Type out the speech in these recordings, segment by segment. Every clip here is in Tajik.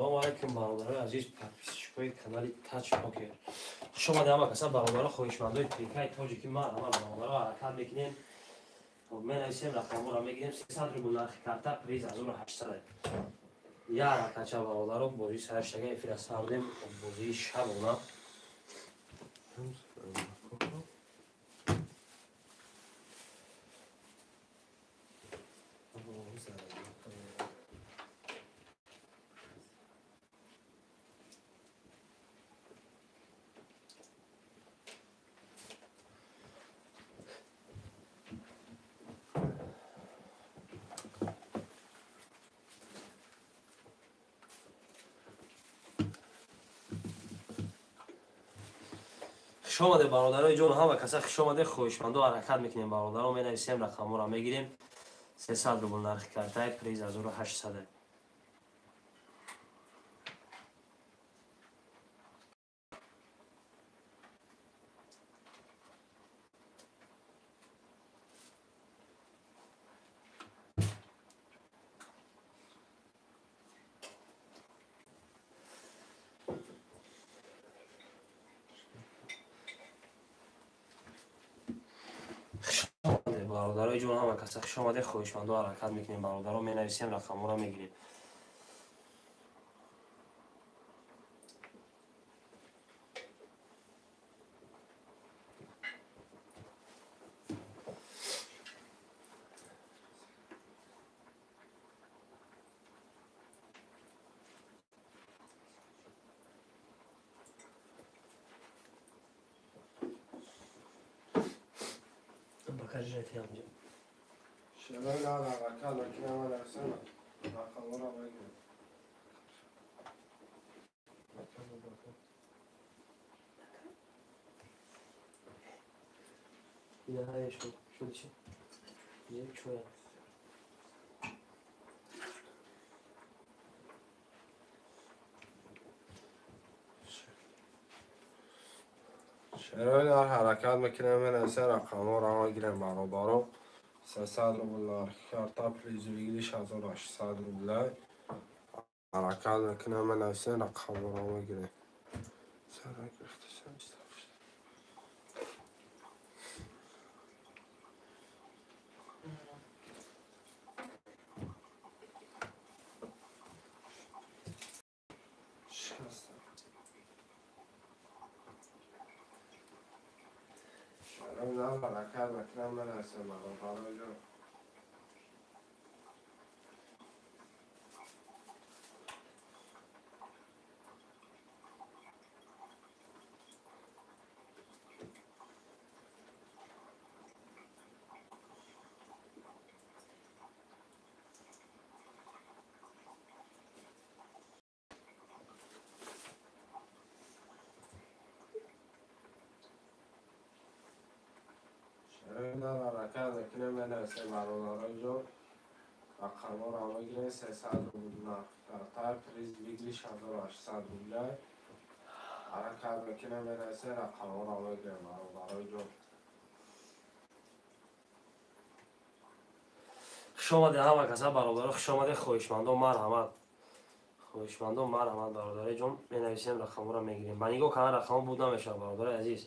Салому алайкум, бародарои азиз, подписчикои канали Таҷ Покер. Хуш омадед ҳама каса, бародаро, хоҳишмандои трикаи тоҷики. Марҳамат, бародаро, ҳаракат мекунем. Менависем, рақамҳоро мегирем. 300 рубл нархи карта, приз 1800. Я ҳаракатча, бародаро, бозии сарштага эфира сардем, бозии шабона. Хуш омаде, бародарои ҷон, ҳама каса хуш омаде, хоҳишмандо, ҳаракат мекунем, бародаро, менависем, рақамҳоро мегирем. 300 рубл нархи картаи, приз 1800. Бародарои ҷон, ҳама каса хуш омаде, хоҳишмандо, ҳаракат мекунем, бародаро, менависем, рақамҳоро мегирем. Покажи это. Шарои ҳаракат мекунем, менависем, рақамҳоро мегирем, бародаро. 300 рубл нархи карта, приз выигрыш 1800 рубля. Ҳаракат мекунем, менависем, рақамҳоро мегирем. ҳаракат мекунам, менависем, бародаро ҷон. ҳаракат мекунем, менависем, бародаро ҷон, рақамҳоро мегирем. 300 рубл нархи карта, приз выигрыш 1800 рубля. Ҳаракат мекунем, менависем, рақамҳоро мегирем, бародаро ҷон. Хуш омадед ҳама каса, бародаро, хуш омадед, хоҳишмандо, марҳамат, хоҳишмандо, марҳамат, бародари ҷон, менависем, рақамҳоро мегирем. Ба нигоҳ кардан рақамҳо буд намешавад, бародари азиз.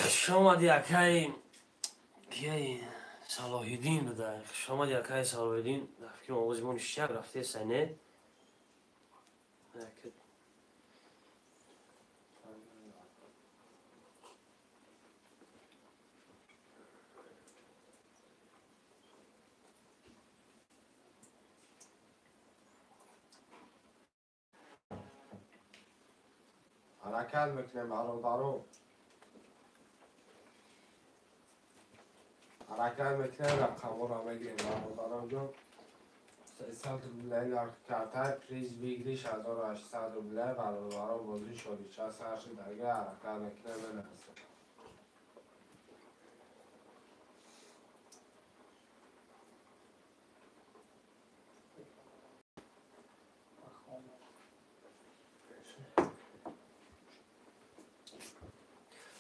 Хуш омади, акаи кияи Салоҳиддин буда. Хуш омади, акаи Салоҳиддин. Дар фикри овози мо ништяк рафтеса, не? Ҳаракат мекунем бародаро. Ҳаракат мекунем, рақамҳоро мегирем бародаронҷон. 300 рублей нархи карта, приз выигрыш 1800 рублей. Бародарон бозӣ шодича сар шудаги, ҳаракат мекунем менависем.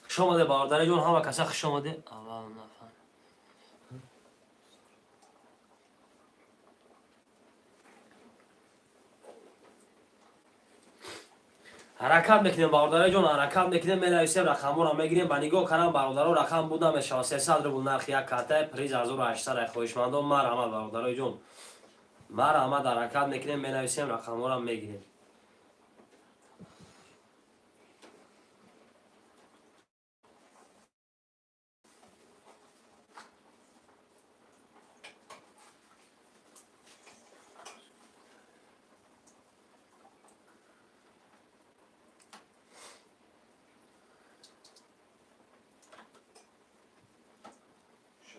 Хуш омаде бародари ҷон, ҳама каса хуш омаде. Аввал нафар. Ҳаракат мекунем бародари ҷон, ҳаракат мекунем, менависем, рақамҳоро мегирем. Ба нигоҳ кардам бародаро, рақам буда мешавад. 300 рубл нархи як карта, приз 1800. Хоҳишмандон марҳамат бародарои ҷон, марҳамат, ҳаракат мекунем, менависем, рақамҳоро мегирем.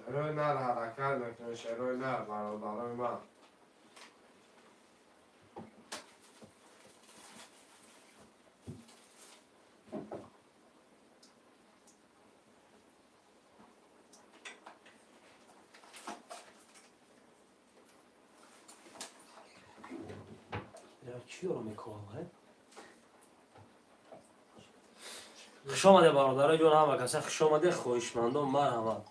Шерои нар ҳаракат мекунем, шерои нар бародарои ман. Чиёро мекунам? Хуш омаде бародарои ҷон, ҳама каса хуш омаде, хоҳишмандон марҳамат.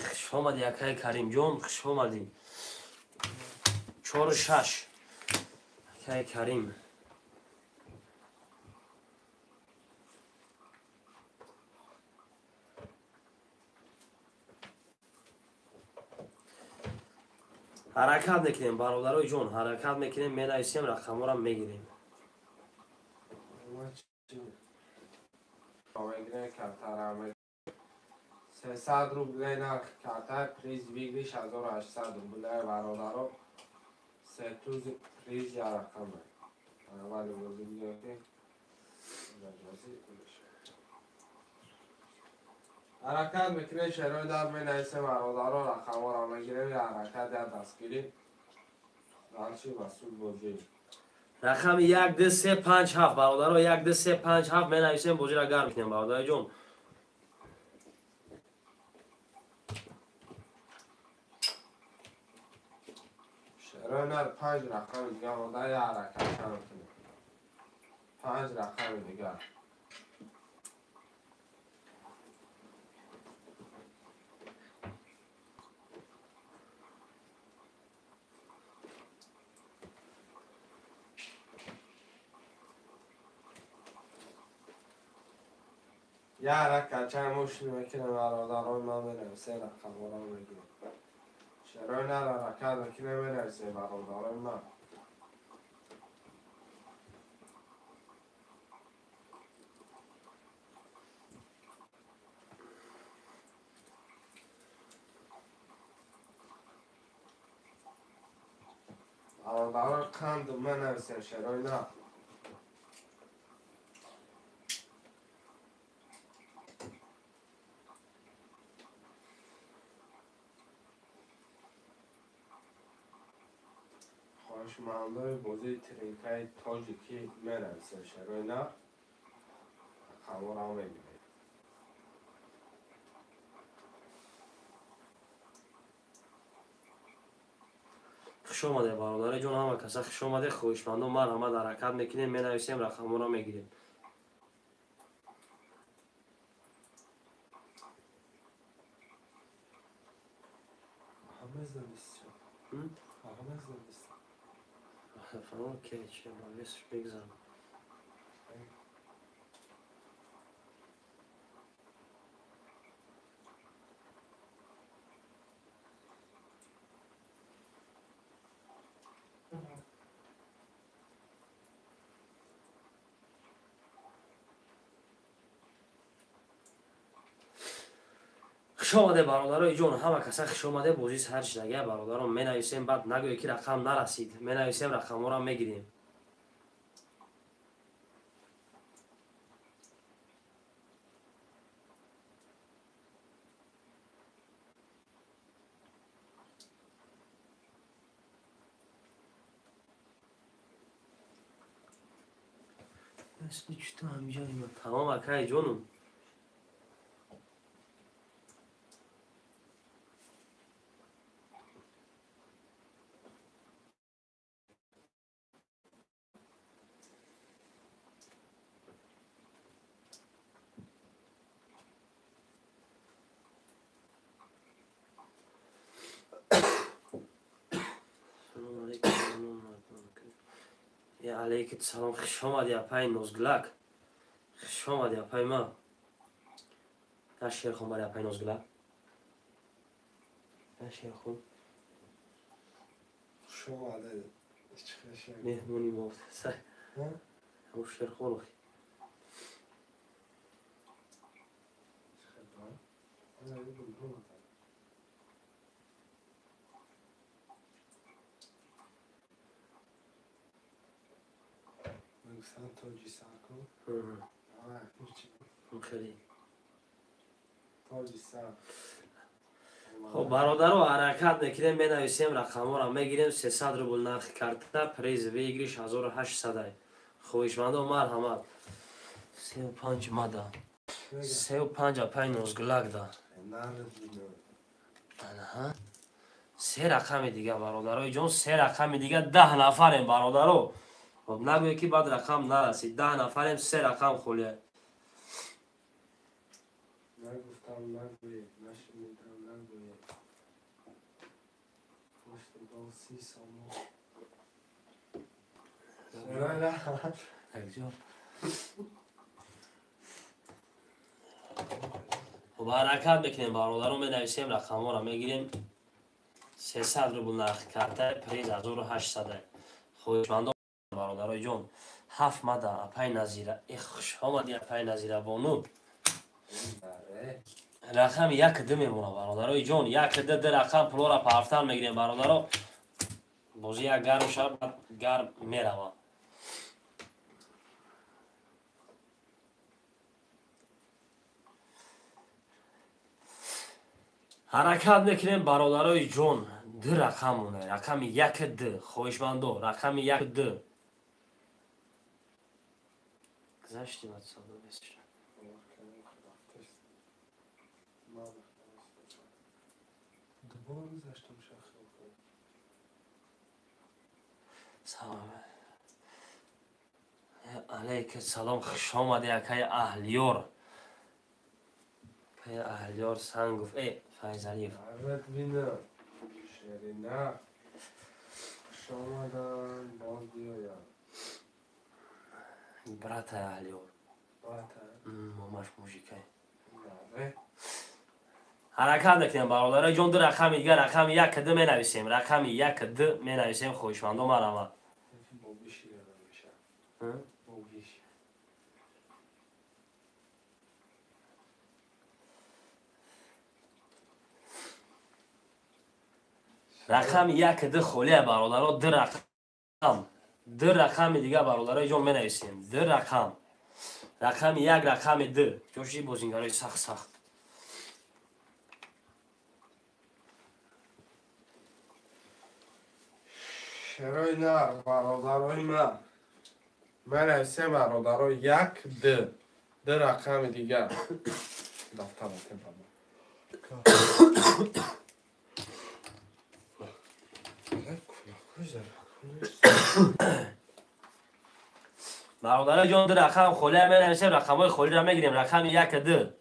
Хуш омадӣ акаи Каримҷон, хуш омадӣ. 4-6 акаи Карим. Ҳаракат мекунем бародарои ҷон, ҳаракат мекунем, менависем, рақамҳоро мегирем. 300 рублей нархи карта, приз выигрыш 1800 рублей бародаро. Се туз приз я рақаме. Аввали бозӣ бигирем. Ҳаракат мекунем, шерои дар менависем бародаро, рақамҳоро мегирем, я ҳаракат, я дастгирӣ. Дальше масъул бозӣ. Рақами 1 2 3 5 7 бародаро, 1 2 3 5 7 менависем, бозиро гарм мекунем бародари ҷон. Шерои 5 рақами дигар монда, я ҳаракат мекунем. 5 рақами дигар. Я ҳаракат чанд мушкил мекунем бародарои ман, менависем, рақамҳоро мегирем. Шерои нар ҳаракат мекунем, менависем бародарои ман. Бародарои қанд менависем, шерои нар. Хоҳишмандои бозии тринкаи тоҷикӣ менависем, шерои нар, рақамҳоро мегирем. Хуш омаде бародари ҷон, ҳама каса хуш омаде, хоҳишмандон марҳамат, ҳаракат мекунем, менависем, рақамҳоро мегирем. Фаро ки чи ба весш бигзарам. Хуш омаде, бародарои ҷон, ҳама каса хуш омаде. Бозӣ сар шидага, бародарон, менависем, баъд нагӯе ки рақам нарасид. Менависем, рақамҳоро мегирем. Тамом, акаи ҷонум. Алейкум салом, хуш омадӣ, апаи Нозгулак, хуш омадӣ, апаи ма. Я шерхон бари апаи Нозгулак, я шерхон. Хуш омадед. Меҳмони мо ҳамун шерхон. Тоҷи сар кун. Хеле. Тоҷи сар. Хоб, бародаро, ҳаракат мекунем, менависем, рақамҳоро мегирем. 300 рубл нархи карта, приз выигрыш 1800. Хоҳишмандо, марҳамат. 35 мада, 35 апаи Нозгулак да. Се рақами дига, бародарои ҷон, се рақами дига. 10 нафарем, бародаро. Хоб, нагӯе ки баъд рақам нарасид. 10 нафарем, се рақам холия. Нагуфтам нагӯе, нашунидам нагӯе. Пушти бол 30 сомон. Якҷо. Хоб, ҳаракат мекунем, бародаро, менависем, рақамҳоро мегирем. 300 рубл нархи карта, приз 1800. Хоҳишмандо, бародарои ҷон. Ҳафт мада, апай Назира. Э, хуш омадӣ, апай Назира бону. Рақами як д мемона, бародарои ҷон, як д, д рақам. Пулора парафтан мегирем, бародаро. Бозӣ як гарм шавад, баъд гарм мерава. Ҳаракат мекунем, бародарои ҷон. Ду рақам монда, рақами як д. Хоҳишмандо, рақами як д. Гузашти баъд савдо бесшуда. Дубора гузаштам шахр. Салом алейка, салом, хуш омадӣ, акаи Аҳлиёр, акаи Аҳлиёр Сангов, э Файзалиев. Арат бина. Шерина. Хуш омадан, боз биёяд. Брата Аҳлиёр. Брата. Момаш мужикай. Наре. Ҳаракат мекунем, бародарои ҷон. Ду рақами дигар, рақами як д менависем, рақами як д менависем. Хоҳишмандо, марҳамат. Бобиш намеша. Бобиш. Рақами як д холия, бародаро. Ду рақам, ду рақами дигар, бародарои ҷон, менависем. Ду рақам, рақами як, рақами д. Ҷоши бозингарои сахт сахт. Шерои нар, бародарои ман. Менависем, бародаро, як д. Ду рақами дигар. Дафтар баба. Бародарои ҷон, ду рақам холия менависем, рақамҳои холиро мегирем, рақами як д.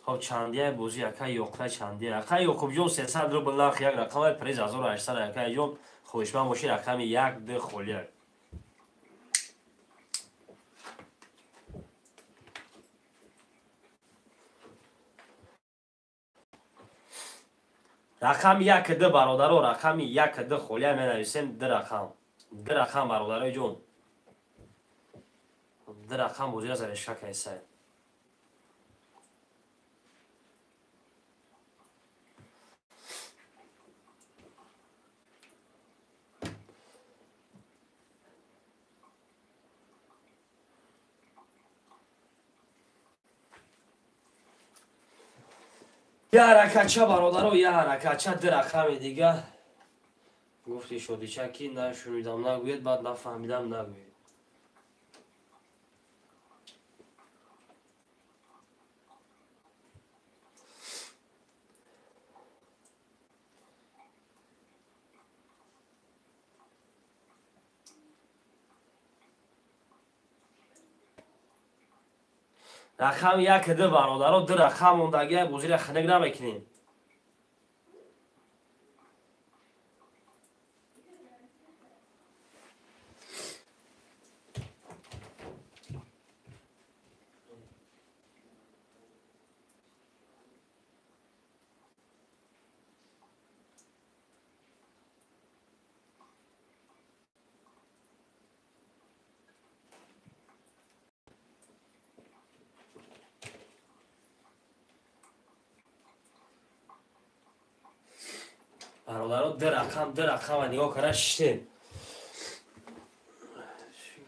Хоб чандия бозӣ акай Ёқуб чандия. Акай Ёқубҷон 300 рубл нарх як рақам приз 1800 акай ҷон хоҳишманд бошӣ рақами 1 2 холия. Рақами 1 2 бародаро, рақами 1 2 холия менависем 2 рақам. 2 рақам бародарои ҷон. 2 рақам бозиро зарешка кайсай. Я ҳаракатча бародаро, я ҳаракатча ду рақами дига. Гуфти шодича ки нашунидам нагӯед, баъд нафаҳмидам нагӯед. Рақам 1 2 бародаро, 2 рақам мондагия бозиро ханак намекунем. Бародаро, 2 рақам, 2 рақама нигоҳ кара шиштем.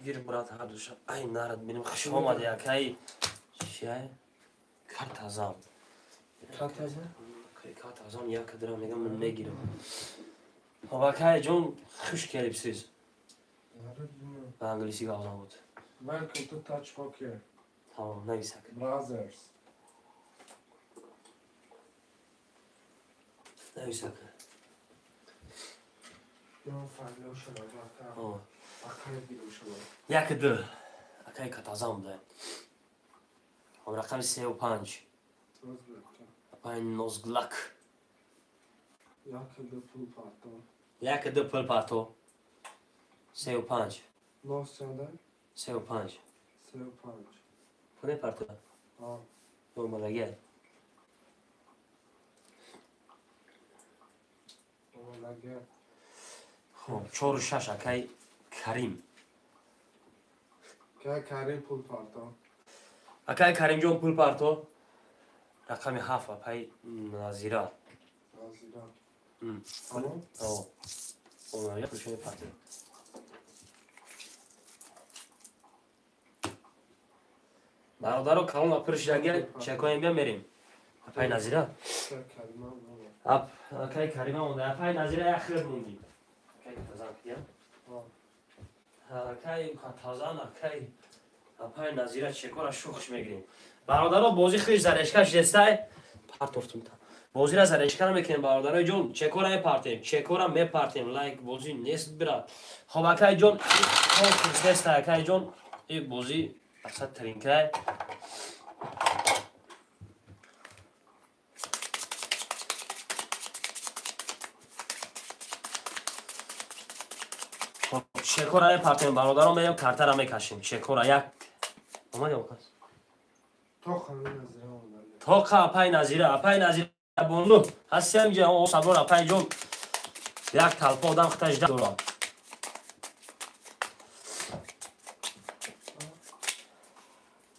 Гир брат ҳардуша. Ай нарад бинем хуш омади акай. Чиай? Картазам. Картазам? Картазам як дира мегам ман мегирам. Хоб акай ҷон хуш келибсиз. Ба англисӣ гап зан буд. Welcome to Touch Poker. Тамом, нависак. Brothers. Нависак. 1 2 акай катазам да. Хоб рақами 3 ва 5. Апай нозглак. 1 2 пул парто. 1 2 пул парто. 3 ва 5. Ноз чанда? 3 ва 5. 3 ва 5. Пуне парто? А. Омадагия. Омадагия. Хоб 4 6 акай Карим. Акай Карим пул парто. Акай Каримҷон пул парто. Рақами 7 апай Назира. Назира. Тамом? О. Омадагия пулшони парто. Бародаро калон пуршидагия чекоем бия мерем. Апай Назира. Ап акай Карима монда. Апай Назира як хир монди. Акай Катазан кия? Акай Катазан, акай апай Назира чекора шухш мегирем. Бародаро бозӣ хиш зарешка шидестай. Партофтум та. Бозиро зарешка намекунем бародарои ҷон, чекора мепартем, чекора мепартем. Лайк бозӣ нест брат. Хоб акай ҷон, конкурс нест акай ҷон. И бозӣ асад тринкай. Чекора мепартем бародарон, меем картара мекашем. Чекора як омад ё кас? Тоқа Назира омад. Тоқа апай Назира, апай Назира бону. Ҳастем ҷа о сабор апай ҷон. Як талпа одам хиташ дорад.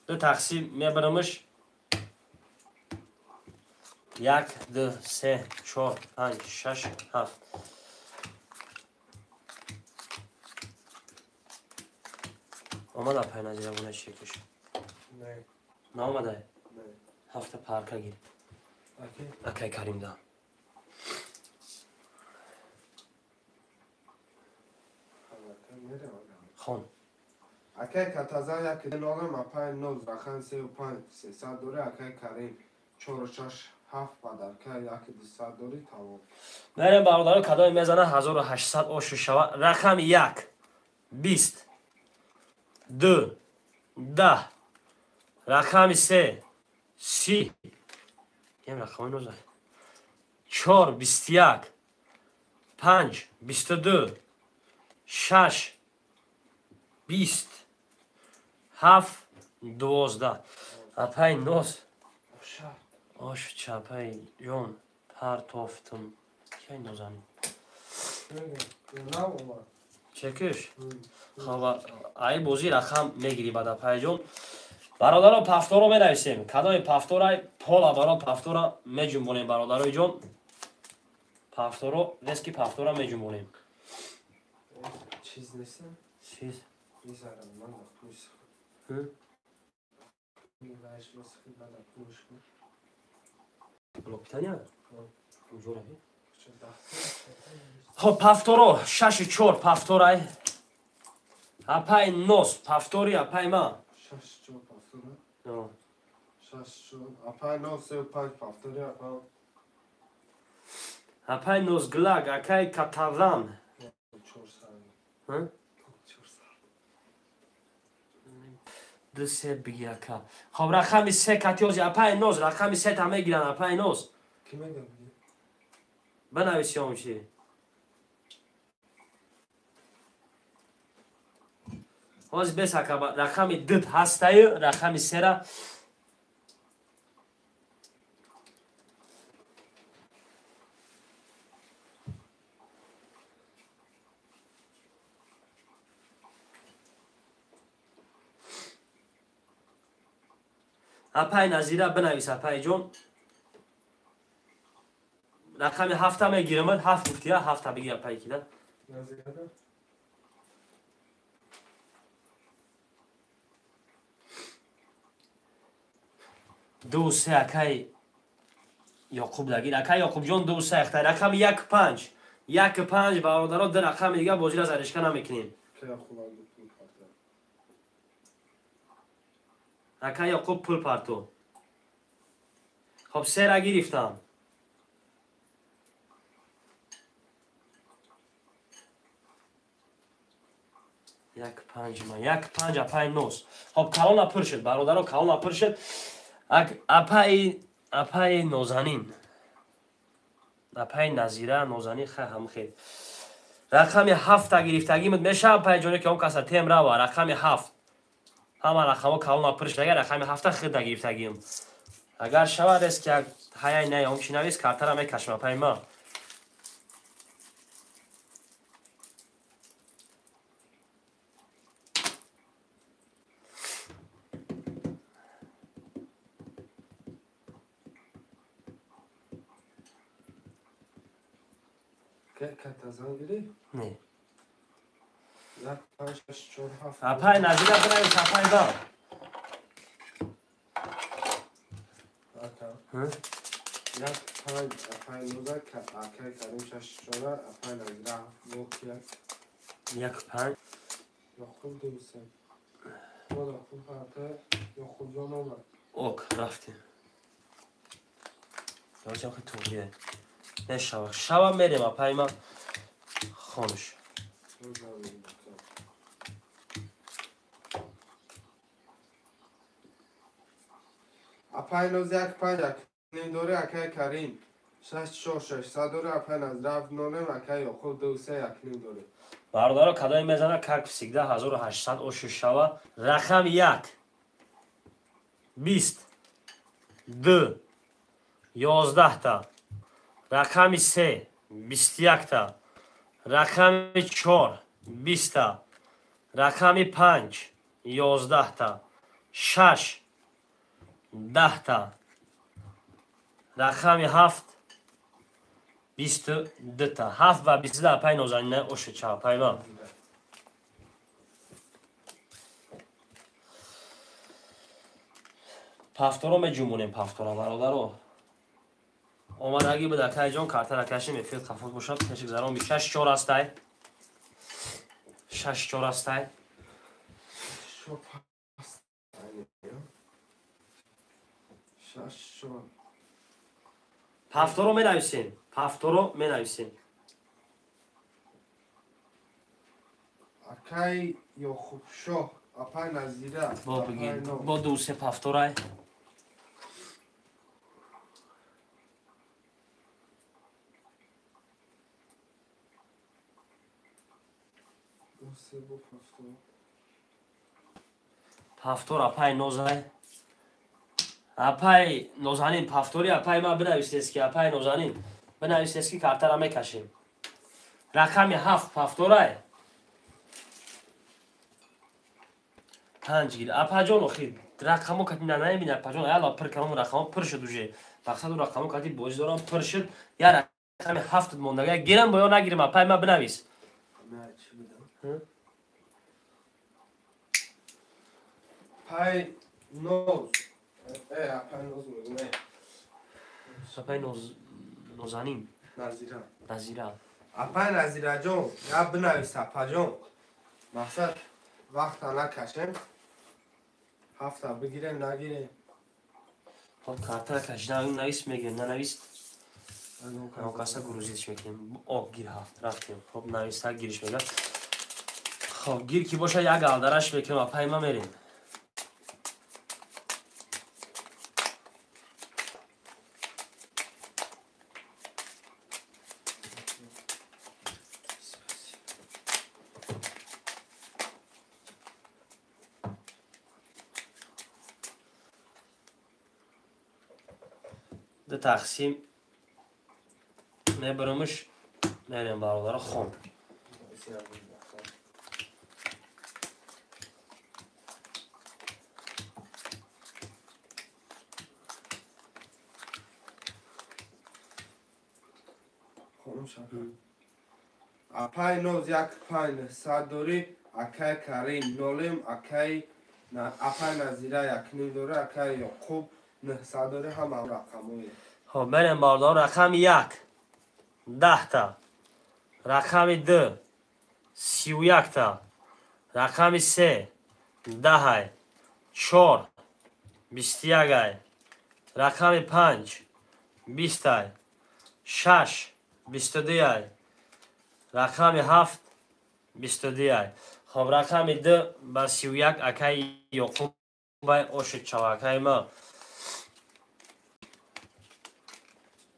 Ду тақсим мебарамш. 1 2 3 4 5 6 7. Омад апай Назира буна чекаш? Не. Наомадай? Не. Ҳафта парка гир. Акай Карим да. Хон. Акай Катазан 1 2 апай 9 рақам 3 5 300 дори акай Карим 4 6 7 падарка 1 200 дори тамом. Мерем бародаро кадоме мезана 1800 ошу шава. Рақами 1 20 2 10 рақами 3 30 Ям рақамои ноза. 4 21 5 22 6 20 7 12. Апай ноз. Ош чапай ҷон партофтум. Кай нозани? Чекиш? Хава ай бози рақам мегири баъд апай ҷон. Бародаро пафторо менависем. Кадоми пафторай пола баро пафтора меҷунбонем бародарои ҷон. Пафторо нест ки пафтора меҷунбонем. Чиз нест? Чиз? Мизарам ман пуш. Блок питания? Хоб пафторо 6-4 пафторай. Апай нос пафтори апай ма. 6-4 пафтора? 6-4 апай нос 5 пафтори апай. Апай нос глаг акай катаван. 4 2 3 биги ака. Хоб рақами 3 катиози апай ноз рақами 3 та мегиранд апай ноз. Ки мегиранд? Бинависи он чи. Ҳозир бес ака рақами 2 ҳастаю рақами 3-ра апай Назира бинавис апай ҷон. Рақами 7 мегирам, 7 гуфтия, 7 бигир апай кида. Назира 2 3 акай Ёқуб дагир. Акай Ёқуб ҷон 2 3 ахтай. Рақами 1 5. 1 5 бародаро ду рақами дига бозира заришка намекунем. Акай Ёқуб пул парту. Хоб 3-ра гирифтам. 1 5 ма 1 5 апай нос. Хоб калона пур шуд бародаро, калона пур шуд. Апай Нозанин. Апай Назира Нозанин хай ҳам хел. Рақами 7 гирифтагимуд мешавад апай ҷоне ки он каса тем рава рақами 7. Ҳама рақамҳо калона пур шуд. Агар рақами 7 хирда гирифтагим. Агар шавад эс ки ҳаяй най он чи навис картара мекашам апай ма. Не. 1 5 6 4 7. Апай Назира бинавис апай ба. Ака. 1 5 апай Ноза акай Карим 6 4 апай Назира 7 1. 1 5. Ёқуб 2 3. Бода пул парта Ёқуб ҷон омад. Ок рафтем. Ёҷам хи туғрие. Нешава. Шава мерем апай ма. Хонуш. Апай ноз 1 5 1 ним дори акай Карим 6 4 6 дори апай Назира 9 акай Ёқуб 2 3 1 ним дори. Бародаро кадоме мезана как всегда 1800 ошу шава. Рақам 1 20 2 11 та. Рақами 3 21 та. Рақами 4 20 та. Рақами 5 11 та. 6 10 та. Рақами 7 22 та. 7 ва 22 апай Нозанина ошу ча апай ма. Пафторо меҷумонем пафтора бародаро. Омадагӣ буд акай ҷон картара кашим эфир хафуз бошад пеши гузарон 6 4 астай. 6 4 астай. 6 4. Пафторо менависем. Пафторо менависем. Акай Ёқубшоҳ апай Назира. Бо бигин. Бо 2 3 пафторай. Пафтор апай Нозай. Апай Нозанин пафтори апай ма бинависес ки апай Нозанин бинависес ки картара мекашем. Рақами 7 пафторай. 5 гир. Апаҷон охир рақамо кати нанамебини апаҷон аяла пир кардам рақамо пир шуд уже. Мақсаду рақамо кати бозӣ дорам пир шуд. Я рақами 7 мондага гирам бо ё нагирам апай ма бинавис. Пай Ноз. Апай Ноз мегӯям. Апай Ноз Нозанин. Назира. Назира. Апай Назираҷон, я бинавис апаҷон. Мақсад вақта накашем. Ҳафта бигирем, нагирем. Хоб картара кашида навис мегирем, нанавис. Каса грузиш мекунем. О, гир ҳафт рафтем. Хоб нависа гириш мега. Хоб гир ки боша як алдараш мекунем, апай ма мерем. Тақсим мебарамш мерем бародаро хон. Апай Ноз 1.5 дорӣ, акай Карим 0, акай апай Назира 1.5 дорӣ, акай Ёқуб 900 дорӣ, ҳама рақамҳое. Хоб мерем бародаро рақами 1 10та, рақами 2 31та, рақами 3 10ай, 4 21ай, рақами 5 20ай, 6 22ай, рақами 7 22ай. Хоб рақами 2 ба 31 акай Ёқубай ошид чавакай ма.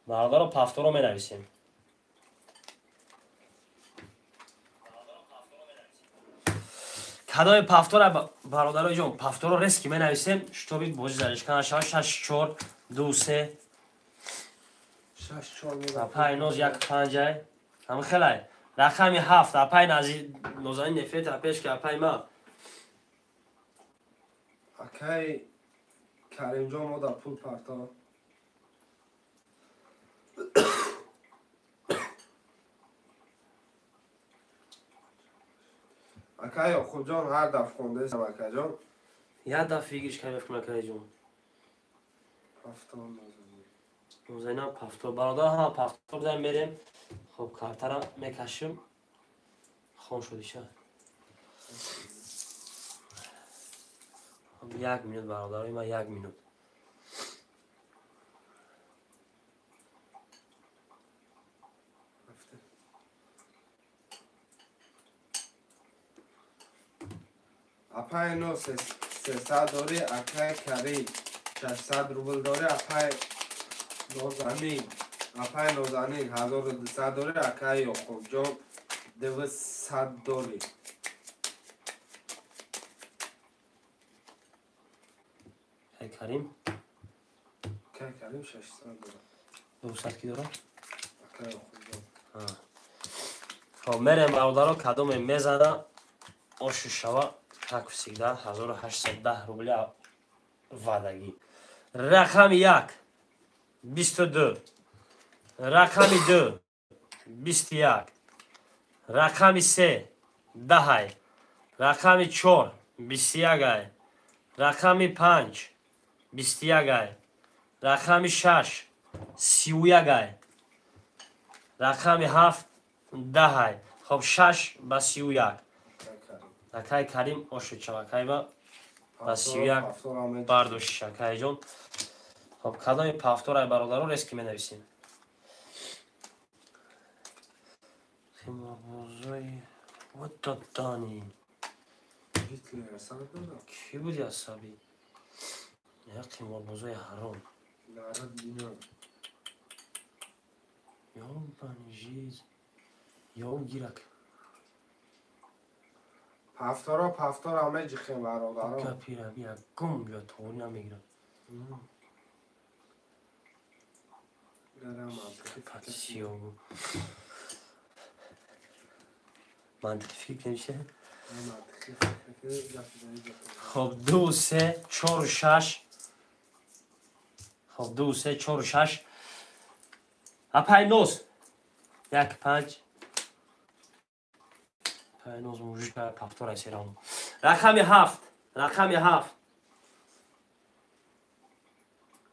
Бародаро пафторо менависем. Кадоми пафтора бародарои ҷон, пафторо резки менависем, шутоби бозӣ заришка нашавад. 6 4 2 3 6 4 апай Ноз 1 5 ай. Ҳам хелай. Рақами 7 апай Нозанин нефета пеш ки апай ма. Акай Каримҷон мо дар пул парто. Акай Ёқубҷон ҳар даф хондаистам акаҷон. Як даф фигиш кай мефкунам акаҷон. Пафтор Нозанин. Нозанин пафтор. Бародар ҳама пафтор бидаем мерем. Хоб картара мекашим. Хон шудиша. Хоб 1 минут бародарои ман 1 минут. Апай Ноз 300 дорӣ, акай Карим 600 рубл дорӣ, апай Нозанин, апай Нозанин 1200 дорӣ, акай Ёқубҷон 200 дорӣ. Акай Карим? Акай Карим 600 дорад. 200 ки дорад? Акай Ёқубҷон. Хоб мерем бародаро кадоме мезана ошу шава. Как всегда, 1810 рубля вадагӣ. Рақами 1 22, рақами 2 21, рақами 3 10, рақами 4 21, рақами 5 21, рақами 6 31, рақами 7 10. Хоб 6 ба 31. Акай Карим ошид шавакай ба 31 бардошт акайҷон. Хоб кадоми пафторай бародаро резки менависем. Химорбозои вот дани. Ки буди асаби? Як қиморбозои ҳаром. Ёбани жиз. Ё гирак. Пафтора пафтора меҷихем бародаро. Капира бия гум ё туғри намегирам. Мантиқи фикр намеша? Хоб 2 3 4 6. Хоб 2 3 4 6. Апай ноз. 1 5. Пай ноз мужика пафтора серам. Рақами 7. Рақами 7.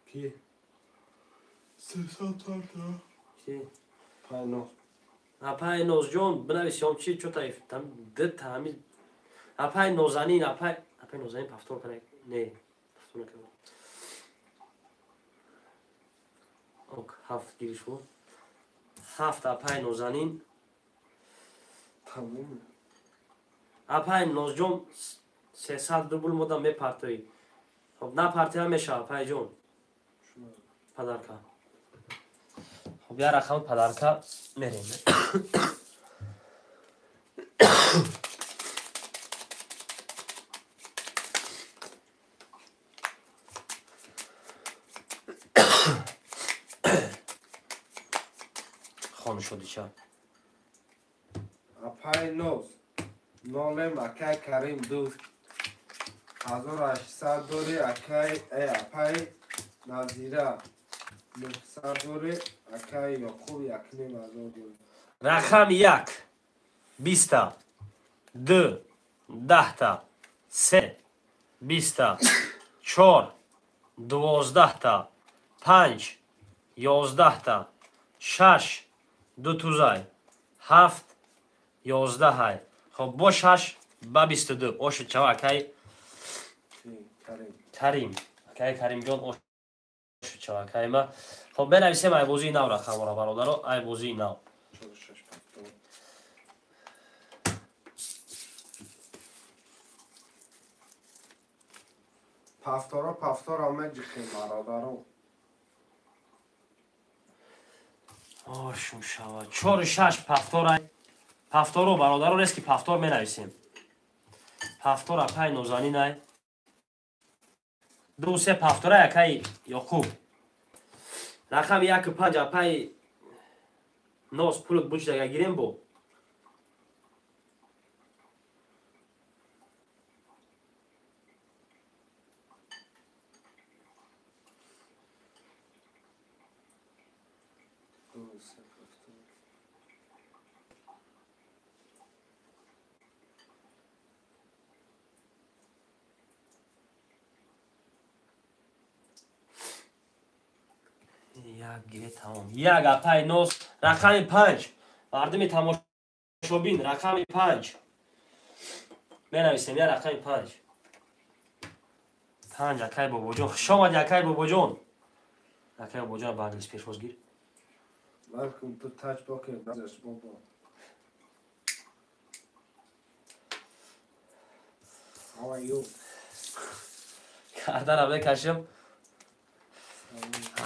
Ки? Ки? Пай ноз. Апай нозҷон, бинависём чи чо таиф там д тами. Апай нозанин, апай нозанин пафтор кана. Не, пафтор накард. Ок, 7 гириш бу. 7 апай нозанин. Тамом. Апай нозҷон 300 рубл мода мепартоӣ. Хоб напартоя мешава апайҷон. Подарка. Хоб я рақами подарка мерем. Хонушодича. Апай ноз. Нолем акай Карим 2. 1800 дори акай апай Назира 900 дори акай Ёқуб 1500 дори. Рақами 1 20 2 10 3 20 4 12 5 11 6 2 тузай 7 11. Хоб бо 6 ба 22 ошу чава акай Карим. Акай Каримҷон ошу чава акай ма. Хоб менависем ай бозии нав рақамора бародаро, ай бозии нав. Пафтора пафтора меҷихем бародаро. Ошум шава. 4 6 пафтора. Пафторо бародаро нест ки пафтор менависем. Пафтор апай нозанинай. 2 3 пафтора акай Ёқуб. Рақами 1 5 апай ноз пулот бучдага гирем бо. Як гире тамом. Як апай ноз рақами 5. Мардуми тамошобин рақами 5. Менависем я рақами 5. 5 акай бобоҷон. Хуш омадӣ акай бобоҷон. Акай бобоҷон ба англис пешвоз гир. Welcome to Touch Poker Brothers бобо. How are you? Кардара бекашим.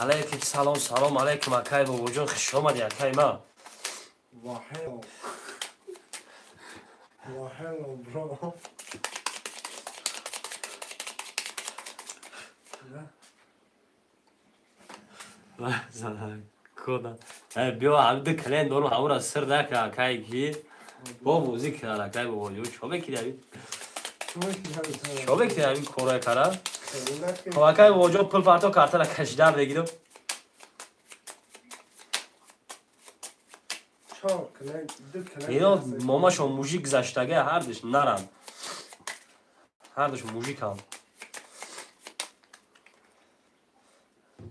Алейкум салом, салом алейкум акай бобоҷон, хуш омадӣ акай ма. Ва hello bro. Кода. Биё ҳамиду клиент дорум ҳамура сир нака акай ки бо бозӣ кунад акай бобоҷон. Чо мекунӣ ҳамин? Чо мекунӣ ҳамин корое кара? Хоб акай бобоҷон пул парто картара кашидан мегирам. Ино момашон мужик гузаштага ҳардуш наранд. Ҳардуш мужиканд.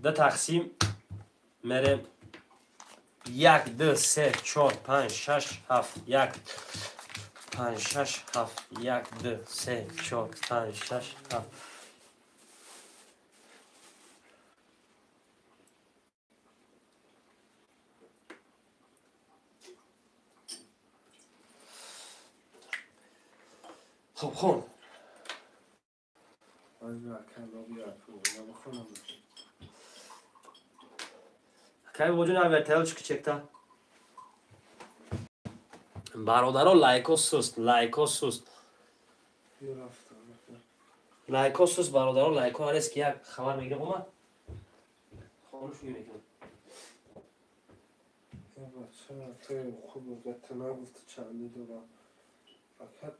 Ду тақсим мерем 1 2 3 4 5 6 7 1 5 6 7 1 2 3 4 5 6 7. Хоб хон. Акай бобоҷон авертаёл чӣ кичекта? Бародаро лайко суст, лайко суст. Лайко сус бародаро, лайко арес ки як хабар мегирем омад. Хонуш мекунам. Хуб нагуфта чанди дорам. Фақат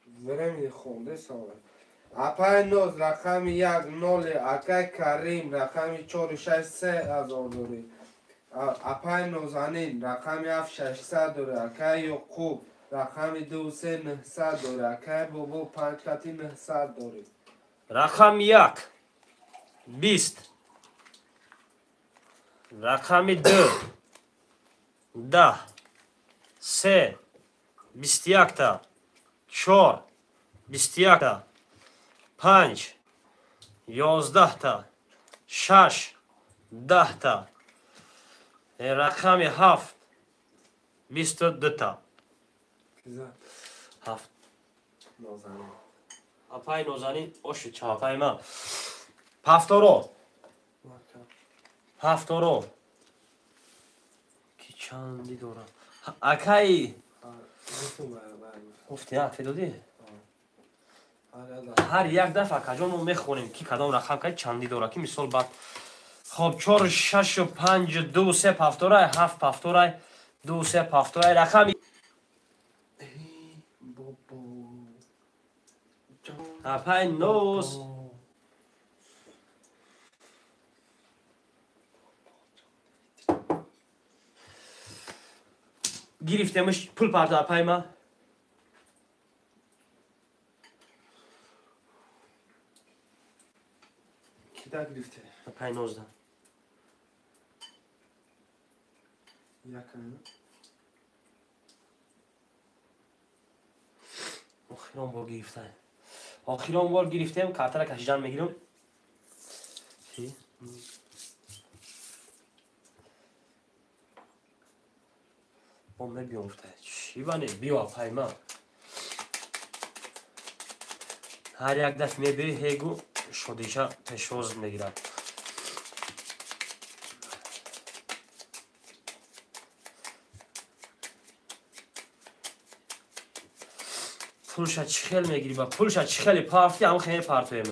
времени хонде савол. Апай ноз рақами 1 0, акай Карим рақами 4 6 3 ҳазор дорӣ. Апай Нозанин рақами 7 600 дорӣ. Акай Ёқуб рақами 2 3 900 дорӣ. Акай Бобо 5 кати 900 дорӣ. Рақами 1 20, рақами 2 10, 3 21 та, 4 21 та, 5 11 та, 6 10 та, рақами 7 22 та. 7 Нозанин. Апай Нозанин оши чапай ма. Пафторо. Пафторо. Ки чанди дорам. Акай гуфти федодӣ? Ҳар як дафъа акаҷон мо мехонем ки кадом рақам кай чанди дора, ки мисол баъд. Хоб 4 6 5 2 3 пафторай, 7 пафторай, 2 3 пафторай, рақами апай ноз. Гирифтемш пул парта апай ма. Кида гирифте? Апай нозда. Якам. Охирон бор гирифтем. Охирон бор гирифтем, картара кашидан мегирам. Бо мебиём гуфта. Чӣ бане? Биё апай ма. Ҳар як дафъ мебиёи ҳегу шодиша пешвоз мегирад. Пулша чӣ хел мегирӣ? Ба пулша чӣ хеле парти, ҳам хеле партоем.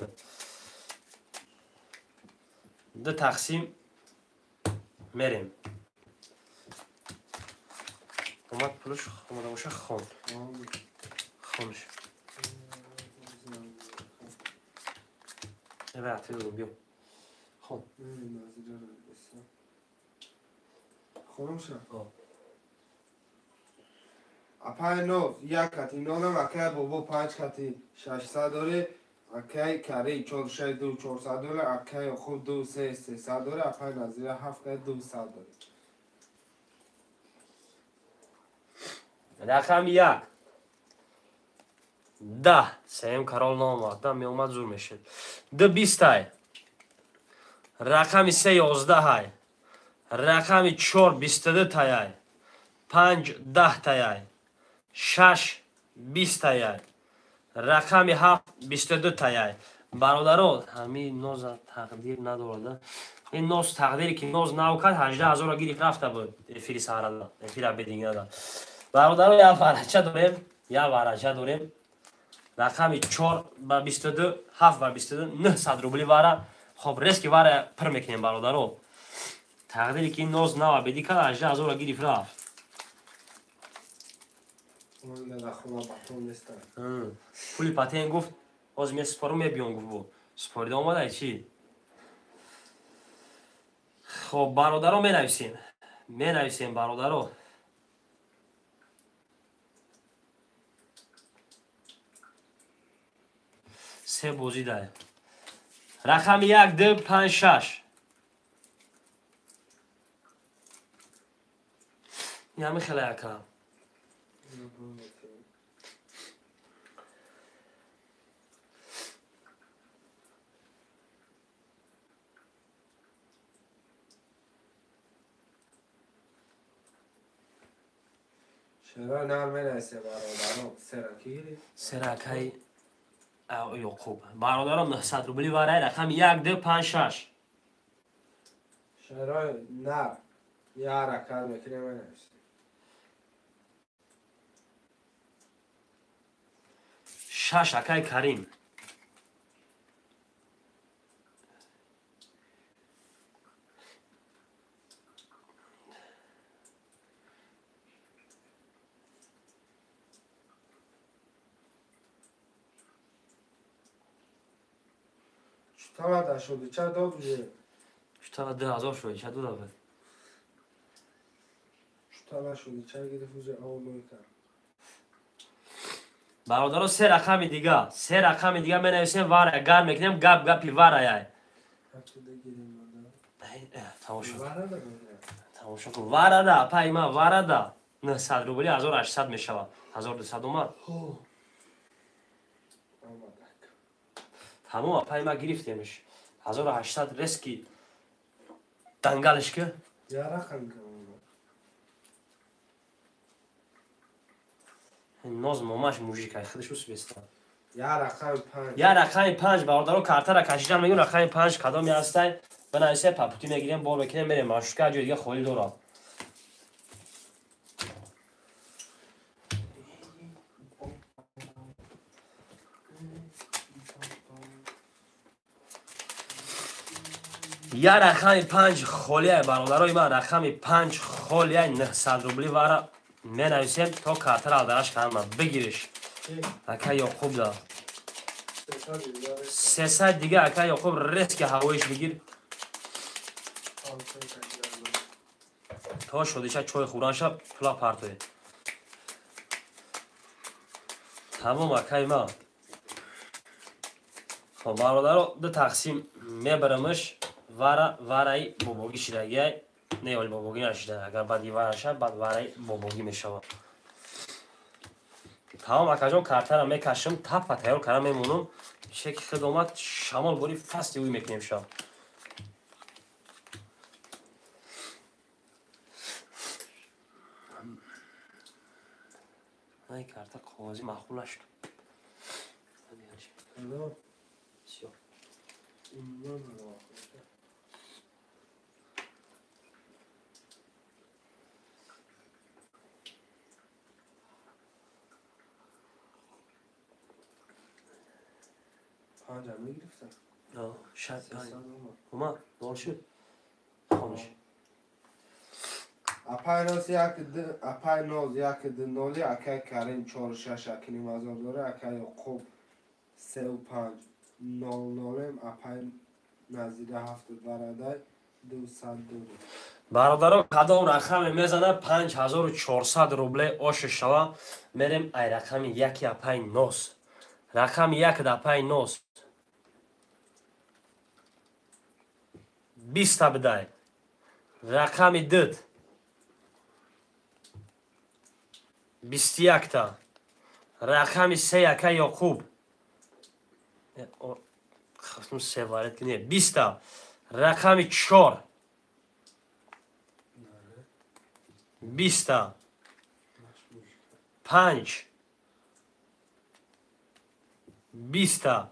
Ду тақсим мерем. Омад пулш омада боша хон. Хонш. Эва атидо биё. Хон. Хонша. Апай ноз 1 кати 0, акай Бобо 5 кати 600 дорӣ, акай Карим 4 6 2 400 дорӣ, акай Ёқуб 2 3 300 дорӣ, апай Назира 7 кати 200 дорӣ. Рақами 1 10, сеюм карол наомад, да меомад зур мешид. 2 20 ай, рақами 3 11 ай, рақами 4 22 тай, 5 10 тай, 6 20 тай, рақами 7 22 тай. Бародаро, ҳамин ноза тақдир надорад. Ин ноз тақдире ки ноз нав кард, 18 000 гирифт рафта буд эфири саҳрада, эфира бедингада. Бародаро, як варача дорем, як варача дорем. Рақами 4 ба 22, 7 ба 22, 900 рубли вара. Хоб, резки вара пир мекунем бародаро. Тақдире ки ин ноз нав беди кард, 18 000 гирифт рафт. Пули патент гуфт, ҳозир месупорум мебиём гуфт бо. Супорида омадай чӣ? Хоб, бародаро менависем. Менависем бародаро. Се бозӣ дай. Рақами 1 2 5 6. Ин хеле яка. Чаро нар менависе бародаро? Сераки? Серакай Ёқуб. Бародаро 900 рубли варай, рақами 1 2 5 6. Чаро нар я ҳаракат мекунем менависе. 6 акай Карим. Чутала шуди, ча дод уже? Чутала 2000 шуди, ча дода буд? Чутала шуди, ча гирифт уже авлой кард. Бародаро, се рақами дига, се рақами дига менависем, вара гар мекунем, гап гапи вараяй. Тамошо. Тамошо кун. Варада, апай ма, варада. 900 рубли 1800 мешавад. 1200 омад. Тамом, апай ма гирифтемш. 1800 рески дангалш ки. Я рақам ка. Ноз момаш мужик ай худаш усбеста. Я рақами 5. Я рақами 5 бародаро, картара кашидан мегӯм, рақами 5 кадоми ҳастай? Бинависе, папути мегирем, бор мекунем, мерем маршрутка, ҷои дига холӣ дорад. Я рақами 5 холиай, бародарои ман, рақами 5 холиай, 900 рубли вара менависем, то картара алдараш кардам, бигириш. Ака Ёқуб да. 300 дига ака Ёқуб рески ҳавоиш бигир. То шодиша чой хӯран шаб пула партое. Тамом, акай ма. Хоб, бародаро, ду тақсим мебарамаш, вара вараи бобогӣ шидагиай. Не, оли бобогӣ нашида. Агар баъди вара шав, баъд вараи бобогӣ мешавад. Тамом, акаҷон, картара мекашам, тапа тайёр кара мемонам. Чеки худ омад, шамол бори фасти ӯй мекунем шаб. Ай карта қоғози маъқул нашуд. Всё. Панҷ мегирифтам. Шад панҷ. Омад, нол шуд. Хониш. Апай ноз як д, апай ноз як д ноли, акай Карим 4 6 акини мазор дора, акай Ёқуб 3 5 0 нолем, апай Назира 7 барадай 200 дори. Бародаро, кадом рақаме мезана 5400 рубле ош шава, мерем ай рақами 1 апай ноз. Рақами 1 апай ноз. 20 бидай. Рақами 2 21 та. Рақами 3 ака Ёқуб. Хафтум се варет не 20 та. Рақами 4 20 та. 5 20 та.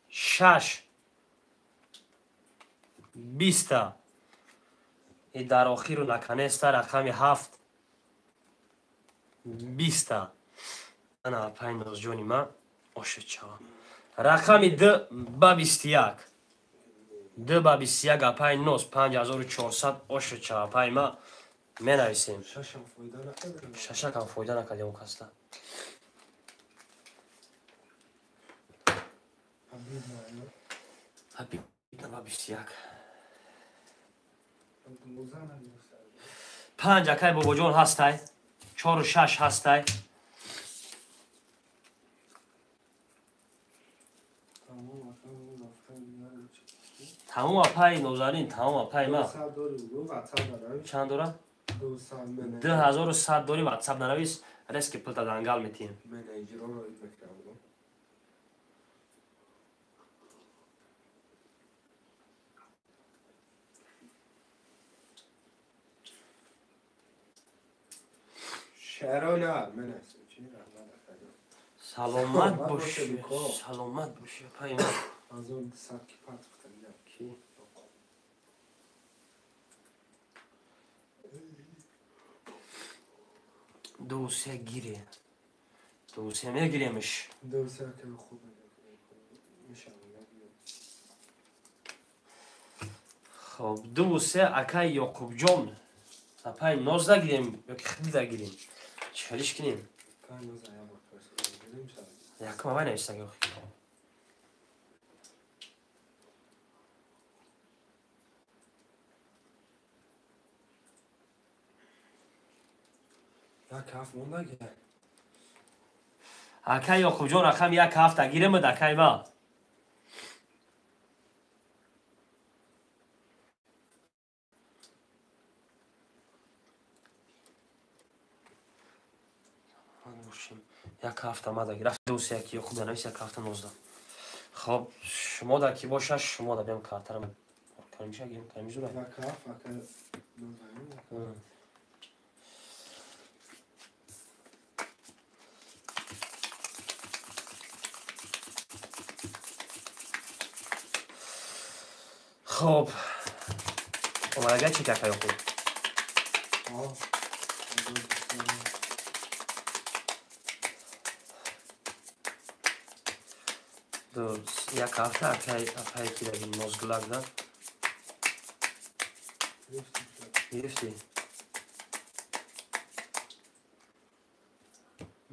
6 20 та. И дар охиру наконец-то рақами 7 20 та. Ана апай нозҷони ма ошед шава. Рақами 2 ба 21. 2 ба 21 апай ноз 5400 ошед шава апай ма менависем. Шашакам фоида накардем он каста. Ба 21. 5 акай бобоҷон ҳастай, 4 6 ҳастай. Тамом апай Нозарин, тамом апай ма. Чанд дора? 2100 дори, ватсап нанавис, рески пулта дангал метиҳем. Саломат бошӣ, саломат бошӣ апай ма. Ду се гире. 2-3 мегиремш. 2-3 ки хуб мешавад. Хоб 2-3 акай Ёқубҷон. Апай ноз нагирем ёки хиди нагирем. Чӣ хелиш кунем? Якум авай нависта ки. Як ҳафт мондаги. Акай Ёқубҷон рақам 1-7 гиремад акай ма. Як ҳафта мада гирафт 2-3 яки Ёқуб навис 1-7-19. Хоб шумо да ки боша шумо да бем картарам. Каримша гирем карим зура. 1-7 акай 19. Хоб омадага чӣ кака Ёқуб? Як ҳафта акай кидаги нозгулак да гирифтӣ?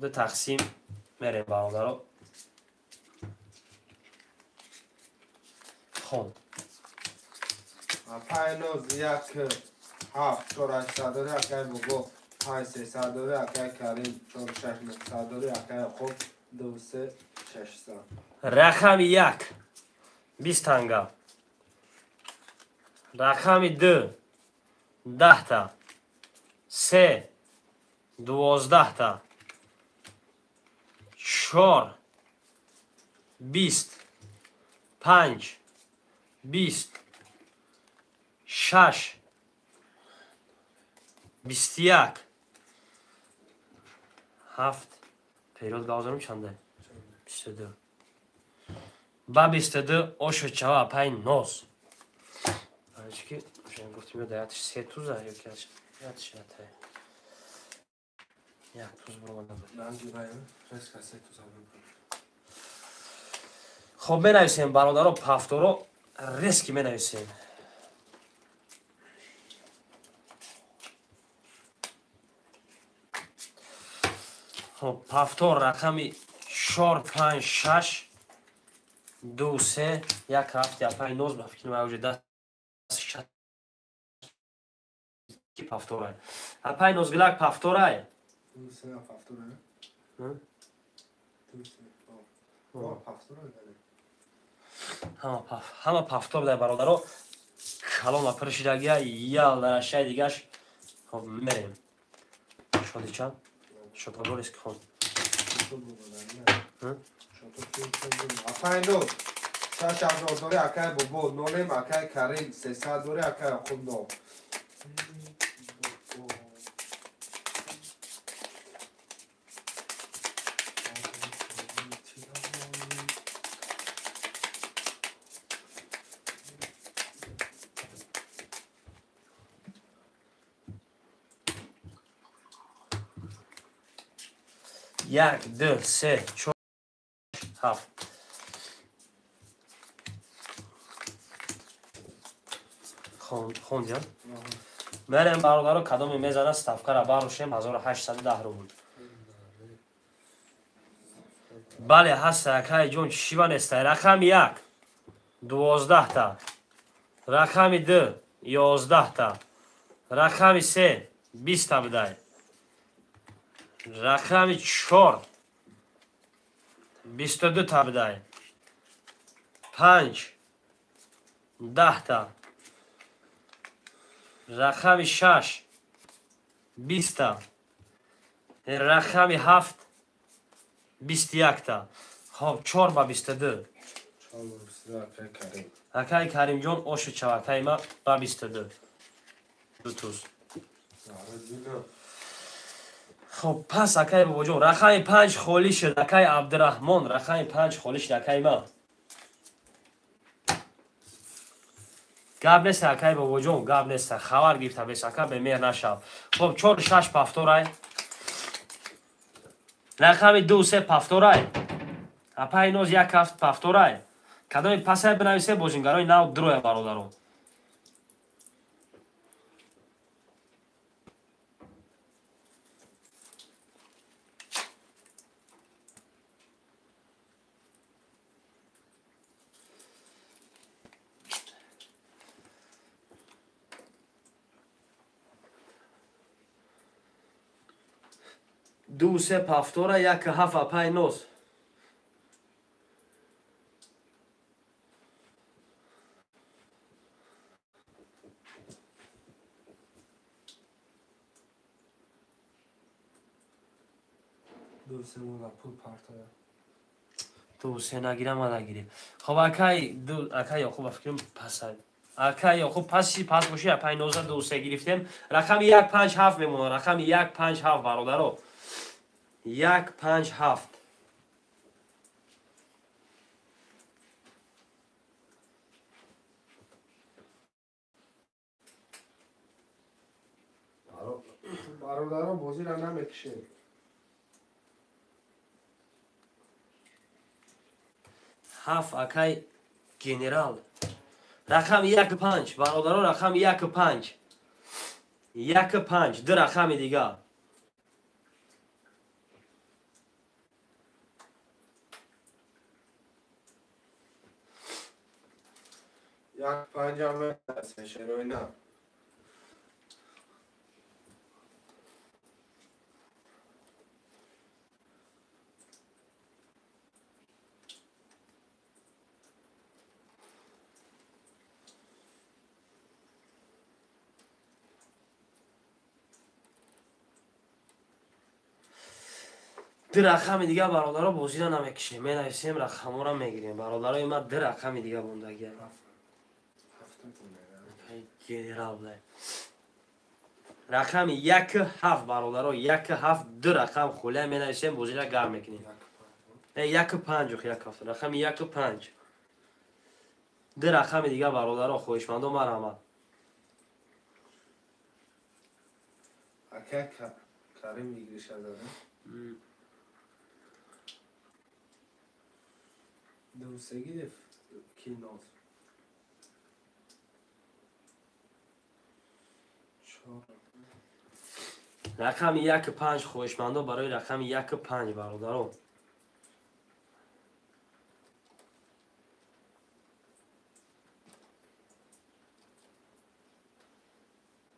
Ду тақсим мерем бародаро. Хон Апай ноз 1-7 4-8 дори акай Бобо 5-3 дори акай Карим 4-6 дори акай Ёқуб 2-3 600. Рақами 1 20 танга. Рақами 2 10 та. 3 12 та. 4 20 5 20 6 21 7 период гавзарум чанда? 22. Ба 22 ошо чава апай ноз. Чики гуфтим ё даятиш се туза ё ки ятиш ятай. Як туз буромада буд. Хоб менависем бародаро пафторо резки менависем. Хоб пафтор рақами 4 5 6 2 3 1 7 5 ноз ба фикр ман уже даст ки пафторай. Апай нозгилак пафторай. 2 3 пафторай. 2 3 пафторай. Ҳама пафтор дар бародаро калон пиршидагия ял дарашай дигаш. Хоб мерем. Шоди чанд? Шотоборис хон. Апай ноз 6000 дори акай Бобо нолем акай Карим 300 дори акай Ёқуб нол. 1 2 3 4 7. Хондиям? Мерем бародаро кадоме мезана ставкара барушем 1810 рубл. Бале ҳаста акай ҷон шива неста. Рақами 1 12 та. Рақами 2 11 та. Рақами 3 20 та бидай. Рақами 4 22 та бидай. 5 10 та. Рақами 6 20 та. Рақами 7 21 та. Хоб 4 ба 22. Акай Каримҷон ошу чавакай ма ба 22. Ду туз. Хоб пас акай бобоҷон рақами 5 холӣ шуд акай Абдураҳмон рақами 5 холӣ шуд акай ма. Гап нест акай бобоҷон гап нест хабар гирифта бес ака бемеҳр нашав. Хоб 4 6 пафторай. Рақами 2 3 пафторай. Апай ноз 1 7 пафторай. Кадоми пасай бинависе бозингарои нав дроя бародарон. Ду се пафтора як ҳафт апай ноз. Ду се мона пул партоя. Ду се нагирам нагири. Хоб акай ду акай Яқуб ба фикрам пасай. Акай Яқуб паси пас боши апай ноза ду се гирифтем. Рақами 1 5 7 мемонад. Рақами 1 5 7 бародаро. 1 5 7. Бародаро бозиро намекушем. 7 акай генерал. Рақами 1 5 бародаро, рақами 1 5. 1 5 ду рақами дигар. Як панҷ ам шерои на. Ду рақами дигар бародаро бозиро намекушем. Менависем рақамҳоро мегирем. Бародарои ман ду рақами дигар мондагия. Генерал буда. Рақами 1 7 бародаро, 1 7 ду рақам хулия менависем, бозиро гарм мекунем. 1 5 1 7 рақами 1 5. Ду рақами дигар бародаро хоҳишмандо марҳамат. Ака Карим игриша зада. Ду се гирифт киноз. Рақами 1 5 хоҳишмандо барои рақами 1 5 бародаро.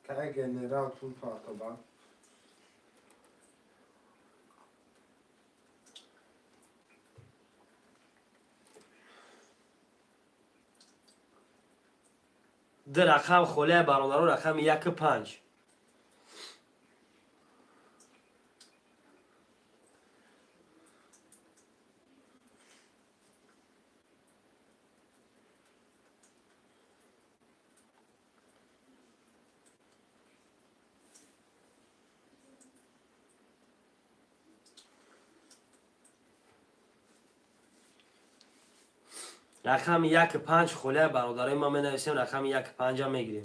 Кай генерал пул партоба. Ду рақам холия бародаро, рақами 1 5. Рақами 1 5 холия бародарои ма менависем, рақами 1 5 мегирем.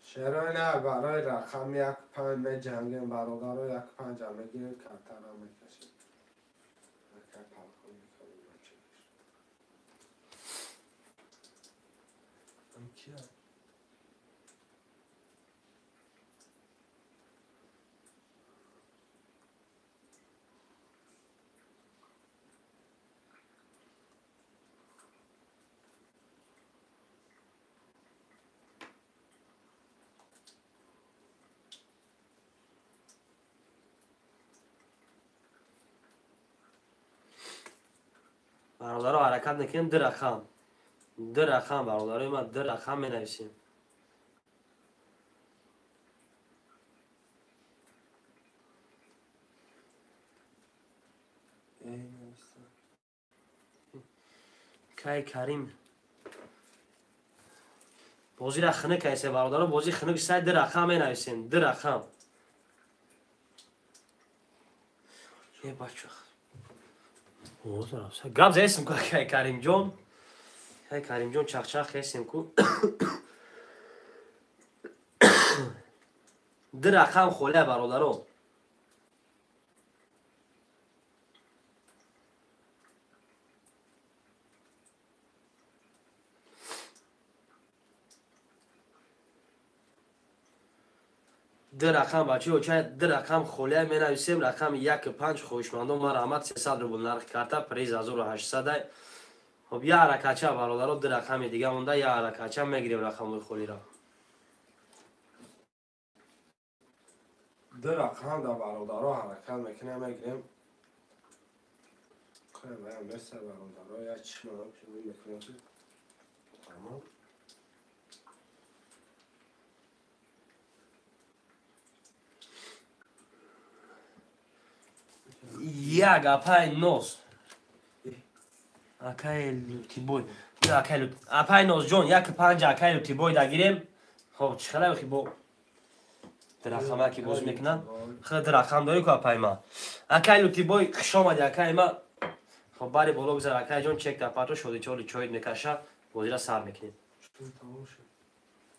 Шерои на барои рақами 1 5 меҷангем, бародаро 1 5 мегирем, картара мекашем. Ака полковник бача. Ам кия? Бародаро ҳаракат мекунем ду рақам. Ду рақам бародарои ман ду рақам менависем. Кай Карим. Бозиро хунук кайсе бародаро, бози хунук сай ду рақам менависем, ду рақам. Е бача. Гап заесем ку кай Каримҷон. Кай Каримҷон чақчақ хесем ку. Ду рақам холия бародаро. Ду рақам бачаҳо, чай ду рақам холия менависем. Рақами 1 5 хоҳишмандон марҳамат, 300 рубл нархи карта, приз 1800. Хоб, як ҳаракатча бародаро, ду рақами дига монда, як ҳаракатча мегирем рақамҳои холиро. Ду рақам да бародаро ҳаракат мекунем, мегирем. Мерса бародаро, як чишмаро мекунем ки тамом. Як апай нос. Акай Лутибой. Акай апай Нозҷон, 1 5 акай Лутибой дагирем. Хоб, чӣ хеле бо рақама ки боз мекунам. Хеле рақам дорӣ ку апай ма. Акай Лутибой, хуш омадӣ акай ма. Хоб, бари боло гузар акай ҷон, чек дар патро шоди чоли чой мекаша, бозира сар мекунем.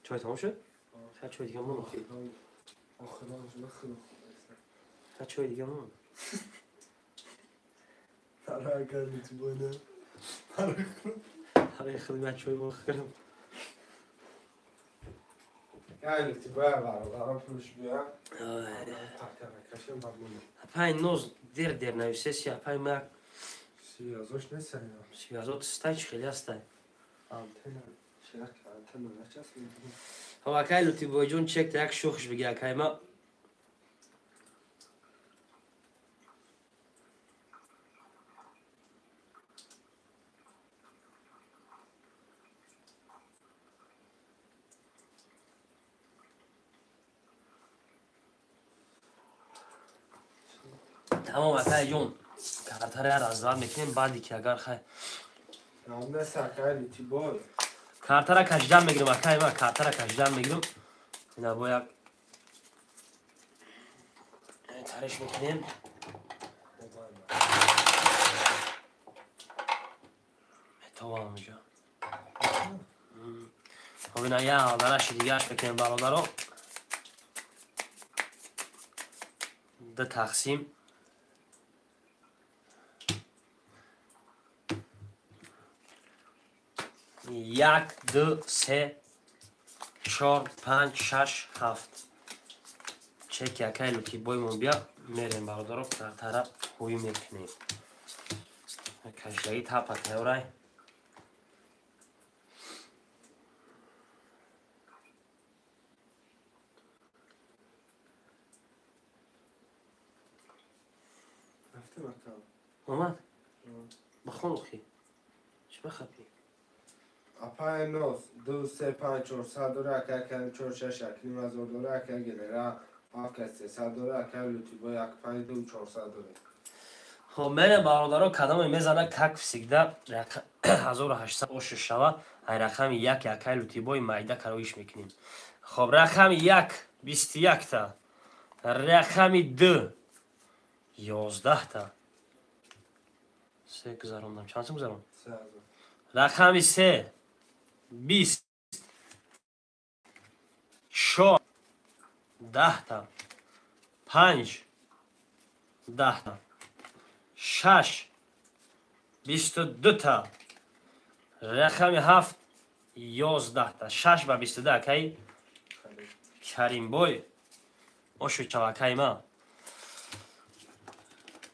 Чой тамом шуд? Ха, чой дига мон. Ха, чой дига мон. Акай Лутибой не. Барои хидмат чой бохӯрам. Апай ноз дер дер нависеси апай ма. Связош нест. Связот стай, чӣ хеле ҳастай. Антенна, шак антенна начасп. Хоб, акай Лутибойҷон, чекта як шӯхиш биги акай ма. Тамом акай ҷон, картара раздават мекунем, баъде ки агар хай картара кашидан мегирам акай ма, картара кашидан мегирам. Ина бо як тариш мекунем. Метовам инҷо. Хоб, ина як алдараши дигааш мекунем бародаро. Ду тақсим як, ду, се, чор, панҷ, шаш, ҳафт. Чеки акай Лутибоймон бия, мерем бародаро, картара ҳуй мекунем. Кашидаги тапа тайёрай. Омад? Бихон охи. Чӣ бахапӣ? Апай нос, ду, се, панҷ, чорсад дора, акай Карим чор, шаш, як ним ҳазор дора, акай Генерал ҳафт кас сесад дора, акай Лутибой 1 5, ду, чорсад дора. Хоб, мерем бародаро, кадоме мезана, как всегда, 1800 оши шава, ай рақами як акай Лутибой майда кароиш мекунем. Хоб, рақами як 21-та, рақами ду 11-та. Се гузарондам. Чанд сум гузаронд? Рақами се 20, чор 10-та, панҷ 10-та, шаш 22-та, рақами ҳафт 11-та, шаш ба 22 акай Каримбой ошу чавакай ма.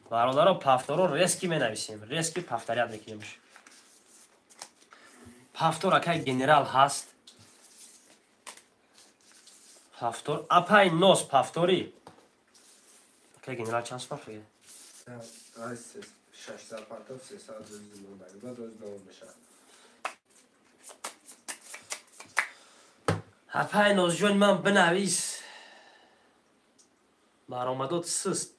Бародаро, повторо резки менависем, резки повторять мекунемш. Повтор акай Генерал ҳаст. Повтор апай нос повтори. Акай Генерал чанд сум повтор? 600 партов, 300 рӯзи мондаги, баъд рӯз давом мешавад. Апай Нозҷони ман бинавис. Баромадот сист.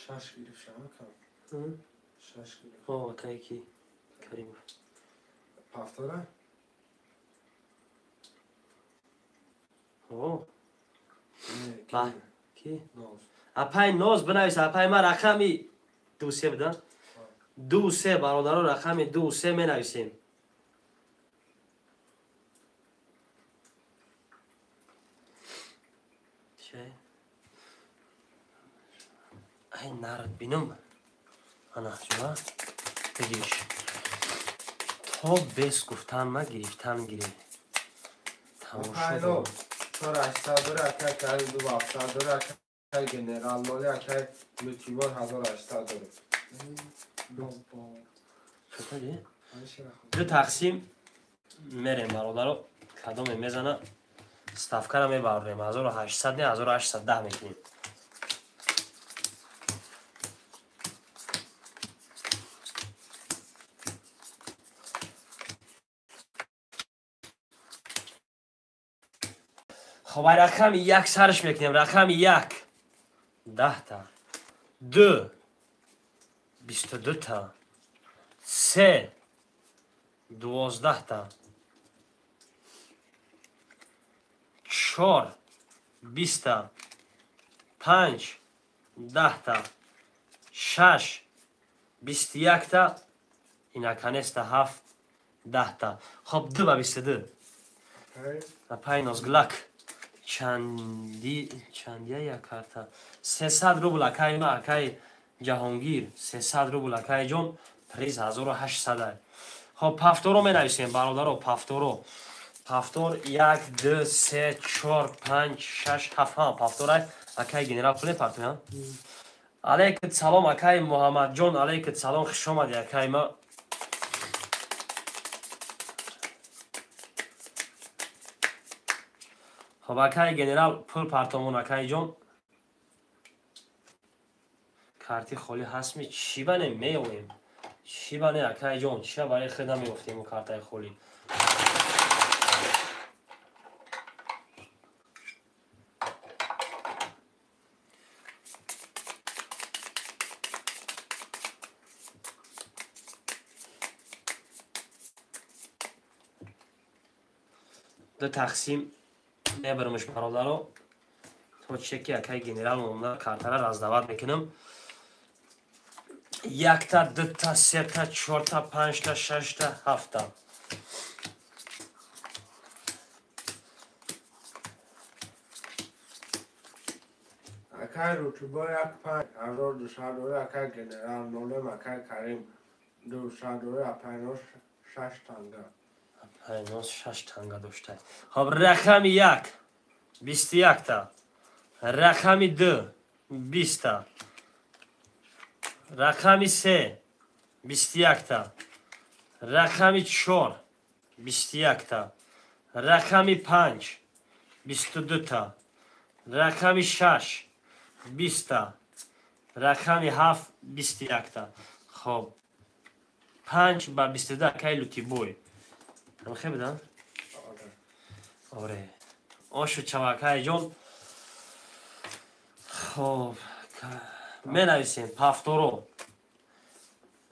Шаш гирифт шава кам. Шаш кило. О, акай ки Каримов. Повтора? О. Ба. Ки? Ноз. Апай Ноз бинавис, апай ма рақами 2-3 буда. 2-3 бародаро, рақами 2-3 менависем. Чай. Ай нард бинум. Ана ҷуа. Бигириш. То бес гуфтан ма гирифтан гире. Апай Ноз. 4800 дора, акай Карим 2700 дора, акай Генерал 0, акай Лутибор 1800 дора. Ду тақсим мерем бародаро, кадоме мезана ставкара мебарорем. 1800 не, 1810 мекунем. Хоб, ай рақами 1 сарш мекунем. Рақами 1 10та, 2 22та, 3 12та, 4 20та, 5 10та, 6 21та, инаканеста 7 10та. Хоб, 2 ба 22. Апай Нозглак. Чандия як карта? 300 рубл акай ма, акай Ҷаҳонгир, 300 рубл акай ҷон, приз 1800. Хоб, пафторо менависем бародаро, пафторо. Пафтор 1 2 3 4 5 6 7. Ҳа, пафторай акай генерал пуле партоя. Алейкум салом акай Муҳаммадҷон, алейкум салом, хуш омадӣ акай ма. Хоб, акай генерал пул партомон акай ҷон. Карти холӣ ҳастми? Чӣ бане меоем? Чӣ бане акай ҷон? Чия барои худ намеёфтем картаи холӣ? Ду тақсим мебарамш бародаро, то чеки акай генерал монда картара раздават мекунам. 1та, 2та, 3та, 4та, 5та, 6та, 7та. Акай Рутубо 1 5 1200 дора, акай Генерал 0, акай Карим 200 дора, апай Ноз 6 танга. Апай Ноз 6 танга дошта. Хоб, рақами 1 21та, рақами 2 20та, рақами 3 21та, рақами 4 21та, рақами 5 22та, рақами 6 20та, рақами 7 21та. Хоб, 5 ба 22 акай Лутибой. Ҳамхе будан? Оре. Ошу чавакай ҷон. Хоб, менависем пафторо.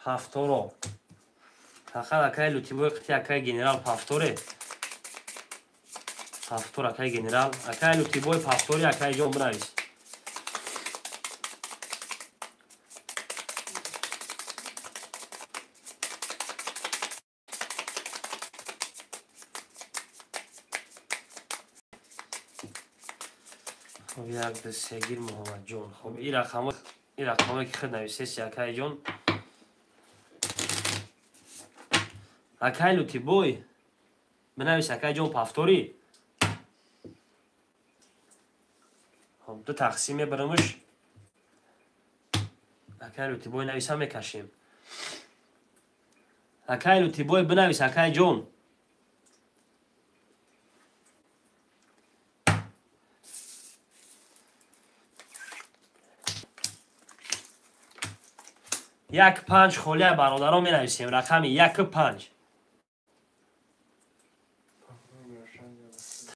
Пафторо. Фақат акай Лутибой қити акай генерал пафторе. Пафтор акай генерал. Акай Лутибой пафтори акай ҷон бинавис. Хоб, 1 2 3 гир Муҳаммадҷон. Хоб, ин рақамое ки худ нависеси акай ҷон. Акай Лутибой бинавис акай ҷон пафторӣ. Хоб, ду тақсим мебарамш. Акай Лутибой нависа мекашем. Акай Лутибой бинавис акай ҷон. 1-5 холия бародарон менависем. Рақами 1-5.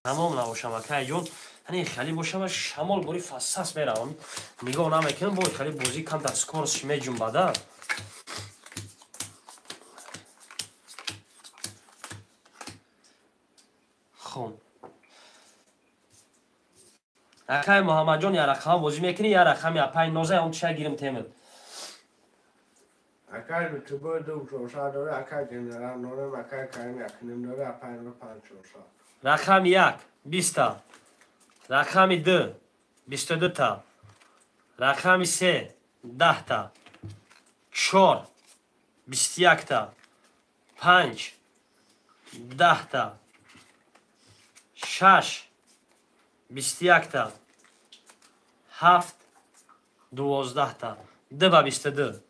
Тамом набошам акай ҷон. Ҳани хеле бошам шамол бори фассас меравам. Нигоҳ намекунам, бо хеле бозӣ камтар скоростш меҷунбада. Хон. Акай Муҳаммадҷон, я рақама бозӣ мекунӣ, я рақами апай Ноза, он чия гирим темад. Акай Лутибой 2 400 дора, акай генерал норем, акай Карим 1.5 дора, апай Нур 5 400. Рақами 1 20 та. Рақами 2 22 та. Рақами 3 10 та. 4 21 та. 5 10 та. 6 21 та. 7 12 та. 2 ба 22.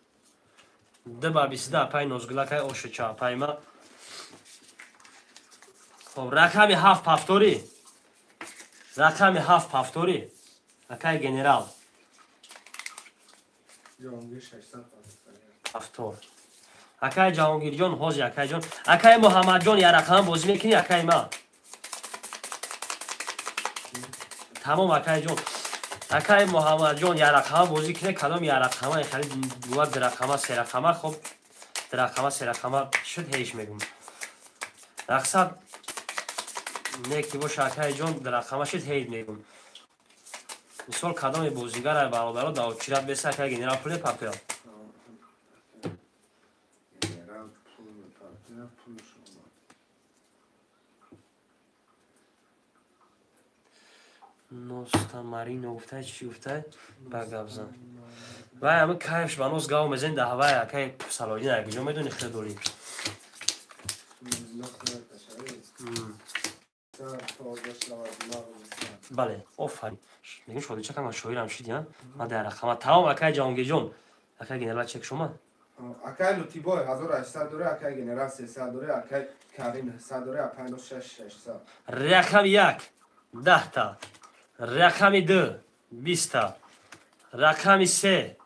2 ба 22 апай Нозгулакай ошуча апайма. Хоб, рақами 7 пафторӣ. Рақами 7 пафторӣ. Акай генерал. Ҷаҳонгир 600 пафтор. Акай Ҷаҳонгирҷон, ҳози акайҷон. Акай Муҳаммадҷон, я рақам бозӣ мекунӣ, акай ма. Тамом акайҷон. Акай Муҳаммадҷон, я рақама бозӣ кунӣ, кадом я рақама, хеле дуа рақама, се рақама, хоб, рақама, се рақама шуд, ҳеҷ мегум. Рақсад не ки боша акайҷон, рақама шуд, ҳеҷ мегум. Мисол кадоми бозигар бародаро да очират беса, акай генерал пул мепартояд. Генерал пул мепартояд, пулш омад. Носта Марино гуфтай, чӣ гуфтай? Ба гап зан. Вай ами кайфш ба нос гав мезани да ҳавай акай Салоҳиддин акиҷо медони хеле дорӣ. Бале, офарин. Мегӯм шодича кама шоирам шуди, а? Ма дар рақама. Тамом акай Ҷаҳонгирҷон. Акай генерал чек шума? Акай Лутибой 1800 дора, акай генерал 300 дора, акай Карим 100 дора, апай Нос 600. Рақами 1 10 та. Рақами 2 20 та. Рақами 3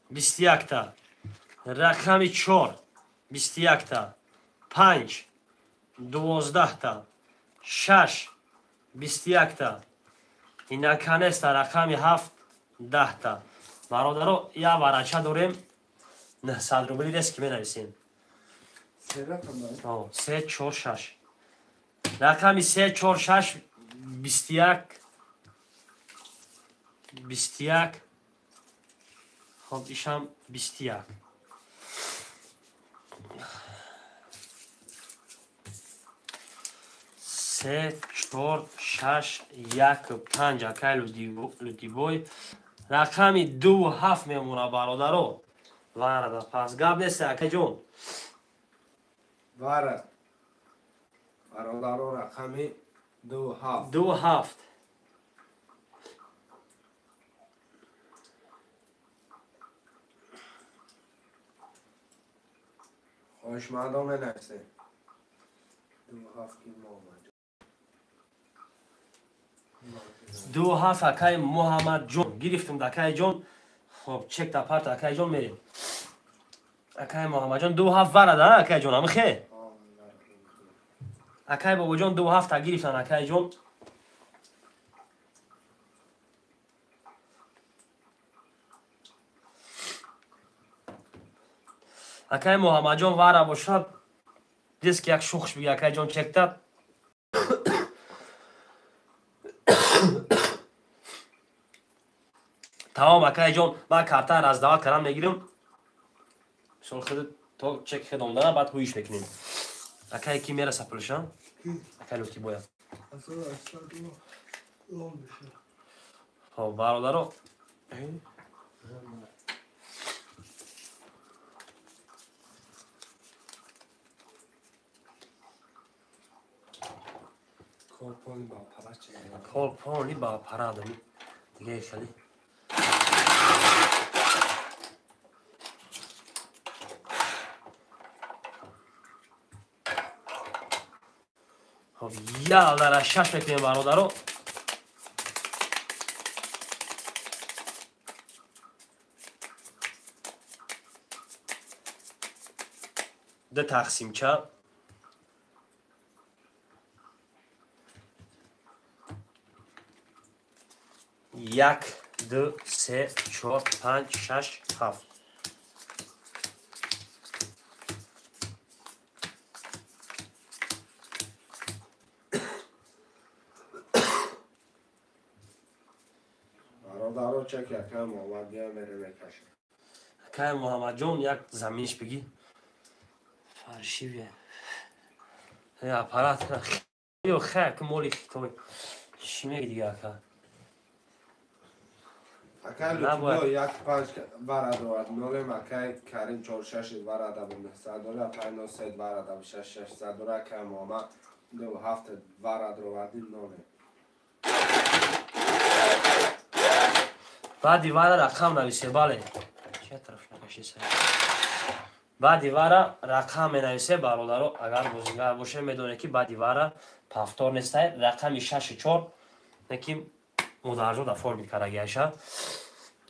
21 та. Рақами 4 21 та. 5 12 та. 6 21 та. Инаканеста рақами 7 10 та. Бародаро, я варача дорем. 900 рубли рест ки менависем. 3 4 6. Рақами 3 4 6 21 21. Хоб, ишам 21. 3 4 6 1 5 акай Лутибой. Рақами 2 7 мемона бародаро. Варада пас гап нест акайҷон. Вара. Бародаро рақами 2 7. 2 7. Хоҳишмандон менависем. 2 7 ки Муҳаммадҷон. 2 7 акай Муҳаммадҷон. Гирифтем акайҷон. Хоб, чек та парт акайҷон мерем. Акай Муҳаммадҷон 2 7 варада акайҷон, амихе? Акай Бобоҷон 2 7 та гирифтан акайҷон. Акай Муҳаммадҷон вара бошад, диск як шухш биги акайҷон чекта. Тамом акайҷон, ман карта раздават кардам мегирам. Мисол худ то чек хедомдана, баъд ҳуиш мекунем. Акай ки мераса пулша? Акай Лутибоя. Хоб, бародаро. Кор пони ба пара дами. Дига хеле. Хоб, яллара шаш мекунем бародаро. Ду тақсимча. 1 2 3 4 5 6 7. Бародаро чеки акай Муҳаммад бия мере мекашем. Акай Муҳаммадҷон як заминиш бигӣ. Фаршиве. Аппарат ё хак моли хитой. Чӣ меги дига ака? Акай Лутфулло 1-5 варад овард. Нолем акай Карим 4-6 варада бу 900 дора, акай 9 варада бу 6-600 дора, акай Муҳаммад 2-7 варад оварди нолем. Баъди вара рақам нависе, бале. Чия тараф накашиса? Баъди вара рақам менависе, бародаро, агар бозингар боше, медоне ки баъди вара пафтор нестай, рақами 6-4, неки мударҷо да формит карагиаша.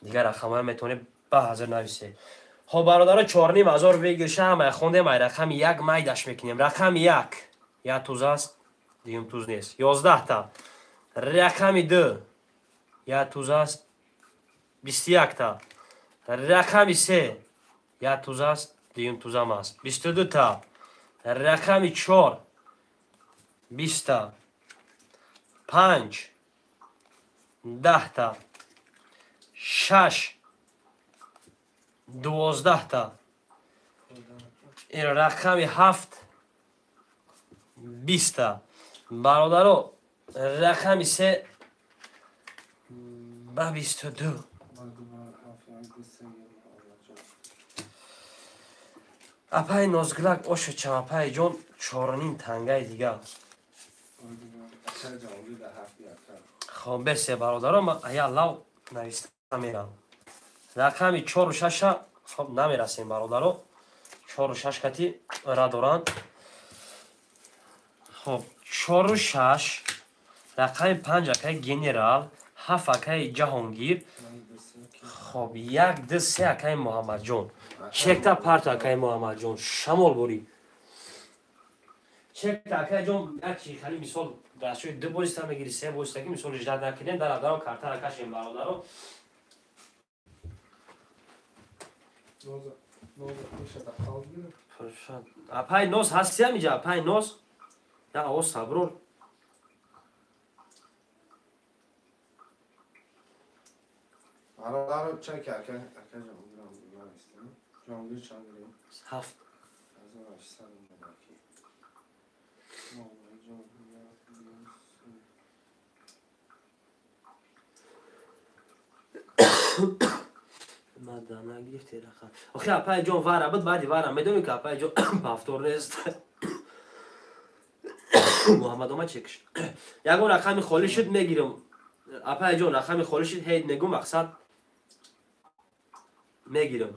Дигар рақамҳоя метавонед ба ҳазир нависе. Хоб, бародаро, 4,5 ҳазор выигрыша ҳамая хондем, ай рақами 1 майдаш мекунем. Рақами 1, як туз аст, дуюм туз нест. 11та. Рақами 2, як туз аст, 21та. Рақами 3, як туз аст, дуюм тузам аст. 22та. Рақами 4, 20та. 5, 10та. 6, 12та. Рақами 7, 20та. Бародаро, рақами 3 ба 22. Апай Нозгулак ошучам, апай ҷон, 4,5 тангаи дига. Хоб, бесе бародаро, ман ая лав нависта мерам. Рақами 4-6 хоб намерасем бародаро. 4-6 кати ра доранд. Хоб, 4-6, рақами 5 акай Генерал, 7 акай Ҷаҳонгир, хоб 1 2 3 акай Муҳаммадҷон. Чекта парта акай Муҳаммадҷон, шамол бурӣ. Чекта акай ҷон, як чи хали мисол дастшои 2 боиста мегири, 3 боиста ки мисол ждат накунем, дар адарон картара кашем бародаро. Апай Ноз ҳасти ҳамиҷа, апай Ноз? Я овоз саброр. Бародаро чеки акай Ҷаҳонгирам навистем. Ҷаҳонгир чанд гирем? 7. 1800 рубли. Мада нагирифте рақам. Охи апай ҷон вара буд, баъди вара медонӣ ки апай ҷон пафтор нест. Муҳаммад омад чекш. Ягон рақами холӣ шуд мегирам. Апай ҷон рақами холӣ шуд ҳейд мегум, мақсад мегирам.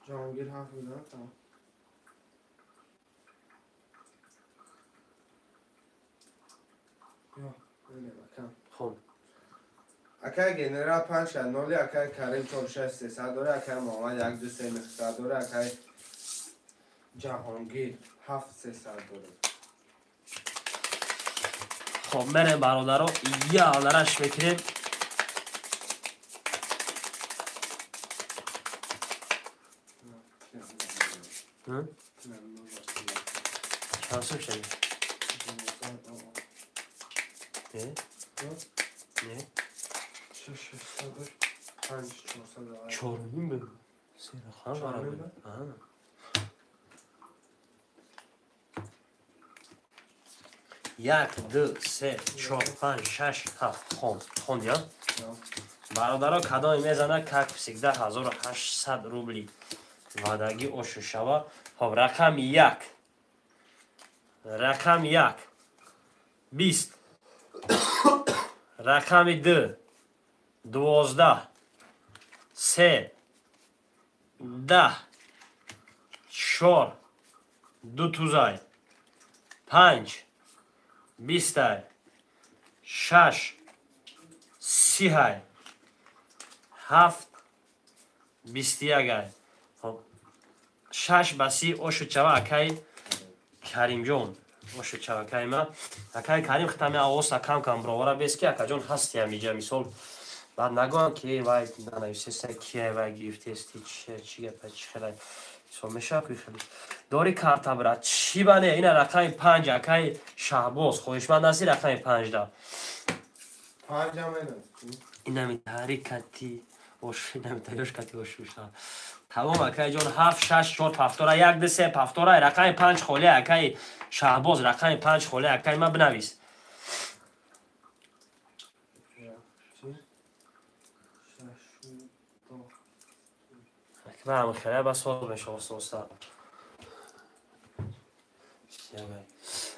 Ҷаҳонгир 7 буда, тамом. Хоб. Акай Генерал 5-0, акай Карим 4-6 300 дора, акай Муҳаммад 1 2 3 900 дора, акай Ҷаҳонгир 7 300 дора. Хоб, мерем бародаро, я алараш мекунем. Чанд сум шуд? Не? Не? 6 5 400. 4,5 бе. Се рақам вара бе. 1 2 3 4 5 6 7. Хонд. Хонд я? Бародаро, кадоме мезана, как всегда 1800 рубли. Вадаги ошу шава. Хоб, рақами 1. Рақами 1. 20. Рақами 2. 12. 3. 10. 4. 2 тузай. 5. 20. 6. 30. 7. 21. Хоб, 6 ба 30 ошу чава акай Каримҷон. Ошу чава акай ма. Акай Карим хитами овоса кам кам бровара бес ки акаҷон ҳасти ҳамиҷа мисол. Баъд нагӯям ки вай нанависеста кия вай гирифтести чи гапа чи хелай. Мисол мешава ки хеле. Дори карта брат, чӣ ба не? Ина рақами 5 акай Шаҳбоз, хоҳишманд ҳасти рақами 5 да. Инами таҳрикати инами таёшкати ошуша. Тамом акай ҷон 7 6 4 повтора 1 2 3 повтора рақами 5 холӣ акай Шаҳбоз рақами 5 холӣ акай ма бинавис. Ман хеле ба сол мешавам соса.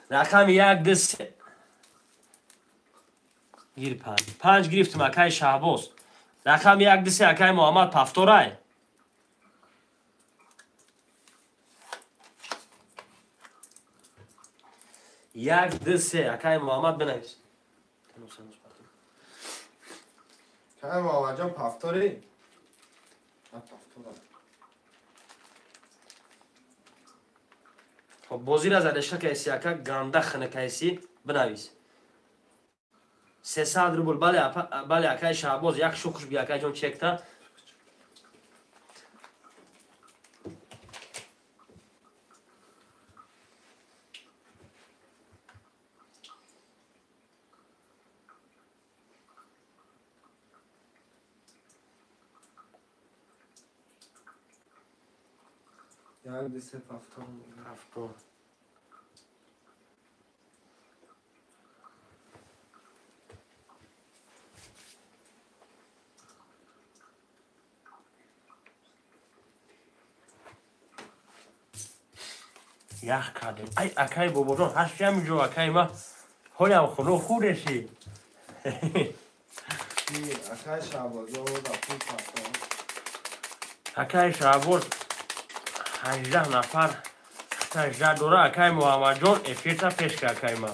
Рақами 1 2 3 гир 5. 5 гирифтем акай Шаҳбоз. Рақами 1 2 3 акай Муҳаммад повторай. 1 2 3 акай Муҳаммад бинавис. Акай Муҳаммадҷон повтори? Хоб бозира задешка кайси ака ганда хина кайси бинавис. 300 рубл бале бале акай Шаҳбоз як шухш би акай ҷон чекта. 1 2 3 повтор. Повтор. Ях кардем. Ай акай бобоҷон ҳашти ҳаминҷо акай ма ҳолям хунук хӯреши. Акай Шаҳбоз пул повтор. Акай Шаҳбоз 18 нафар 18 дора акай Муҳаммадҷон эфирта пеш ка акай ма.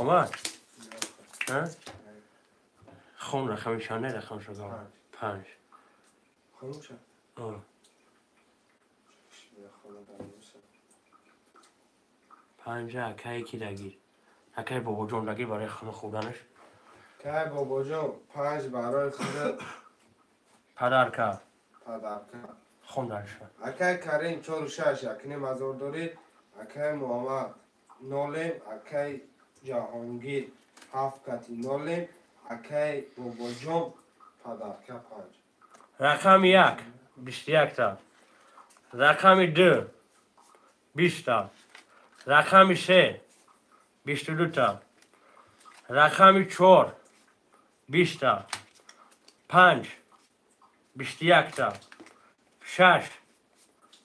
Омад? Хон рақами чанде рақам шуд? 5. Хонуша? 5 акай ки дагир? Акай бобоҷон дагир барои хона хӯрданаш? Акай бобоҷон 5 барои худат падарка. Падарка. Хондаша. Акай Карим 4 6 1.5 ҳазор дорӣ. Акай Муҳаммад 0, акай Ҷаҳонгир 7 кати 0, акай бобоҷон падарка 5. Рақами 1 21 та. Рақами 2 20 та. Рақами 3 22 та. Рақами 4 20 та. 5 21 та. 6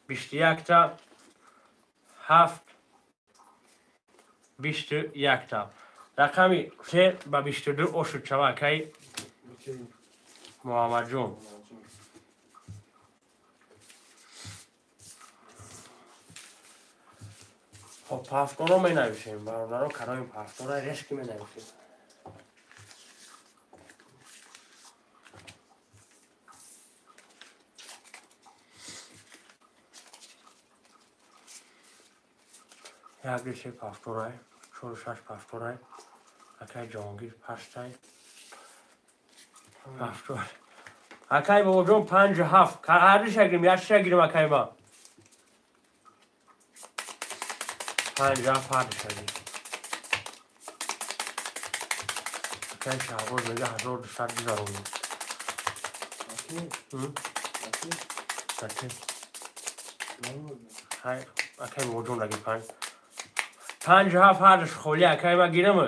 21 та. 7 21 та. Рақами 3 ба 22 ошуд шава акай Муҳаммадҷон. Хоб повторо менависем бародаро, кадоми повтора решки менависем. 1 2 3 повторай, 4 6 повторай, акай Ҷаҳонгир 8 повтор. Акай бобоҷон 5 7 ҳардуша гирим, якша гирим акай ма. 5 7 ҳардуша гирим. Акай Шаҳбоз мега 1200 гузаронем. Акай бобоҷон дагир 5. 5 7 ҳардуш холӣ акай ма гирим.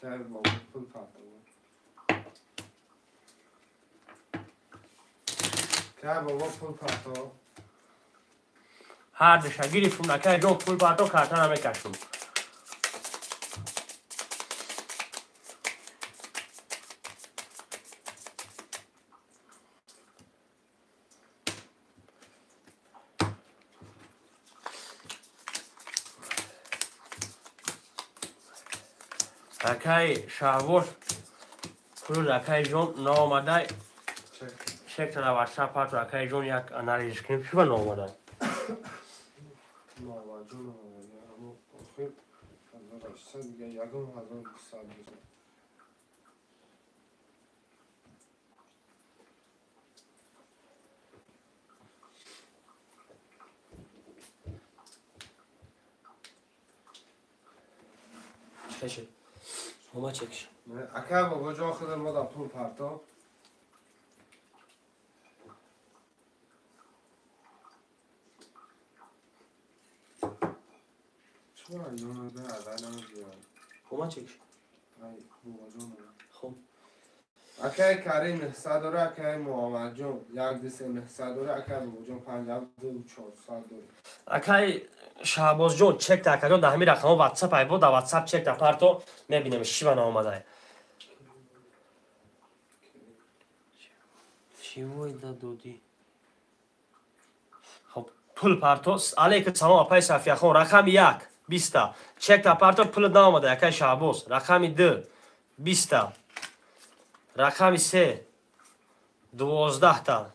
Акай бобо пул парто. Ҳардуша гирифтум акай ҷон пул парто карта намекашум. Акай Шаҳбоз пул акай ҷон наомадай. Чек та WhatsApp парту акай ҷон як анализ кунем. Чӣ ба наомада? Муҳаммадҷон омада. Аммо охир 1800 дига ягон 1200 бизан. Чӣ шуд? Омад чекш. Ака бобоҷон худ мо да пул парто. Чора ёнада адай намегирам. Омад чекш. Ай бобоҷон. Хуб. Акай Карим 900 дора, акай Муҳаммадҷон 1 2 3 900 дора, акай бобоҷон 52 400 дора. Акай Шаҳбозҷон, чекта акаҷон дар ҳамин рақамҳо WhatsApp айбо, дар WhatsApp чекта парто, мебинем шива наомадай. Чивой да додӣ? Хоб, пул парто. Алейкум салом, апай Сафияхон. Рақами як 20-та. Чекта парто, пул наомада, акай Шаҳбоз. Рақами ду 20-та. Рақами се 12-та.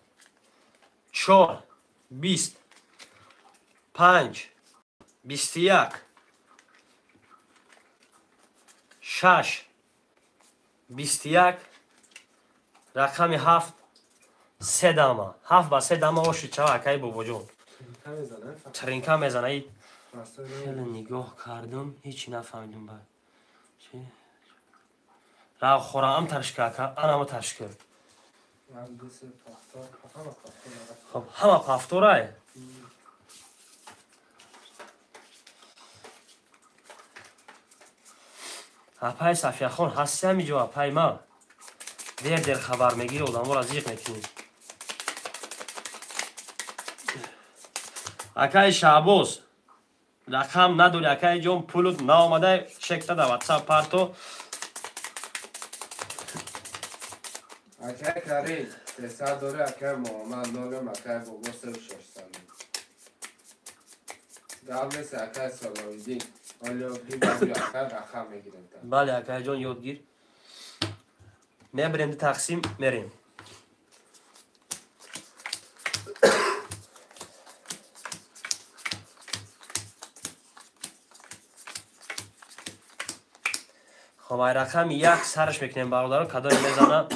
Чор 20. Панҷ 21. Шаш 21. Рақами ҳафт се дама. Ҳафт ба се дама оши чава, акаи бобоҷон. Тринка мезана. И хеле нигоҳ кардам, ҳечи нафаҳмидум ба. Рав хораам таршка ака, анамо таршка. Хоб, ҳама пафторай. Апай Сафияхон, ҳасти ҳамиҷо, апай ма? Дер дер хабар мегири, одаморо зиқ мекунӣ. Акаи Шаҳбоз, рақам надори, акаи ҷон, пулут наомада, чекта дар WhatsApp парто. Акай Карим 300 дора, акай Муҳаммад нолем, акай бобо 3600. Гап нест, акай Салоҳиддин. Бале, акайҷон, ёдгир. Мебарем тақсим, мерем. Хоб, ай рақами як сараш мекунем, бародаро, кадоме мезана.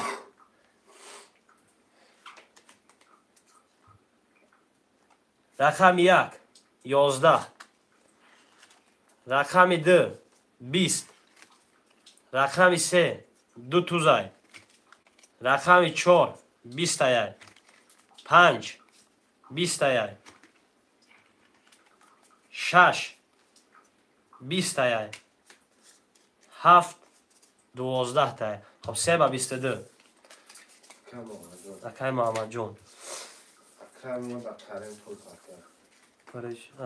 Рақами як 11. Рақами ду 20. Рақами се ду тузай. Рақами чор 20-таяй. Панҷ 20-таяй. Шаш 20-таяй. Ҳафт 12-таяй. Хоб, се ба 22. Акай Муҳаммадҷон.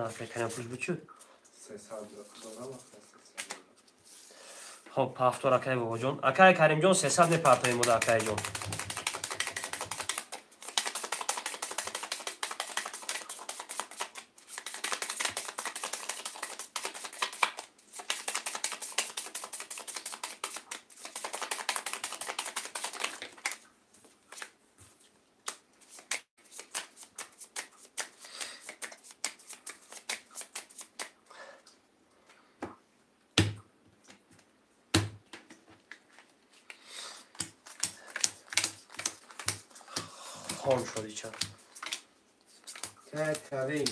Акай Карим пулш буд чуд? Хоб, пафтор, акай бобоҷон. Акай Каримҷон, 300 мепартоем буда, акайҷон. Хом шуд ича. Карим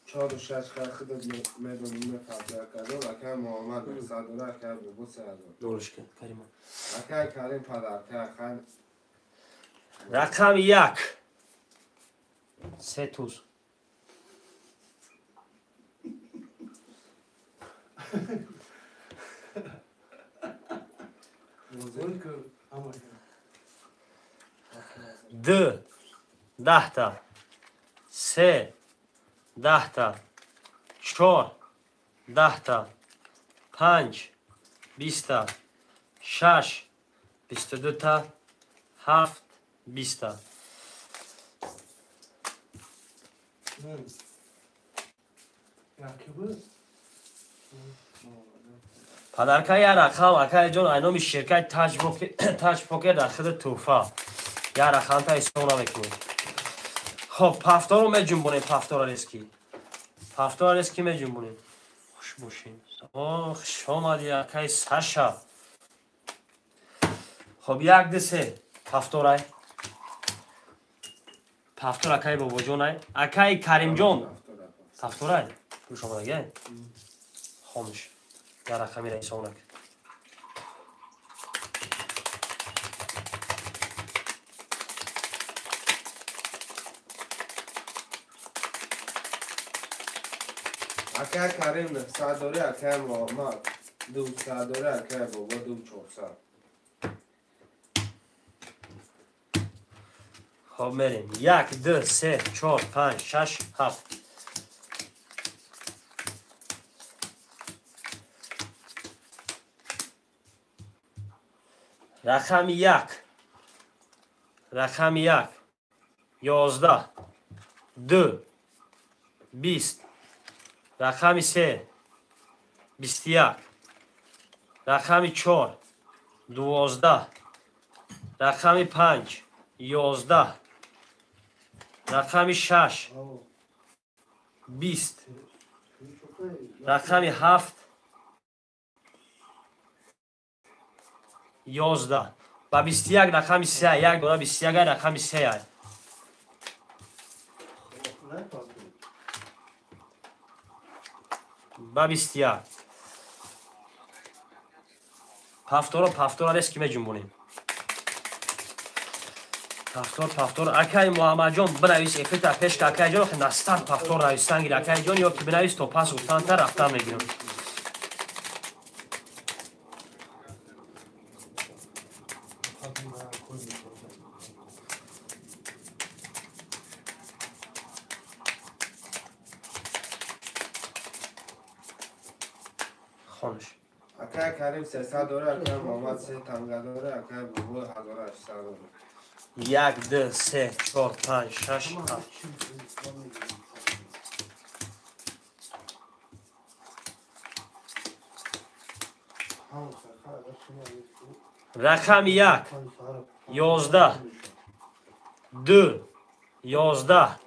чору шаш худат медонӣ мефарзия кардам, акай Муҳаммад 900 дора, акай бобо 3000. Нолишка, Карима. Акай Карим падарка хан. Рақами як. Се туз. Ду 10-та. Се 10-та. Чор 10-та. Панҷ 20-та. Шаш 22-та. Ҳафт 20-та. Падарка я рақам, акай ҷон, ай номи ширкати Таҷ Покер дар худи тӯҳфа. Я рақамта ҳисоб намекунем. Хоб, пафторо меҷунбонем, пафтора резки. Пафтора резки меҷунбонем. Хуш бошед. О, хуш омадӣ, акай Саша. Хоб, 1 2 3 пафторай. Пафтор акай Бобоҷонай. Акай Каримҷон. Пафторай. Хуш омадагай. Хомӯш. Я рақамира ҳисоб накун. Акай Карим 900 дори, акай Муҳаммад 200 дори, акай Бобо 2400. Хоб, мерем. 1 2 3 4 5 6 7. Рақами 1. Рақами 1. 11 2 20. Рақами 3 21. Рақами 4 12. Рақами 5 11. Рақами 6 20. Рақами 7 11. Ба 21 рақами 3 як дона 21 рақами 3. Ба 21. Пафторо пафтора резки меҷунбонем. Пафтор пафтор. Акай Муҳаммадҷон бинавис эфирта пеш ка акайҷон охи настар пафтор навистан гир акайҷон ё ки бинавис то пас гуфтанта рафтан мегирам. Хонаш. Акай Карим 300 дора, акай Муҳаммад 3 танга дора, акай Бобо 1800 дора. 1 2 3 4 5 6 7. Рақами 1 11 2 11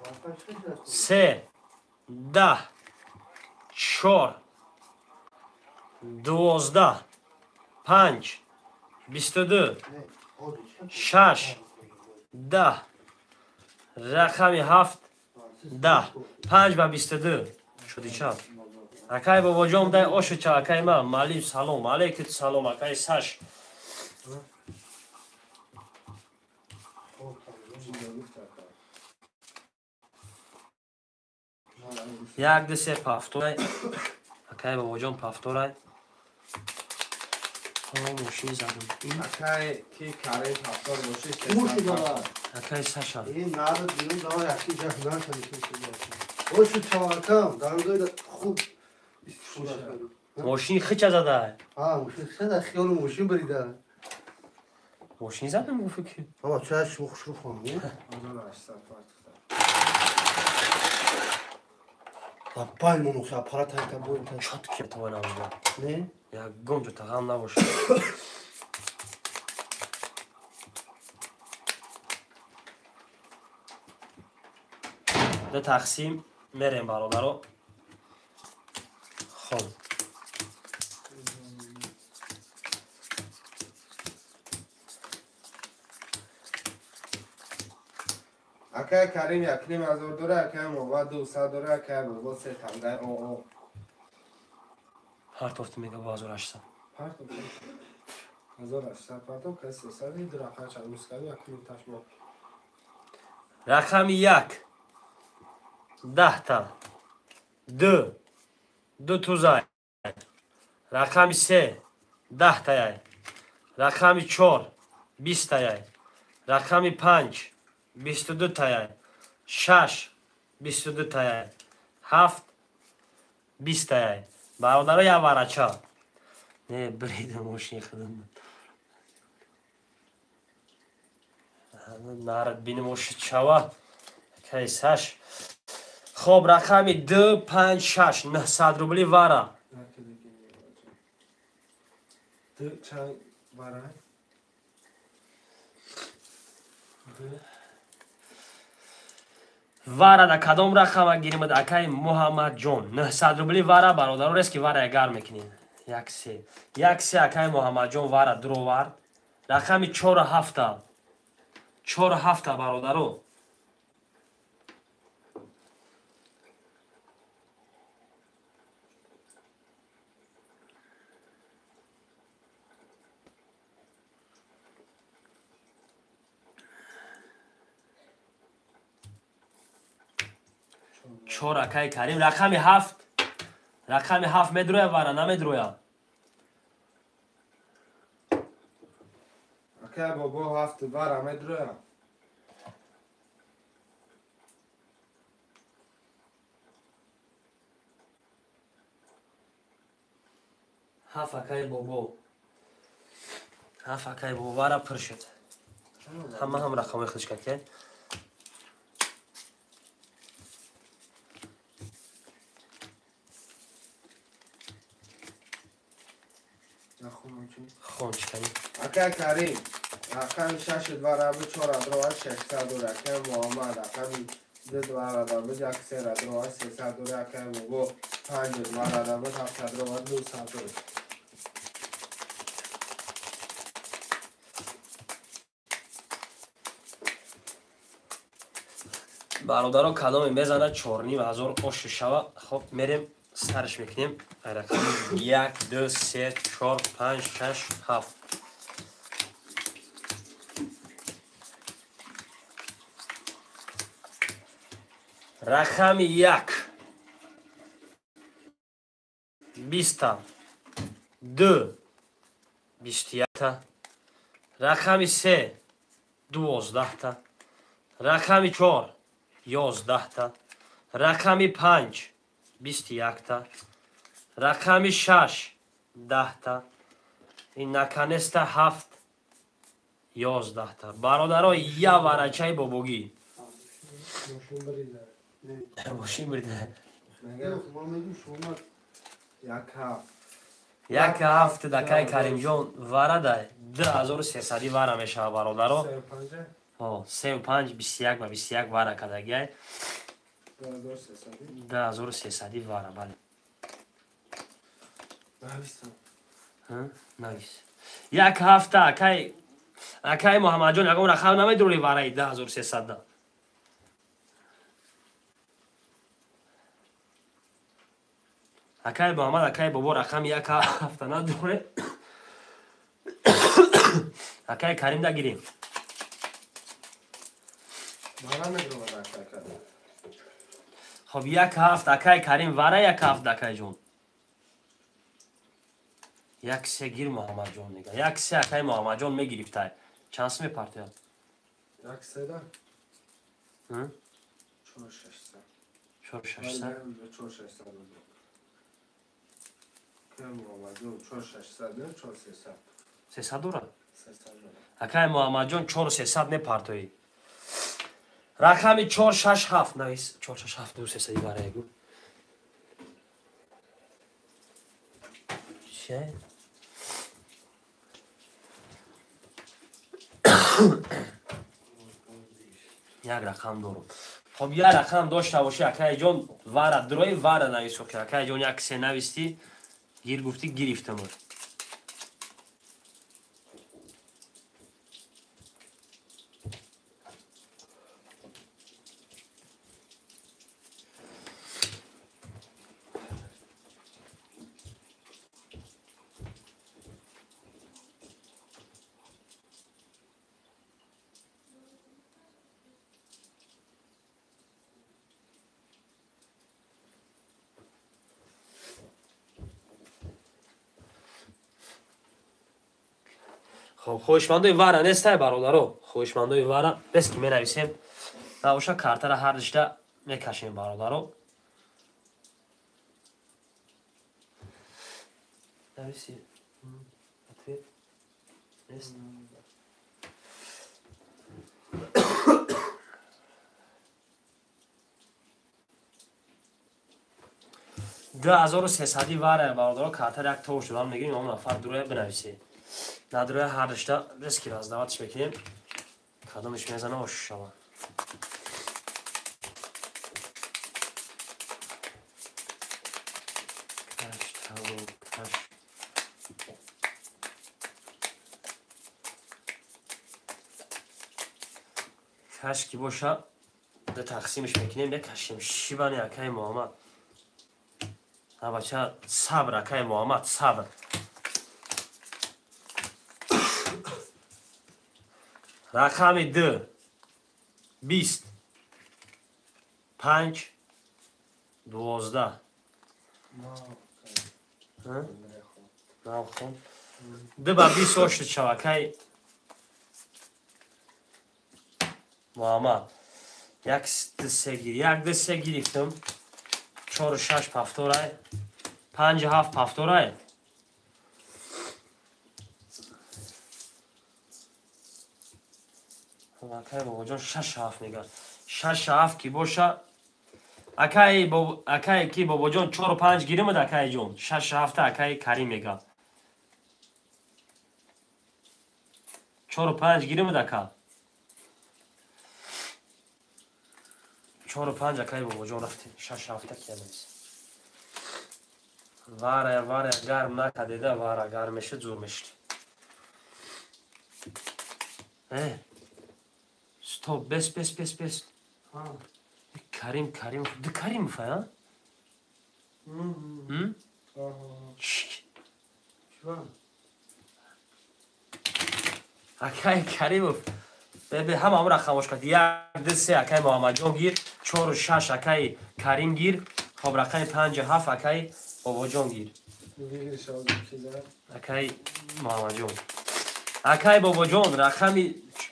3 10 4 12 5 22 6 10. Рақами 7 10 5 ба 22 шуди чап. Акай Бобоҷон дай ошу ча акай ма маълим салом алейкум салом акай Саш. Як 2 3 пафторай. Акай Бобоҷон пафторай. Мошин задам. Акай ки Карим пафтор боши. Акай Саша. Ин нард бирун давай яки ҷаҳдан шади. Ошу чавакам, дарудои хуб истифода кардам. Мошин хича зада. А, мошин хича хиёл мошин брида. Мошин задам гуфт ки. Баба чай шух шух хон. Пай мунух аппарат ҳайта бо чот ки тавонам. Не? Ягон ҷо тағам набошад. Ду тақсим мерем бародаро. Хоб. Акай Карим 1,5 дора, акай Муҳаммад 200 дора, акай Бобо 3 тангаи ОО. Партофт мега бо 1800. Партофт 1800 партофт, кас 300 ду рақам чанд мускали 1,5 мо. Рақами 1 10 та 2 2 тузай. Рақами 3 10 таяй. Рақами 4 20 таяй. Рақами 5 22 таяй. 6 22 таяй. 7 20 таяй. Бародаро я варача. Не, брида мошин худам. Нарад бинем оши чава. Кайсаш. Хоб, рақами 2 5 6 900 рубли вара. Ду чанд вара? Вара да кадом рақама гиримад акай Муҳаммадҷон? 900 рубли вара бародаро рест ки вара ягар мекунем. Як се. Як се акай Муҳаммадҷон вара дуровард. Рақами 4 7. 4 7 бародаро. Чор акай Карим. Рақами 7. Рақами 7 медроя вара намедроя? Акай бобо 7 вара медроя. Ҳафт акай бобо. Ҳафт акай бобо вара пур шуд. Ҳама ҳам рақамҳои худш кард ки. Хон чикани. Акай Карим, рақами 6 вара буд 4 дровад 600 дора. Акай Муҳаммад рақами 2 вара буд 1 3 дровад 300 дора. Акай бобо 5 вара буд 7 дровад 200 дора. Бародаро кадоме мезанад 4500 ош шава. Хоб мерем сарш мекунем. Рақами 1 2 3 4 5 6 7. Рақами 1 20 2 21 рақами 3 12 рақами 4 11 рақами 5 21 рақами 6 10 ин наконец-то 7 11. Бародаро я варачаи бобогӣ. Мошин брида. Як ҳафт дакай Каримҷон вара да 2300 вара мешава бародаро. 3 5 21 ба 21 вара кадагиай. 2300 вара, бале. Навис. Як ҳафта акай акай Муҳаммадҷон ягон рақам намедурӣ вараи 2300. Акай Муҳаммад акай бобо рақами як ҳафта надуре. Акай Карим да гирим. Хоб як ҳафт акай Карим вара як ҳафт акай ҷон. Як се гир Муҳаммадҷон мега. Як се акай Муҳаммадҷон мегирифтай. Чанд сум мепартояд? Як се да? 4600. 4600. 4600. Акай Муҳаммадҷон 4600 не 4300. 300 дора? 300 дора. Акай Муҳаммадҷон 4300 мепартоӣ. Рақами 467 навис. 467 2300 вара ягу. Чӣ? Як рақам дорум. Хоб як рақам дошта бошӣ акай ҷон вара дрои вара навис. Акай ҷон як се навистӣ гир гуфтӣ гирифтам. Хоб хоҳишмандои вара нестай бародаро. Хоҳишмандои вара бес ки менависем. Набоша картара ҳар дишта мекашем бародаро. Нависи. Ответ. Нест. 2300 вара бародаро картара як товш додам мегирем, он нафар дуроя бинависед. Надроя ҳар дишта бес ки раздаватш мекунем. Кадомиш мезана ош шава. Каш, тамом, каш. Каш ки боша, да тақсимиш мекунем, бекашем. Шибани акай Муҳаммад. Бача, сабр, акай Муҳаммад, сабр. Рақами 2 20 5 12. Навхон. 2 ба 20 ошт шава, акай Муҳаммад. 1 2 3 гир. 1 2 3 гирифтам. 4 6 повторай. 5 7 повторай. Акай бобоҷон 6 7 мегӯяд. 6 7 ки боша, акай ки бобоҷон 4 5 гиримад, акай ҷон. 6 7 акай Карим мегӯяд. 4 5 гиримад ака. 4 5 акай бобоҷон рафтем. 6 7 ки нест. Вара вара гарм накадеда, вара гарм мешид, зур мешид. Стоп, бес, бес, бес, бес. Карим, Карим, ду Карим фа, а? Акай Каримов. Бебе, ҳама амра хамош кард. 1 2 3 акай Муҳаммадҷон гир, 4 6 акай Карим гир, хоб рақами 5 7 акай Бобоҷон гир. Акай Муҳаммадҷон. Акай Бобоҷон, рақами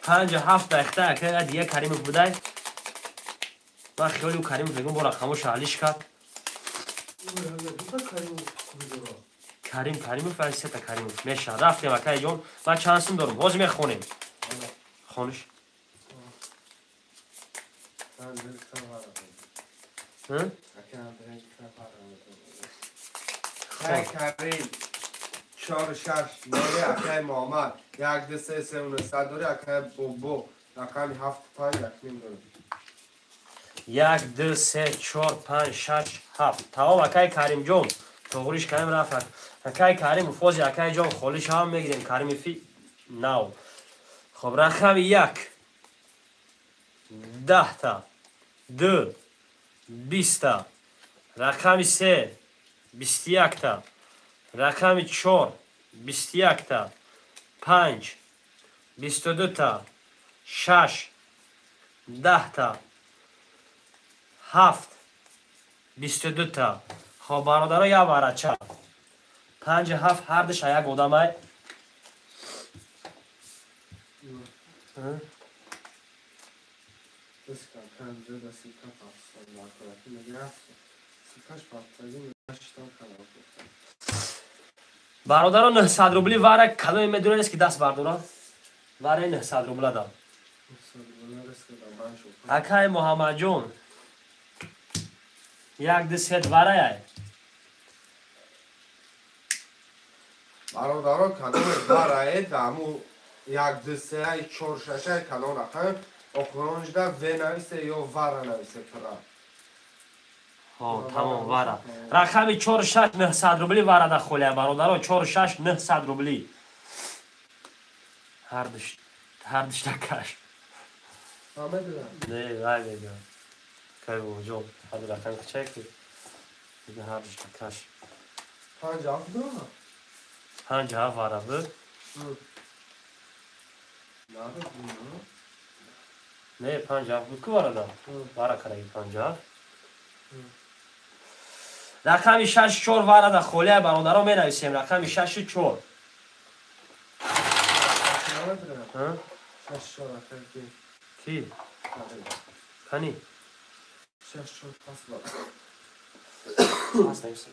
5 7 дахта акай дия Каримов будай. Ман хиёли Каримов мегӯм, бо рақамош алиш кард. Карим Каримов ва сета Каримов. Меша, рафтем акай ҷон. Ман чанд сум дорам? Ҳозир мехонем. Хониш. Карим 4 6 нори акай Муҳаммад 1 2 3 3 9 дори акай Бобо рақами 7 5 1 дорем. 1 2 3 4 5 6 7. Тамом акай Каримҷон. Тоғриш кардем рафт. Акай Карим фози акай ҷон холиш ҳам мегирем. Каримифи нав. Хоб рақами 1 10 та 2 20 та рақами 3 21 та рақами 4 21 та 5 22 та 6 10 та 7 22 та. Хоб бародаро, як варача 5 7 ҳардуш як одамай. Бародаро, 900 рубли вара кадоме медонед ки даст бардорад? Вараи 900 рубла дам. Акай Муҳаммадҷон 1 2 3 вараяй. Бародаро, кадоме варае даму 1 2 3 4 6 кадом рақам охиронжда в нависе ё вара нависе пура. Ҳо, тамом вара. Рақами 4 6 900 рубли вара да холия бародаро, 4 6 900 рубли. Ҳардуш такаш. Не, вай мегӯям. Кай бобоҷон, ҳарду рақами кучак ки. Ҳардуш такаш. 5 7 дора? 5 7 вара буд. Не, 5 7 буд ку варада? Вара караги 5 7. Рақами 6 4 варада холия бародаро менависем. Рақами 6 4. 6 4 Ки? Кани? 6 4 пас бар. Пас нависем.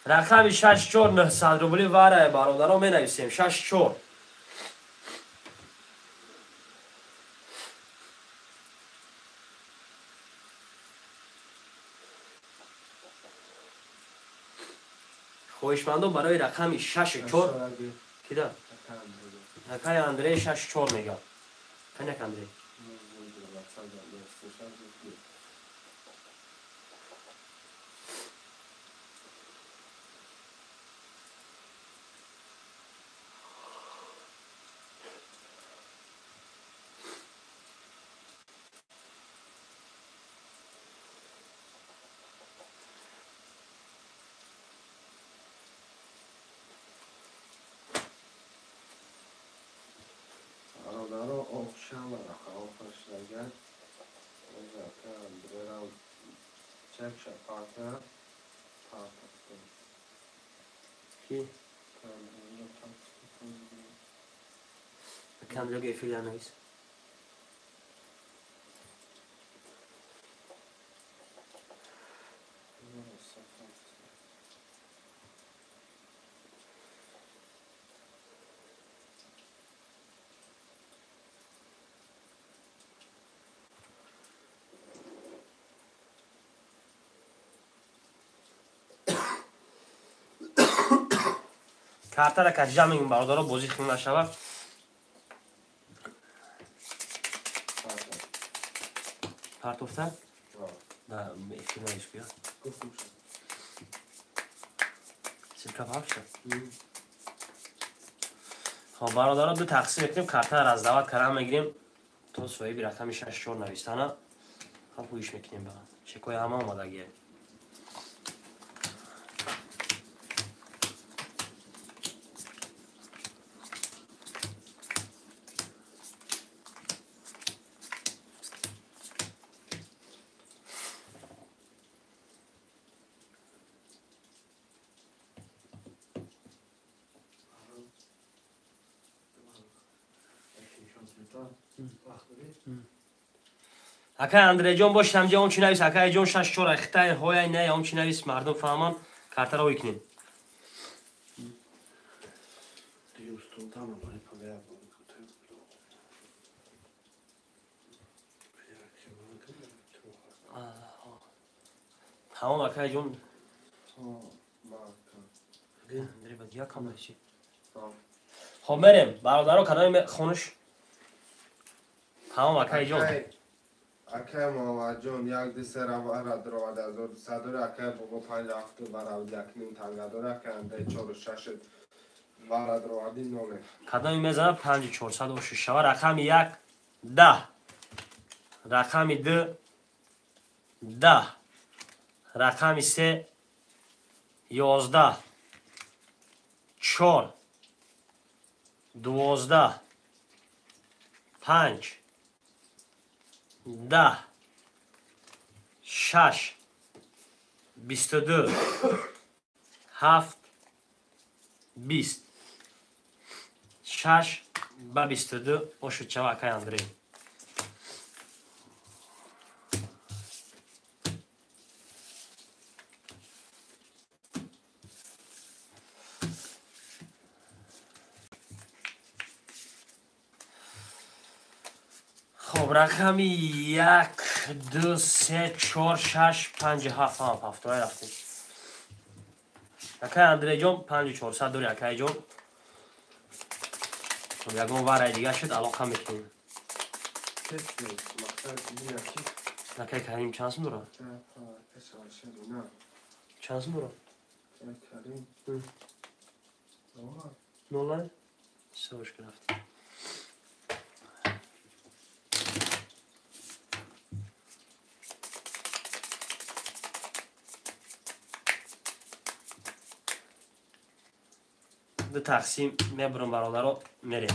Рақами 6 4 900 рубли варая бародаро менависем. 6 4. Хоҳишмандон барои рақами 6 4 кида? Акай Андрей 6 4 мегӯяд. Қаняк Андрей? Андрей эфир навис. Картара кашида мегим бародаро, бозӣ хим нашава. Партофта? Да, эфир навис куя. Ссылка пафша. Хоб бародаро, ду тақсим мекунем, картара раздават кара мегирем то соҳиби рақами 64 навистана. Хоб гӯиш мекунем ба. Чекои ҳама омадагие. Акай Андреҷон бошед, ҳамҷа он чи навис, акай ҷон 64 хитай ҳояй не, он чи навис, мардум фаҳман, картаро ой кунем. Тамом акай ҷон. Андрей ба дигар кам нависи. Хоб мерем, бародаро, кадоми хонуш. Тамом акай ҷон. Акай Муҳаммадҷон як ду се равара даромад 1200 дори, акай бобо 5 7 вара 1.5 танга дори, акай Андрей 4 6 вара даромади ноле. Кадоми мезанад 5400 оши шава. Рақами 1 10, рақами 2 10, рақами 3 11, 4 12, 5 10, 6 22, 7 20, 6 ба 22 ошуд шава акай Андрей. Хоб рақами 1 2 3 4 6 5 7 ҳама пафтора рафтем. Акай Андрейҷон 5400 дори акайҷон. Ягон вараи дига шуд алоқа мекунем. Акай Карим чанд сум дорад? Чанд сум дорад? Нолай? Сошка рафтем. Ду тақсим мебурам бародаро, мерем.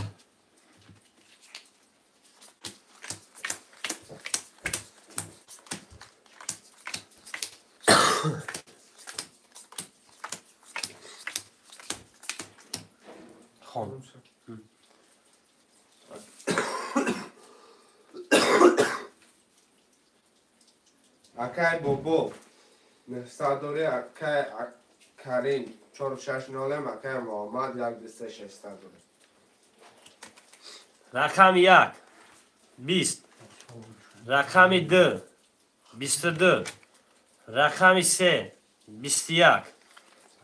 Хон. Акай бобо 900 дори, акай Карим 4 6 нолем, акай Муҳаммад 1 2 3 600 дори. Рақами 1 20, рақами 2 22, рақами 3 21,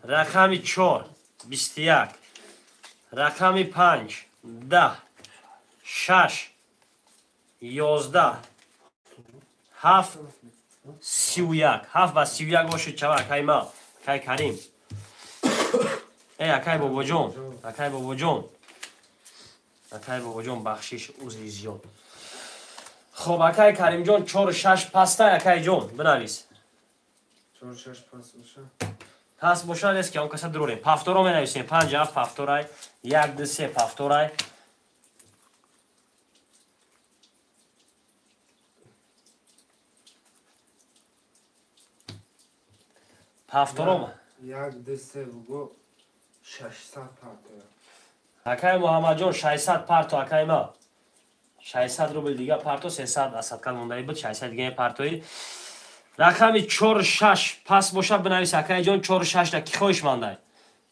рақами 4 21, рақами 5 10, 6 11 7 31 7 ба 31 бошед чава акай ма, акай Карим. Эй, акай Бобоҷон, акай Бобоҷон. Акай Бобоҷон, бахшиш, узри зиёд. Хоб, акай Каримҷон 4 6 пастай, акайҷон, бинавис. 4 6 пас боша. Пас боша нест ки он каса дурорем. Пафторо менависем. 5 7 пафторай, 1 2 3 пафторай. Пафтором. 1 2 3 буго 600 парто. Акай Муҳаммадҷон 600 парто, акай ма. 600 рубл дига парто, 300 асадкал мондаи буд, 600 дига партои. Рақами 4 6 пас боша бинавис, акайҷон 4 6 да ки хоҳишмандай.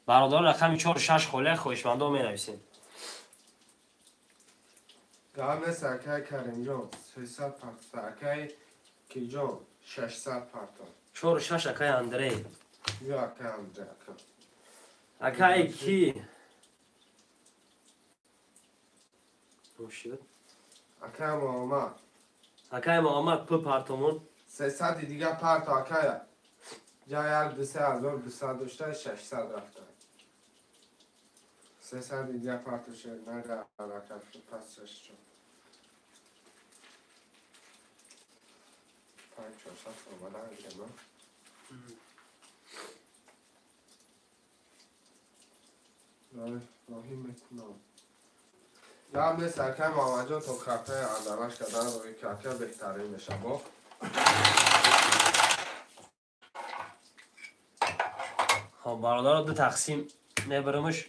Бародарон, рақами 4 6 холия хоҳишмандо менависем. Гап нест, акай Каримҷон 300 парто, акай Киҷон 600 парто. 4 6 акай Андрей. Ё акай Андрей, ака. Акай ки? Бошид. Акай Муҳаммад. Акай Муҳаммад п партомон. 300 дига парто, акая. Ҷа 1 2 3 1200 дошта 600 рафта. 300 дига парто шед, нага ака пас 6 чор. 5 400 омада гирем. Роҳӣ мекунам. Гап нест, акай Муҳаммадҷон то картаи адалаш кардан роҳи ки ака беҳтарин мешавад. Хоб, бародаро, ду тақсим мебарамш,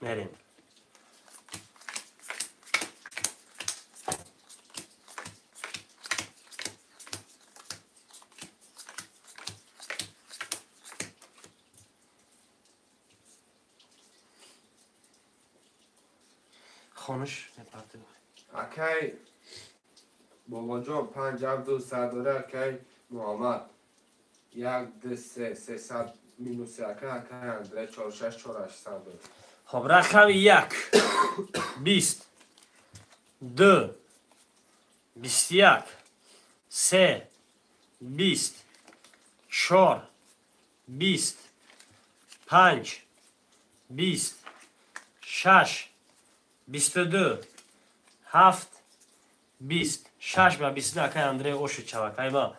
мерем. Хонуш мепартем. Акай Бобоҷон 5 7 200 дора, акай Муҳаммад 1 2 3 300 минус акай, акай Андрей 4 6 4 800 дора. Хоб, рақами 1 20 2 21 3 20 4 20 5 20 6 22 7 20 6 ба 22 акай Андрей оши чава, акай ма.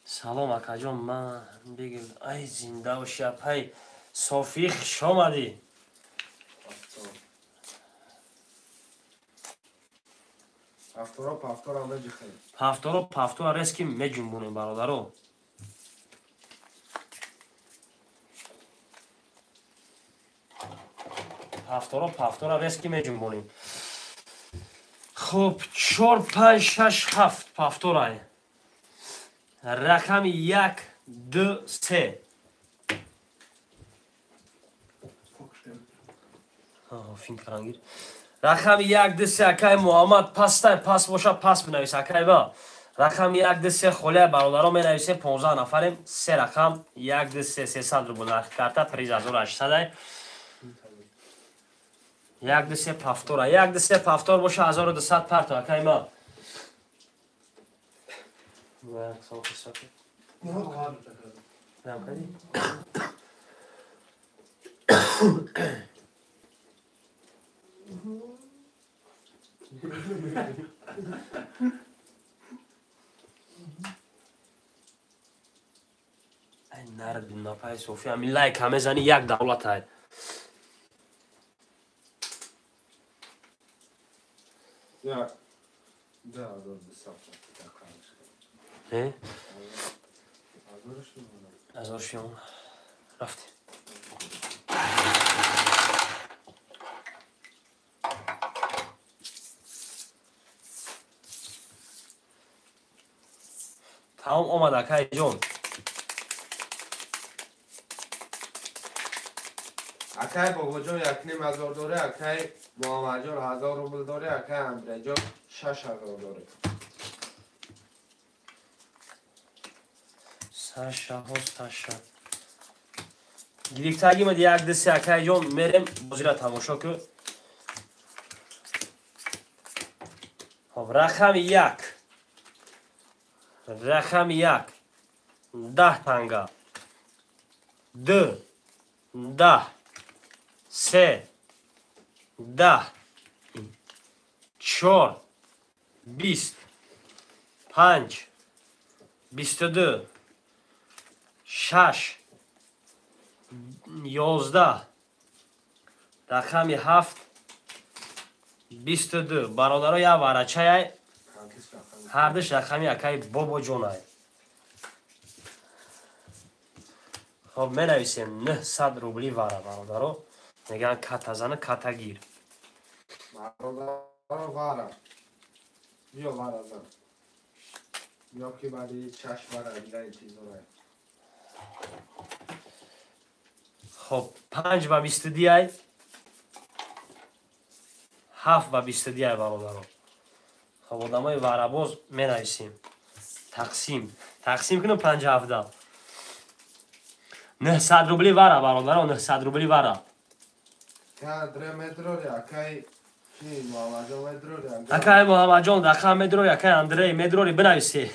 Салом акаҷон, ман бигир, ай зинда боши апай Софӣ, хуш омадӣ. Пафторо пафтора меҷихем. Пафторо пафтора резки меҷунбонем, бародаро. Пафторо пафтора резки меҷунбонем. Хоб, 4 5 6 7 пафторай. Рақами 1 2 3. Фин карангир. Рақами 1 2 3 акай Муҳаммад пастай, пас боша пас бинавис, акай ба. Рақами 1 2 3 холия бародаро менависем, 15 нафарем, се рақам 1 2 3 300 рубл нархи карта, приз 1800. 1 2 3 пафтора, 1 2 3 пафтор боша 1200 парто, акай ма. Ай нард напай София, ами лайк ҳаме зани як давлат ай. Я да, да, да. Азор рафти. Тамом омад, акайҷон. Акай Бобоҷон 1500 дора, акай Муҳаммадҷон 1000 рубл дора, акай Андрейҷон 6000 дора. Саша, ҳо Саша. Гирифтагимад 1 2 3 акайҷон, мерем бозира тамошо кун. Хоб, рақами як. Рақами як. 10 танга. 2 10 3 10 4 20 5 22 6 11 рақами 7 22. Бародаро, як варачай, ҳардуш рақами акаи Бобоҷонай. Хоб, менависем 900 рубли вара, бародаро. Мегӯянд катазана катагир. Бародаро, вара. Биё вара зан. Биё ки баъди чашм вара дига интизорай. Хоб, 5 ба 22 ай. 7 ба 22 ай, бародаро. Хоб, одамои варабоз менависем. Тақсим. Тақсим кунем 5 7. 900 рубли вара, бародаро, 900 рубли вара. Акай Муҳаммадҷон рақам медрори, акай Андрей медрори, бинависе.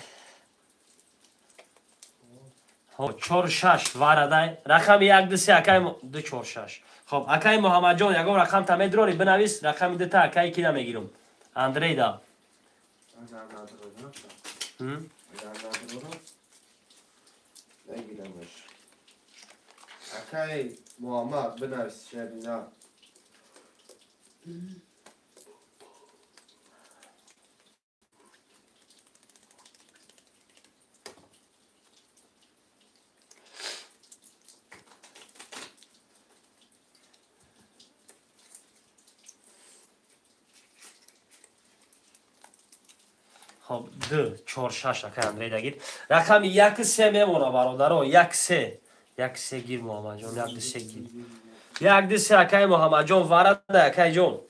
4 6 варадай. Рақами 1 2 3 акай 2 4 6. Хоб, акай Муҳаммадҷон ягон рақам та медрори, бинавис, рақами 2 та акай кина мегирам. Андрей да. Акай Муҳаммад бинавис шерина. Хоб, 2 4 6 акай Андрей дагир. Рақами 1 3 мемона, бародаро, 1 3. 1 3 гир Муҳаммадҷон, 1 2 3 гир. 1 2 3 акай Муҳаммадҷон вара да, акай ҷон.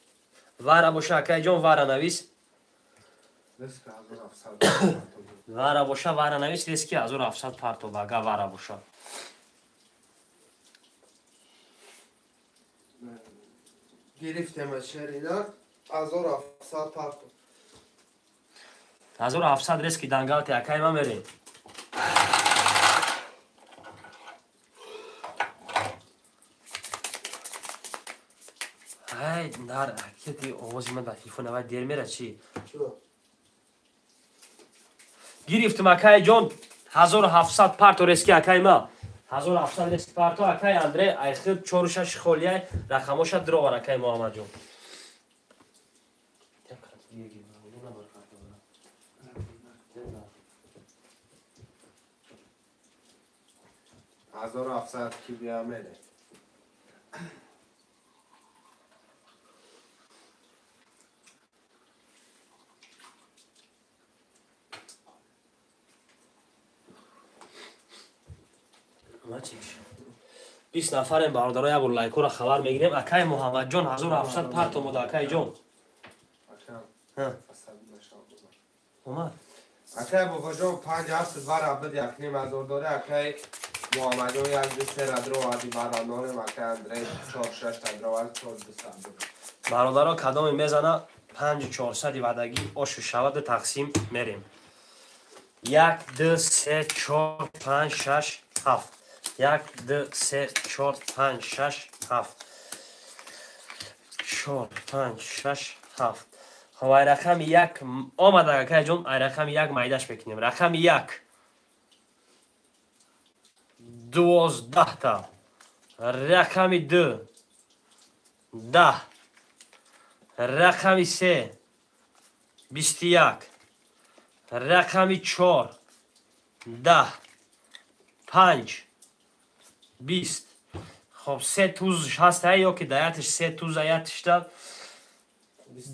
Вара боша, акай ҷон, вара навис. Вара боша, вара навис, рески 1700 парто бага вара боша. Гирифтем шерина 1700 парто. 1700 рески дангалти акай ма мерем. Ай, нар, ҳақиқати овози ман дар телефон аввал дер мера чи? Гирифтум акай ҷон 1700 парто рески акай ма. 1700 рески парто акай Андрей айхир 46 холияй рақамоша дровар акай Муҳаммадҷон. Ҳазору ҳафтсад ки бия мере. Бист нафарем, бародаро, як бор лайкора хабар мегирем. Акай Муҳаммадҷон 1700 парт омода, акай ҷон. Омад. Акай Бобоҷон 5 7 вара бид 1,5 ҳазор доре, акай Муҳаммадҷон 1 2 3 радро вади вара норем, акай Андрей 4 6 радро вади 4 2 сад. Бародаро, кадоме мезана 5 400 вадагӣ ошу шавад тақсим мерем. 1 2 3 4 5 6 7. 1 2 3 4 5 6 7. 4 5 6 7. Хоб, ай рақами 1 омада, акай ҷон, ай рақами 1 майдаш мекунем. Рақами 1 12 та. Рақами 2 10. Рақами 3 21. Рақами 4 10. 5 20. Хоб, се туз ҳаста ё ки даятиш се туза ятишта,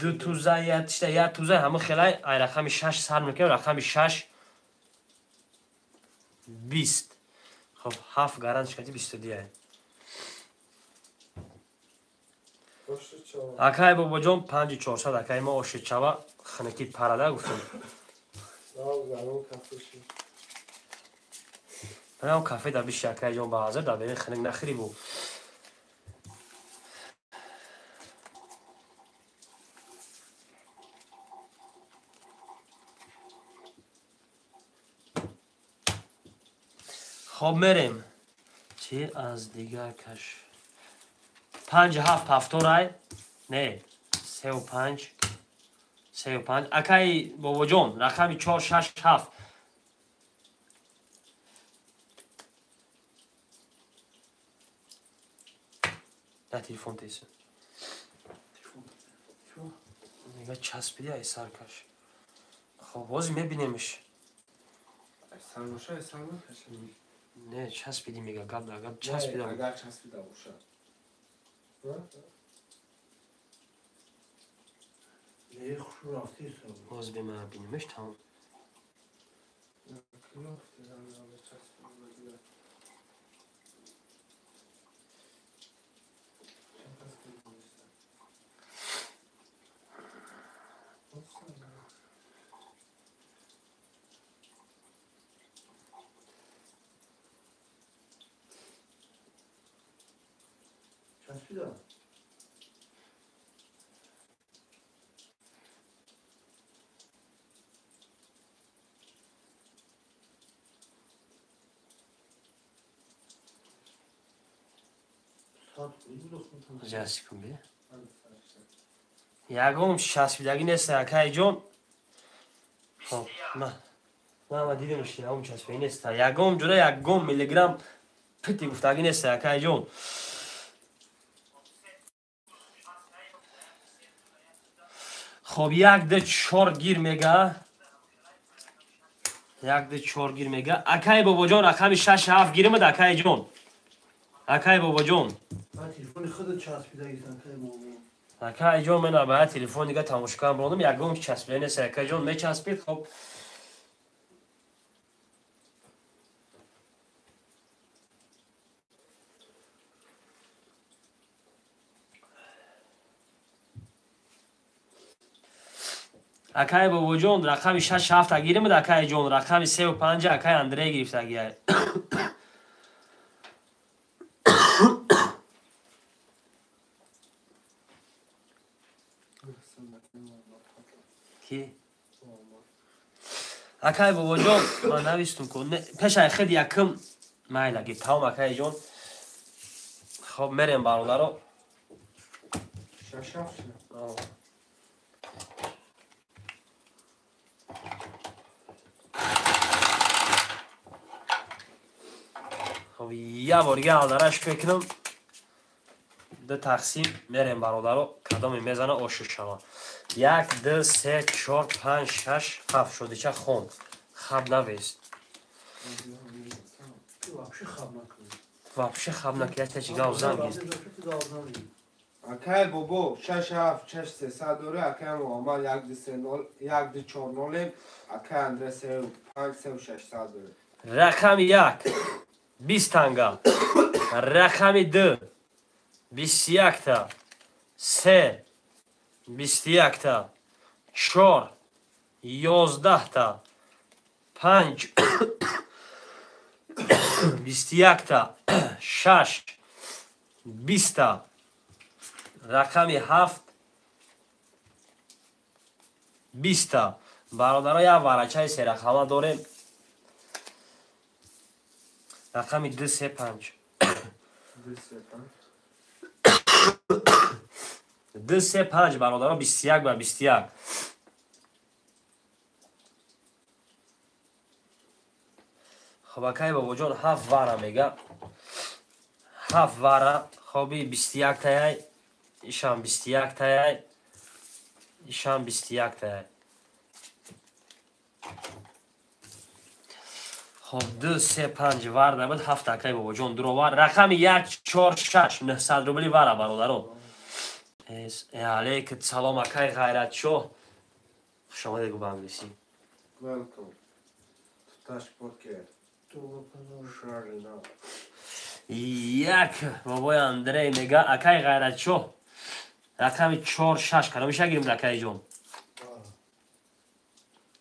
ду туза ятишта, як туза, ҳама хелай ай рақами 6 сар мекунем. Рақами 6 20. Хоб, 7 гарант шикати 22 ай. Акай Бобоҷон 5 400 акай ма оши чава ханакит парада гуфтем. Прям кафе да биши акай ҷон ба ҳазр да берин ханак нахӯри бу. Хоб мерем. Чи аз дигар каш? 5 7 повторай. Не, 3 5. 3 5. Акай бобоҷон, рақами 4 6 7. Да телефон теса. Мега часпиди ай саркаш. Хоб, ҳозир мебинемш. Сар боша, сар накаш. Не, часпиди мега, гап да гап часпида. Агар часпида боша. Не, хушу рафти сар. Ҳозир бимебинемш тамом. Часпида. Ҷаси кун бе. Ягон часпидагӣ нест, акайҷон. Хоб, ма дидемш, ягон часпидагӣ нест. Ягон ҷура ягон миллиграмм пити гуфтагӣ нест, акайҷон. Хоб, 1 2 4 гир мега. 1 2 4 гир мега. Акай бобоҷон, рақами 6 7 гиримад, акайҷон. Акай бобоҷон. Телефони худат часпидагист, акай бобо. Акайҷон, ман ба телефон дига тамошокам рондам, ягон часпида нест, акайҷон, мечаспид, хоб. Акай бобоҷон, рақами 6 7 гиримад, акайҷон, рақами 3 5 акай Андрей гирифтагиай. Ки? Акай бобоҷон, ман навистум ку. Пешай хед якм майла гир, тамом акайҷон. Хоб мерем бародаро. 6 7. Хоб, я бор дига алдараш мекунам. Ду тақсим мерем бародаро, кадоме мезана ошу шава. 1 2 3 4 5 6 7 шудича хон. Хаб навест. Вообще хаб накун. Вообще хаб накун, я чӣ гав занг. Акай бобо 6 7 6 300 дора, акай Муҳаммад 1 2 3 0 1 2 4 0, акай Андре 3 5 3 600 дора. Рақами 1 20 танга. Рақами 2 21 та. 3 21 та. 4 11 та. 5 21 та. 6 20 та. Рақами 7 20 та. Бародаро, як варачаи серақама дорем. Рақами 2 3 5. 2 3 5. 2 3 5 бародаро, 21 ба 21. Хоб, акай бобоҷон, 7 вара мега. 7 вара, хоби 21 таяй, ишам 21 таяй, ишам 21 таяй. Хоб, 2 3 5 вар набуд, 7 акай бобоҷон дуровар. Рақами 1 4 6 900 рубли вара бародаро. Алейк салом акай Ғайратшоҳ. Хуш омадед гу ба англисӣ. Welcome to Tash Poker. Як бобои Андрей мега, акай Ғайратшоҳ. Рақами 4 6 кадомиша гирим, акайҷон?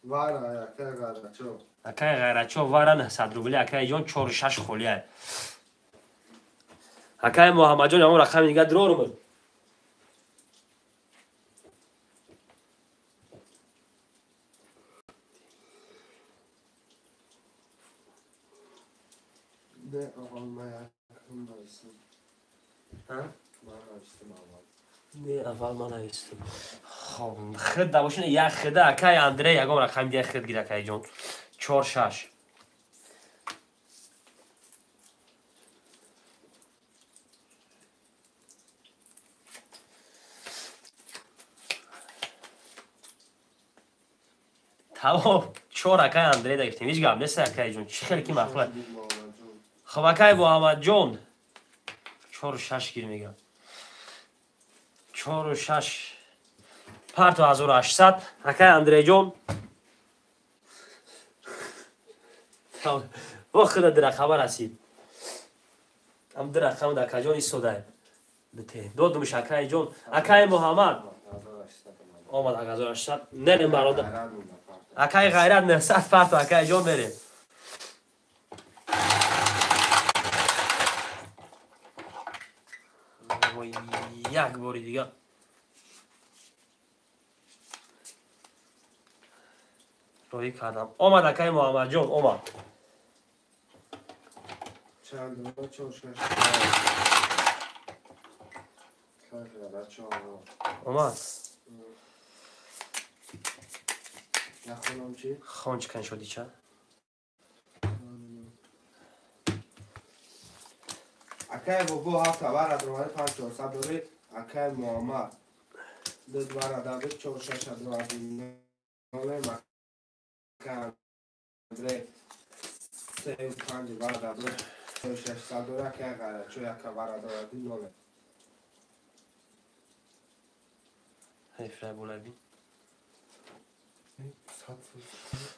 Вара, акай Ғайратшоҳ. Акай Ғайратшоҳ вара 900 рубли, акайҷон 4 6 холия. Акай Муҳаммадҷон, ҳамон рақами дига дурорум. Не, аввал ман якум навистам. Ман навистам аввал. Не, аввал ман навистам. Хоб, хид да бошин, як хида акай Андрей ягон рақам дия хид гир акай ҷон. 4 6. Тамом, 4 акай Андрей да гирифтем. Ҳеҷ гап нест акай ҷон. Чӣ хеле ки махлуқ. Хоб акай Муҳаммадҷон 4 6 гир мегам. 4 6 парту 1800 акай Андрейҷон. Во худа дирақама расид. Ам дирақама да акаҷон истодай. Бите. Додумш акайҷон. Акай Муҳаммад. Омад 1800. Нерем бародар. Акай Ғайрат 900 парту акайҷон мерем. Як бори дига. Роҳӣ кардам. Омад акай Муҳаммадҷон, омад. Чанд 4 6. Омад. Нахонам чӣ? Хон чӣ кан шуди ча? Акай бобо ҳафт вара дровари 5 400 дори, акай Муҳаммад ду вара даби 4 6 дровари нолем, акай Андрей 3 5 вара даби 4 600 дори, акай Ғайратчо яка вара дровари нолем. Ҳайф болаби.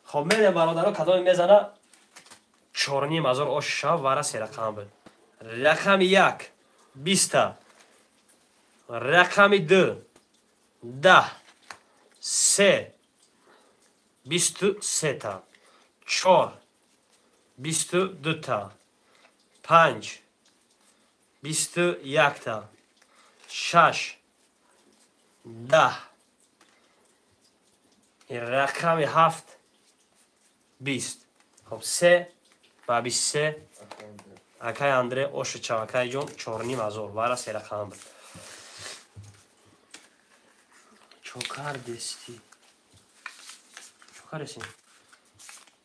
Хоб мерем бародаро, кадоме мезана 4,5 ҳазор ош шав вара се рақам буд. Рақами 1 20, рақами 2 10, 3 23 та, 4 22 та, 5 21 та, 6 10, рақами 7 20. Хоб 3 ба 23 акай Андре оши чав акай ҷон 4,5 ҳазор вара се рақам буд. Чо кардести? Чо кардести?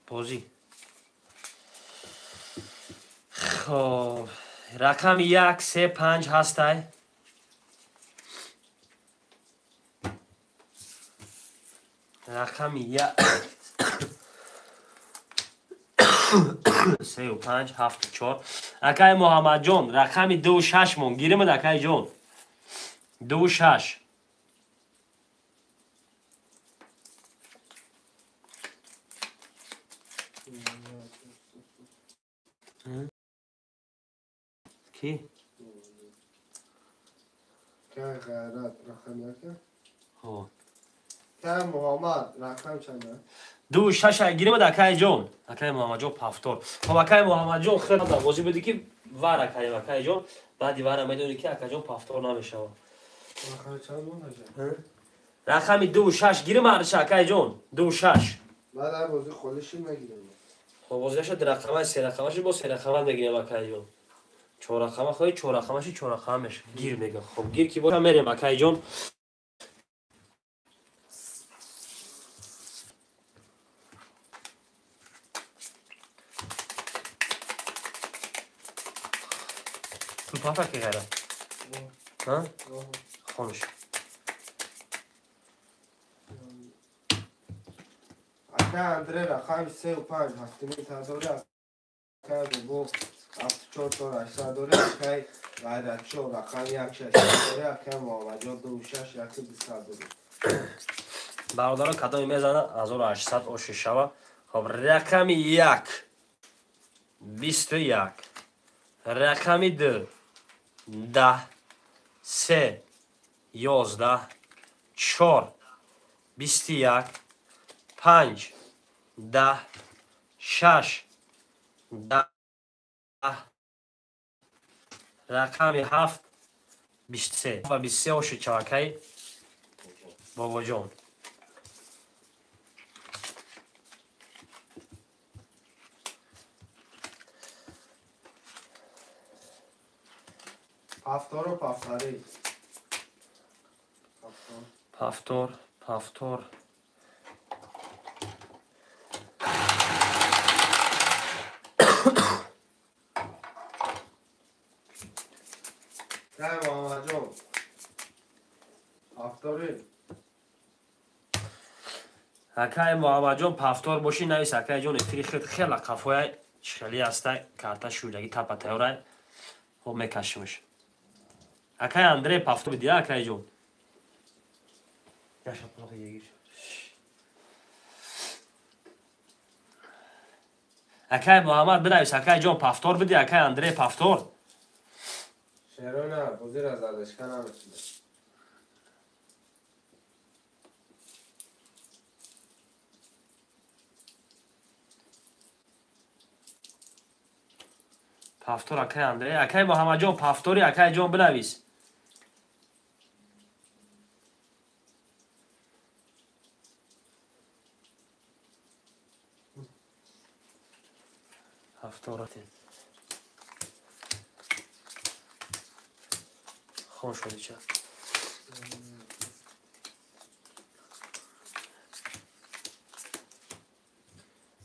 Бозӣ. Хоб рақами 1 3 5 ҳастай. Рақами 1 3 5 7 4. Акай Муҳаммадҷон рақами 2 6 мон гиримад акай ҷон. 2 6. Ки? Кай Ғайрат рақам яка? Ҳо. Кай Муҳаммад рақам чанд? 2 6 гиримад акай ҷон. Акай Муҳаммадҷон пафтор. Хоб акай Муҳаммадҷон хеле бозӣ буди ки вара кардем акай ҷон. Баъди вара медонӣ ки акаҷон пафтор намешавад. Рақам чанд монда? Рақами 2 6 гирим арша акай ҷон. 2 6. Баъд ҳар бозӣ холиши мегирем. Хоб бозиаша ду рақама се рақамаши бо се рақама мегирем акай ҷон. 4 рақама хоҳӣ 4 рақамаши 4 рақама мешавад. Гир мегам. Хоб гир ки боша мерем акай ҷон. Папа ки ғайрат? Ҳа? Хонш. Акай Андрей рақами 3 5 7 ҳазори, акай Бобо 7 4 4 800 дори, акай Ғайратчо рақами 1 6 дори, акай Муҳаммадҷон 2 6 1 200 дори. Бародаро кадоме мезана 1800 оши шава. Хоб рақами 1 21, рақами 2 10, 3 11, 4 21, 5 10, 6 10, рақами 7 23 ва 23 оши чавакай бобоҷон. Повтору повтори. Повтор, повтор. Акай Муҳаммадҷон. Повтори. Акай Муҳаммадҷон повтор бошӣ навис акай ҷон эфири хел хела қафоя хеле аста карта шӯдаги тапа тайёрай. Хоб мекашимш. Акай Андрей повтор бидия акай ҷон. Яша плохо егир. Акай Муҳаммад бинавис акай ҷон повтор биди акай Андрей повтор. Шерона бозира задашка наметуна. Повтор акай Андрей, акай Муҳаммадҷон повтори акай ҷон бинавис. Повтор. Хон шудича.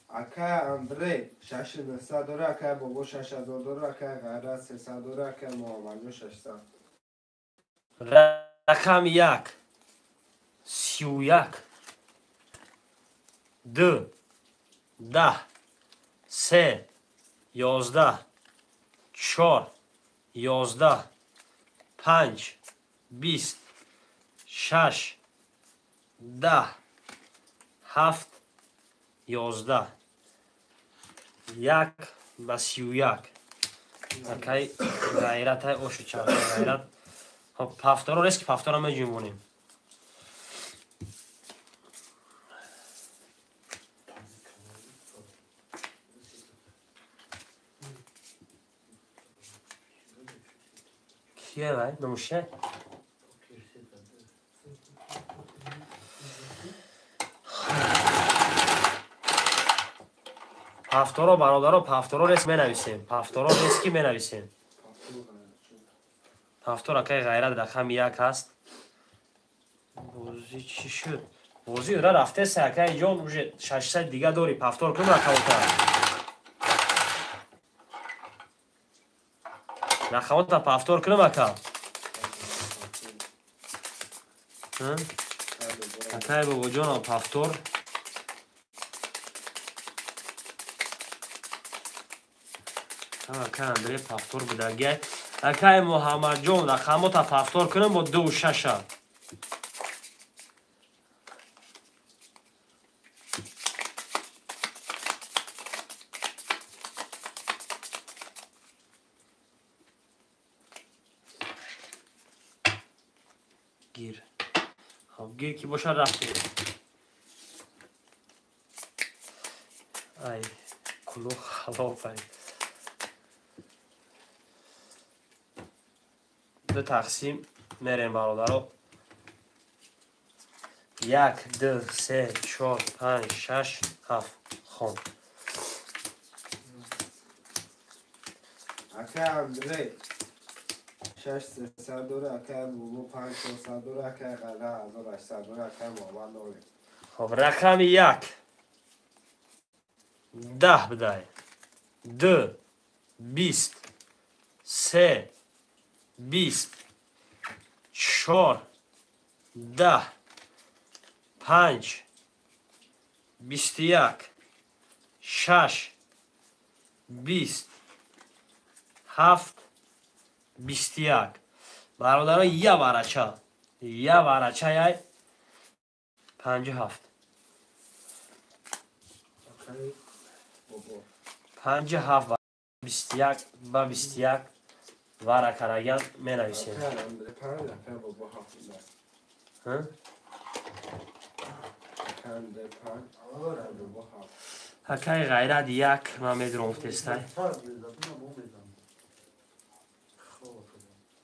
Акай Андрей 6900 дора, акай Бобо 6000 дора, акай Ғайрат 300 дора, акай Муҳаммадҷон 600. Рақами 1 31 2 10 3 11 4 11 5 20 6 10 7 11 1 ба 31. Акай Ғайратай ошу чарха Ғайрат. Хоб повторо рески повторо меҷунбонем. Кия вай? Номуша? Повторо бародаро повторо рес менависем. Повторо рески менависем. Повтор акай Ғайрат рақами 1 аст. Бозӣ чӣ шуд? Бозӣ ра рафтеса акай ҷон уже 600 дига дорӣ. Повтор кун рақамота. Рақамота повтор кунам ака. Акай бобоҷон повтор. Акай Андрей повтор будагай. Акай Муҳаммадҷон рақамота повтор кунам бо 2 6. Гир. Хоб гир ки бошад рафтем. Ай, кулу халоф ай. Ду тақсим мерем бародаро. 1 2 3 4 5 6 7 хон. Акай Андрей 6300 дора, акай Бобо 5400 дора, акай Ғайрат 1800 дора, акай Муҳаммад 0. Хоб рақами 1 10 бидай. 2 20 3 20 4 10 5 21 6 20 7 21. Бародаро я варача. Я варача яй 57. 57 21 ба 21 вара караган менависем. Акай Ғайрат 1 ман медурам тестай.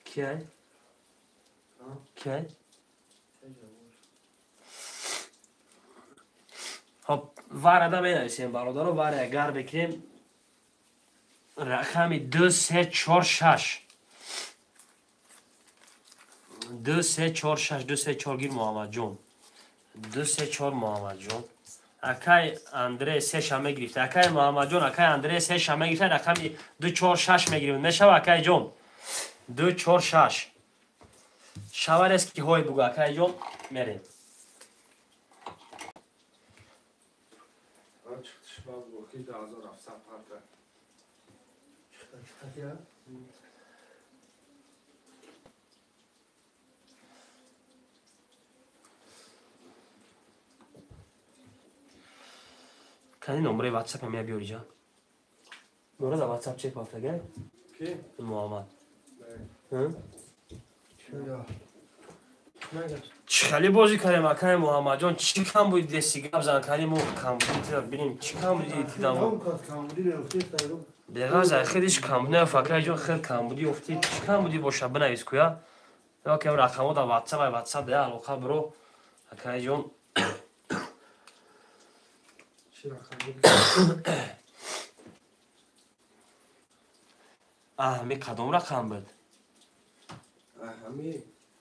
Кияй? Кияй? Хоб варада менависем бародаро, вара агар бекунем рақами 2 3 4 6. 2 3 4 6 2 3 4 гир Муҳаммадҷон. 2 3 4 Муҳаммадҷон. Акай Андрей 3 ша мегирифт. Акай Муҳаммадҷон, акай Андрей 3 ша мегирифт, рақами 2 4 6 мегирифт. Мешава акай ҷон. 2 4 6. Шаварес ки ҳой бугу акай ҷон, мерем. Кани номраи ватсап ҳам биёри ҷан. Номра дар ватсап чек бафтага? Ки? Муҳаммад. Чӣ хеле бозӣ кардем акай Муҳаммадҷон, чӣ кам буди деси гап зан кардем мо камбуди бинем чӣ кам буди дидамо. Беғарз хелиш камбуди наёфт акай ҷон, хел камбуди ёфтӣ. Чӣ камбуди боша бинавис куя. Ё ки рақамҳо дар ватсап ай ватсап да алоқа биро акай ҷон. Ами кадом рақам буд?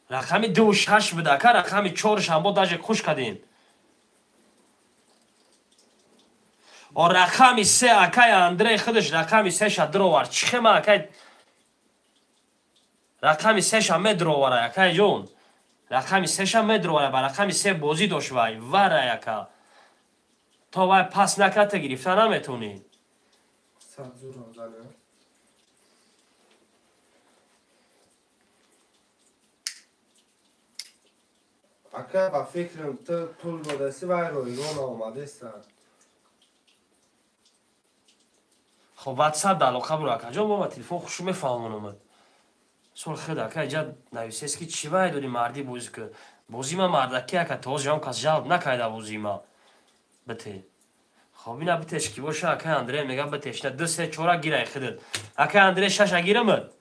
Рақами 2 6 буд ака, рақами 4 шамбо даже хуш кардем. О рақами 3 акай Андрей худаш рақами 3 ша дровар. Чӣ хема акай рақами 3 ша медровара акай ҷон. Рақами 3 ша медровара, ба рақами 3 бозӣ дошт вай вара ака. То вай пас накарда гирифта наметонӣ. Ака ба фикрам ту пул додаси вай ройгон омадеста. Хоб ватсап да алоқа буро акаҷон, мо ба телефон хушу мефаҳмонам. Сол хед ака иҷа нависест ки чӣ вай дори мардӣ бозӣ кун. Бозӣ ма мардаки ака то ҳозир ҳам кас жалб накарда бозӣ ма. Бите. Хоб ина битеш ки боша акай Андрей мега битеш. На 2 3 4 гирай худат. Акай Андрей 6 гирамад.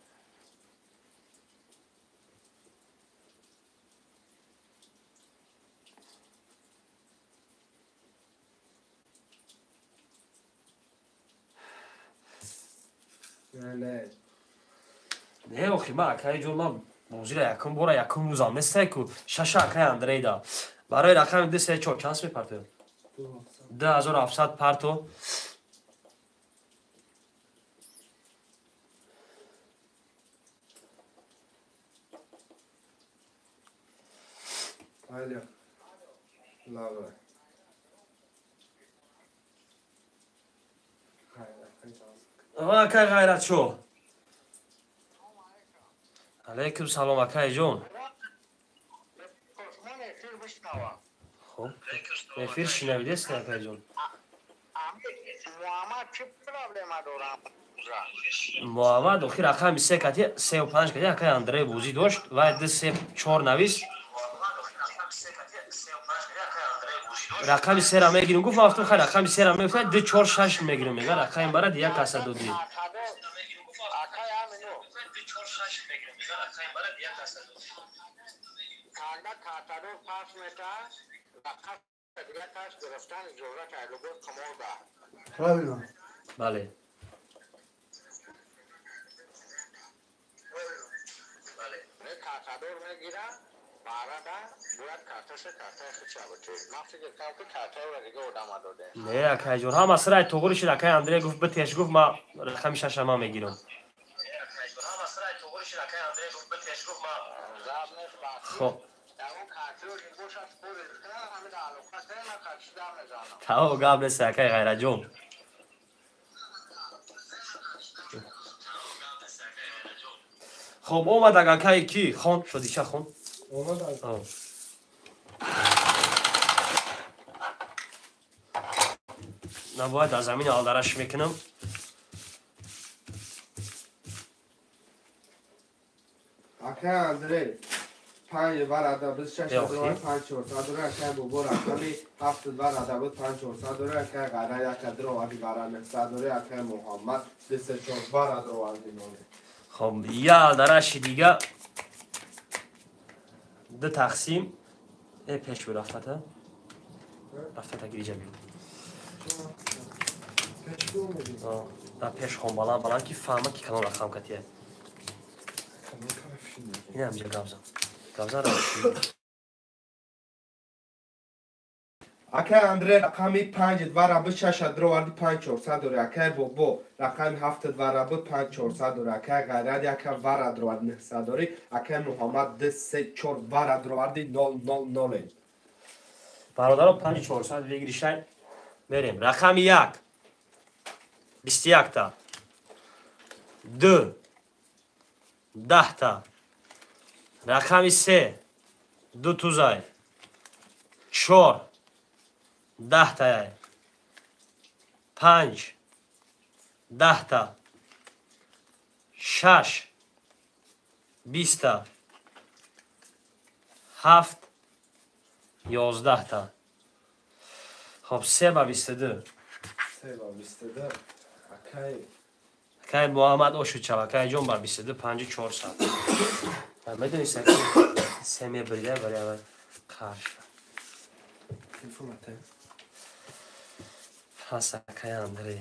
Не охи ма акай ҷон, ман бозира якум бора якум рӯзам нестай ку 6 акай Андрей да. Барои рақами 2 3 4 чанд мепартоям? 2700 парто. Алло. Лава. Акай Ғайратшо. Алейкум салом акай ҷон. Хоб, эфир шинавидест акай ҷон. Муҳаммад охир рақами 3 кати 3 5 кати акай Андрей бозӣ дошт вай 2 3 4 навис. Рақами 3 ра мегирим гуфт, ман гуфтам хай рақами 3 ра мегуфт, 2 4 6 мегирим мега рақами бара дия каса додӣ. Правильно. Бале. Не, акай ҷон, ҳама сирай тоғри шуд. Акай Андрей гуфт битеш, гуфт ма рақами 6 ма мегирам. Хоб. Тао гап нест акай Ғайратҷон. Хоб омад акай ки хон шодиша хон. Омад. Набояд аз замин алдараш мекунам. Акай Андрей 5 барада буд 6 дора 5 4 дора акай бобо рақами 7 барада буд 5 4 дора акай Ғайра як дро вади бара 9 дора акай Муҳаммад 2 4 бара дро вади. Хоб я алдараши дига 2 тақсим пеш бу рафтата. Рафтата гириҷа биё. Да пеш хон баланд баланд ки фаҳма ки калон рақам катия. Ина ҳамҷа гап зан. Гавзан Рашид. Акай Андре рақами 5 2 раби 6 дроварди 5400 дори. Акай Бобо рақами 7 2 раби 5400 дори. Акай Ғайрат яка вара дроварди 900 дори. Акай Муҳаммад 2 3 4 вара дроварди 0 0 0. Бародаро 5400 выигрышай. Мерем. Рақами 1 21 та. 2 10 та. Рақами 3 2 тузай. 4 10 таяй. 5 10 та. 6 20 та. 7 11 та. Хоб 3 ба 22. 3 ба 22. Акай Акай Муҳаммад Ошучав, акай ҷон ба 22 5 400. Медонӣ се мебрида вале аввал қарш. Телефон ата. Пас акай Андрей.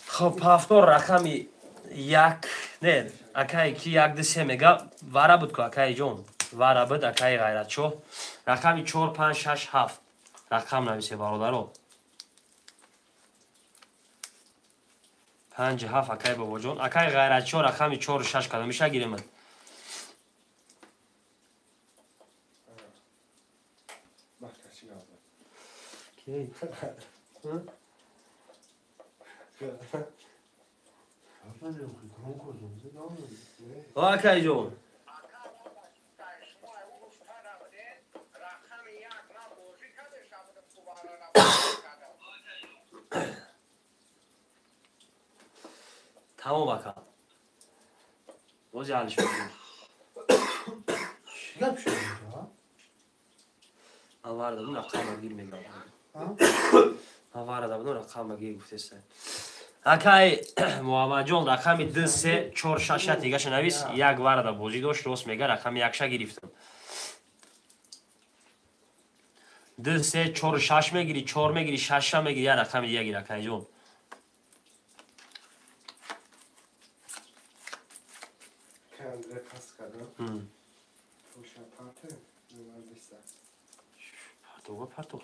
Хоб ҳафтор рақами 1 не, акай ки 1 2 3 мега вара буд ку акай ҷон. Вара буд акай Ғайратшоҳ. Рақами 4 5 6 7 рақам нависе бародаро. 5 7 акай бобоҷон. Акай Ғайратшоҳ рақами 4 6 кадомиша гиремад. Акай ҷон. Тамом ака. Бози ҳалиш мекунем. Чӣ гап шуд? Ман вара дадум рақама гир мегам. Ман вара дадум рақама гир гуфтеса. Акай Муҳаммадҷон рақами 2 3 4 6 7 дигаша навис, як вара да бозӣ дошт, рост мега рақами якша гирифтам. 2 3 4 6 мегири, 4 мегири, 6 мегири, як рақами дига гир акайҷон. Парту.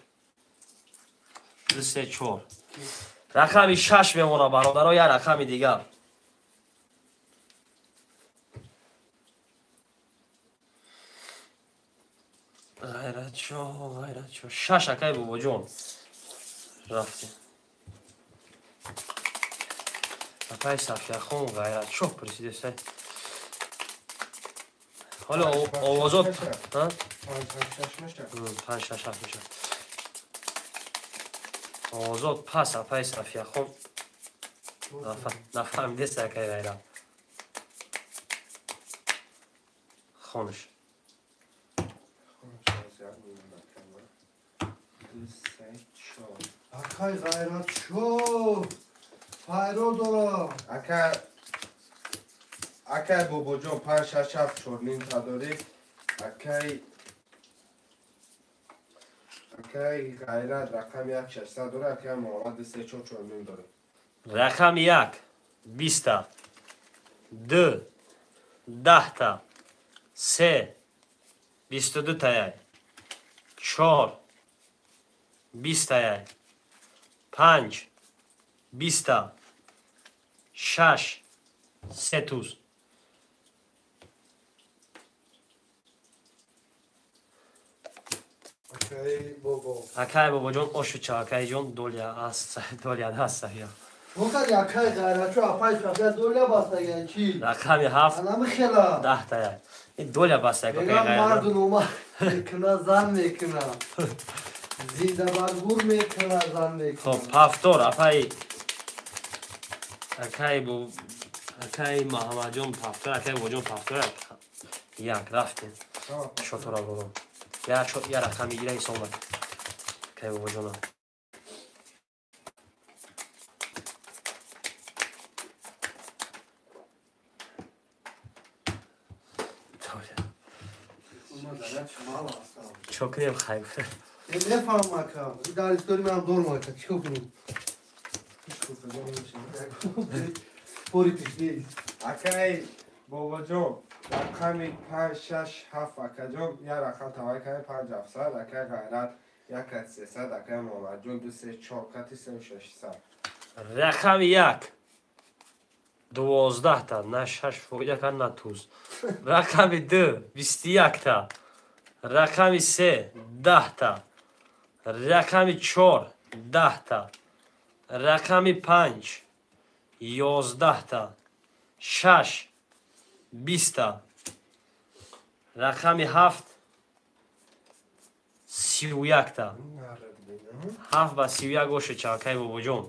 2 3 4. Рақами 6 мемона бародаро, як рақами дигар. Ғайратшо, Ғайратшо. 6 акай бобоҷон. Рафтем. Акай Сафияхон Ғайратшо пурсидесай. Ҳоло овозот, ҳа? 5 6 7 мешавад. Овозот пас апай Сафияхон. Нафаҳмидеса акай Ғайрат. Хонаш. Акай Ғайратшо файро дорам. Акай бобоҷон 5 6 7 4 ним та дорӣ. Акай Ғайрат рақами 1 600 дорад, акай Муҳаммад 2 3 4 4 ним дорад. Рақами 1 20 та. 2 10 та. 3 22 таяй. 4 20 таяй. 5 20 та. 6 3 туз. Акай бобоҷон ошуча, акайҷон доля аст, доля даст сафия. Бокар акай Ғайратшо апай Сафия доля бастаган чи? Рақами 7 Анами хела. 10 тая. Ин доля бастаг акай Мегам Ғайрат. марду нома мекуна, зан мекуна. Зинда баргур мекуна, зан мекуна. Хоб, ҳафтор апай акай бо акай Муҳаммадҷон ҳафтор, акай бобоҷон ҳафтор. Як рафтем. Шотора буром. Я рақами гира ҳисоб накун. Акай бобоҷона. Чо кунем хай? Нефаҳмам ака. Дар истори манам дорам ака. Чӣ кор кунем? Пори пеш нест. Акай бобоҷон, рақами 5 6 7 акаҷон, як рақам тавай кардем 5 700, акай Ғайрат 1 кати 300, акай Муҳаммадҷон 2 3 4 кати 3 600. Рақами 1 12 та, на 6 фоида кард, на туз. Рақами 2 21 та. Рақами 3 10 та. Рақами 4 10 та. Рақами 5 11 та. 6 20 та. Рақами 7 31 та. 7 ба 31 боше чакай бобоҷон.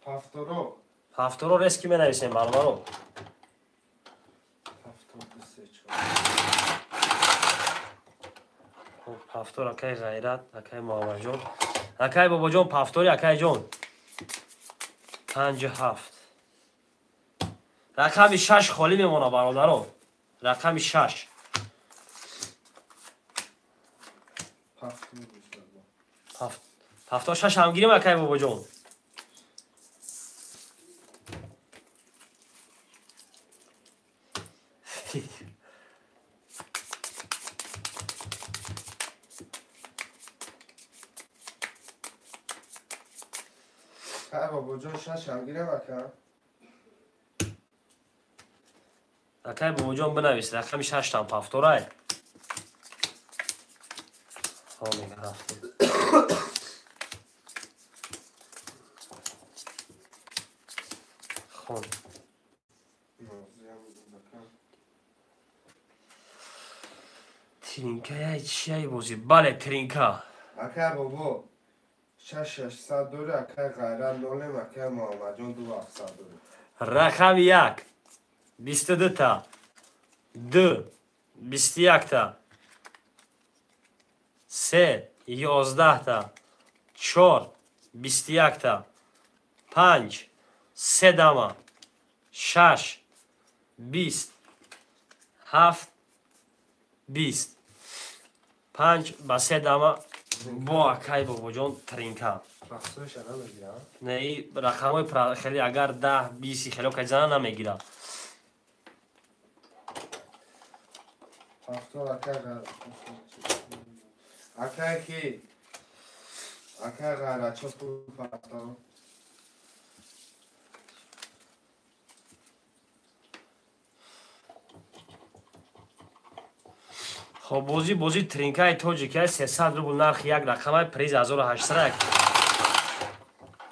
Ҳафторо. Ҳафторо рески менависем бародаро. Ҳафтор акай Ғайрат, акай Муҳаммадҷон, акай Бобоҷон, пафтори акайҷон. 5 7. Рақами 6 холӣ мемона бародаро. Рақами 6. Ҳафтор 6 ҳам гирим акай Бобоҷон. Бобоҷон 6 ҳам гирем ака. Акай Бобоҷон бинавис, рақами 6 там пафторай. Ҳо мега ҳафт. Хон. Тринка яй чияй бозӣ? Бале, тринка. Акай бобо 6 600 дори, акай Ғайрат нолем, акай Муҳаммадҷон 2 700 дори. Рақами 1 22 та. 2 21 та. 3 11 та. 4 21 та. 5 3 дама. 6 20 7 20. 5 ба 3 дама бо акай Бобоҷон тринка. Не, и рақамҳои хеле агар 10 20 хеле кай зана намегирад. Акай ки акай Ғайрат чо пул партов. Хоб, бозӣ тринкаи тоҷикия 300 рубл нархи як рақамай, приз 1800.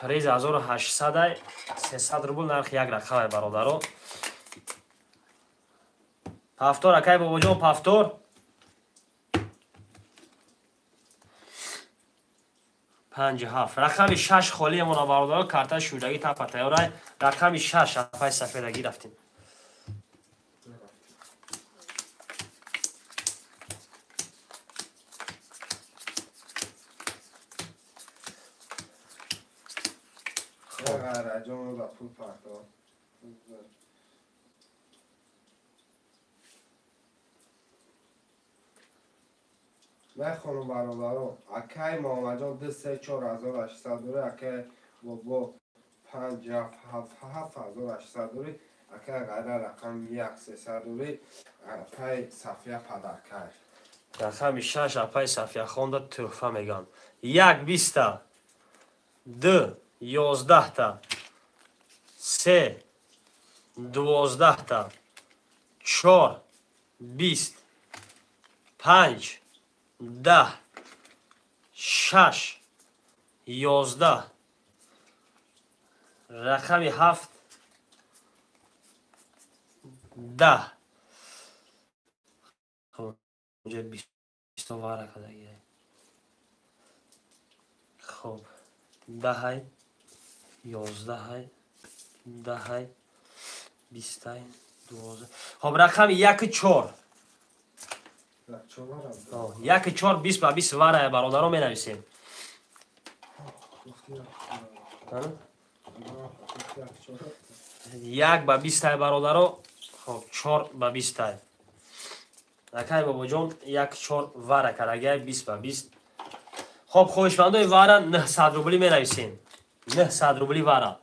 Приз 1800, 300 рубл нархи як рақамай бародаро. Пафтор акай Бобоҷон, пафтор. 5 7. Рақами 6 холӣ мона бародаро, карта шӯдагӣ тапа тайёрай. Рақами 6 апай сафедагӣ рафтем. Мехонам бародаро, акай Муҳаммадҷон 2 3 4 1800 дори, акай бобо 5 7 7 1800 дори, акай Ғайрат рақами 1 300 дори, акай Сафия падаркай. Рақами 6 апай Сафия хонда тӯҳфа меган. 1 20 та. 2 11 та. 3 12 та. 4 20 5 10 6 11. Рақами 7 10. Хоб, инҷа 20 вара кардагӣ. Хоб, 10 11 10 20 12. Хоб, рақами 1 4. 1 4 20 ба 20 вара бародаро менависем. 1 ба 20 тай бародаро. Хоб, 4 ба 20 тай. Акай бобоҷон 1-4 вара карагай 20 ба 20. Хоб, хоҳишмандои вара 900 рубли менависем. 900 рубли вара.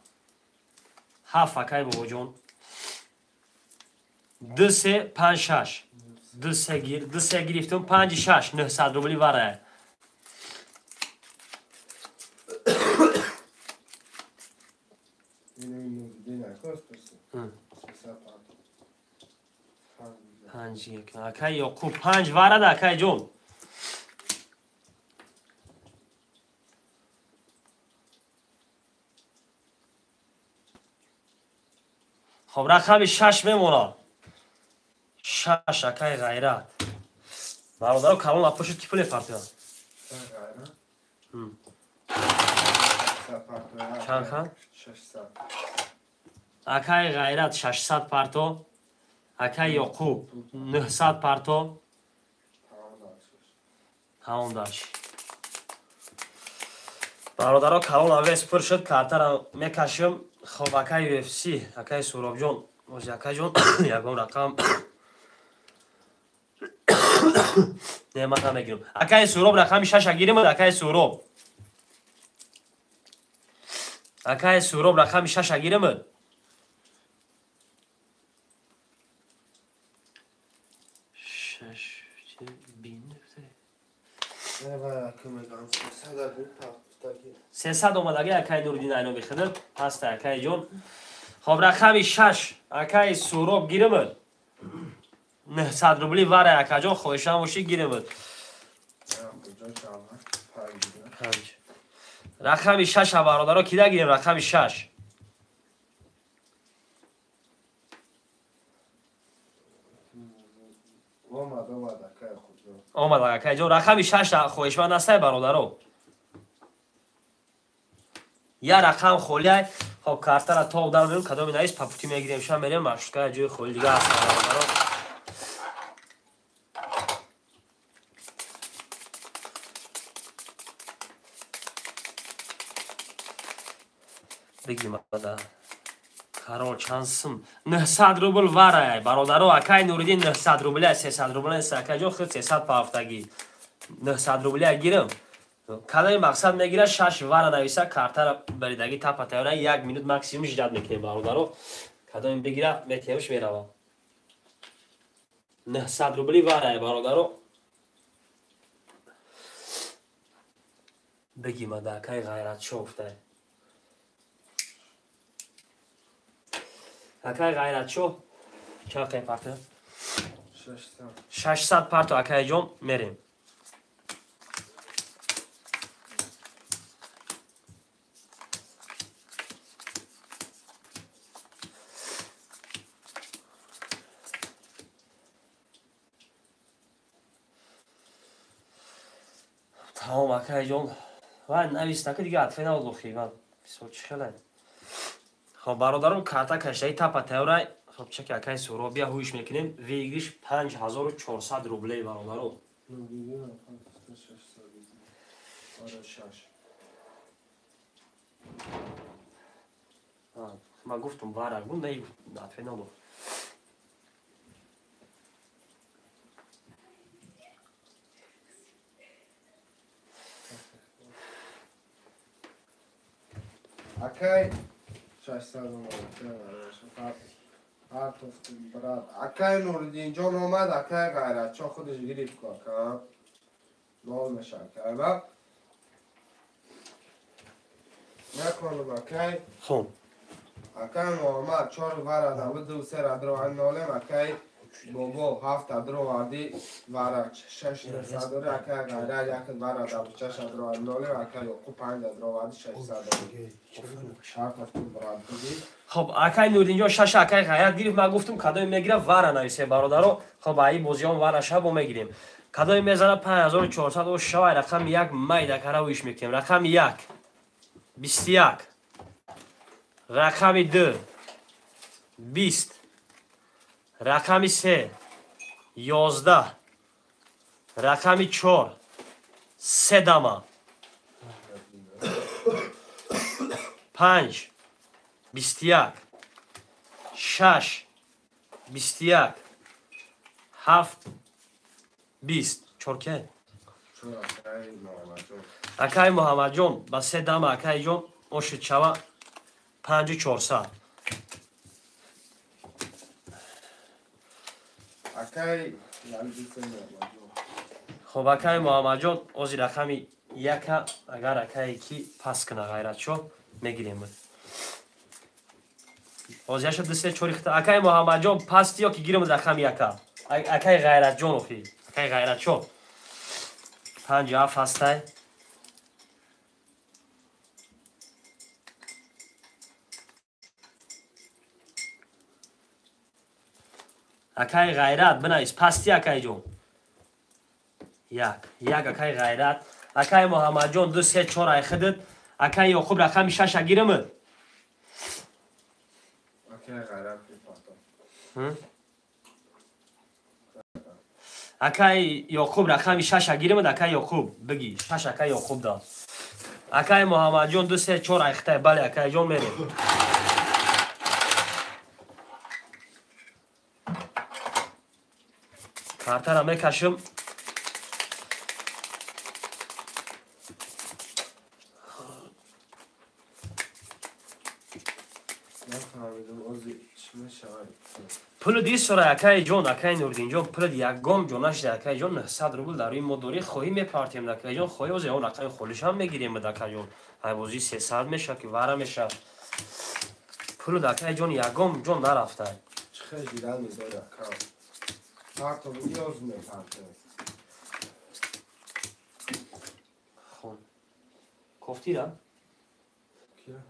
7 акай бобоҷон. 2 3 5 6. 2 3 гир, 2 3 гирифтум 5 6 900 рубли вара. Панҷ акай Ёқуб 5 варада акай ҷон. Хоб, рақами 6 мемонад. 6 акай Ғайрат. Бародаро калон апошид ки пуле партояд. Чанд хан? 600. Акай Ғайрат 600 парто. Акай Ёқуб 900 парто. Тамом даш. Бародаро калон авес пур шуд, картара мекашим. Хоб, акай UFC, акай Суробҷон, ози акайҷон ягон рақам не, ман намегирам. Акай Суроб рақами 6 гирим, акай Суроб. Акай Суроб рақами 6 гирим. Сесад омадаги акай Нуриддин Айноби хидр ҳаста акай ҷон. Хоб, рақами 6 акай Суроб гиримуд. 900 рубли вара акаҷон, хоҳишам бошӣ гиримуд. Рақами 6 бародаро кида гирем рақами 6. Омад акай ҷон, рақами 6 хоҳишманд ҳастай бародаро. Я рақам холиай. Хоб, картара то удар мерем, кадоми наис папути мегирем, ша мерем маршрутка ҷои холи дига ҳаст бародаро. Бигим ада. Карол чанд сум? 900 рубл варай бародаро. Акай Нуриддин 900 рубля, 300 рубля нест акай ҷон, худ 300 пафтагӣ. 900 рубля гирам. Кадоми мақсад мегирад 6 вара нависа, картара баридагӣ тапа тайёра 1 минут максимум ждат мекунем бародаро. Кадоми бигира метиҳемш мерава. 900 рубли варай бародаро. Бигим ада акай Ғайратшо гуфтай. Акай Ғайратшо чанд қай парто? 600 парто акай ҷон мерем. Тамом акай ҷон. Вай навис нака дига атфе навлухи ман. Бисёр чӣ хеле. Хоб, бародарон карта кашидаи тапа тайёрай. Хоб, чаки акай Суробия ҳуиш мекунем. Выигрыш 5400 рублей бародаро. Ман гуфтум вара гум наи атфе навлух. Акай 600 омад. Акай Нуриддинҷон омад, акай Ғайратшо худаш гирифт ку ака. Нол меша акай ба. Наконум акай. Хоб. Акай Муҳаммад 4 вара да 2 3 адро нолем акай бобо 7 адро варди вара 6 дора акай Ғайрат 1 вара да 6 адро нолем акай Ёқуб 5 адро варди 600. Хоб, акай Нуриддинҷон 6 акай Ғайрат гирифт. Ман гуфтум кадоме мегирад вара нависе бародаро. Хоб, аи бозиён вара шабо мегирем. Кадоме мезана 5400 о шавай рақами 1 майда кара уиш мекунем. Рақами 1 21, рақами 2 20, рақами 3 11, рақами 4 3 дама, 5 21, 6 21, 7 20. 4 ке? Акай Муҳаммадҷон ба се дама акайҷон оши чава 5400. Акай Муҳаммадҷон. Хоб акай Муҳаммадҷон ози рақами яка агар акае ки пас кина ғайратшо мегирем. Ози яша 2 3 4 хита акай Муҳаммадҷон пасти ё ки гирем рақами яка. Акай Ғайратҷон охи. Акай Ғайратшо. 5 7 ҳастай. Акай Ғайрат бинавис пасти акайҷон. 1 1 акай Ғайрат. Акай Муҳаммадҷон 2 3 4 ай хидит. Акай Ёқуб рақами 6 гиримид. Акай Ғайрат мепартам. Акай Ёқуб рақами 6 гиримид. Акай Ёқуб биги 6 акай Ёқуб дод. Акай Муҳаммадҷон 2 3 4 ай хитай. Бале акайҷон мерем. Картара мекашим. Пули дисора акай ҷон, акай Нурдинҷон, пули ягон ҷон нашида акай ҷон, 900 рубл дар рӯи мо дорӣ, хоҳӣ мепартем акай ҷон, хоҳӣ оз ягон рақами холишам мегирем акай ҷон. Ай бозӣ 300 мешавад ки вара мешавад. Пули акай ҷон ягон ҷон нарафта. Чӣ хел жиран медори ака? Парто буди оз мепартем. Хон. Кофтира? Кия?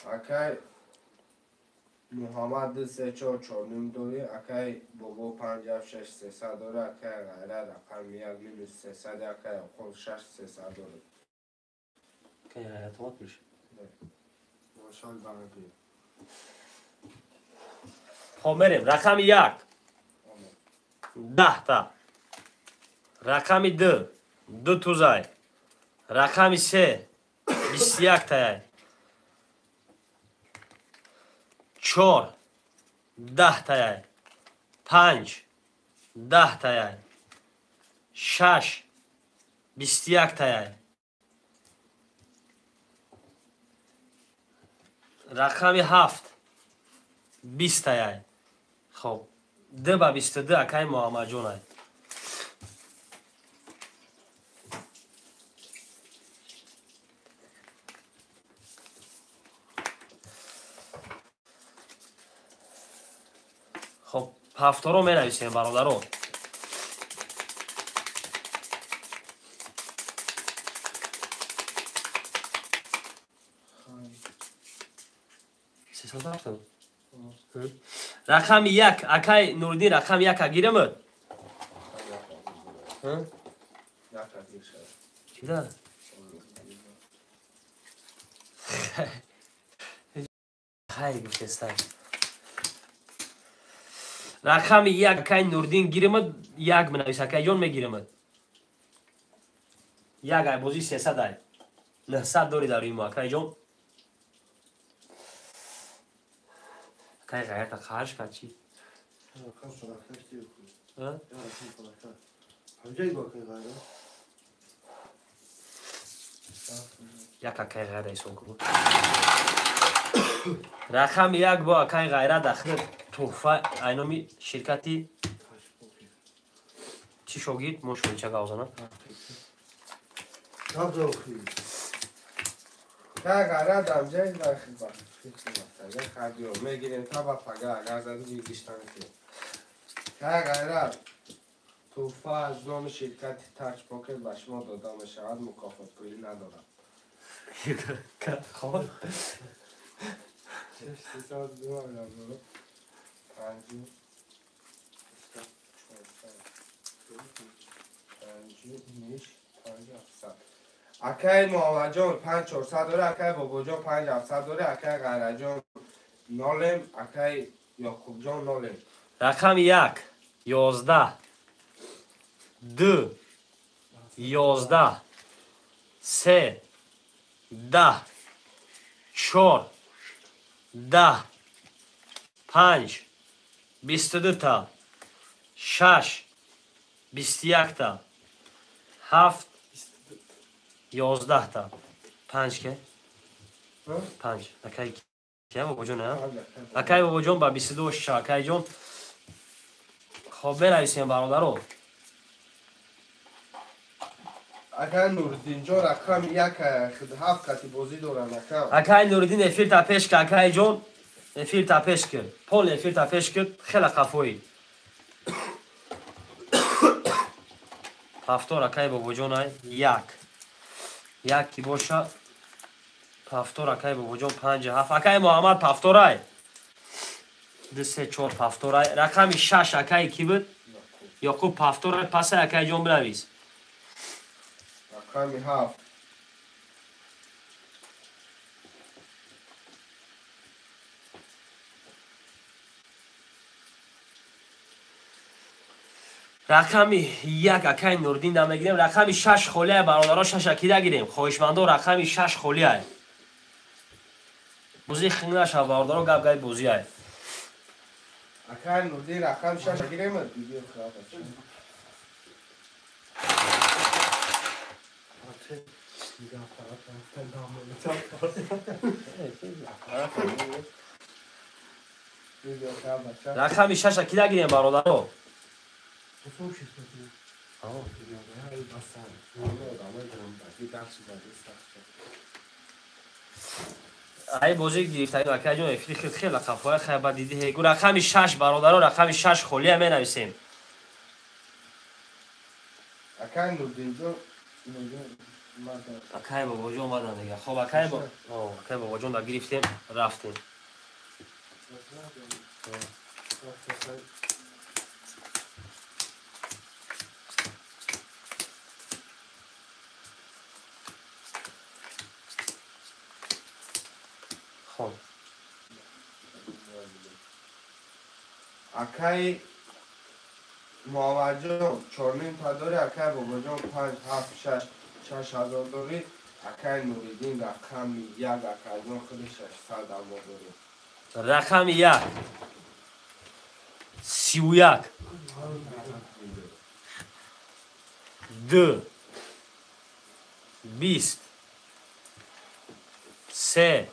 Акай Муҳаммад 2 3 4 4 ним дорӣ, акай Бобо 5 7 6 300 дорӣ, акай Ғайрат рақами 1 минус 300, акай Ёқуб 6 300 дорӣ. Акай Ғайрат омад пулш? Мошал банки. Хоб мерем. Рақами 1 10 та. Рақами 2 2 тузай. Рақами 3 21 таяй. 4 10 таяй. 5 10 таяй. 6 21 таяй. Рақами 7 20 таяй. Хоб 2 ба 22 акай Муҳаммадҷонай. Хоб ҳафторо менависем бародарон. Рақами 1 акай Нуриддин рақами 1 гирамад? Чида? Хай гуфтестай. Рақами 1 акай Нуриддин гирамад, 1 менавис акай ҷон мегирамад. 1 ай бозӣ 300 ай. 900 дори дар рӯи мо акай ҷон. Акай Ғайрата қарш кард чӣ? Як акай Ғайрат ҳисоб кун. Рақами 1 бо акай Ғайрат дахли туҳфа айноми ширкати чӣ шогирд мо шоича гавзана. Ғайрат амҷаи дахл мегирем та ба пага агар зади гиргиштан ки. Ғайрат туҳфа аз номи ширкати Тач Покет ба шумо дода мешавад, мукофотпулӣ надорад. Хоб 602 5 5 5 700. Акай Муҳаммадҷон 5400 дорӣ, акай Бобоҷон 5700 дорӣ, акай Ғайратҷон нолем, акай Ёқубҷон нолем. Рақами 1 11 2 11 3 10, 4, 10, 5, 22 та, 6, 21 та, 7, 11 та. 5 ке? 5. Акай ки бобоҷон, а? Акай бобоҷон ба 22 6 акайҷон. Хоб менависем бародаро. Акай Нуриддинҷон рақами 1 7 қати бозӣ доранд акам. Акай Нуриддин эфир та пеш ка акайҷон. Эфир та пеш кир. Пол эфир та пеш кир. Хела қафои. Пафтор акай бобоҷон ай 1. 1 ки боша пафтор акай бобоҷон 5 7 акай Муҳаммад пафтор ай. 2 3 4 пафтор ай. Рақами 6 акай ки буд? Ёқуб пафтор ай. Паса акайҷон бинавис. Рақами 7. Рақами 1 акай Нурдин да мегирем. Рақами 6 холӣ ай бародаро, 6 акида гирем. Хоҳишмандо рақами 6 холӣ ай. Бозӣ хинг нашав бародаро, гап гапи бозӣ ай. Акай Нурдин рақами 6 гирем, видео хабар. Рақами 6 акида гирем бародаро. Ай бозӣ гирифтаи акайҷон эфири хел хела қафоя хай ба диди ҳегу. Рақами 6 бародаро, рақами 6 холия менависем. Акай Нурдинҷон акай бобоҷон омадан дига. Хоб акай акай бобоҷон да гирифтем, рафтем. Хоб акай Муҳаммадҷон 4.5 та дори, акай бобоҷон 5 7 6 6000 дори, акай Нуриддин рақами 1 акайҷон худи 600 амо дори. Рақами 1 31 2 20 3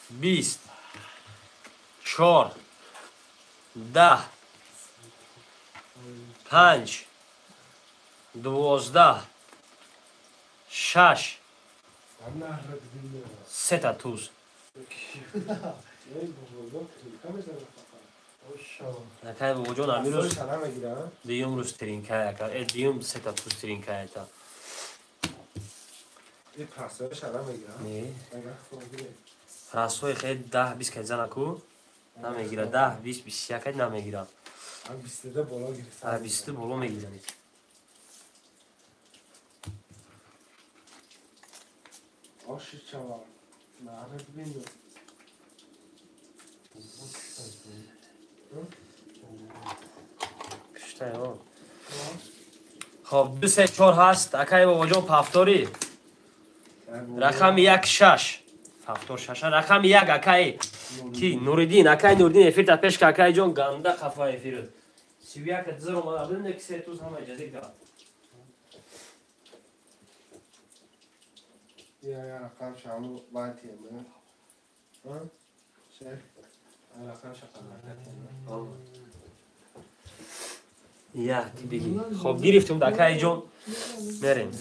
20 4 10 5 12 6 3 та туз. Акай бобоҷон амирӯз дуюм рӯз тринкай ака, дуюм се та туз тринкай та. Не. Прасои хел 10 20 кай занаку намегира, 10 20 21 кай намегира. 22 боло гирифта. 22 боло мегиранд. Оши чава. Нарад бинду. Куштай о. Хоб 2 3 4 ҳаст. Акай бобоҷон пафторӣ. Рақами 1 6. Пафтор 6. Рақами 1 акай ки Нуриддин, акай Нуриддин эфир та пеш ка акайҷон ганда қафа эфир. 31 зер омада будем ки се туз ҳама иҷоза гап. Я рақам шаму батием. Ҳа? Шеф. Рақам шақалла. Як биги. Хоб гирифтем да акайҷон. Мерем.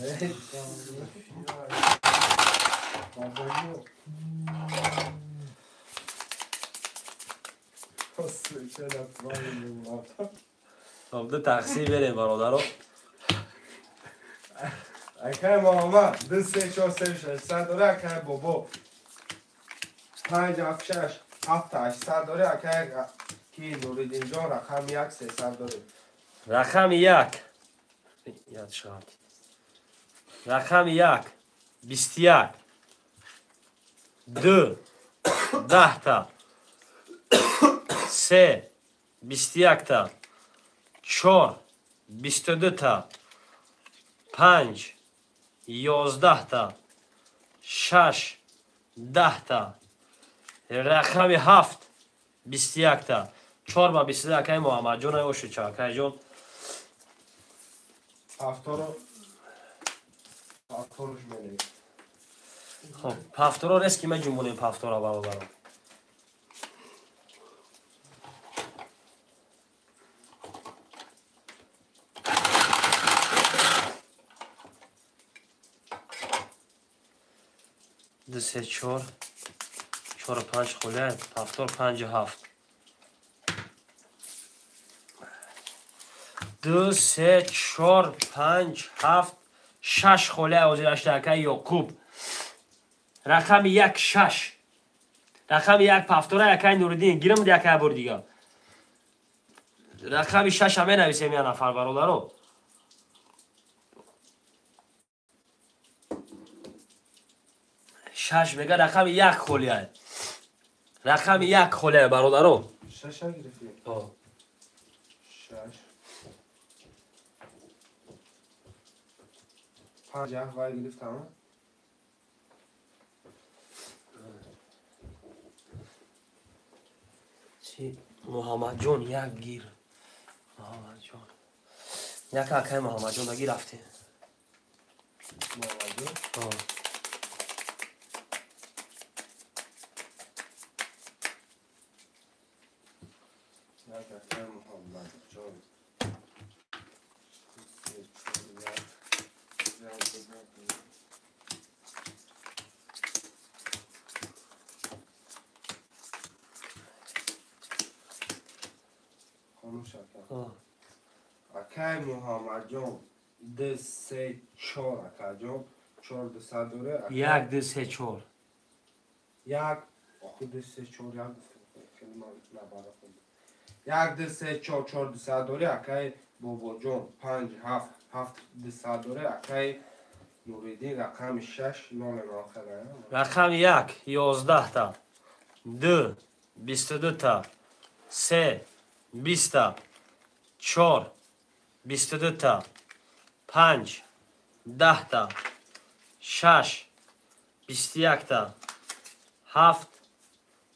Хоб ду тақсим берем бародаро. Акай Муҳаммад 2 3 4 3 600 дори, акай бобо 5 7 6 7 800 дори, акай ки Нуриддинҷон рақами 1 300 дори. Рақами 1 яд шавад. Рақами 1 21 2 10 та 3 21 та 4 22 та 5 11 та 6 10та, рақами 7 21та, 4 ба 22 акай Муҳаммадҷон оши чакайҷон. Хоб, пафторо рески меҷунбонем, пафтора бародаро. Ду, се, чор, чору панҷ холия, пафтор панҷу ҳафт. Ду, се, чор, панҷ, ҳафт, шаш холия ҳозир акай Ёқуб. Рақами 1 6. Рақами 1 пафтора акай Нуриддин гирам якай бор дига. Рақами 6 ҳам менависем я нафар бародаро. Шаш мега рақами 1 холия. Рақами 1 холия бародаро. 6 гирифтем. О. 6 5 вай гирифтам. Чи Муҳаммадҷон як гир. Муҳаммадҷон. Як акай Муҳаммадҷон даги рафте. Муҳаммадҷон? О. Як акай Муҳаммадҷон. Се, чор, як. Як, ду, як. Акай Муҳаммадҷон 2 3 4 акаҷон 4 200 дора. 1 2 3 4. 1 охи 2 3 4 1 хеле ман набара хондам. 1 2 3 4 4 200 дора акай Бобоҷон 5 7 7 200 дора акай Нуриддин рақами 6 0 охира. Рақами 1 11 та, 2 22 та, 3 20 та, 4 22 та, 5 10 та, 6 21 та, 7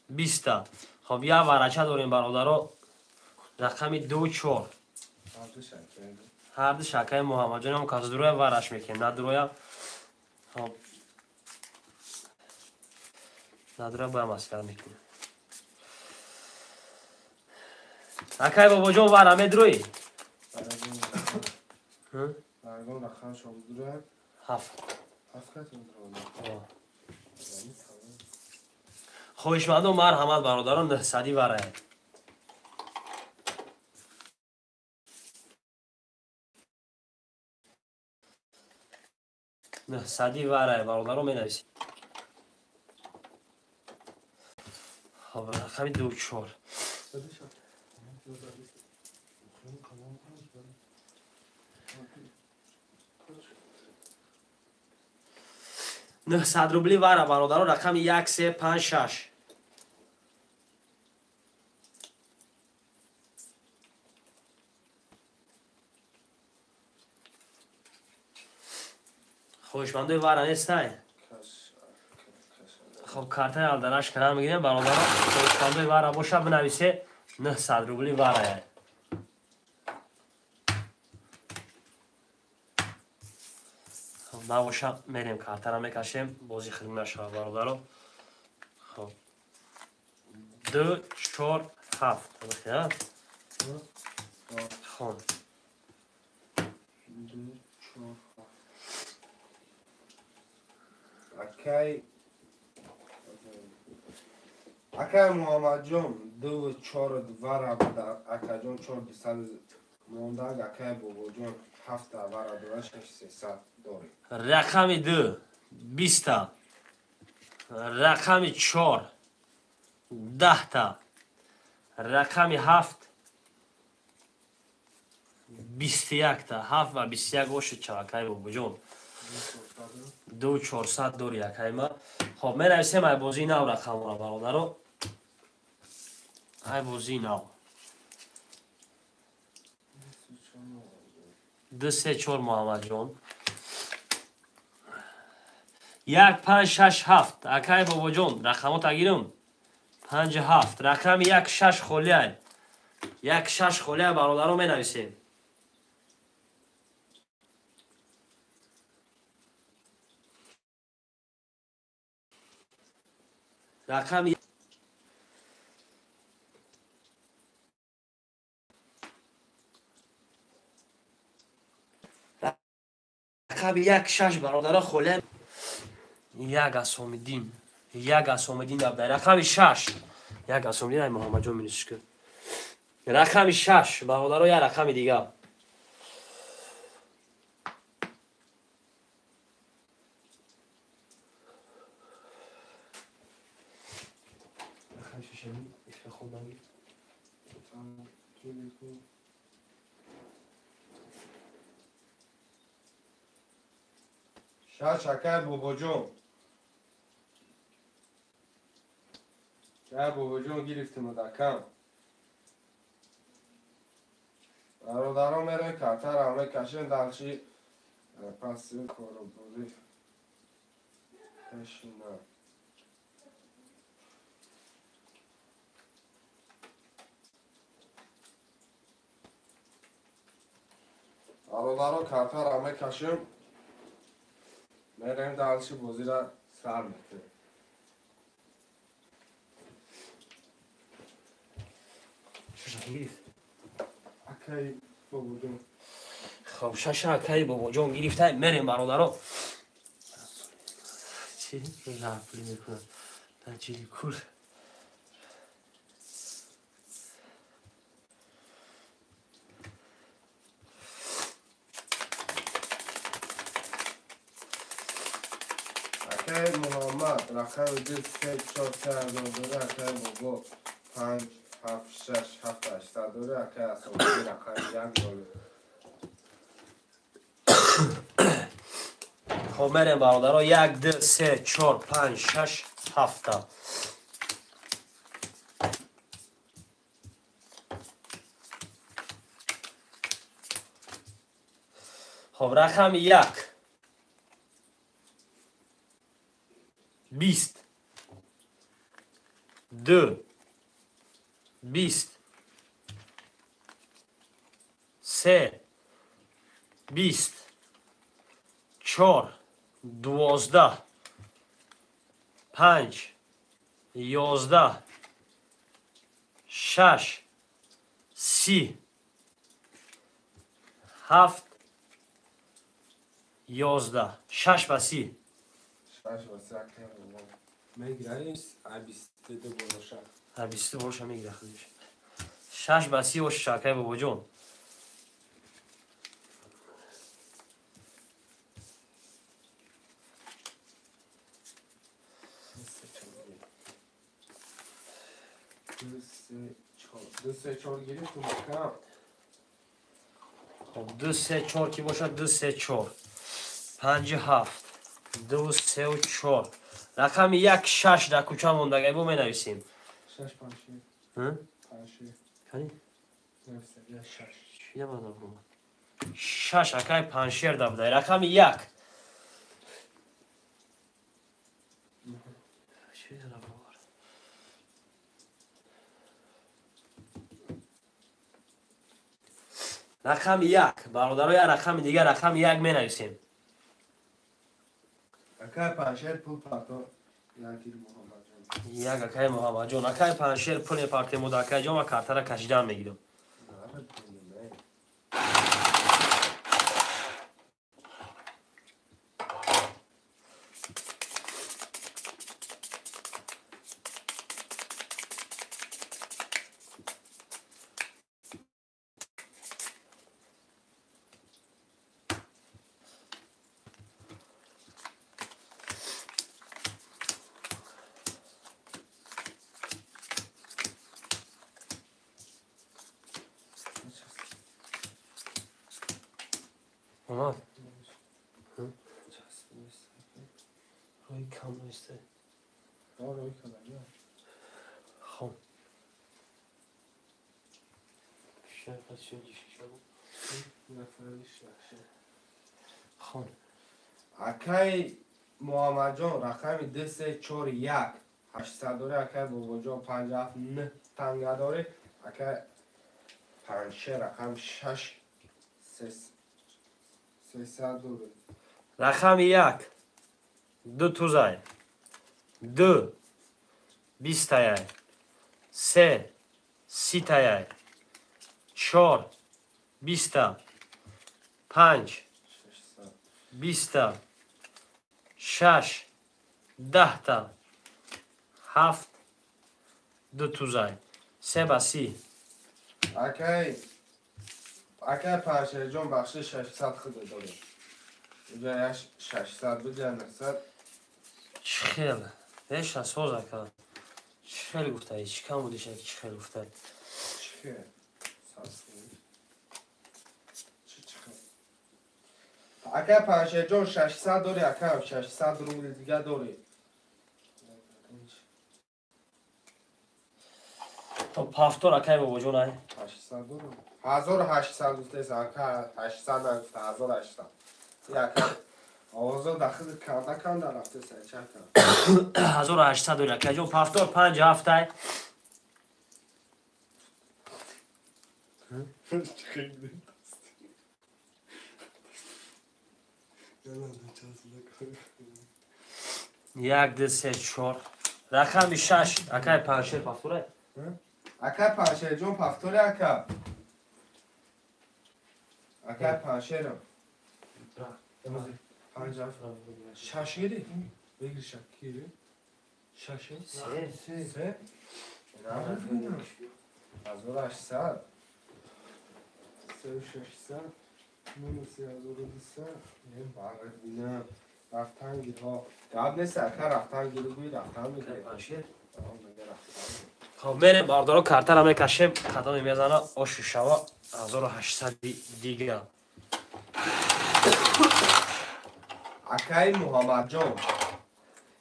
20 та. Хоб, як варача дорем бародаро. Рақами 2 4. Ҳар ду шакаи Муҳаммадҷон ҳам кас дуроя вараш мекунем, на дуроя. Хоб, на дуроя боя маслиҳат мекунем. Акай Бобоҷон вара медроӣ? Ҳафт. Хоҳишмандон марҳамат бародарон, 900 варае. Сади варае бародарон менависем. Хоб, рақами 2 4. 900 рубли вара бародарон, рақами 1 3 5 6. Хоҳишмандои вара нестай? Хоб, картаи алдараш кара мегирем бародарон. Хоҳишмандои вара боша бинависе 900 рубли варае. Набоша мерем картара мекашем, бози хидм нашава бародаро. Хоб, 2 4 7. Хон. 2 4 7. Акай Муҳаммадҷон 2 4 2 буда, акаҷон 4 200 мондаг, акай Бобоҷон 7 вара дора, 6 300 дорем. Рақами 2 20 та, рақами 4 10 та, рақами 7 21 та. 7 ва 21 бошад чавакай Бобоҷон. 2 400 дори акай ма. Хоб, менависем ай бозии нав рақамро бародаро. Ай бозии нав. 2 3 4 Муҳаммадҷон. 1 5 6 7 акай бобоҷон рақамота гирам 5 7 рақами 1 6 холиай 1 6 холиай бародаро менависем. Рақами 1 6 бародаро холиай як Асомиддин як Асомиддин абдай рақами 6 як Асомиддин ай Муҳаммадҷон минусиш кун рақами 6 бародаро як рақами дигар шаш акай бобоҷон акай бобоҷон гирифтем адакам бародаро мерем картара мекашем дарши паси коробори пешина бародаро картара мекашем мерем дарши бозира сар мекунем. Акай бобоҷон хоб шаша акай бобоҷон гирифта мерем бародаро чӣ рафли мекунам дар ҷили кул акай Муҳаммад рақами 2 3 4 3 дора акай бобо 5 7 6 7 8 дора акай Асомиддин рақами 1 0. Хоб мерем бародаро 1 2 3 4 5 6 7 хоб рақами 1 20 2 20 3 20 4 12 5 11 6 30 7 11 6 ба 30 6 ба 30 акай бобо мегирад 22 болоша 22 болоша мегирад худиш 6 ба 30 боша акай бобоҷон ду се чор гирифтум акам. Хоб 2 3 4 ки бошад 2 3 4 5 7 2 3 4 рақами 1 6 дар кӯча мондагай бо менависем 6 5 6 5 6 кани 6 чӣ намадам 6 акай паншер да будай рақами 1 чӣ рақами 1 бародаро як рақами дигар рақами 1 менависем. Акай паншер пул парто якир Муҳаммадҷон. Як акай Муҳаммадҷон акай паншер пул мепартем акай ҷон ва картара кашидан мегирам. Омад. Рӯи кам исте. Рӯи кам. Хоб. Хоб. Акай Муҳаммадҷон рақами 2 3 4 1 800 дорӣ, акай Бобоҷон 5 7 9 танга дорӣ, акай Панҷшер рақами 6 300 дорӣ. Рақами 1 2 тузай 2 20 таяй 3 30 таяй 4 20 5 20 6 10 7 2 тузай 3 ба 30. Акай Панҷшерҷон бахши 600 худа дорӣ. Уҷа 600 буд, 900. Чӣ хел? Веша соз ака. Чӣ хел гуфтай? Чӣ кам будиша чӣ хел гуфтай? Чӣ хел? Акай Панҷшерҷон 600 дорӣ, акай 600 рубли дига дорӣ. То пафтор акай Бобоҷон ай? 800 дорам. 1800 гуфтес, ака 800 нагуфта, 1800. Ака овозо дахил канда канда рафтес, чака. 1800 дорӣ акайҷон, пафтор 5 7 ай. Як, ду, се, чор. Рақами 6 акай Панҷшер пафторай? Акай Панҷшерҷон пафтори ака. Акай Панҷшерам. 5 6 гири? Бигир 6 гири. 6 3 1800 3600 минус 1200. Барат бинам. Рафтан гирҳо. Гап нест ака, рафтан гири гӯй рафтан мегирӣ. Панҷшер? Хоб мерем бардоро картара мекашем, кадоме мезана ошу шава 1800 дига. Акай Муҳаммадҷон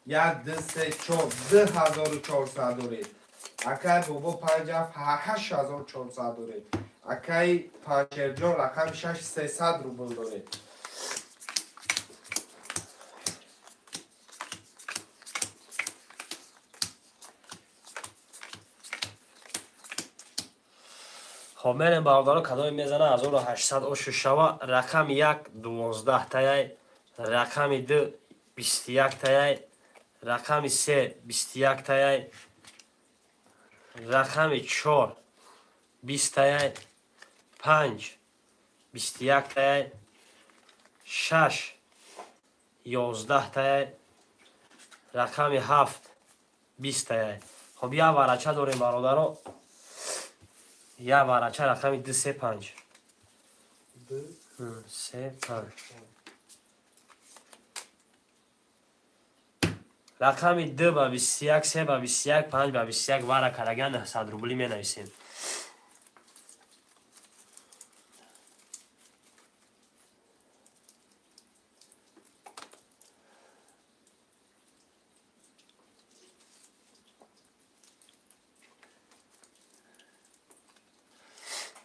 1 2 3 4 2400 доред. Акай Бобо 5 7 8400 доред. Акай Панҷшерҷон рақами 6 300 рубл доред. Хоб мерем бародаро кадоме мезана 1800 ошу шава. Рақами 1 12 таяй, рақами 2 21 таяй, рақами 3 21 таяй, рақами 4 20 таяй, 5 21 таяй, 6 11 таяй, рақами 7 20 таяй. Хоб як варача дорем бародаро. Я варача рақами 2 3 5. 2 3 5. Рақами 2 ба 21, 3 ба 21, 5 ба 21 вара караган 900 рубли менависем.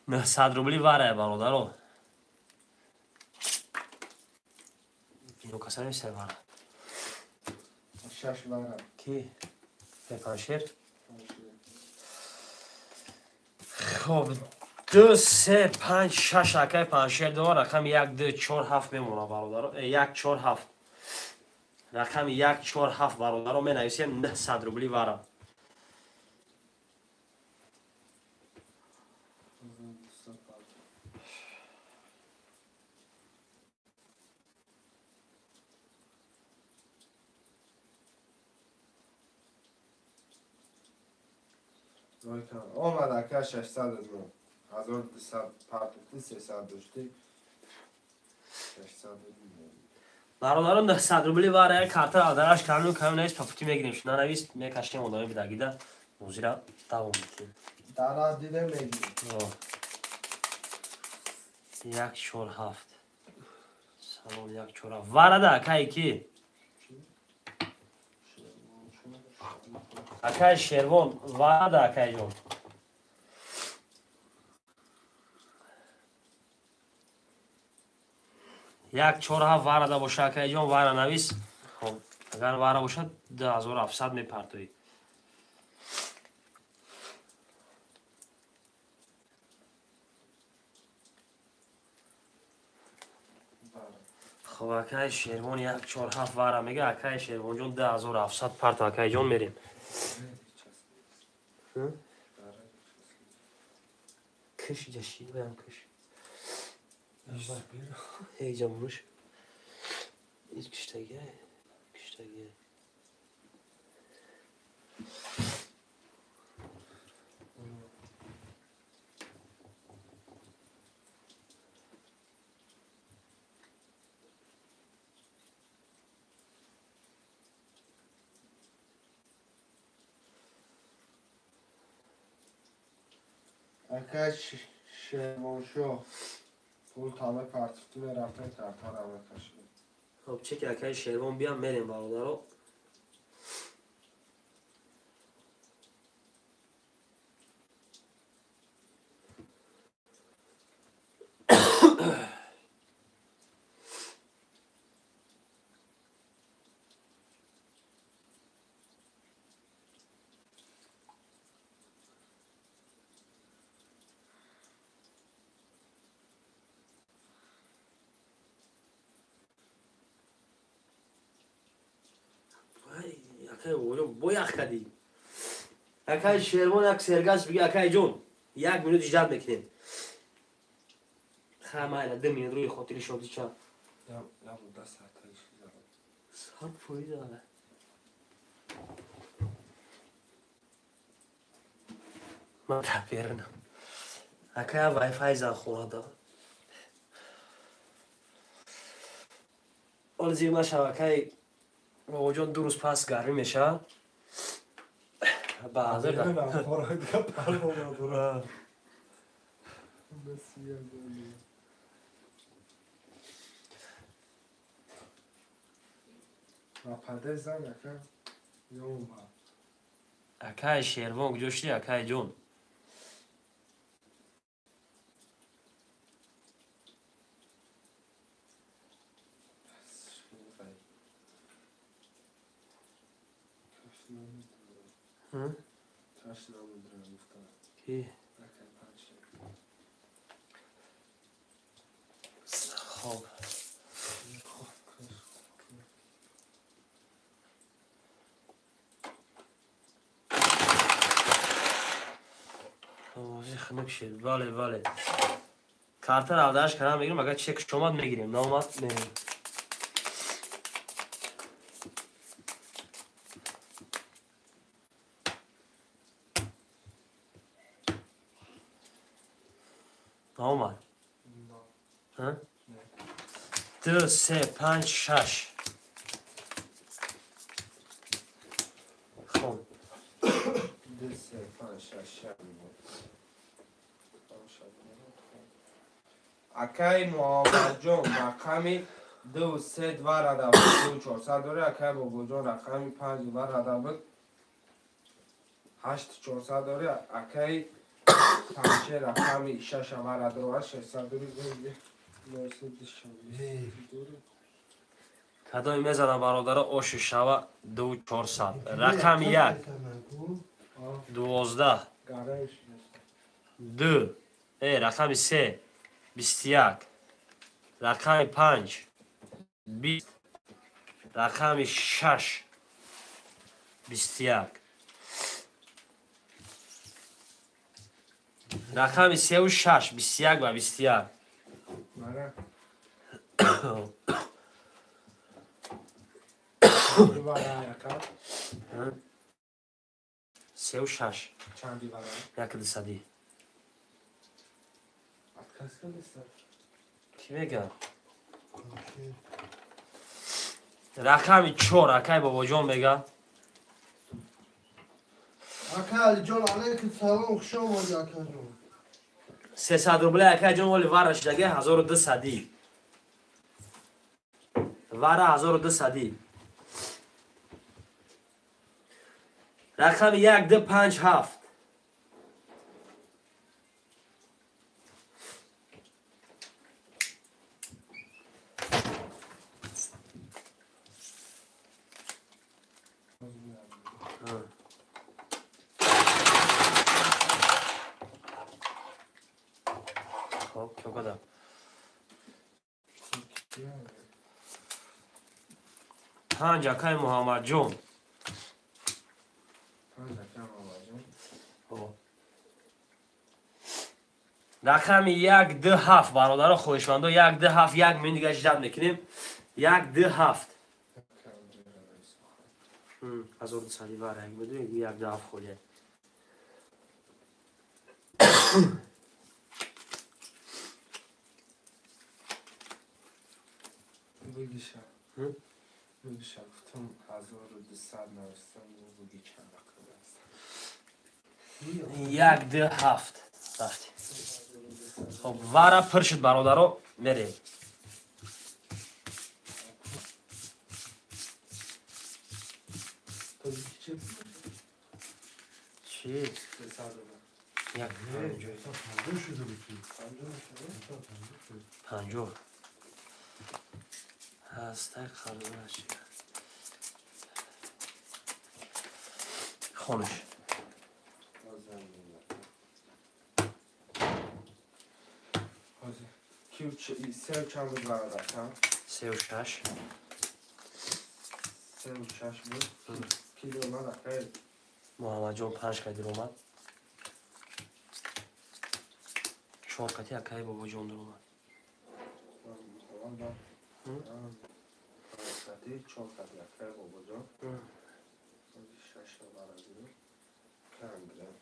900 рубли варае бародаро. Ино каса нависай вара. 6 вара. Ки? Панҷшер? Хоб 2 3 5 6 акай Панҷшер дора, рақами 1 2 4 7 мемона бародаро. 1 4 7. Рақами 1 4 7 бародаро менависем 900 рубли вара. Омад ака 600 1200 партуфти 300 дошти 600. Бародарон 900 рубли вара карта адараш камну камну навис пафути мегирем. Шуна навис мекашем одами бидагида бозира давом метем. Дара дида мегирем. 1 4 7. Салом 1 4 7. Варада акай ки? Акай Шервон, варада акайҷон. 1 4 7 варада боша акайҷон, вара навис. Хоб, агар вара бошад 2700 мепартоӣ. Хоб, акай Шервон 147 вара мега, акай Шервонҷон 2700 парто, акайҷон мерем. Киш ҷаши, ваям киш. Ҳеҷа муш. Ҳеҷ киштаги, киштаги. Акай Шервоншоҳ пул тама партифтӣ мерафтем, картара мекашидем. Хоб, чеки акай Шервон биям мерем, бародаро. Боях кардӣ. Акай Шервон як сергаш биги, акай ҷон, як минут иждат мекунем. Ха, майла, 2 минут рӯи хотири шодӣ ча. 100%. Ман тапернам. Акай вайфай зан хонада. Оли зир нашав, акай бобоҷон, 2 рӯз пас гармӣ мешавад. Ба ҳазир акай Шервон куҷо шудӣ, акай ҷон? Ки? Хоб. Овози хунук шуд. Бале, бале. Картаро авдааш кардан мегирем, агар чек омад мегирем, наомад мерем. Наомад? 2, 3, 5, 6. Хоб. 2, 3, 5, 6. Акай Муҳаммадҷон рақами 2, 3, 2 рада буд, 2, 400 дорӣ. Акай Бобоҷон рақами 5 2 рада буд, 8, 400 дорӣ. Акай Панче рақами 6 вара дорад, 600 дорӣ. Кадоме мезанам, бародаро, оши шава 2, 400. Рақами 1, 12, 2, рақами 3, 21, рақами 5, 20, рақами 6, 21. Рақами 3 6, 21 ва 21. 3 6. 100. Кӣ мегӯяд? Рақами 4 акай Бобоҷон мегӯяд. Акай Алиҷон, алайкум салом, хуш омадӣ, акаҷон. 300 рубля, акайҷон, оли вара шидаги 1200. Вара 1200. Рақами 1, 2, 5, 7. Чокада. Панҷ акай Муҳаммадҷон. Рақами 1 2 7 бародаро хоҳишмандо 1 2 7 1 минут дига ждат мекунем. 1 2 7. 1200 вара медонӣ 1 2 7 холия. Бигиша. Бигиша гуфтам 1200 навистам, буги чанд рақам аст. 1 2 7 рафтем. Хоб вара пур шуд бародаро, мерем. Чи? Як панҷоҳ. Ҳастай қалбаш. Хониш. Сеу чанд буд бародаркам? 36. 36 буд. Ки омад акай? Муҳаммадҷон 5 қадир омад. 4 қати акай бобоҷон омад. 4 қати акай бобоҷон. 6 барадир. Кам бирем.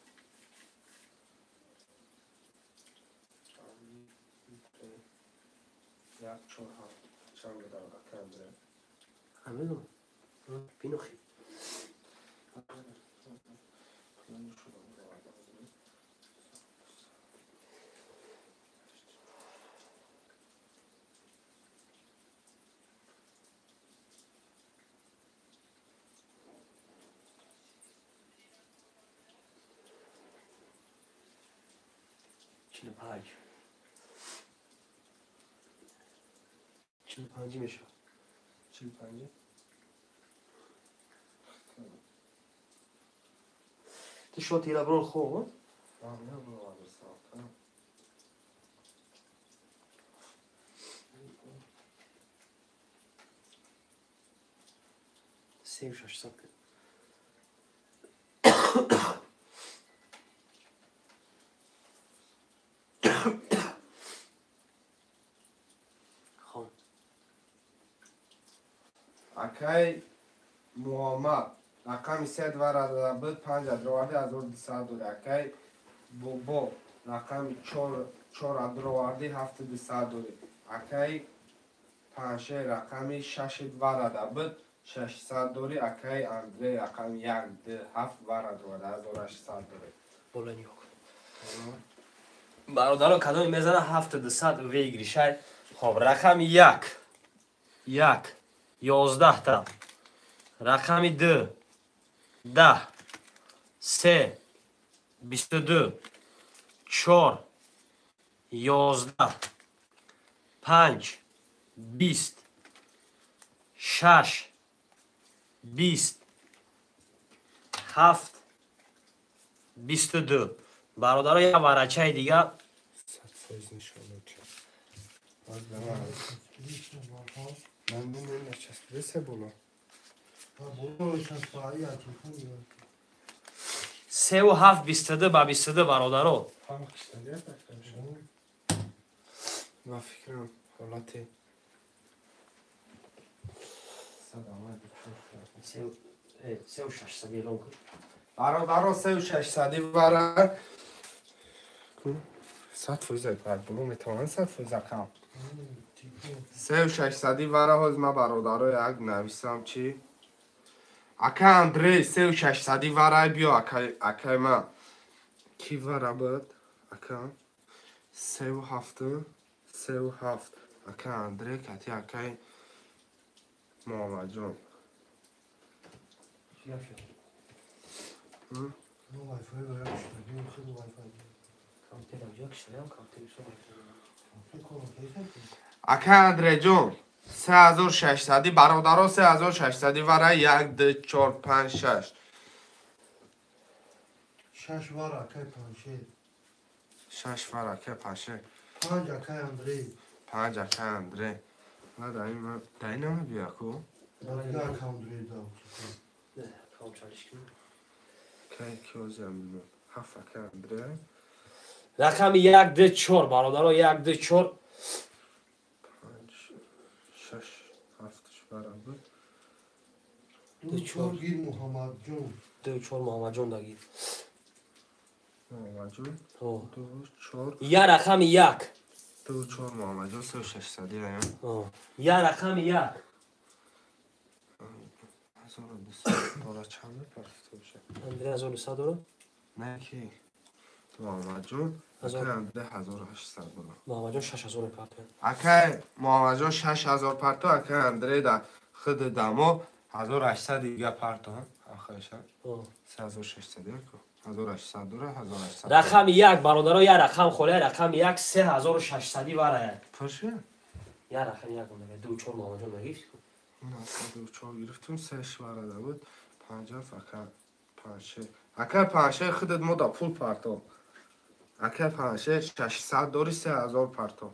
Як 4 7 чанд буд акай бирем. Ҳамино. Бинохи. Панҷ. 45 мешавад. 45? Ту шо тира брон хоб? Не брон. Сею шашсад. Акай Муҳаммад рақами 3 2 буд 5 адроварди 1200 дори. Акай Бобо рақами 4 4 адроварди 7200 дори. Акай Панше рақами 6 2 буд 600 дори. Акай Андрей рақами 1 2 7 2 адроварди 1800 дори. Бола нигоҳ кун. Бародаро кадоме мезана 7200 выигрышай. Хоб рақами 1 1 11 та. Рақами 2 10 3 22 4 11 5 20 6 20 7 22. Бародаро як варачаи дига 100% нишон медиҳад. Боз ба ман من نچسبیده سه بالا. 3 و 7 22 ба 22 бародаро. من فکرم حالت 3 و 600 اعلام کن. برادرا 3 و 600 برا 100% بلو میتونن 100% کم 3 و 600 вара ҳоз ма бародаро як нависам чи ака Андрей 3 و 600 вара биё акай ма ки вара буд ака 3 و 7 3 و 7 ака Андрей кати акай Муҳаммадҷон ака Андреҷон 3600 бародаро 3600 вара 1 2 4 5 6 6 вара акай 5 6 вара акай 5 5 акай Андрей. 5 акай Андрей. На дай нам бияку. Дага ака Андрей да. Кам чалиш кун. Кай кёзам. 7 акай Андрей. Рақами 1 2 4 бародаро 1 2 4 5 6 7 баробар. 2 4 гир Муҳаммадҷон. 2 4 Муҳаммадҷон дагир. Муҳаммадҷон. 2 4. Я рақами 1. 2 4 Муҳаммадҷон 3600 раям. Я рақами 1. 1200 дора чанд мепартофта бошад? Андрей 1200 дора? Не ки. Муҳаммадҷон акай Андрей 1800 дора. Муҳаммадҷон 6000 мепартояд. Акай Муҳаммадҷон 6000 парто, акай Андрей да худ дамо 1800 дига парто, ахаша. 3600 яко. 1800 дора, 1800. Рақами 1 бародаро, я рақам холе, рақами 1 3600 варая. Пурши? Я рақами 1 мега 2 4 Муҳаммадҷон мегирифт. 2 4 гирифтум, 3 варада буд. 5 ака 5. Ака 5 худат мо да пул парто. Ака 5 600 дори 3000 парто.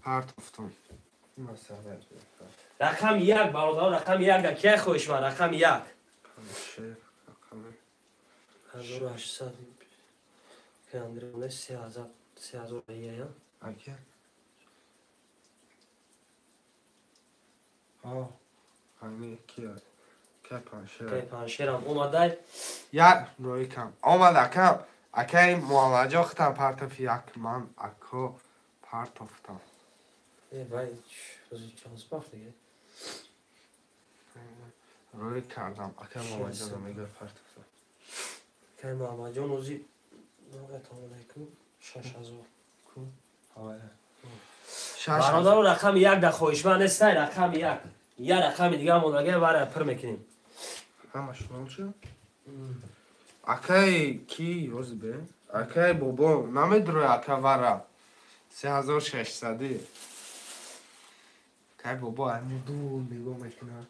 Партофтум. Рақами 1 бародаро, рақами 1 да кия хоҳиш ман, рақами 1. 5 рақами 1800 ки Андрей 3000 3000 я. Ака. Ҳа, ҳами кия? Ка паншер. Ка паншерам омадай. Як рои кам. Омад акам. Акай Муҳаммадҷон хитам партоф як ман ако партофтам. Вай, рӯзи чанд бафт дига? Рӯй кардам. Ака Муҳаммадҷон мега партофтам. Акай Муҳаммадҷон рӯзи алайкум 6000. Ку? Ҳавая. Бародаро рақами 1 да хоҳишманд нестай, рақами 1. Я рақами дига мондага вара пир мекунем. Ҳамаш нол шуд? Акай ки рӯзи бе? Акай бобо намедурой ака вара. 3600. Акай бобо ами дур нигоҳ мекунад.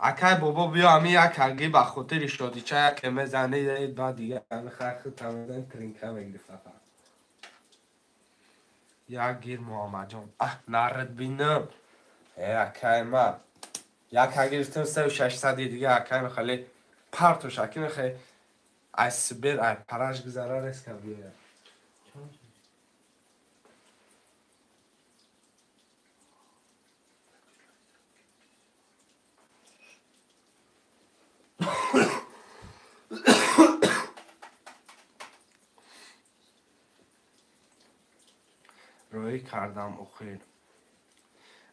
Акай бобо биё ами як ҳарги ба хотири шодича яке мезани, баъд дига ами хахи тамезани тринка мегири фақат. Як гир Муҳаммадҷон. Аҳ, нарад бинам. Э, акай ма. Як ҳарги гирифтам 3600 дига акай мехали партош аки мехе ай Сибир ай параш гузара реска биёяд. Рӯй кардам охир.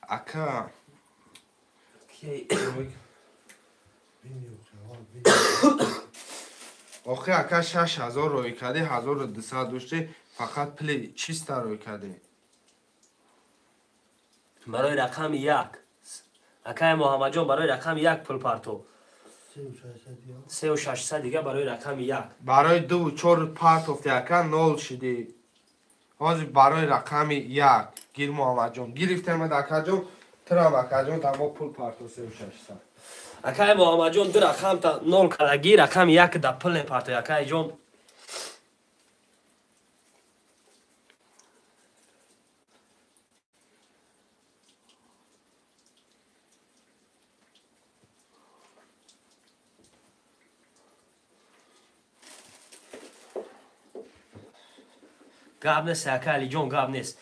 Ака охир ака 6000 рӯй кардӣ, 1200 доштӣ, фақат пули чиста рӯй кардӣ. Барои рақами 1. Акай Муҳаммадҷон барои рақами 1 пул парто. 3600 дига барои рақами 1. Барои 2 4 партофти ака 0 шидӣ. Ҳозир барои рақами 1 гир Муҳаммадҷон. Гирифтемад акаҷон, тирам акаҷон тамо пул парто 3600. Акай Муҳаммадҷон ду рақам та 0 кардаги, рақами 1 да пул мепарто акайҷон. Гап нест, ака Алиҷон, гап нест.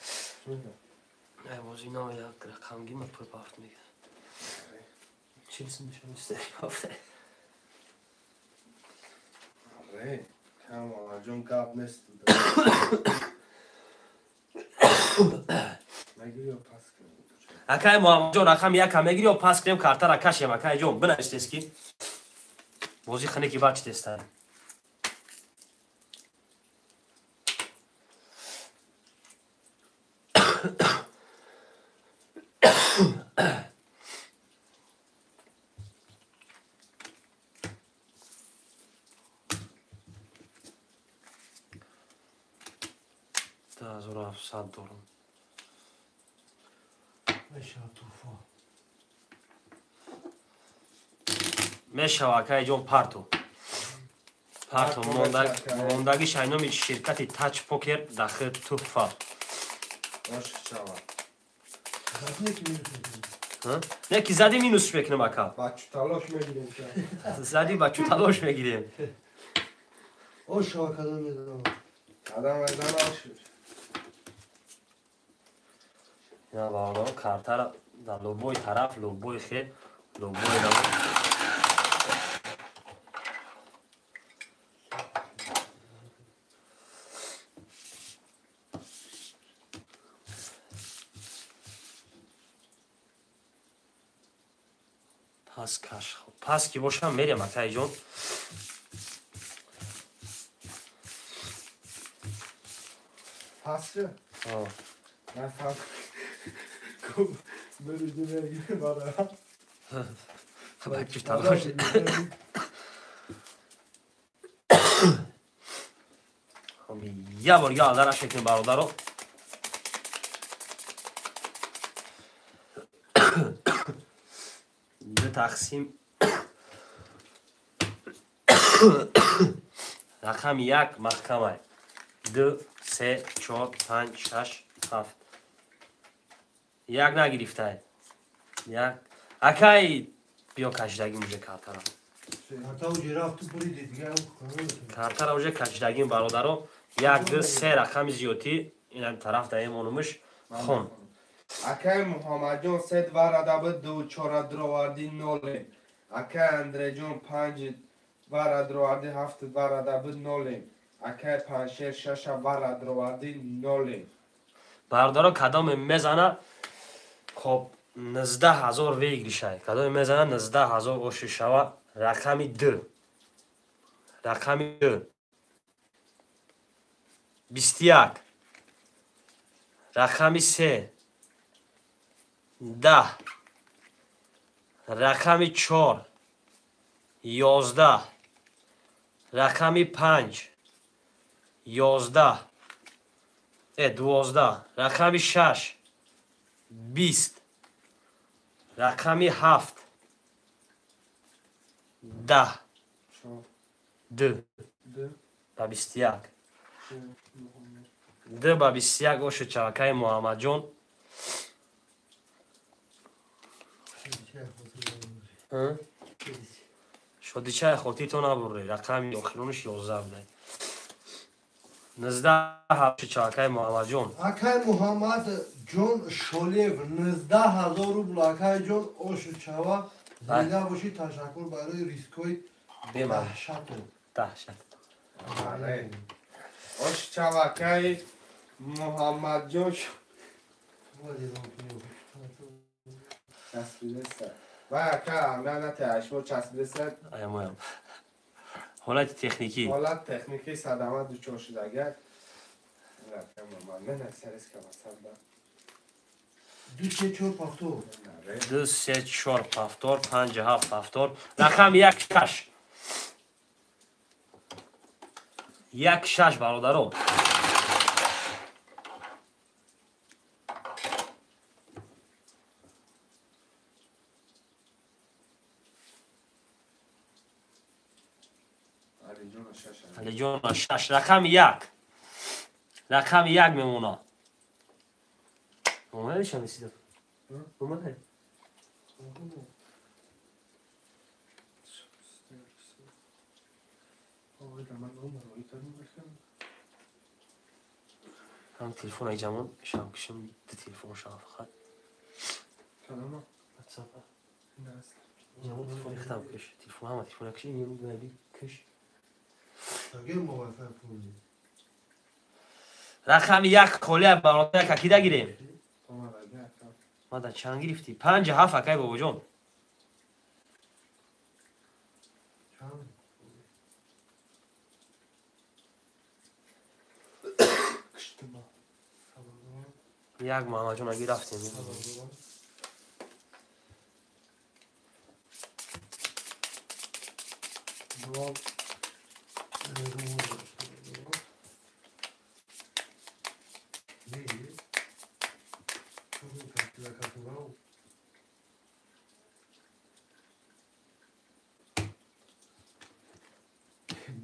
Ай бози нав як рақам гима пул пафт мега. Чилсин мешавад, пафт. Аре, кам Алиҷон гап нест. Мегири ё пас кунем? Акай Муҳаммадҷон рақами 1 мегири ё пас кунем картара кашем акайҷон, бинавистес ки. Бози хане ки бач тестан. Дорам. Мешава акайҷон парту. Парто мондаги шайноми ширкати Тач Покер дахи туҳфа. Не ки зади минус мекунем ака. Бачу талош мегирем. Зади бачу талош мегирем. Ош шава кадам мезанам. Кадам мезанам. Я бародарон картара дар любой тараф, любой хел, любой равон. Пас каш. Пас ки бошам мерем акайҷон. Пас чӣ? На пас. Я бор я алдараш мекунем бародаро. Ду тақсим рақами як маҳкамай. 2 3 4 5 6 7. Як нагирифтай. Як. Акай биё кашидагим уже картара. Картара уже кашидагим бародаро. 1 2 3 рақами зиёдӣ инам тараф даем онумуш хон. Акай Муҳаммадҷон 3 варада буд 2 4 дроварди 0. Акай Андреҷон 5 вара дроварди 7 варада буд 0. Акай Паншер 6 вара дроварди 0. Бародаро кадоме мезана хоб 19000 выигрышай. Кадоме мезана 19000 оши шава рақами 2. Рақами 2. 21. Рақами 3. 10. Рақами 4. 11. Рақами 5. 11. 12. Рақами 6. 20. Рақами 7. 10. 2. Ба 21. 2 ба 21 оши чавакаи Муҳаммадҷон. Шодичаи хотирто набурӣ. Рақами охиронаш 11 будай. 19 чавакаи Муҳаммадҷон. Акай Муҳаммадҷон Шолиев 19000 рубл. Акайҷон оши чава зинда бошӣ. Ташаккур барои рискҳои даҳшату. Даҳшат. Оши чавакаи Муҳаммадҷон часпидеста. Вай ака амранати ашмо часпидеста. Аямоям. Ҳолати техникӣ. Ҳолат техникӣ садама дучор шудага. 2 3 4 повтор. 2 3 4 повтор 5 7 повтор. Рақами 1 6. 1 6 бародаро. Алиҷон 6. Рақами 1. Рақами 1 мемона. Омади шамисида? Омади? Ҳам телефон айҷамон шамкишим ду телефон шава фақат. WhatsApp. Ҷамон телефон ихтам киш. Телефон ҳама телефон киш, ин наби киш. Рақами 1 холия бародар какида гирем. Мада чанд гирифтӣ? 5 7 акай бобоҷон. Як Муҳаммадҷон аги рафтем.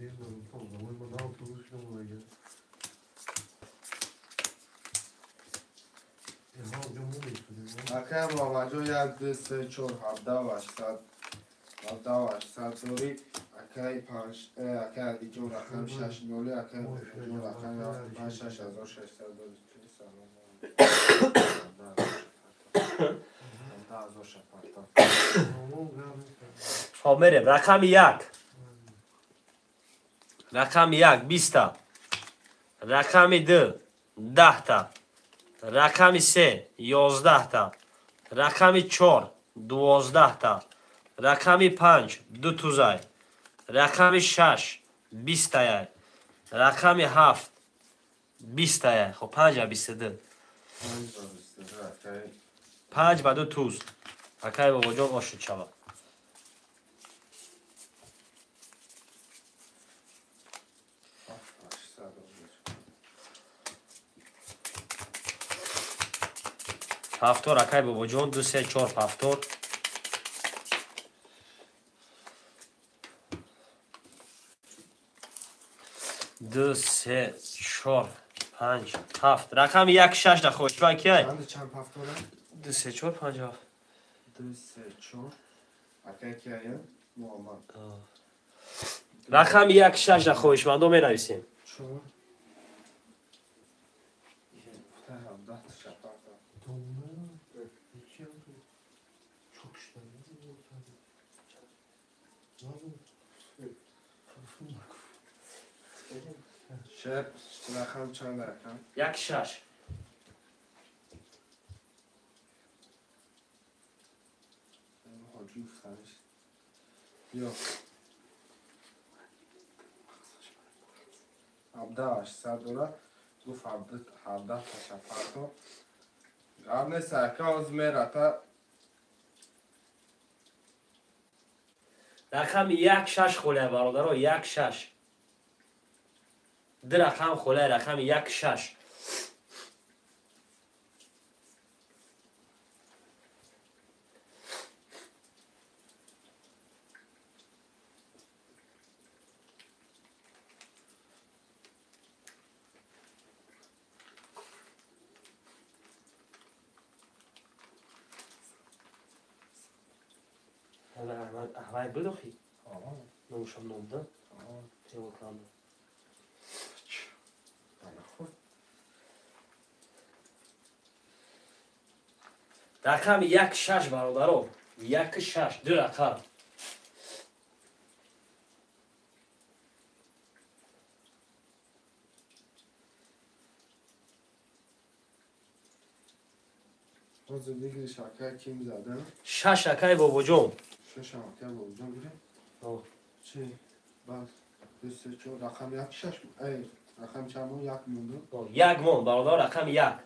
Акай Муҳаммадҷон 1 2 3 4 17 800 17 800 дорӣ. Акай 5 акай Алиҷон рақам 6 0 акай Муҳаммадҷон рақам 7 5 6600 дорӣ. Хоб мерем рақами 1. Рақами 1 20 та. Рақами 2 10 та. Рақами 3 11 та. Рақами 4 12 та. Рақами 5 2 тузай. Рақами 6 20 таяй. Рақами 7 20 таяй. Хоб 5 ба 22. 5 ба 2 туз. Акай бобоҷон ошуд шава. Ҳафтор акай бобоҷон 2 3 4 ҳафтор. 2 3 4 5 7. Рақами 1 6 да хоҳишманд кияй? Чанд ҳафтора? 2 3 4 5 7. 2 3 4. Акай кияй? Муҳаммад. Рақами 1 6 да хоҳишмандо менависем. 4 7 рақам чанд рақам? 1 6. Ё 17 800 дора. Гуфт 17 ташафарто. Гап нест ака, ҳозир мерата. Рақами 1 6 холия бародаро, 1 6. 2 рақам холия, рақами 1 6. Вай бидохи? Номушам номда? Певоканда. Рақами 1 6 бародаро, 1 6 2 рақам. Ҳозир бигириш акай ким зада? 6 акай бобоҷон. 6 акай бобоҷон бигир. Чи? Баъд 2 3 4 рақам 1 6. Эй, рақам чанд мон? 1 монду. 1 мон бародар, рақами 1.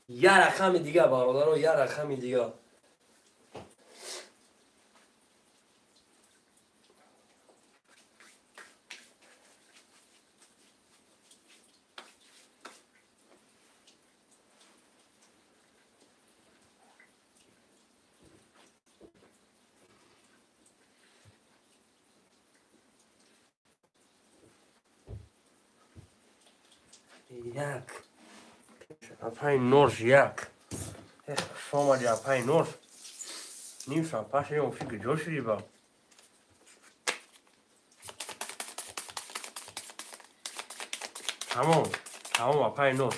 Я рақами дига бародаро, я рақами дига. Як. Апай норш як. Шомади апай норш. Ним соат пас ин офи куҷо шуди ба? Тамом, тамом апай норш.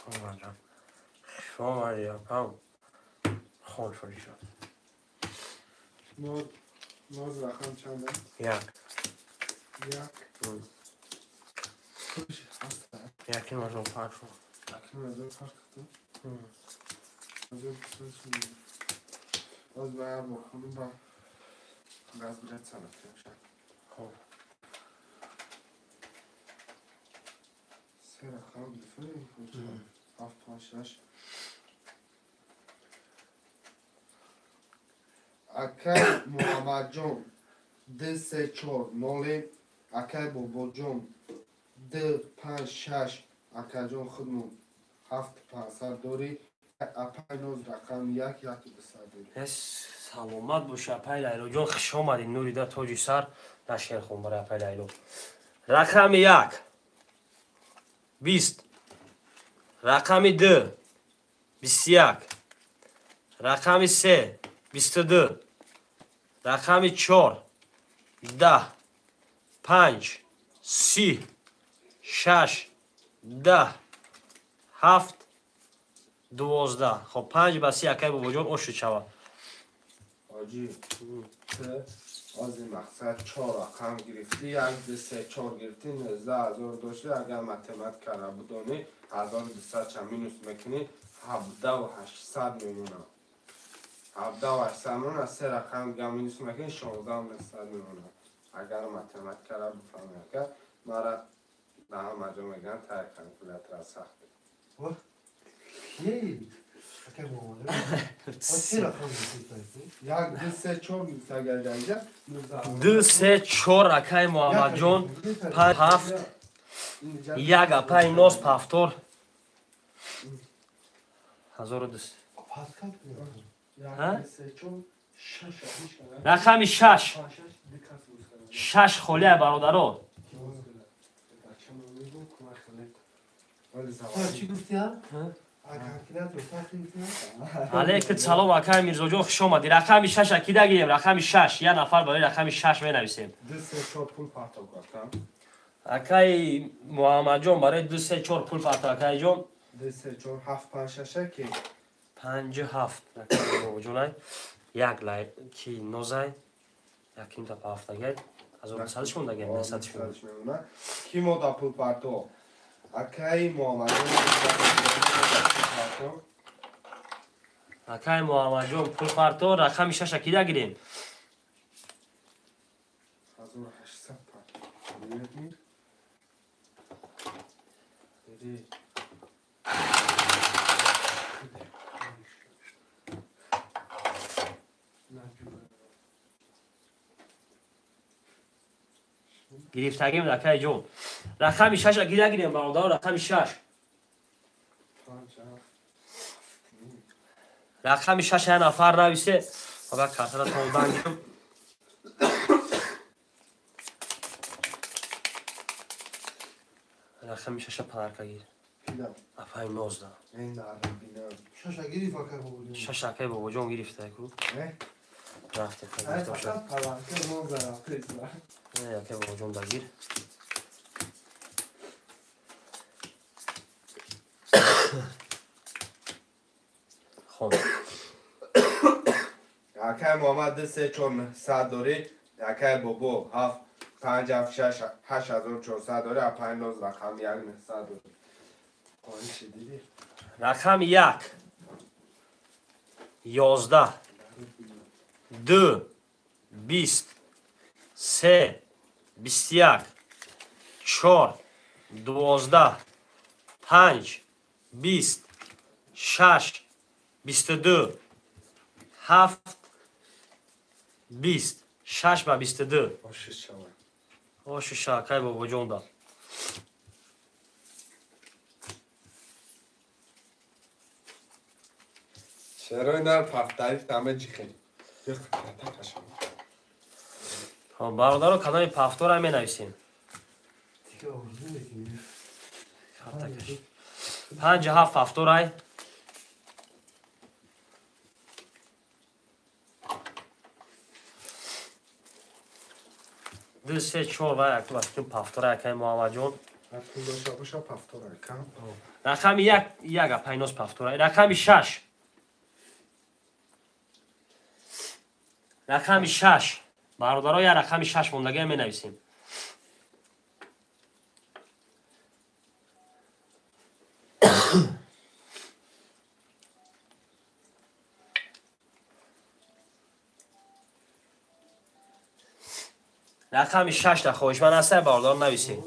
Омадам. Шомади апам. Хон шуди шуд. Ноз рақам чанд аст? 1. 1. Яким азон фарқ шуд. Яким азон фарқ шуд? Боз ба як бор хонум ба газ билет санат шад. Хоб. Се рақам гирифтем. 7 5 6. Акай Муҳаммадҷон 2 3 4 0, акай Бобоҷон 2 5 6, акаҷон худмон 7 500 дорӣ. Апай ноз рақам 1 1 200 дорӣ. Саломат бош апай Лайлоҷон, хуш омадӣ Нурида тоҷи сар дар Шерхон барои апай Лайло. Рақами 1 20, рақами 2 21, рақами 3 22, рақами 4 10, 5 30, 6 10, 7 12. Хоб 5 ба 30 акай Бобоҷон ош шуд шава. Ҳоҷӣ, ту ози мақсад 4 рақам гирифтӣ, 1 2 3 4 гирифтӣ, 19000 доштӣ. Агар математикаро бидонӣ 1200 ча минус мекунӣ, 17800 мемонад. 17800 мемонад, 3 рақам дига минус мекунӣ, 16900 мемонад. Агар математикаро бифаҳмӣ, ака мара дар ҳама ҷо мегӯянд таи калькулятора сахт. Як ду се чор 2 3 4 акай Муҳаммадҷон 5 7 1 апай ноз пафтор 1200. Рақами 6 6 холия бародаро. Алейкум салом акай Мирзоҷон, хуш омадӣ. Рақами 6 акида гирем, рақами 6. Як нафар барои рақами 6 менависем. 2 3 4 пул партоб акам. Акай Муҳаммадҷон барои 2 3 4 пул партоб акайҷон. 2 3 4 7 5 6 ки 5 7 акай Бобоҷонай. Як лай ки нозай. Яким та пафтагай. 1200 шундагай, 900 шунда. Ки мо да пул партоб? Акай Муҳаммадҷон акай Муҳаммадҷон пул парто рақами 6 акида гирем. 1800 парто. Гирифтагим акай ҷон. Рақами 6 акида гирем бародаро, рақами 6. Рақами 6 як нафар нависе. Ага картара толдан гирем. Рақами 6 подарка гир. Апай 19. 6 гирифт акай Бобоҷон. 6 акай Бобоҷон гирифта ку. Рафте акай Бобоҷон дагир. Хоб. Акай Муҳаммад 2 3 4 900 дорӣ, акай Бобо 7 5 7 6 8400 дорӣ, апай ноз рақам 1 900 дорӣ. Қониши дидӣ? Рақами 1 11 2 20 3 21 4 12 5 20 6 22 7 20 6 ба 22. Оши шакай Бобоҷон да. Чаро инар пафтариф таме ҷихел? Бародаро кадоми пафтора менависем. 5 7 пафторай. 2 3 4 ва як вақти пафтора акай Муҳаммадҷон. Рақами 1 1 апай ноз пафтора. Рақами 6. Рақами 6. Бародаро я рақами 6 мондагия менависем. Рақами 6 да хоҳишманд ҳастай бародаро нависед.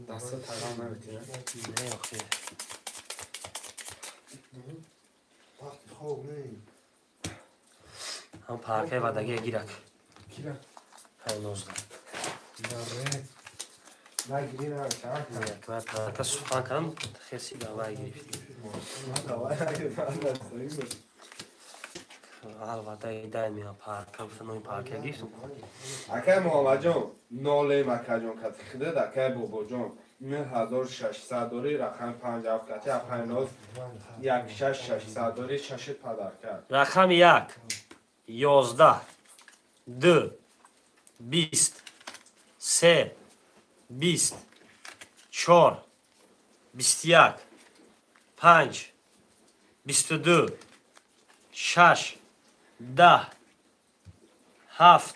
Даста тағам наметӣ? Не, охи. Вақти хоб не. Ҳам паркаи вадагия гирак. Кира? Ҳай 19. Наре. Нагирӣ намешавад. Не, парка сухан кардам, хеси давай гирифт. Давай нагирӣ. Алвадаи дай меа парка, гуфта номи парка гирифтум. Акай Муҳаммадҷон, нолем акаҷон кати хидад, акай Бобоҷон 9600 дори, рақами 57 кати, 59 16600 дори, шаши падарка. Рақами 1 11 2 20 3 20 4 21 5 22 6 10 7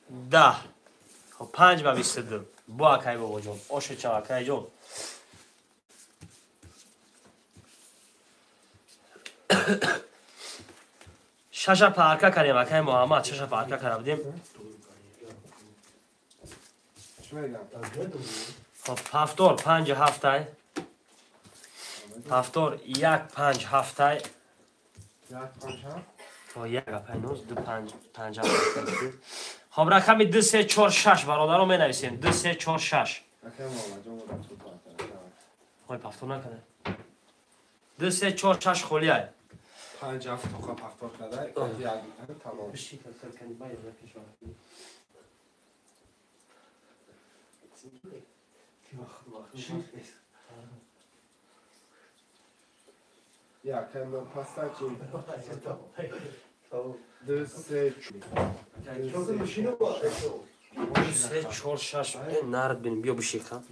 10. Хоб 5 ба 22. Бо акай бобоҷон, ошо чав акайҷон. Шаша парка кардем акай Муҳаммад, шаша парка карда будем. Хоб ҳафтор 5 7-ай. Ҳафтор 1 5 7-ай. 1 5 7? То 1 5 2 5 5 7. Хоб рақами 2 3 4 6 бародаро менависем. 2 3 4 6. Акай Муҳаммадҷон мо ту парка. Ой пафтор накарда. 2 3 4 6 холиай. 5 7 тоқа пафтор карда, як тамом. Я кайма пастачи. 2 3 4 6 нард бин биё бишика.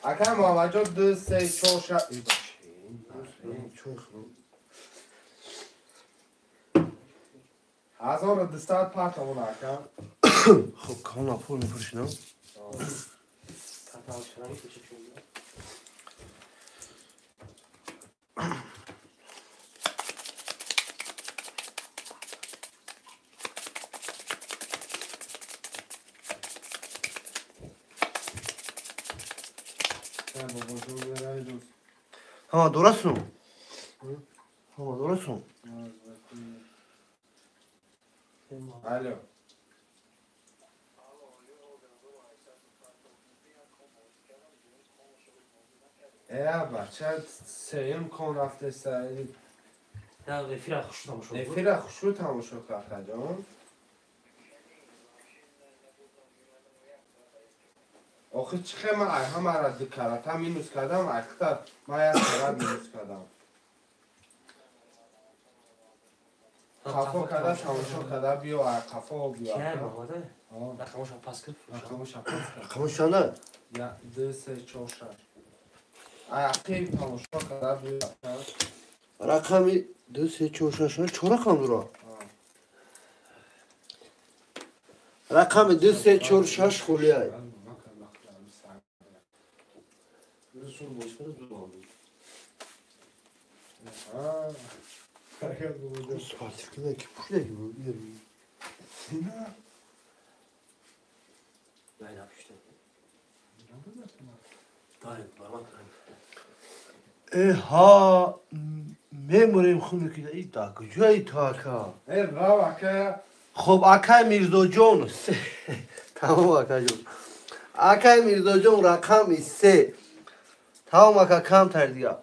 Акай Муҳаммадҷон 2 3 4 6. 1200 партамон ака. Хоб калона пул мефурӯшинам. Ҳама дорасум? Ҳама дорасум? Алло. Бача сеюм кон рафтеста. Эфира хушрӯ тамошо. Эфира хушрӯ тамошо кард акаҷон. Охи чӣ хел ман ҳамаро ду карата минус кардам, айхта ман як карат минус кардам. Қафо карда тамошо карда биё, қафо биё. Рақамоша пас кар. Рақамоша пас кар. Рақамош чанда? 1 2 3 4 6. Ақиб тамошо карда биё. Рақами 2 3 4 6 чор рақам дора? Рақами 2 3 4 6 холиай. Спортивка ки пушидаги буд. Ҳа мемурем хуне ки да куҷои ту ака? Рав ака. Хоб акай Мирзоҷон. Тамом акаҷон. Акай Мирзоҷон рақами 3. Тамом ака камтар дига.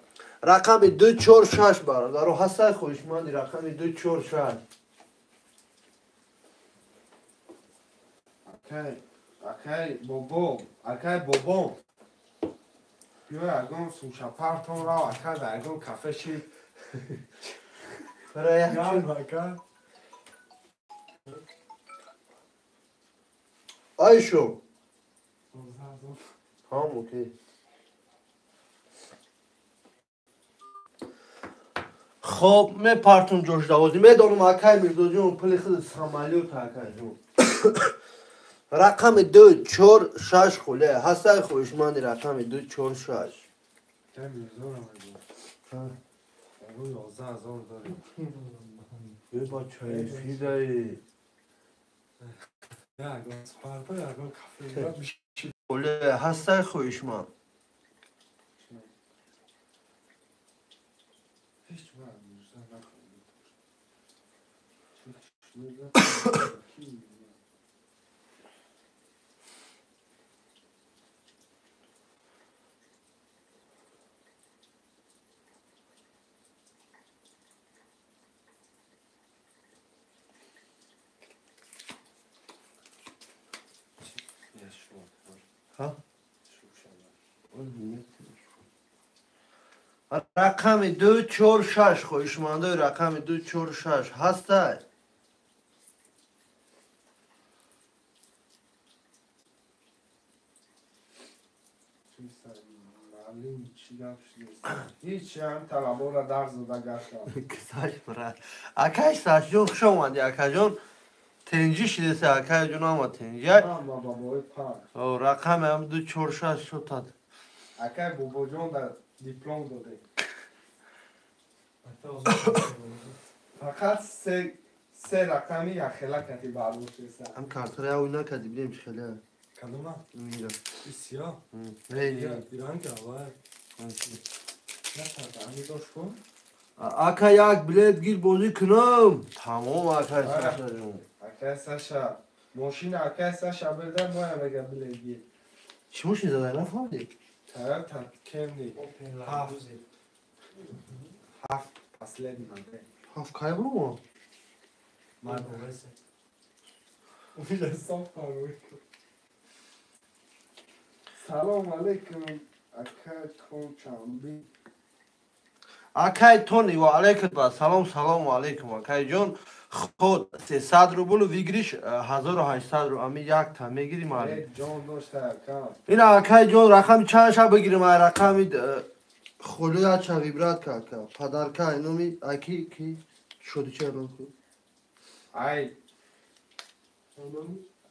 Рақами 2 4 6 бародаро ҳастай хоҳишманди рақами 2 4 6. Акай, акай бобо, акай бобо. Биё ягон сумшапартон рав ака дар ягон кафе ши. Ака. Айшо. Ҳам окей. Хоб мепартум ҷошдавозӣ. Медонам акай Мирзоҷон пули худ самолёт акаҷон. Рақами 2 4 6 холе. Ҳастай хоҳишманди рақами 2 4 6. Мирзо. 11000 дорем. Бачаи фидаи. Оле ҳастай хоҳишманд. Рақами 2 4 6 хоҳишмандои рақами 2 4 6 ҳастай. Акай Сашҷон хуш омадӣ акаҷон. Тенҷи шидеса акаҷон ама тенҷи. Рақами ҳам 2 4 6 шотад. Акай бобоҷон дар диплом доде. Фақат се рақами яхела кати барбуш еса. Ам картара яу накади бинем чӣ хеле. Кадома? Мира. Исиё? Не, не. Иранга, вай. Ака як билет гир бозӣ кунам. Тамом акай Сашаҷон. Акай Саша, мошина акай Саша бирда моя мега билет гир. Чӣ мошин задай нафаҳмидӣ? Toyota Camry. Ҳафт последний модель. Ҳафт кай бурумо? Ман Салом алейкум, акай Тон. Акай Тони ва алейкум салом, салом алейкум акайҷон. Худ 300 рубл выигрыш 1800 рубл. Ами якта мегирим али. Ҷон дошта ака. Ина акайҷон рақами чанд ша бигирим? Ай рақами холия ча вибрат ка ака. Подарка номи аки ки шоди ча эълон кун.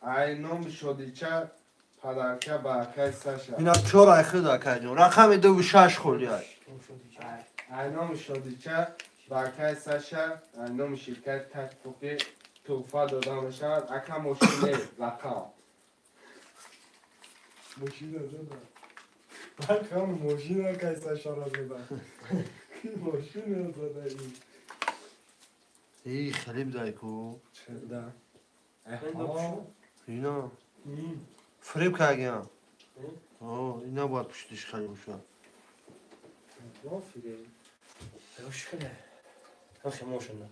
Ай номи шодича подарка ба акай Саша. Ина чор ай худ акайҷон. Рақами 2 6 холия. Ай номи шодича ба акай Саша, ай номи ширкати Таҷпоки туҳфа дода мешавад. Ака мошин не, рақам. Мошина зада. Рақам мошина акай Сашаро зада. Мошина зада ин. Эй, хеле бидай ку. Чеда. Ина. Фиреб кардиам. Ина бояд пуштиш хеле бошад. Бо фиреб. Ах, мошина.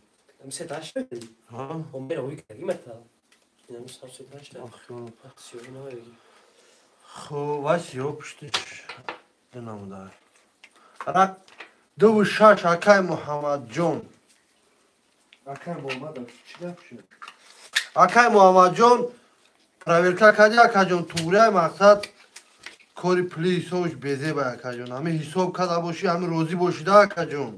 Ам се ташта? Ха. Омера уй кагимата. Ина мус се ташта. Ах, сиё на веги. Хо, вась ё пуштиш. Динамудар. Рак 2 6 акай Муҳаммадҷон. Акай Муҳаммад чӣ гап шуд? Акай Муҳаммадҷон проверка кардӣ акаҷон, туғрияй мақсад кори пули ҳисобш безеба акаҷон. Ҳами ҳисоб карда бошӣ, ҳами розӣ бошида акаҷон.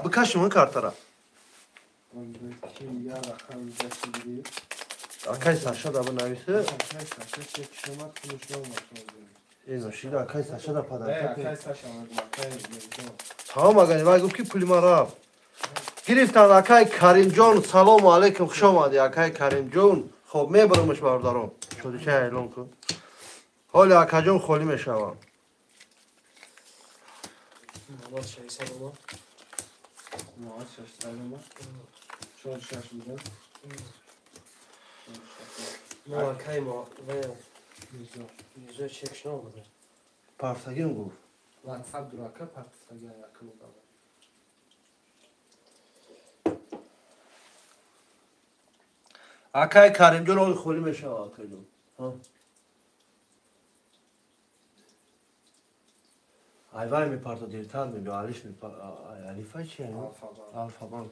Бикаши ман картара. Акай Саша да бинависе. Шида акай Саша да подарка. Тамом агани вай гуфт ки пули ман рафт. Гирифтанд акай Каримҷон, салому алейкум, хуш омадӣ акай Каримҷон. Хоб мебарамш бародарон. Шодича эълон кун. Ҳоли акаҷон холӣ мешавам. Партагим гуфт. WhatsApp дурака партага якум дава. Акай Каримҷон ҳоли холӣ мешава акаҷон. Айвай мепарто дертар мебиё, алиф алифа чи? Алфабан.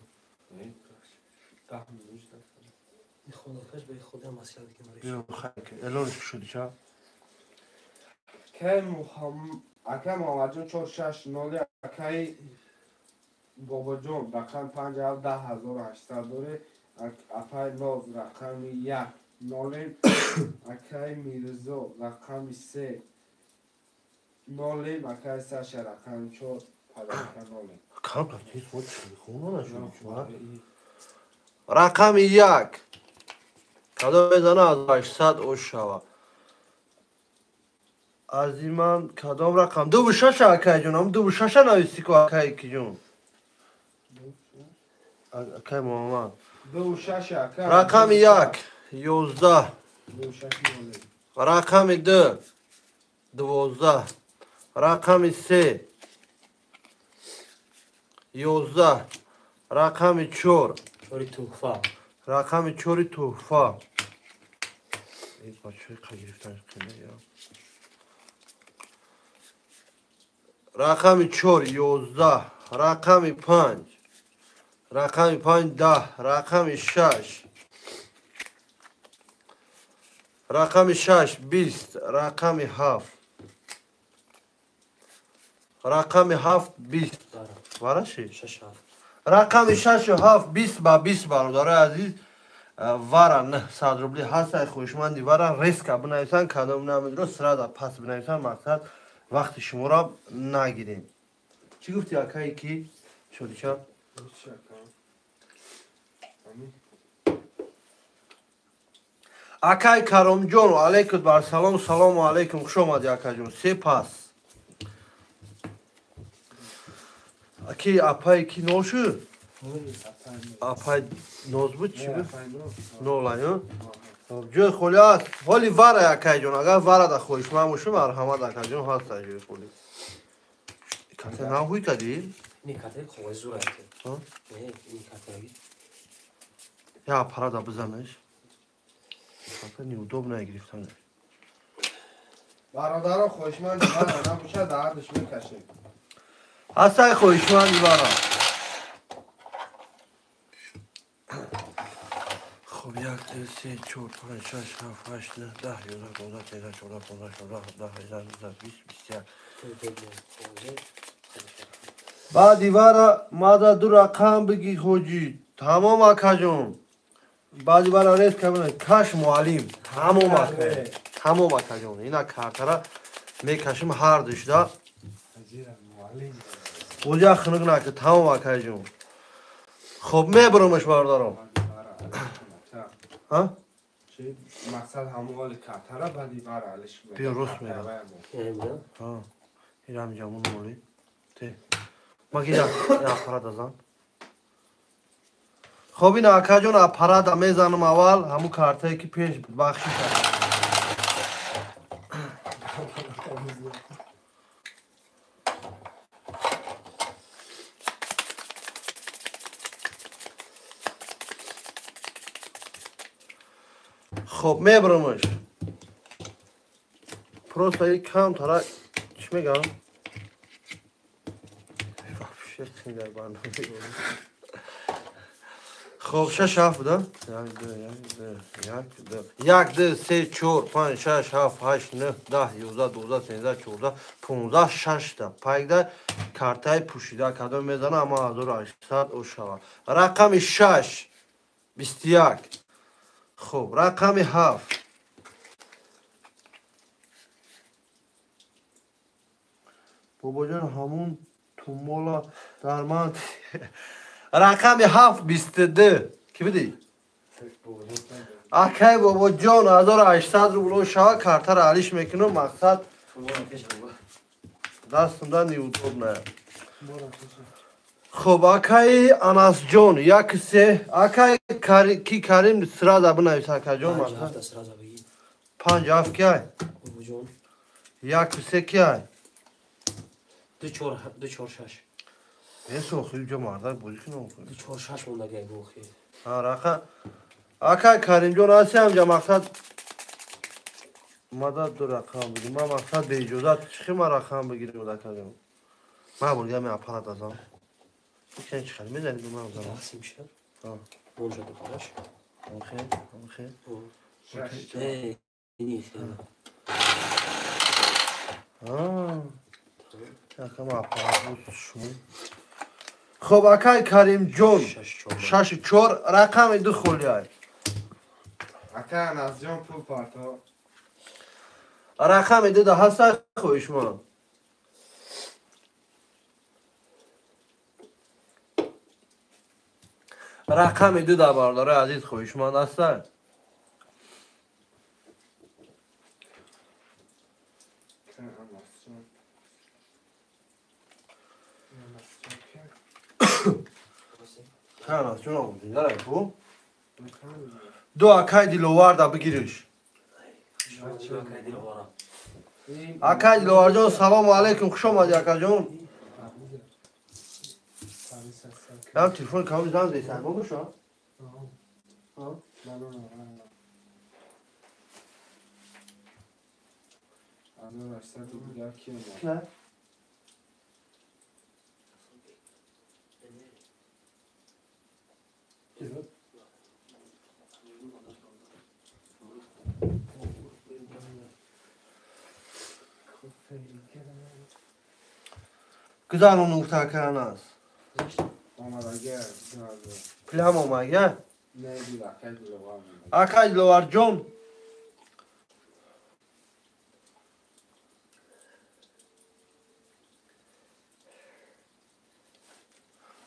Элонш шуди ча? Акай акай Муҳаммадҷон 460 акай Бобоҷон рақам 5 10800 доре. Апай Ноз рақами 1 нолем. Акай Мирзо рақами 3 нолем. Акай Саша рақами 4 подарка нолем. Кам тез вот телефон нашуд. Рақами 1 кадом мезана аз 800 ош шава. Аз иман кадом рақам? 26 акай ҷон, 26 нависӣ ку акай ки ҷон. Акай Муҳаммад. 26 акай. Рақами 1 11. Рақами 2 12. Рақами 3 11. Рақами 4 4 туҳфа. Рақами 4 туҳфа. Эй бачаи қа гирифтан қина я. Рақами 4 11. Рақами 5. Рақами 5 10. Рақами 6. Рақами 6 20. Рақами 7. Рақами 7 20. Вараши? 6 7. Рақами 6 7 20 ба 20 бародарои азиз. Вара 900 рубли ҳаст, хоҳишманди вара резко бинависанд, кадом намедро сразу пас бинависанд, мақсад вақти шуморо нагирем. Чӣ гуфти акае ки шодича? Акай Каромҷон, алейкум бар салом, салому алейкум, хуш омадӣ акаҷон. Се пас. Аки апай ки нол шуд? Апай ноз буд чӣ буд? Нол ай, ҷои холӣ аст. Ҳоли вара акайҷон, агар вара да хоҳишманд бошӣ, марҳамат акаҷон, ҳаст ҷои холӣ. Кате нав ҳуй кардӣ? Ин кате коғази зур аст. Не, ин кате. Я аппарата бизанеш. Кате неудобно гирифтан. Бародаро хоҳишманди вара набошад, даҳардаш мекашем. Ҳастай хоҳишманди вара. Хоб 1 2 3 4 5 6 7 8 9 10 11 12 13 14 15 16 17 18 19 20 21. Баъди вара мада ду рақам бигӣ ҳоҷӣ. Тамом акаҷон. Баъди вара резко бинавис. Каш муаллим. Тамом ака. Тамом акаҷон. Ина картара мекашим ҳар душда. Оҷа хунук нака. Тамом акаҷон. Хоб мебаромаш бародаром. Ҳа? Мақсад ҳамон картара баъди вара алиш. Биё рост мегам. Ҳа. Ирам ҷамон моли. Те. Маги я аппарата зан. Хоб ина акаҷон аппарата мезанам аввал, ҳамун картае ки пеш буд, бахшиш. Хоб мебарамаш. Просто и камтара чӣ мегам? Хоб 6 7 буда? 1 2 1 2 1 2 1 2 3 4 5 6 7 8 9 10 11 12 13 14 15 6 та пайда картаи пӯшида кадом мезана ама 1800 ошава. Рақами 6 21. Хоб рақами 7 бобоҷон ҳамун тумола дар ман. Рақами 7 22. Ки бидӣ? Акай бобоҷон 1800 рубло шава, картара алиш мекунам, мақсад дастамда неудобно. Хоб акай Анасҷон 1 3. Акай ки Карим сразу бинавис акаҷон, мақсад 5 7 ки ай? 1 3 ки ай? 2 4 2 4 6. Есо хеле мардак бозӣ кунам. 2 4 6 мондагай бохи. Ҳа рақа. Акай Каримҷон ҳасти ҳамҷа мақсад мадад ду рақам бигир. Ман мақсад беиҷозат чӣ ма рақам бигирем акаҷон? Ман бургам аппарат азам. Икан чӣ хел мезанӣ ду ман занам. Тақсим шуд. Ҳа. Монша духтараш. Охе, охе. Не, не. Ҳа. Якам аппарат буд шумо. Хоб акай Каримҷон 6-4 рақами 2 холиай. Акай Анасҷон пул парто. Рақами 2 да ҳаста хоҳишманд. Рақами 2 да бародарои азиз хоҳишманд ҳастанд. Ду акай Диловарда бигириш. Акай Диловарҷон салому алайкум, хуш омадӣ акаҷон. Ям телефон кам занг зайсан, боша? Не? Гузарон нукта каранас. Плям омага? Акай Диловарҷон.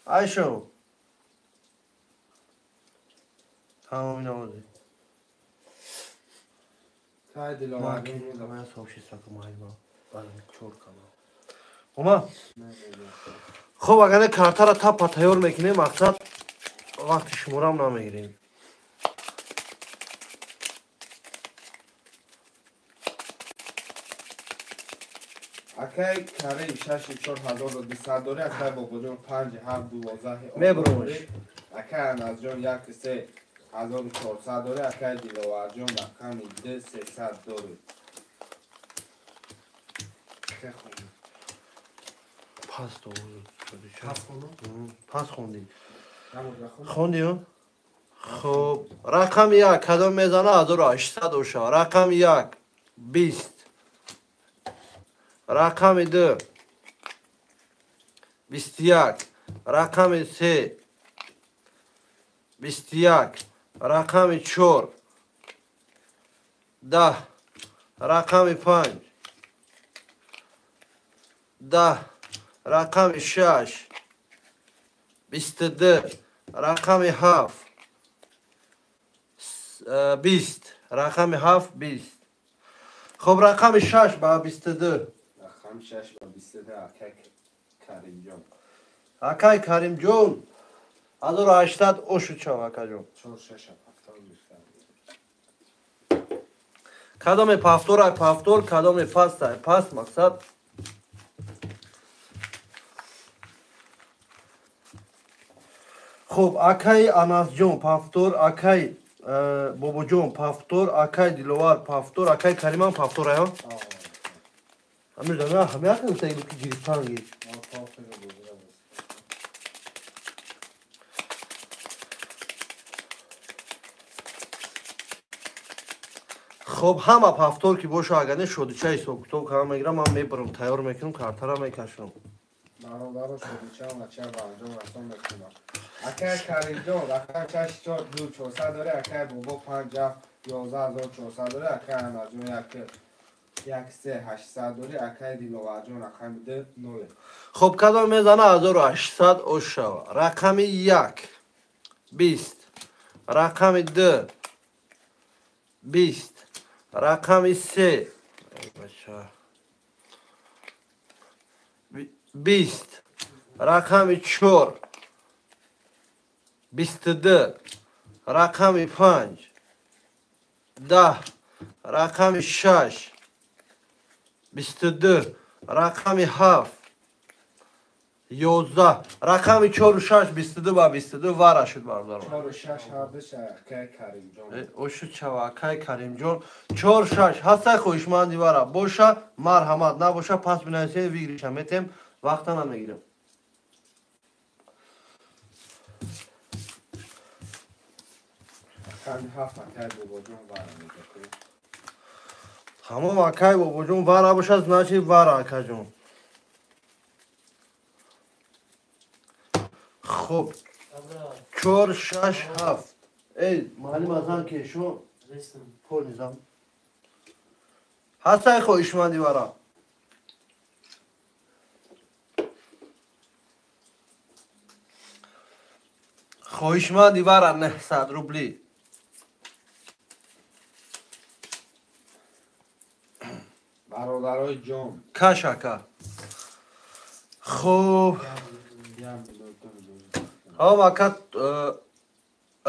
Айшо. Тамом инавози. Акай Диловарҷон. Ман сообщество кумайма. Бале чор канал. Ома? Хоб агар картара тапа тайёр мекунем, мақсад вақти шуморам намегирем. Акай Карим 6-4200 дори, акай Бобоҷон 5-7-12 мебурмаш. Акай Анасҷон 1-3-1400 дори, акай Диловарҷон рақами 2-300 дори. Пас пас хондӣ. Хондӣ? Хоб, рақами 1 кадом мезана 1800 оша. Рақами 1 20. Рақами 2 21. Рақами 3 21. Рақами 4 10. Рақами 5 10. Рақами 6 22. Рақами 7 20. Рақами 7 20. Хоб рақами 6 ба 22. Рақами 6 ба 22 акай Каримҷон. Акай Каримҷон 1800 ошу чав акаҷон. 4-6 повтор гирифтам. Кадоме повтор ай повтор, кадоме паст ай паст мақсад. Хоб акай Анасҷон повтор, акай Бобоҷон повтор, акай Диловар повтор, акай Кариман повтор ая? Амир дана ҳамяка гуфта ки гирифтан гир. Хоб ҳама повтор ки боша агар не шодича ҳисоб-китоб кардам мегирам, ман мебарам, тайёр мекунам, картара мекашам. Бародаро шодича ва ба анҷом расон мекунам. Акай Каримҷон рақам 6-4-2-400 дори, акай Бобо 5-7-11400 дори, акай Анасҷон 1-3-800 дори, акай Диловарҷон рақами 2-0. Хоб кадом мезана 1800 ош шава. Рақами 1 20. Рақами 2 20. Рақами 3 20. Рақами 4 22. Рақами 5 10. Рақами 6 22. Рақами 7 11. Рақами 4 6 22 ба 22 вара шуд бародарон. 4 6 ҳардуш акай Каримҷон. Ошу чава акай Каримҷон 4 6 ҳастай хоҳишманди вара боша марҳамат, набоша пас бинависед вигриша метем, вақта намегирем. Рақами 7 акай Бобоҷон вара мегирад. Тамом акай Бобоҷон вара бошад, значит вара акаҷон. Хуб, 4 6 7. Эй, муаллим азан ки шумо пол низам. Ҳастай хоҳишманди вара. Хоҳишманди вара 900 рубли. Бародарои ҷон. Каш ака. Хуб. Ҳам ака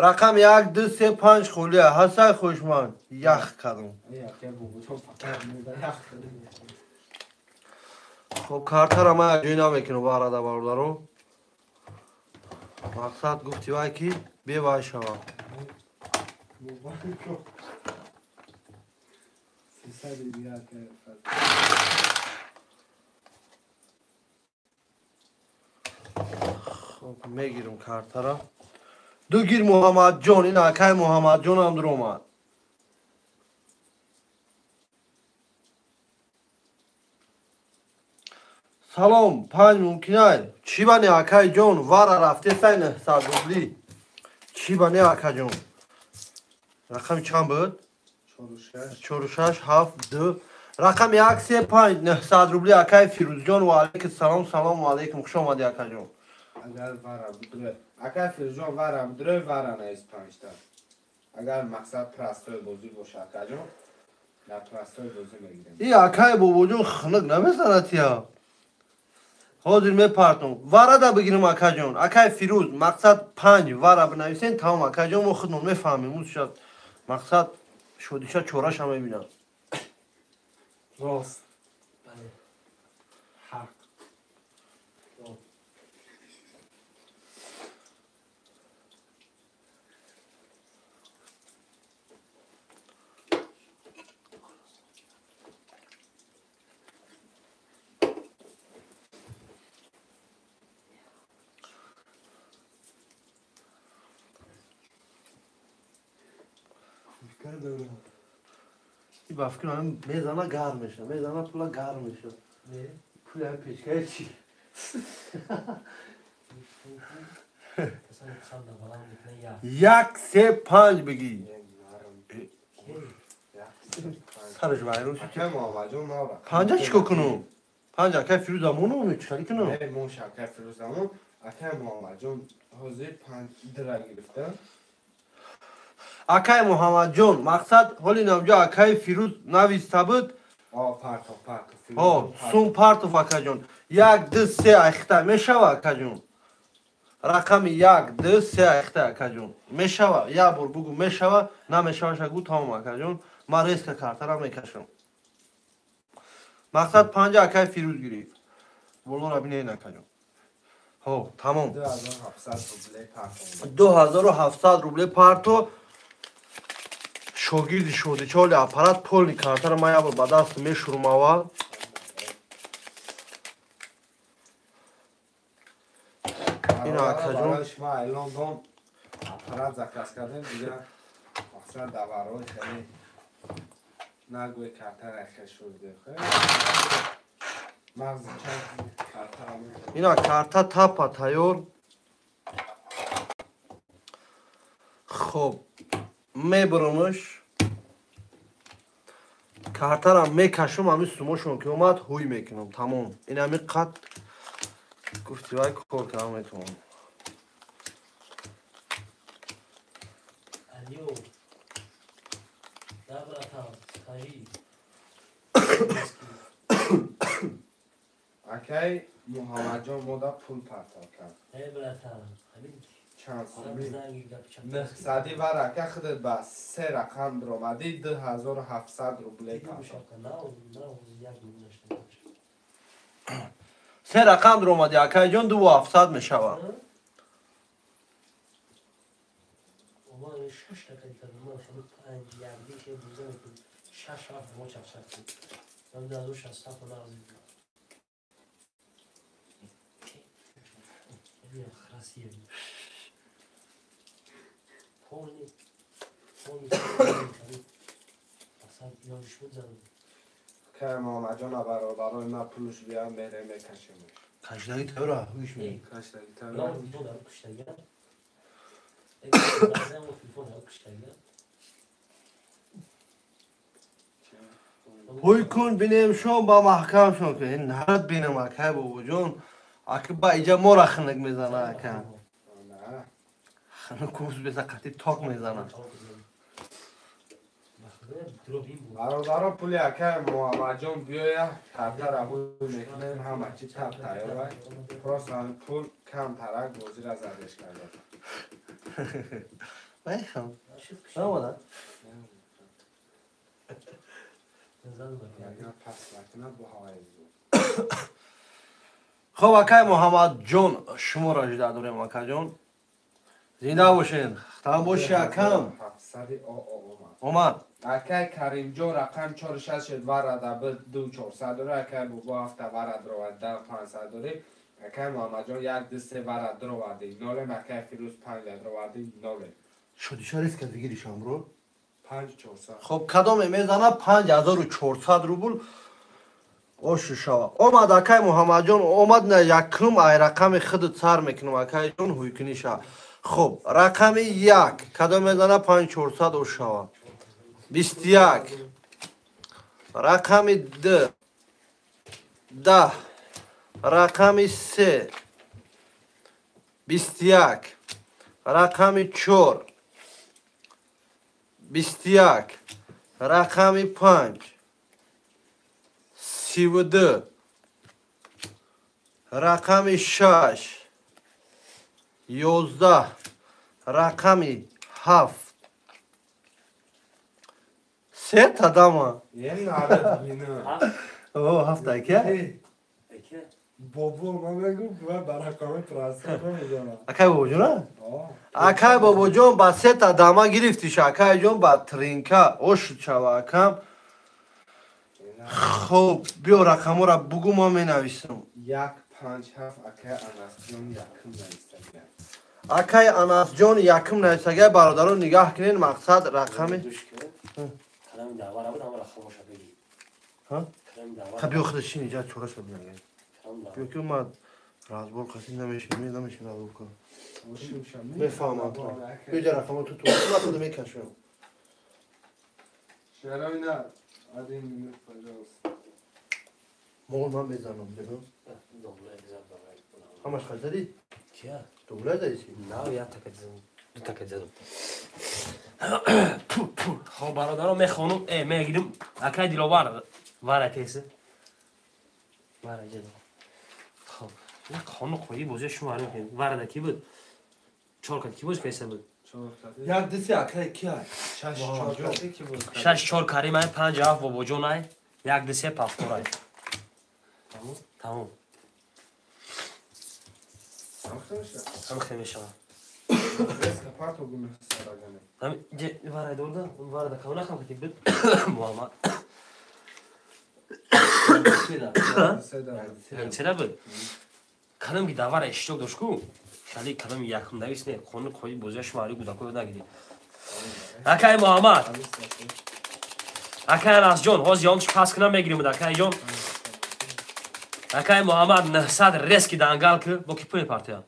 рақам 1 2 3 5 холия. Ҳастай хоҳишманд. Ях кардам. Хуб, картара ман ҷой намекунам барада бародаро. Мақсад гуфти вай ки бевай шавам. Хуб, мегирам картара. Ду гир Муҳаммадҷон, ин акай Муҳаммадҷонам дуромад. Салом, 5 мумкинай. Чӣ бане акайҷон, вара рафтесай 900 рубли. Чӣ бане акаҷон? Рақами чанд буд? 4 6 7 2. Рақами 1 3 5 900 рубли акай Фирӯзҷон. Ва алайкум салом, салому алайкум. Хуш омадӣ акаҷон. Агар вара будре, акай Фирӯзҷон вара будре, вара нест 5 та. Агар мақсад простой бозӣ боша акаҷон, дар простой бозӣ мегирем. И акай бобоҷон хунук намезанад я. Ҳозир мепартом. Варада бигирем акаҷон. Акай Фирӯз, мақсад 5 вара бинависен, тамом акаҷон, мо худмон мефаҳмем. Ӯ мақсад шодиша чораша мебинам. Рост. Бале. Ҳақ. Ба фикрам мезана гарм меша, мезана пула гарм меша. Пули ҳам печкаи чӣ? 1 3 5 бигӣ. Сараш вайрон шуд. Панҷа чӣ кор кунам? Панҷа акай Фирӯзамону чӣ кунам? Не, мош акай Фирӯзамон, акай Муҳаммадҷон ҳозир 5 дира гирифта. Акай Муҳаммадҷон, мақсад ҳоли намҷо акай Фирӯз нависта буд. Сум партов акаҷон. 1 2 3 айхта мешава акаҷон. Рақами 1 2 3 айхта акаҷон. Мешава, як бор бугу мешава, намешаваша гу тамом акаҷон. Ман резка картара мекашам. Мақсад 5 акай Фирӯз гирифт. Болора бинед акаҷон. Ҳо, тамом. 2700 рубле парто. Шогирди шодичоли аппарат полни картара ман як бор ба даст мешурум аввал. Ина акаҷон. Шумо эълон дом аппарат заказ кардем, дига мақсад даварҳои хеле нагӯи картара хел шуд. Мағзи чанд картара. Ина карта тапа тайёр. Хоб, мебурамаш. Картара мекашам, ҳамин сумошон ки омад ҳуй мекунам, тамом. Ин ҳамин қад гуфти вай кор карда метавонам. Алё. Да, братан, скажи. Акай Муҳаммадҷон мода пул партов кард. Э, братан, ҳамин чанд сомӣ? 900 вара ака худат ба 3 рақам дуромадӣ, 2700 рубле партов. 3 рақам дуромадӣ акайҷон, 2700 мешавад. Акай Муҳаммадҷон, бародарои ман пулш биям мерем мекашем. Кашдаги тавра ҳуш ме. Кашдаги тавра. Ҳуй кун бинем шон ба маҳкам шон кун. Нарад бинем акай бобоҷон. Аки ба иҷа мора хинак мезана ака. Хинак кус беса қати ток мезана. Бародаро пули акай Муҳаммадҷон биёя, картара ҳуй мекунем, ҳама чи тап тайёра. Просто пул камтарак бозира задеш карда. Байхам. Наомада? Хоб акай Муҳаммадҷон, шуморо жида дорем акаҷон. Зинда бошен. Хатам боши акам. Омад. Акай Каримҷон рақам 4 6 варада 2 400 дора, акай Бобо 7 варад ровад 500 дори. Акай Муҳаммадҷон 1 2 3 варад ровади 0, акай Фирӯз 5 ровади 0. Шудиша риска бигиришам ро? 5400. Хоб кадоме мезана 5400 рубл ошу шава. Омад акай Муҳаммадҷон, омад на якум ай рақами худ цар мекунам акайҷон ҳуйкуниша. Хоб рақами 1 кадом мезана 5400 ош шава. 21 рақами 2 10 рақами 3 21 рақами 4 21 рақами 5 32 рақами 6 11 рақами 7 сета дама. О, ҳафт ака? Бобо, ман мегӯм, ба рақами трансфер намезанам. Акай бобоҷон? Акай бобоҷон ба сета дама гирифтиш, акайҷон ба тринка ош шава акам. Хоб, биё рақаморо бугу, ман менависам. 1 5 7 акай Анасҷон якум нависагай. Акай Анасҷон якум нависагай, бародарон нигаҳ кунед, мақсад рақами биё худаш шин иҷа чораша бинагай. Биё ки ман разбор қасин намешин, намешин разбор кунам. Мефаҳмам. Биё иҷа рақамо ту ман худ мекашам. Шароина, один минут, пожалуйста. Мол ман мезанам, биё. Ҳамаш хат задӣ? Кия? Дублай задӣ? На, я така задам. Ду така задам. Хоб бародарон мехонум, мегирим. Акай Диловар вара теса. Вара ҷадам. Хоб, як хону қои бозия шумо арим кунед. Варада ки буд? 4 кат ки боз кайса буд? 1 2 3 акай ки ай? 6 4 ки буд? 6 4 Карим ай, 5 7 Бобоҷон ай, 1 2 3 Пафтор ай. Тамом? Тамом. Ҳам мешавад. Варай дорда, варада кавна хам кати буд Муҳаммад. Седа буд. Кадам ки давара иштирок дошт ку, хали кадам якум навис не, қонуни қоиди бозия шумо ари гудако нагиред. Акай Муҳаммад. Акай Анасҷон, ҳозир ёнш пас кунам мегирем акайҷон. Акай Муҳаммад 900 резки дангал ки бо ки пул партия.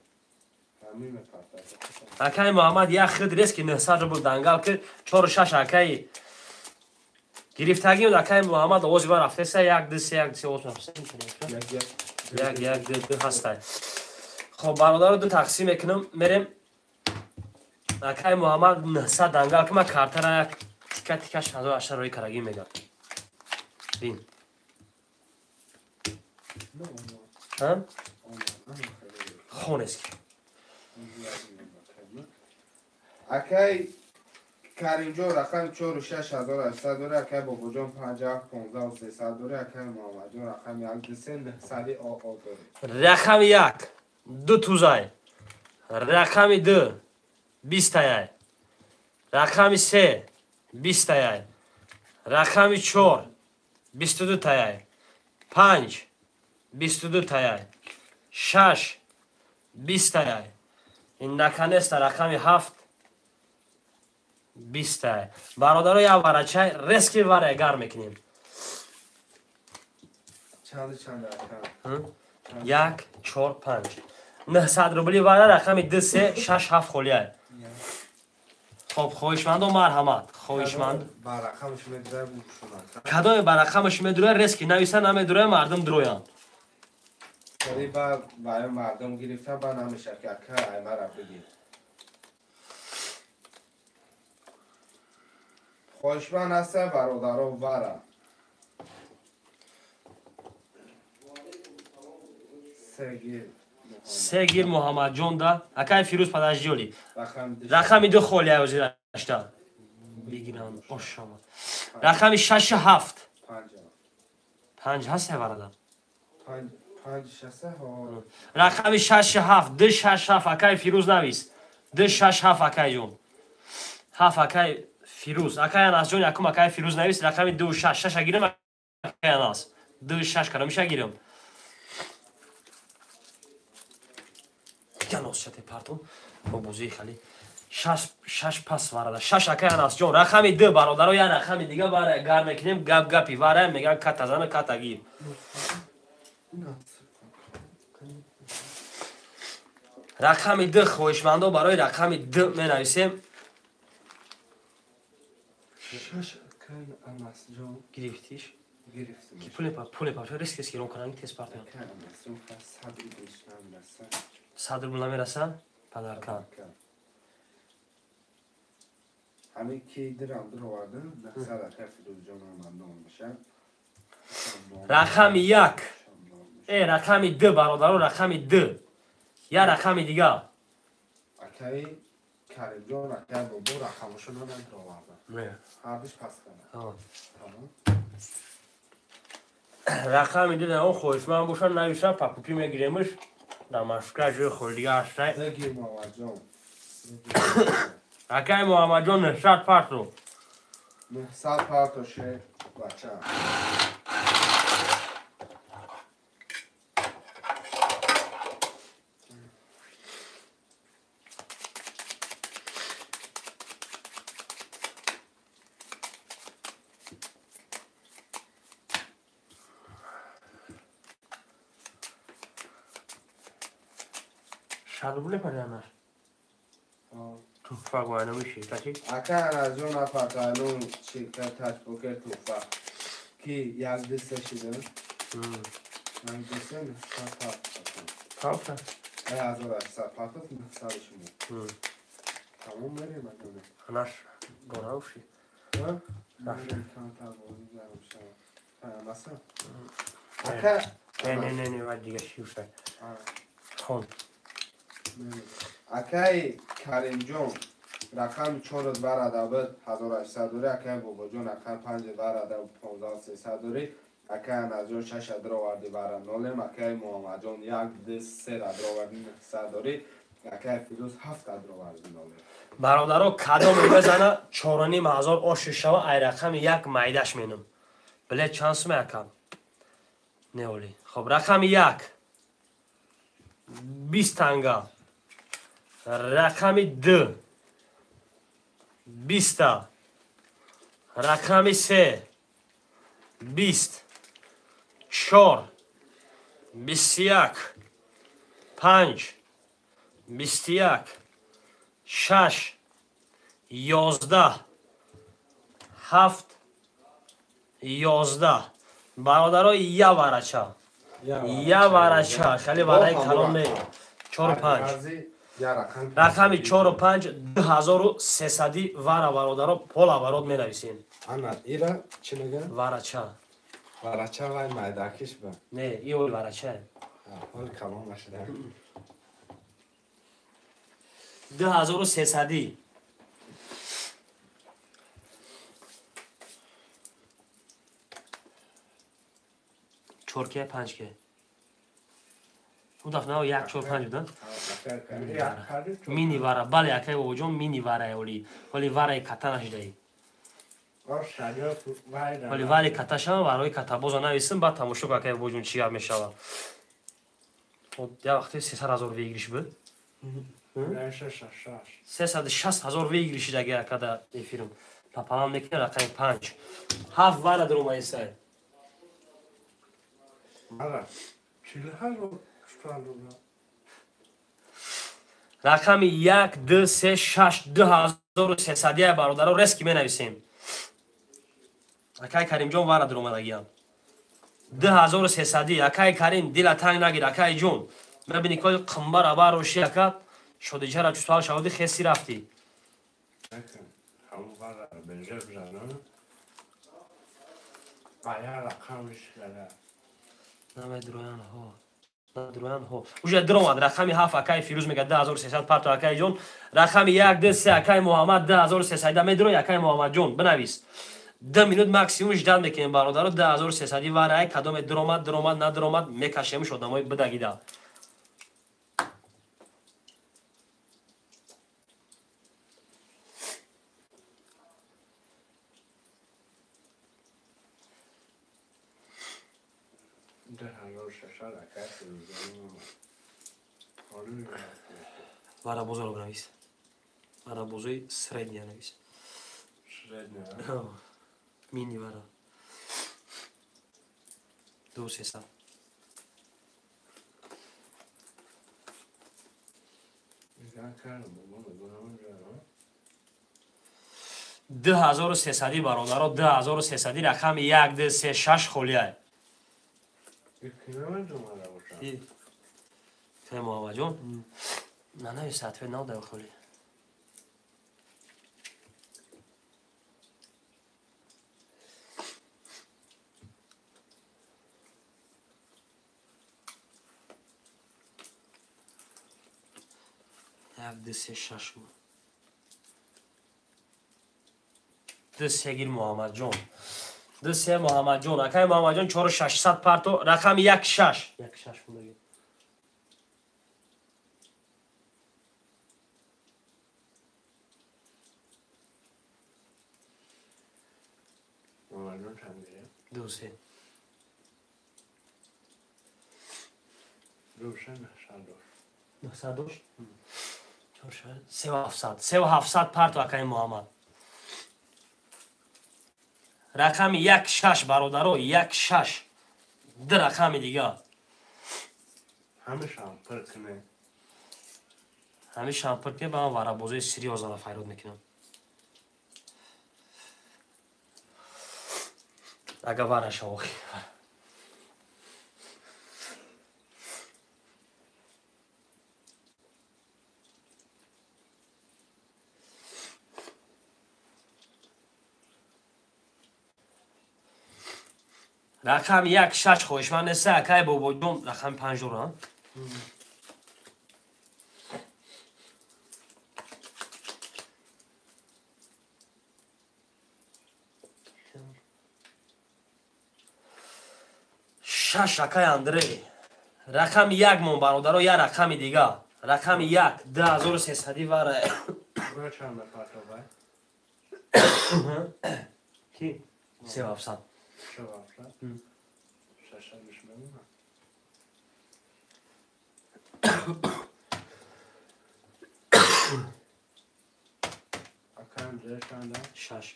Акай Муҳаммад як хид резки 900 рубл дангал ки 4 6 акай гирифтагим акай Муҳаммад овози бар рафтеса 1 2 3 1 2 3 8 1 1 2 2 ҳастай. Хоб бародаро ду тақсим мекунам, мерем. Акай Муҳаммад 900 дангал ки ман картара як тика тика 1800 рои карагӣ мегам. Бин. Ҳа? Хонест. Акай Каримҷон рақами 4 6800 дора, акай Бобоҷон 5 7 15 300 дора, акай Муҳаммадҷон рақами 1 2 3 900 ОО дора. Рақами 1 2 тузай. Рақами 2 20 таяй. Рақами 3 20 таяй. Рақами 4 22 таяй. 5 22 таяй. 6 20 таяй. Ин наконец-то рақами 7 20 таяй. Бародаро як варачай резки варай гар мекунем. Чанд чанд ака? 1 4 5 900 рубли вара рақами 2 3 6 7 холия. Хоб, хоҳишмандо марҳамат, хоҳишманд. Ба рақамаш медурай бушунад. Кадоме ба рақамаш медурай резки нависа, намедурай мардум дуроянд. Сари ба мардум гирифта ба намеша ки ака аймара бигир. Хоҳишманд ҳаста бародаро вара. Сегир Муҳаммадҷон да. Акай Фирӯз падаждиёли. Рақами 2 холия ҳозирашта. Бигирам ошама. Рақами 6 7. 5 ҳаст варада. 5 6 ҳо. Рақами 6 7 2 6 7 акай Фирӯз навис. 2 6 7 акай ҷон. 7 акай Фирӯз. Акай Анас ҷон якум акай Фирӯз навис рақами 2 6 6 гирам акай Анас. 2 6 карам гирам. Яносшате партон бо бозии хали 6 пас варада 6 акай Анас ҷон рақами 2 бародаро я рақами дига вара гар мекунем гап гапи вара меган ката зана ката гир. Рақами 2 хоҳишмандо барои рақами 2 менависем. 6 акай Анас ҷон гирифтиш? Гирифтим. Ки пуле па риск риск гирон кунан тез партон. Акай Анас ҷон 100 рубл намераса. 100 рубл намераса? Падаркан. Ҳамин ки дирам дуроварда, 900 акай Фирӯзҷон омад меша. Рақами 1. Рақами 2 бародаро, рақами 2. Я рақами дига. Акай Каримҷон, акай Бобо рақамошонро надуроварда. Не. Ҳардуш пас кардам. Тамом. Рақами 2 он хоҳишманд бошад, нависа, пакупӣ мегиремш. Дар Москва ҷои холдига ҳастай. Загир Муҳаммадҷон. Акай Муҳаммадҷон 900 парто. 900 парто ше бача. Рубле парянаш. Туҳфа гӯянами ширкати. Ака Анасҷон напартану ширкат Таҷпокер туҳфа. Ки 1 2 3 шида? 1 2 3 900 парто. Парто? 1800 парто 900 шумо. Тамом мерем акана. Анаш горавши. Ҳа? Камтар бозӣ гарм шава. Анаса? Ака Не, не, не, не, вай дига шиуша. Хон. Акай Каримҷон рақами 4 варада буд 1800 дори, акай Бобоҷон рақами 5 варада 15300 дори, акай Анасҷон 6 дуроварди вара нолем, акай Муҳаммадҷон 1 2 3 дуроварди 900 дори, акай Фирӯз 7 дуроварди нолем. Бародаро кадоме мезана 4500 оши шава ай рақами 1 майдаш менам. Биле чанд сума акам? Не оли. Хоб рақами 1 20 танга. Рақами 2 20, рақами 3 20, 4 21, 5 21, 6 11, 7 11. Бародаро я варача. Я варача. Хеле вараи калон не. 4 5. Рақами 4 5 2300 вара бародаро пола варод менависем. Ана ира чӣ мегӯянд? Варача. Варача вай майдакиш ба. Не, и ой варача. Ҳол калон нашуда. 2300. Чорке, панҷке. Он дафъа 1 4 5 будан. Мини вара, бале акай бобоҷон мини вара оли. Оли вараи ката нашидаи. Оли вари ката шава, варои ката боза нависим, баъд тамошо кун акай бобоҷон чӣ гап мешава. Я вақте 300 ҳазор выигрыш буд. 360 ҳазор выигрыш даги акада эфирм. Папалам мекунем рақами 5. 7 вара дуромаисай. Рақами 1 2 3 6 2300 бародаро резки менависем. Акай Каримҷон вара дуромадагиям. 2300 акай Карим дила танг нагир акай ҷон. Мебини коли қимбара бароши ака шодиҷара чусал шаводи хеси рафтӣ. Намедуроян ҳо. Намедуроян ҳо. Уже дуромад рақами 7 акай Фирӯз мега 2300 парто акай ҷон. Рақами 1 2 3 акай Муҳаммад 2300 медурои акай Муҳаммадҷон бинавис. 2 минут максимум ждат мекунем бародаро 2300 варай кадоме дуромад дуромад надуромад мекашемш одамои бидагида. Вара бозоро бинавис. Вара бозои средния навис. Средния? Мини вара. 2300. Ду ҳазору сесади бародаро, 2300 рақами 1 2 3 6 холияй. Кай Муҳаммадҷон? Нанавис ответ надай холи. Як ду се шаш ду се гир Муҳаммадҷон. Ду се Муҳаммадҷон. Акай Муҳаммадҷон 4600 парто рақами 1 6. 1 6 мундаги. Ду се. Ду се 900. 900? 3700. 3700 парто акай Муҳаммад. Рақами 1 6 бародаро, 1 6. Ду рақами дига. Ҳамешам пир кунем. Ҳамешам пир кунем, ба ман варабозои серьёзно файрод мекунам. Ага вараша охи. Рақами 1 6 хоҳишманд нест акай бобоҷон рақами 5 дорам. Шаш акай Андрей. Рақами 1 мон бародаро, я рақами дига. Рақами 1 2300 вара. Ки? 3700. 6.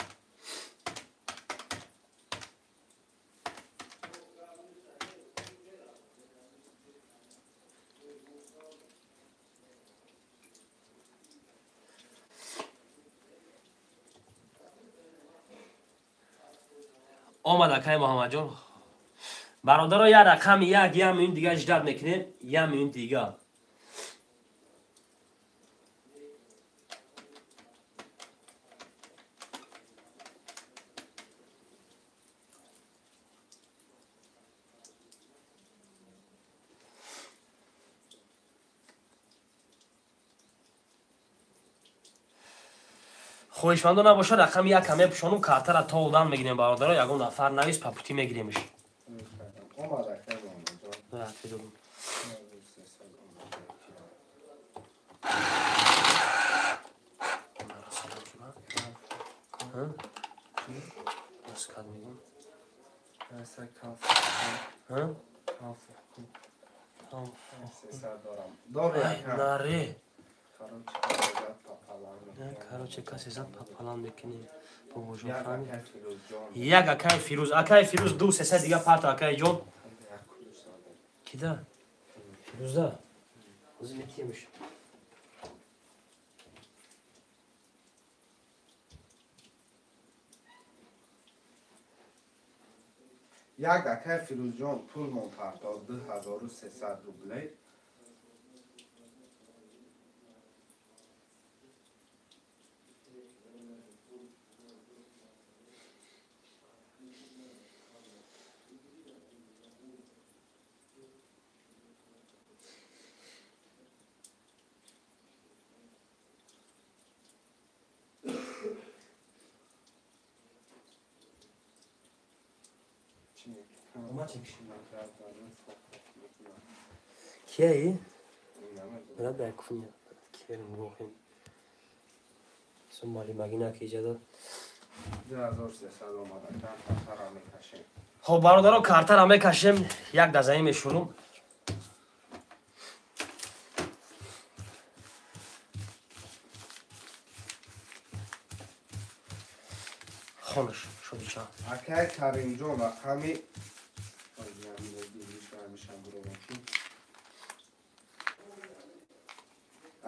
Омад акай Муҳаммадҷон. Бародаро, я рақами 1, я миюн дига ждат мекунем, я миюн дига. Хоҳишмандо набошад, рақами 1 ҳам мепӯшонум, картара то одан мегирем бародаро, ягон нафар навис, папутӣ мегиремш. Наре. Короче, касе зад папалан мекунем. Бобоҷон фаҳмид. Як акай Фирӯз, акай Фирӯз 2 3 дига парто акай ҷон. Ки Кида? Фирӯзда? Ҳозир метиҳемш. Як акай Фирӯзҷон пул мон партофт 2300 рублей. Кияи? Брат, куфня. Керм гохим. Сомали магина ки иҷада. 2300 омада, картара мекашем. Хоб, бародаро, картара мекашем, як дазаи мешурум. Хонаш, шодича. Акай Каримҷон рақами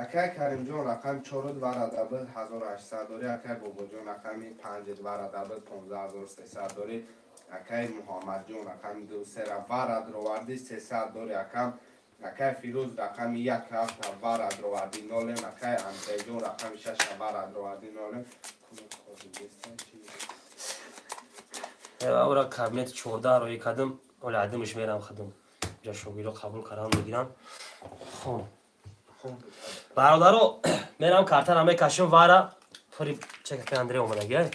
акай Каримҷон рақами 4 варадабил 1800 дори, акай Бобоҷон рақами 5 варадабил 15300 дори, акай Муҳаммадҷон рақами 23 варад роварди 300 дори, акай Фирӯз рақами 1 7 варад роварди 0, акай Андрейҷон рақами 6 варад роварди 0. Ора кабинети 14 роӣ кардам, оли адимш мерам худам. Ҷа шогирдо қабул кардам мегирам. Хоб. Бародаро, мерам картара мекашам вара пури чекаки Андрей омадаги.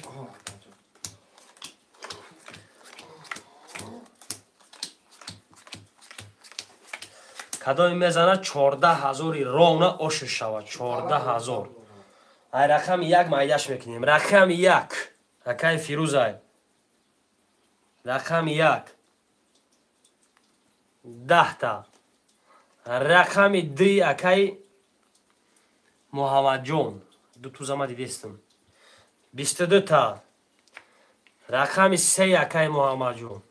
Кадоми мезана 14000 ровна ошиш шава, 14000. Ай рақами 1 майдаш мекунем. Рақами 1. Акай Фирӯзай. Рақами 1. 10 та. Рақами 2 акай Муҳаммадҷон. Ду тузама дидестам. 22 та. Рақами 3 акай Муҳаммадҷон.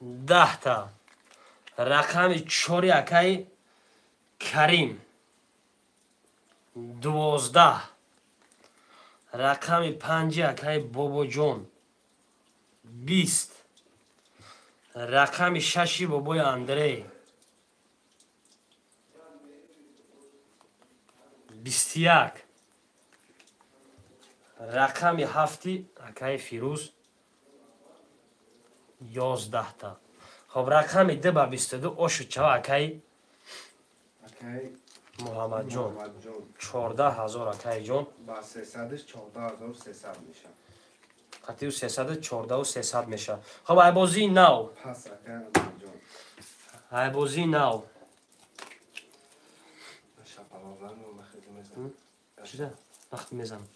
10 та. Рақами 4 акай Карим. 12. Рақами 5 акай Бобоҷон. 20. Рақами 6 бобои Андрей. 21. Рақами 7 акай Фирӯз. 11 та. Хоб, рақами 2 ба 22 ошуд чава акай Муҳаммадҷон. 14000 акайҷон. Ба 314 300 мешавад. Қатию 314 300 мешавад. Хоб, айбозии нав. Пас акай Андрейҷон. Айбозии нав. Чида? Вақт мезанам.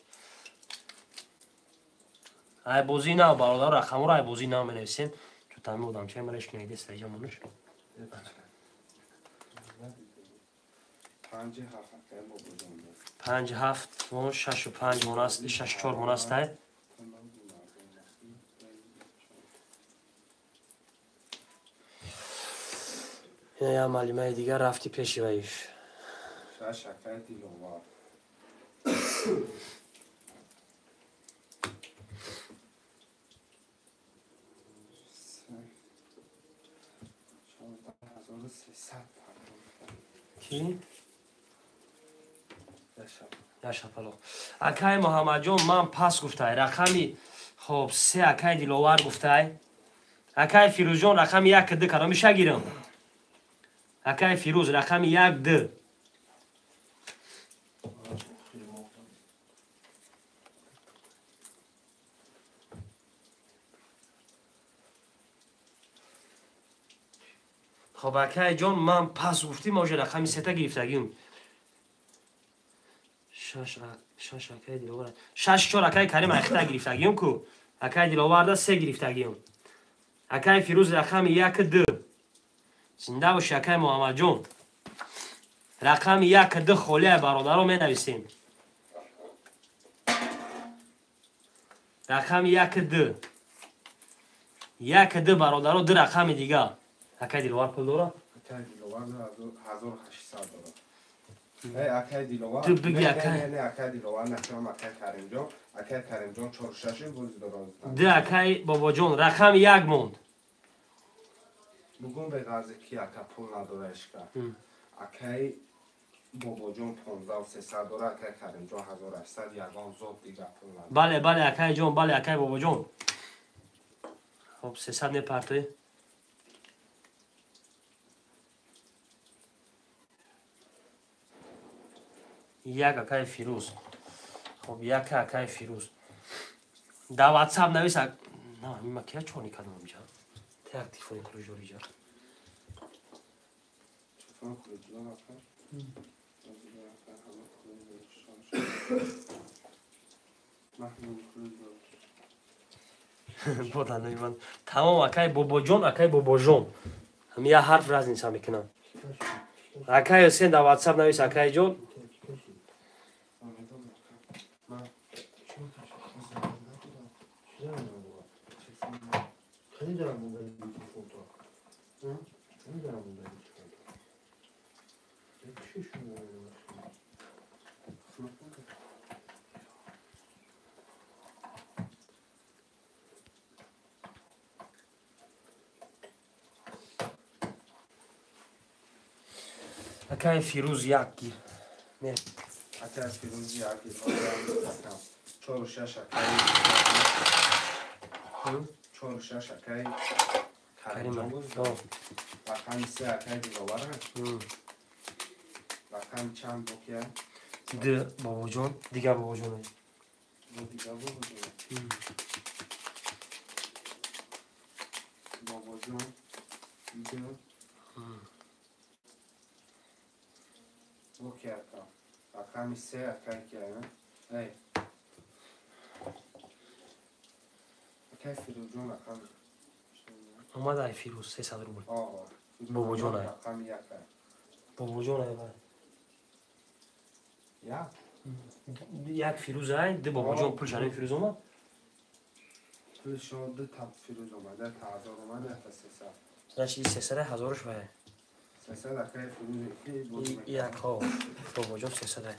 Айбозии нав, бародар, рақамҳоро айбозии нав менависем. Чун тами одамчаи мара ишки найдест айҷамонаш. 5 7 акай Бобоҷон. 5 7 вон 6 5 вон аст, 6 4 вон аст ай. Я малимаи дигар рафти пеши ваиш. 6 акай Диловар. Ки? Яшапало. Акай Муҳаммадҷон ман пас гуфтай. Рақами хоб 3 акай Диловар гуфтай. Акай Фирӯзҷон рақами 1 2 кадоми шагирам. Акай Фирӯз рақами 1 2. Хоб, акай ҷон ман пас гуфтим, оже рақами 3 гирифтагим. 6 акай Диловар. 6 4 акай Карим айхта гирифтагим ку. Акай Диловарда 3 гирифтагим. Акай Фирӯз рақами 1 2. Зинда боши акай Муҳаммадҷон. Рақами 1 2 холия бародаро менависем. Рақами 1 2. 1 2 бародаро, ду рақами дигар. Акай Диловар пул дора? Акай Диловар 1800 дора. Эй, акай Диловар. Ту биги акай. Не, акай Диловар накам, акай Каримҷон. Акай Каримҷон 46 боз дора. Ди акай Бобоҷон рақам 1 монд. Бугун бе ғарзи ки ака пул надора ишка. Акай Бобоҷон 15300 дора, акай Каримҷон 1800, ягон зод дига пул надора. Бале, бале, акай ҷон, бале, акай Бобоҷон. Хоб 300 мепартои. Як акай Фирӯз. Хоб як акай Фирӯз. Дар WhatsApp навис. На, ма кия чорни кардам инҷа? Та телефони кулуҷ дори инҷа. Телефон кулуҷ дорам ака. Бодан тамом акай Бобоҷон, акай Бобоҷон. Ҳам як ҳарф разница мекунам. Акай Ҳусен дар WhatsApp навис акай ҷон. Акай Фирӯз як гир. Акай Фирӯз як гир. 46 акай. 46 акай Каримҷон. Рақами 3 акай Диловар. Рақами чанд бокия? Д Бобоҷон, дигар Бобоҷон. Дигар Бобоҷон. Бобоҷон. Д. Окей, ака. Рақами 3 акай кия? Эй. Акай Фирӯзҷон рақам. Омад ай Фирӯз 300 рубл. Бобоҷон ай. Рақами 1 ай. Бобоҷон ай бай. Як? Як Фирӯз ай, ду Бобоҷон пул шарои Фирӯз омад? Пул шо ду та Фирӯз омада, та 1000 омада, та 300. Значит, 300 1000 вай. 300 акай Фирӯз як ҳо. Бобоҷон 300 ай.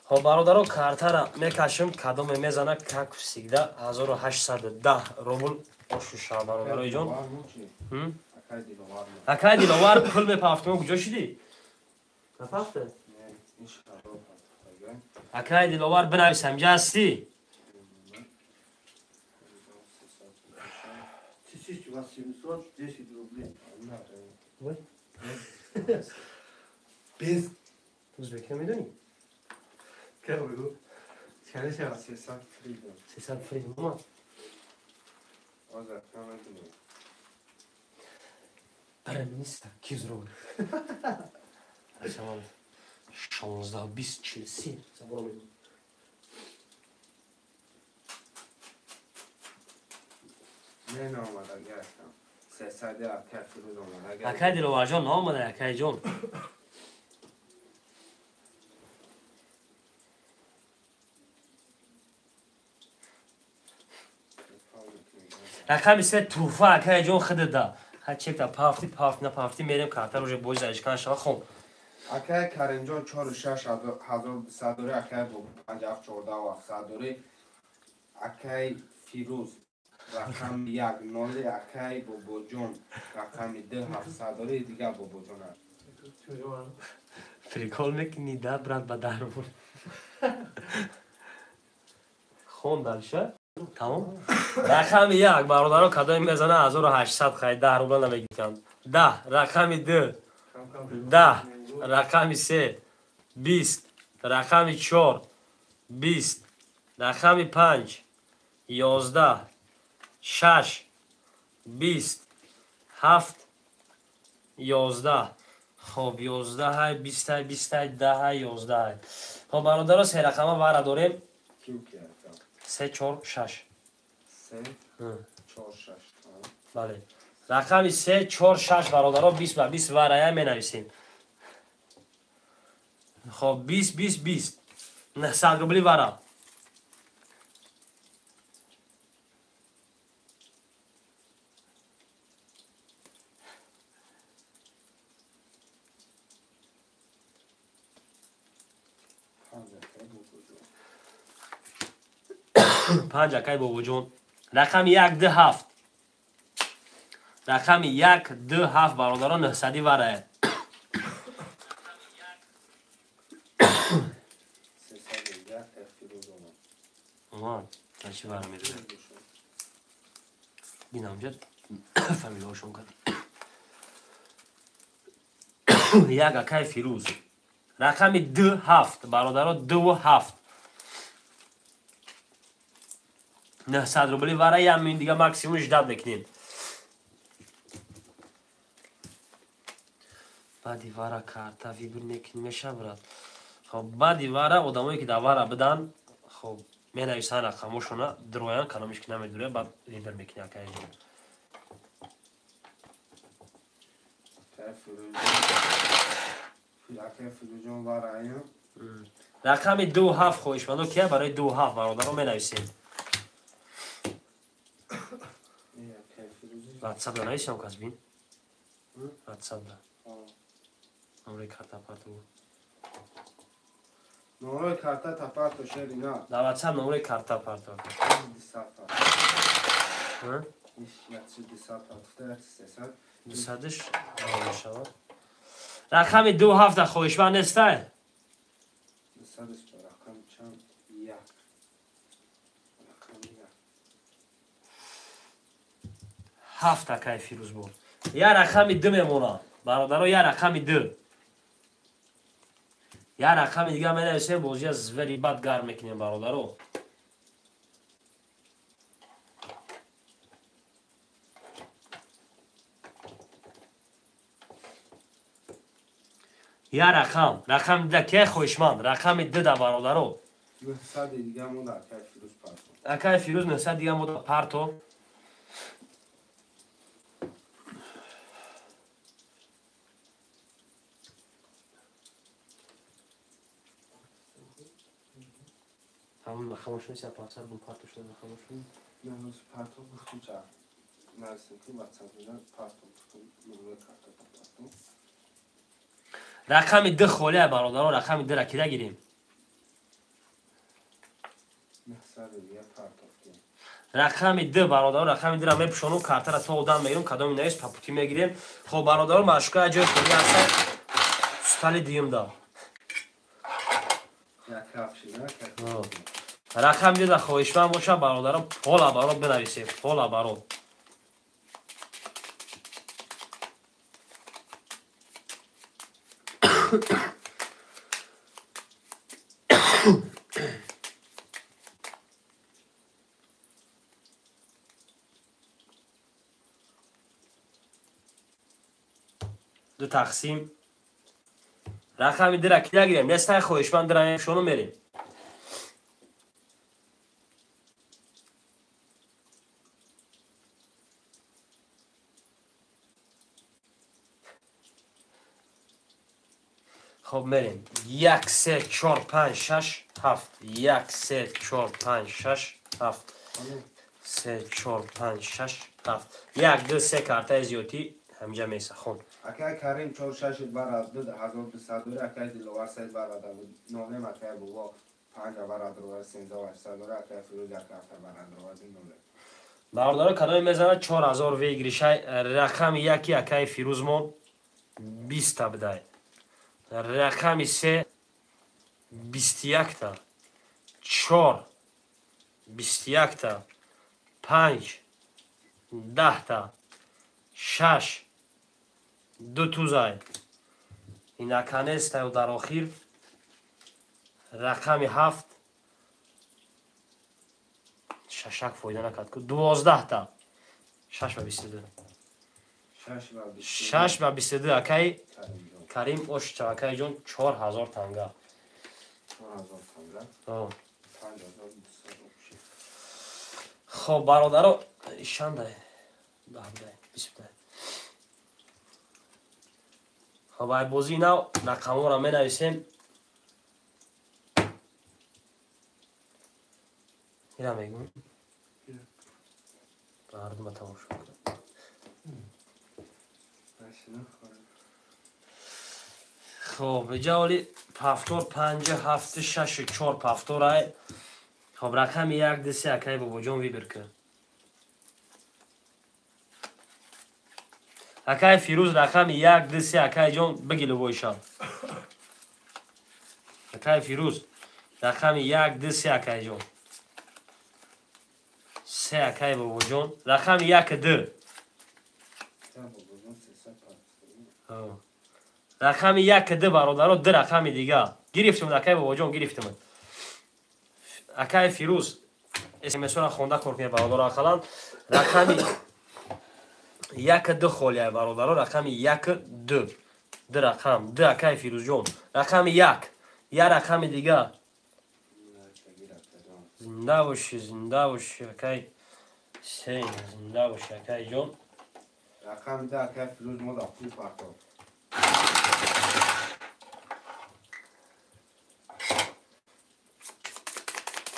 Хоб бародаро, картара мекашем, кадоме мезана, как всегда 1810 рубл ошуша бародарои ҷон. Акай Диловар пул мепафтем, куҷо шидӣ? Напафте? Акай Диловар бинавис, ҳамҷа ҳастӣ? 1810 рублей. Без узбек намедонӣ? Как бегу? Скажи, 300 фридом. 300 фридом. Омад. Озар, намедонам. Бараминиста киз рубл. Асамон 16 20 43 забор мекунам. Не наомада гирифтам. 300 акай Фирӯз омада. Акай Диловарҷон наомада, акай ҷон. Рақами 3 туҳфа акай ҷон худада. Ҳар чекта пафти пафт напафти мерем картар уже боз зайшкан шава хом. Акай Каримҷон 46 1200 дори, акай Бобо 57 14 700 дори, акай Фирӯз рақами 1 0, акай Бобоҷон рақами 2 700 дори, дигар Бобоҷон. Прикол мекунӣ да брат ба 10 рубл. Хон дальше. Тамом. Рақами 1 бародаро кадоме мезана 1800 хай 10 рубл намегиранд. 10 рақами 2 10 рақами 3 20 рақами 4 20 рақами 5 11 6 20 7 11. Хоб 11 ҳай 20 ҳай 20 ҳай 10 ҳай 11 ҳай. Хоб бародаро се рақама вара дорем. 3 4 6 3 4 6. Бале. Рақами 3 4 6 бародаро 20 ба 20 варая менависем. Хоб 20 20 20 900 рубли вара. 5 акай бобоҷон. Рақами 1 2 7. Рақами 1 2 7 бародарон 900 варае. Чӣ вара медорад? Бинамҷа фамилияшон кад. Як акай Фирӯз. Рақами 2 7 бародаро 2 7. 900 рубли вара ям ин дига максимум ждат мекунем. Баъди вара карта вибр мекунем меша брат. Хоб баъди вара одамое ки дар вара бидан, хоб менависанд рақамошона, дроян каломиш ки намедуря, баъд вибр мекунӣ акай. Рақами 2 7 хоҳишмандо кия барои 2 7 бародаро менависем. WhatsApp да нависам кас бин? WhatsApp да. Номери карта парту. Номери карта та парту шерина. Да WhatsApp номери карта парту. 10 дусадш мешавад. Рақами 2 7 да хоҳишманд нестай? Дусадш рақам чанд? Як. Рақами як. 7 акай Фирӯз буд. Я рақами 2 мемонад. Бародаро, я рақами 2. Я рақами дига менависем, бозия звери бад гарм мекунем бародаро. Я рақам, рақами 2 ке хоҳишманд, рақами 2 да бародаро. 900 дига монда акай Фирӯз парто. Акай Фирӯз 900 дига монда парто. Хомӯш нест, 500 бун парто шуда хомӯш. Намоз парто гуфтум ча. Нарсим ки WhatsApp да парто гуфтум, номери карта парто. Рақами 2 холия бародаро, рақами 2 ра кида гирем. 900 дига парто. Рақами 2 бародаро, рақами 2 ра мепӯшонум, картара то одам мегирем, кадоми навис папути мегирем. Хоб бародаро, машка ҷои холи ҳаст. Стали дуюм да. Як кафши, на? Рақами 2 да хоҳишманд боша бародаро, пола барот бинависем, пола барот. Ду тақсим. Рақами 2 ра кида гирем? Нестай хоҳишманд 2 ра мепӯшону мерем. Хоб мерем. 1 3 4 5 6 7. 1 3 4 5 6 7. 3 4 5 6 7. 1 2 3 картаи зиёдӣ ҳамҷа месахон. Акай Карим 4 6 барад 2200 дора, акай Диловар 3 барад 9 акай Бобо 5 барад 13800 дора, акай Фирӯз 1 карта барад 9. Бародаро кадоме мезанад 4000 выигрышай. Рақами 1 акай Фирӯзмон 20 та бидай. Рақами 3 21 та, 4 21 та, 5 10 та, 6 2 тузай. Инаканестаю дар охир рақами 7 шашак фоида накард. 12 та. 6 ба 22. 6 ба 22 акай Карим Ошча акай ҷон 4000 танга. 4000 танга. 5200. Хоб бародаро, ишандай. 10 20. Хоб ай бозии нав рақамҳоро менависем. Ира мегӯм. Мардума тамошо кунад. Хоб, иҷа оли пафтор 5 7 6 4 пафторай. Хоб, рақами 1 2 3 акай бобоҷон выбор кун. Акай Фирӯз рақами 1 2 3 акай ҷон биги любойшан. Акай Фирӯз рақами 1 2 3 акай ҷон. 3 акай бобоҷон. Рақами 1 2. Рақами 1 2 бародаро, 2 рақами дига. Гирифтем акай бобоҷон, гирифтем. Акай Фирӯз СМС-ро хонда кор кунед бародаро ақаллан. Рақами 1 2 холия бародаро, рақами 1 2. 2 рақам, 2 акай Фирӯзҷон. Рақами 1, я рақами дига. Зинда бошӣ, зинда бошӣ акай Ҳусейн, зинда бошӣ акай ҷон. Рақами 2 акай Фирӯз мо да пул партов.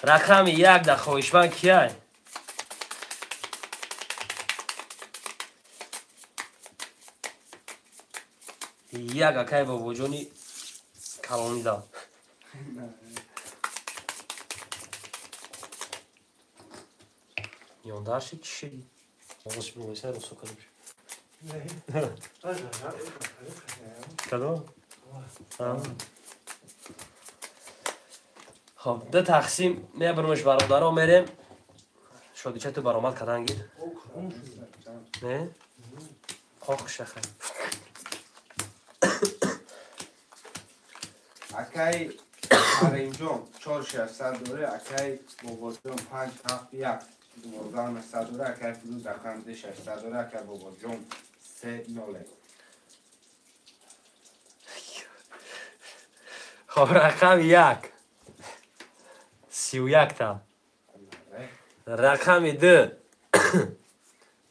Рақами 1 да хоҳишманд кияй? Як акай бобоҷони калонӣ да. Ёндарши чӣ шиди? Кадом? Хоб, ду тақсим мебурмеш бародаро мерем. Шодича ту баромад кардан гир. Не? Қоқ шаха. Акай Каримҷон 4600 дора, акай Бобоҷон 5 7 1 12900 дора, акай Фирӯз рақам 600 дора, акай Бобоҷон 3 0. Хоб, рақам 1 31 та. Рақами 2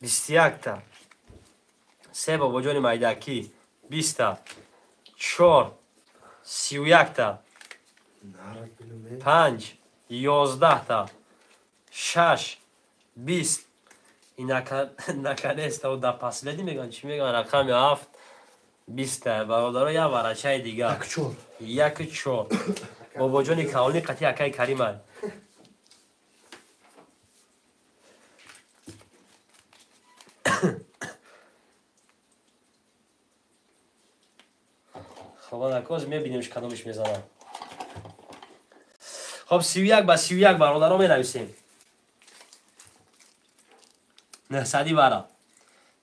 21 та. 3 бобоҷони майдакӣ 20 та. 4 31 та. 5 11 та. 6 20. И наконец-то да последний меган чӣ меган рақами 7 20 та. Бародаро я варачаи дига. 1 4. Бобоҷони калонӣ қатъи акай Каримай. Хоб, анакоз мебинем кадомиш мезанам. Хоб, 31 ба 31 бародаро менависем. 900 вара.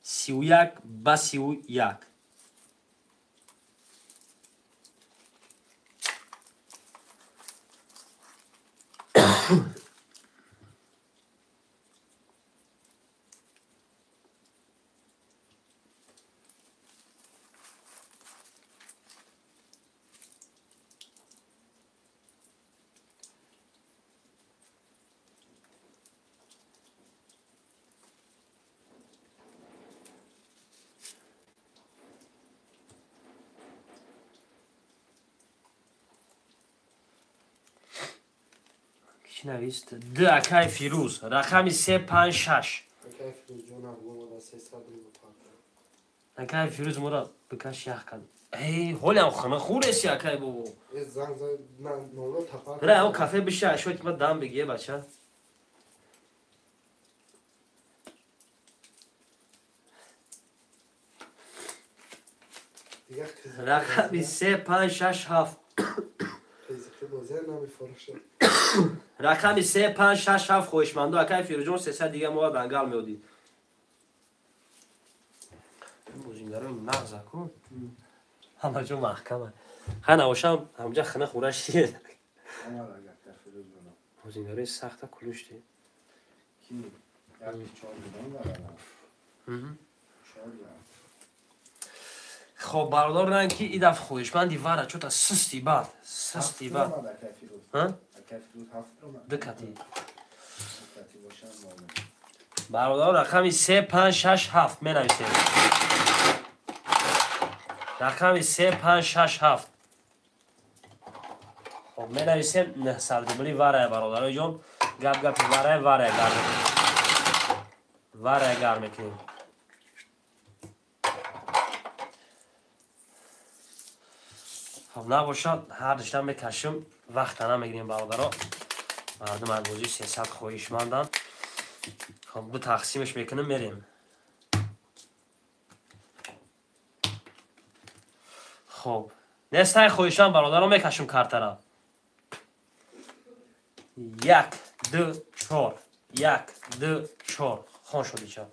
31 ба 31. Навист 2 акай Фирӯз рақами 3 5 6. Акай Фирӯзҷон абгомада 300 рубл партов. Акай Фирӯз мора бикаш ях кад. Эй, ҳолям хона хуреси акай бобо. Э занг зад номро тапар. Ра, о кафе биша, шояд ма дам бигие бача. Рақами 3 5 6 7. Рақами 3 5 6 7 хоҳишмандо акай Фирӯзҷон 300 дига мо дангал меодид. Бозингарои нағза ку. Ҳама ҷо маҳкама. Ха навошам ҳамҷа хина хӯраш шид. Бозингарои сахта кулушти. Ки? Як 4 миллион барана. Хоб, бародар ранг ки идаф хоҳишманди вара чота сусти бад, сусти бад. Ҳа? Ду кати. Бародар рақами 3 5 6 7 менависем. Рақами 3 5 6 7. Хоб, менависем 900 рубли варая бародарои ҷон. Гап гапи варая варая гарм. Варая гарм мекунем. Хоб, набошад ҳар дишта мекашим, вақта намегирем бародаро. Мардум аз бозии 300 хоҳишманданд. Хоб, ду тақсимаш мекунем, мерем. Хоб, нестай хоҳишманд бародарон, мекашем картара. 1 2 4 1 2 4 хон шудича.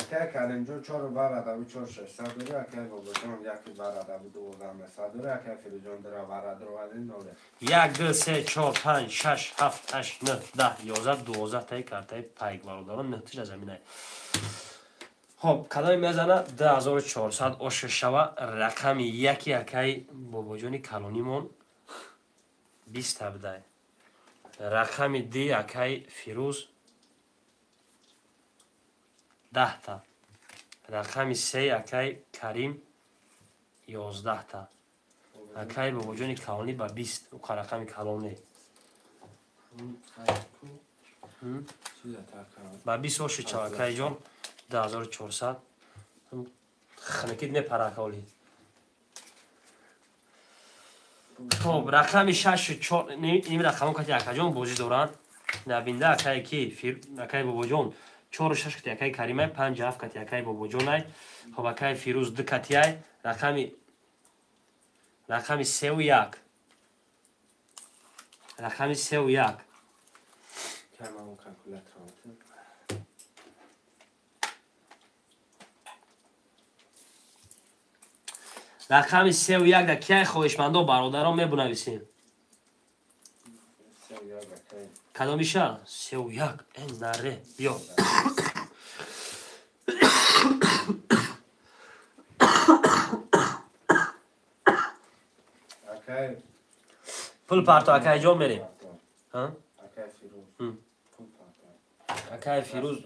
Акай Каримҷон 4 барадави 4 600 дори, акай Бобоҷон 1 барадави 12 100 дори, акай Фирӯзҷон 2 барадави 0. 1 2 3 4 5 6 7 8 9 10 11 12 таи картаи пайк бародарон, 9 тиш заминай. Хоб, кадоме мезана 2400 ош шава. Рақами 1 акай Бобоҷони калонимон 20 та бидай. Рақами 2 акай Фирӯз 10 та. Рақами 3 акай Карим 11 та. Акай Бобоҷони калонӣ ба 20. Уқа рақами калонӣ. Ба 20 оши чав акай ҷон 2400. Ханакид мепара аколи. Хоб, рақами 6 4 ним рақамо кати акаҷон бозӣ доранд. Набинда акай ки акай Бобоҷон 4 6 кати акай Каримай, 5 7 кати акай Бобоҷонай. Хоб, акай Фирӯз 2 катиай. Рақами 3 1. Рақами 3 1. Камам калкулятор. Рақами 3 1 да кияй хоҳишмандо бародарон мебунависем. Кадомиша? 3 1. Эн наре. Биё. Пул парто акай ҷон мерем. Акай Фирӯз. Акай Фирӯз.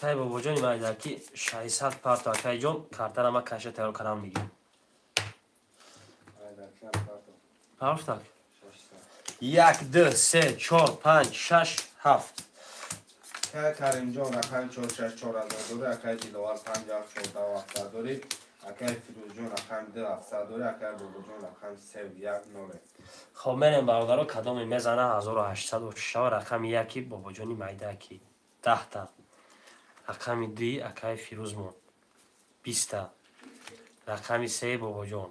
Акай Бобоҷони майдаки 600 парто акай ҷон, картара ма каша тайёр кардам мегирам. Парфтак. 1 2 3 4 5 6 7. Акай Каримҷон рақами 4 6 4000 дори, акай Диловар 5 7 14 700 дори, акай Фирӯзҷон рақами 2 700 дори, акай Бобоҷон рақами 3 1 0. Хоб, мерем бародаро, кадоме мезана 1800 шава. Рақами 1 Бобоҷони майдаки 10 та. Рақами 2 акай Фирӯзмон 20 та. Рақами 3 Бобоҷон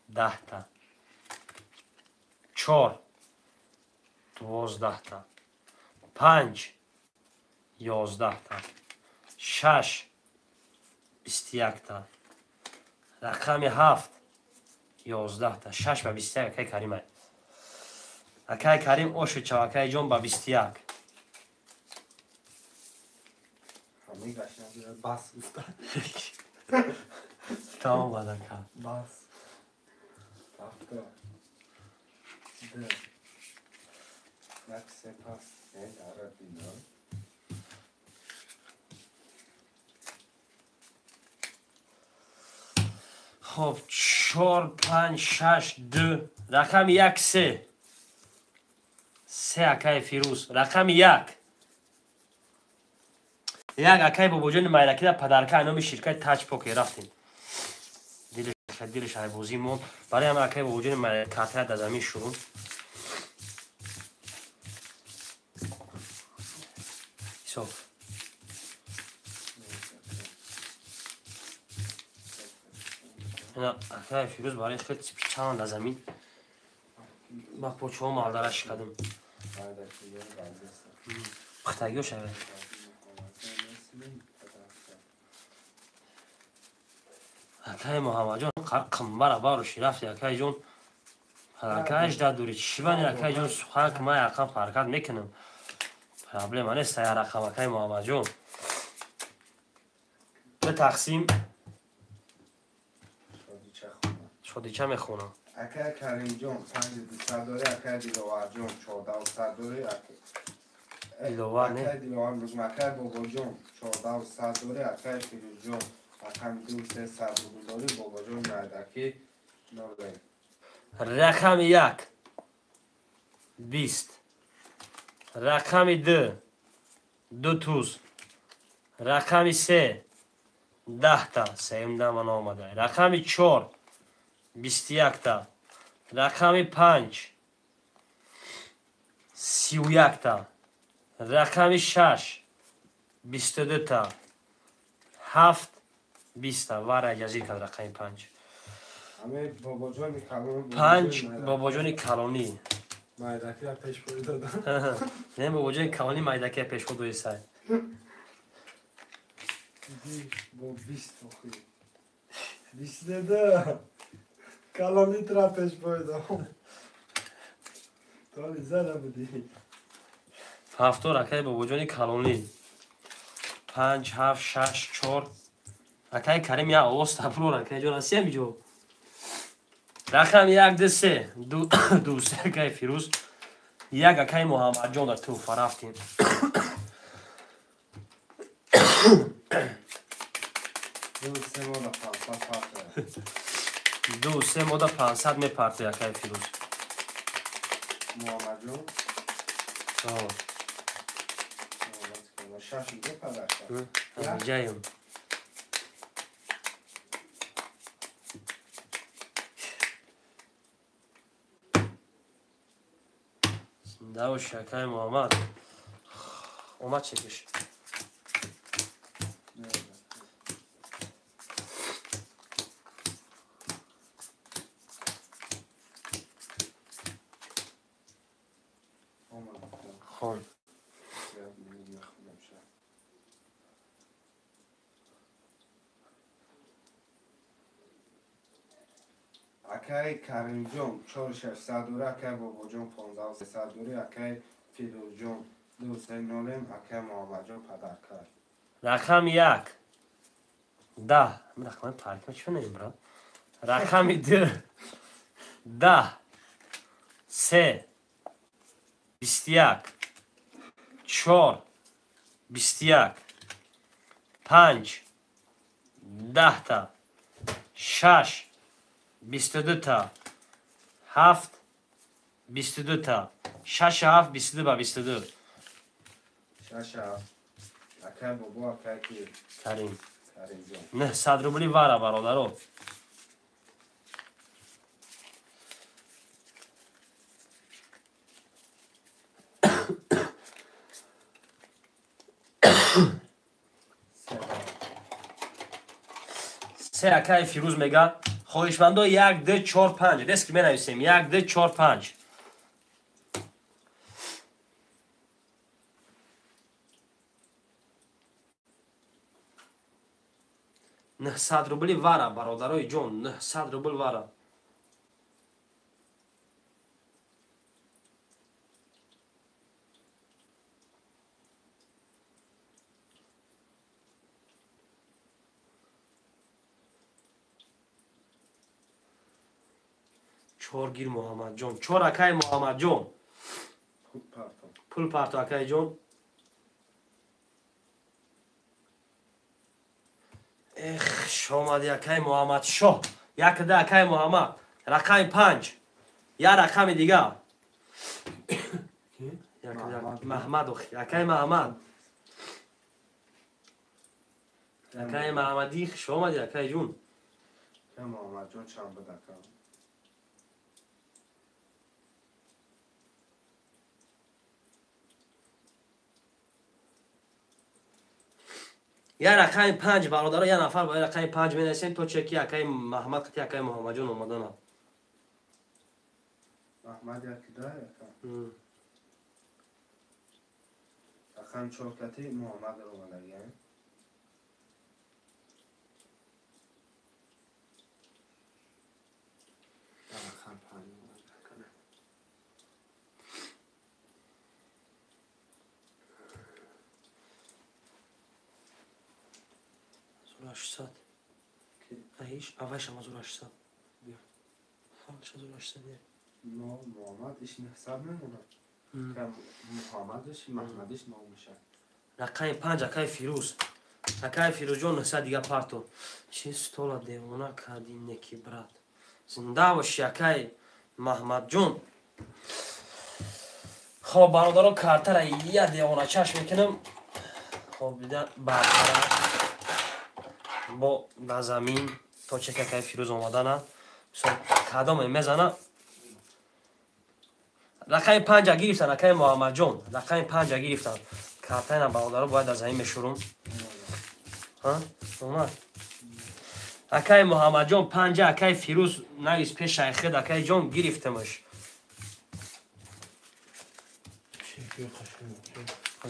10 та. 4 12 та. 5 11 та. 6 21 та. Рақами 7 11 та. 6 ба 21 акай Каримай. Акай Карим оши чав акай ҷон ба 21. Бас уста. Тамом бадака. Бас. Авто. Д. Як се пас. Е, арабино. Хоб, 4 5 6 2. Рақами 1 3. 3 акай Фирӯз. Рақами 1. 1 акай Бобоҷони майракида падарка номи ширкати Таҷ Покер рафтем. Дилаш айбозӣ монд. Барои ҳама акай Бобоҷони майраки картара дар замин шуд. Ҳисоб. Акай Фирӯз барои хел чанд дар замин. Ма почҳо малдара шикадам. Пухтагиё шавад. Акай Муҳаммадҷон қимбара баруши рафти акай ҷон. Ҳаракааш дадури чибани акай ҷон сухан ки ман рақам ҳаракат мекунам. Проблема нест я рақам акай Муҳаммадҷон. Ба тақсим шодича мехонам. Акай Каримҷон 5200 дори, акай Диловарҷон 1400 дори, Диловар не? Акай Диловар мегӯм, акай Бобоҷон 1400 дори, акай Фирӯзҷон рақами 2 300 рубл дори, Бобоҷон майдаки 0. Рақами 1 20. Рақами 2 ду туз. Рақами се 10та, сеюм дама наомада. Рақами 4 21та. Рақами 5 31та. Рақами 6 22та. 7 20та. Вара ҷазир кард рақами 5. 5 бобоҷони калонӣ. Майдакия пешпой додам. Не, бобоҷони калонӣ майдакия пешпо доисай. Бо 20 охи. 22. Калонитра пешпой додам. Толи зада будӣ. Ҳафто ракаи бобоҷони калонӣ. 5, 7, 6, 4. Акаи Карим як овоз тапро ракаи ҷон ҳастиам иҷо. Рақам 1, 2, 3. 2, 2, 3 акаи Фирӯз. 1 акаи Муҳаммадҷон дар туҳфа рафтем. 2, 3 мода 500 мепартои акаи Фирӯз. Муҳаммадҷон? Ҷаем. Зинда боши акаи Муҳаммад. Омад чекиш. Хон. Акаи Каримҷон 4600 дури, акаи Бобоҷон 15300 дури, акаи Фирӯзҷон 230, акаи Муҳаммадҷон падаркар. Рақами 1 10. Рақами паркма чӣ нем, брат? Рақами 2 10 3 21 4 21 5 10та 6 22та 7 22та 6 7 22 ба 22. 6 7. Акаи Бобо, акаи ки? Карим. Каримҷон. 900 рубли вара бародаро. Се акаи Фирӯз мега. Хоҳишмандо 1, 2, 4, 5. Дест ки менависем. 1, 2, 4, 5. 900 рубли вара, бародарои ҷон, 900 рубл вара. Чор гир Муҳаммадҷон, чор акаи Муҳаммадҷон. Пул парто акаи ҷон. Эх, шомади акаи Муҳаммадшоҳ. Як да акаи Муҳаммад. Рақами 5. Я рақами дига. Маҳмад охи. Акаи Маҳмад. Акаи Маҳмадӣ шомади акаи ҷун. Акаи Муҳаммадҷон чанд буд ака? Я рақами 5 бародаро, я нафар ба рақами 5 менависем то чеки акаи Маҳмад қати акаи Муҳаммадҷон омадана. Маҳмад яки да ака? Рақами 4 қати Муҳаммад омадаги. Рақам 5 омада. 800. Аиш, аваш 1800. 1800. Но Муҳаммад иш 900 мемонад. Муҳаммадиш, Маҳмадиш ном мешавад. Рақами 5 акаи Фирӯз. Акаи Фирӯзҷон 900 дига парто. Чи стола девона кардӣ неки брат. Зинда боши акаи Маҳмадҷон. Хоб бародаро, картара я девона чашм мекунам. Хоб дида барқарор бо ба замин то чек акай Фирӯз омадана. Мисол кадоме мезана. Рақами 5 гирифтан акай Муҳаммадҷон. Рақами 5 гирифтан. Картайна бародаро бояд дар замин мешурум. Ҳа? Омад. Акай Муҳаммадҷон 5 акай Фирӯз навис пеш айхед акай ҷон гирифтамаш.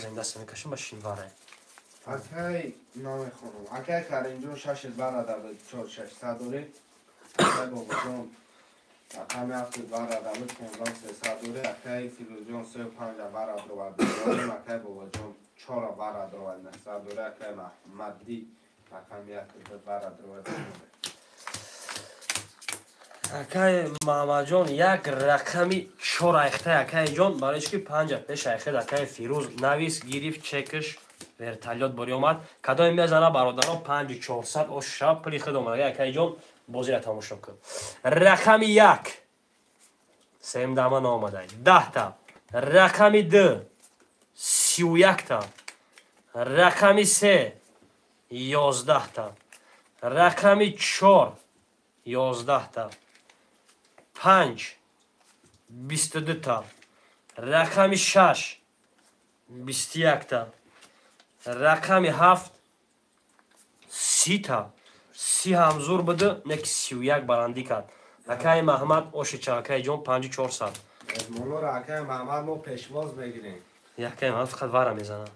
Зинда мекашим ба шинвара. Акай намехонам. Акай Каримҷон 6 барада 4 600 дорӣ. Акай Бобоҷон рақами 7 барада 15 300 дорӣ. Акай Фирӯзҷон 3 5 барада дорӣ. Акай Бобоҷон 4 барада 900 дорӣ. Акай Маҳмадӣ рақами 1 барада дорӣ. Акай Муҳаммадҷон як рақами 4 айхта акай ҷон барои чӣ ки 5 пеш айхед акай Фирӯз навис гирифт чекаш вертолёт бори омад. Кадоме мезана бародаро 5400 ош шаб пули худ омад. Акай ҷон бозиро тамошо кун. Рақами 1 сеюм дама наомада 10 та. Рақами 2 31 та. Рақами 3 11 та. Рақами 4 11 та. 5 22 та. Рақами 6 21 та. Рақами 7 30 та. 30 ҳам зур буду, не ки 31 барандӣ кард. Акай Маҳмад ошича акай ҷон 5400. Меҳмонро акай Маҳмад мо пешвоз мегирем. Акай Маҳмад фақат вара мезанад.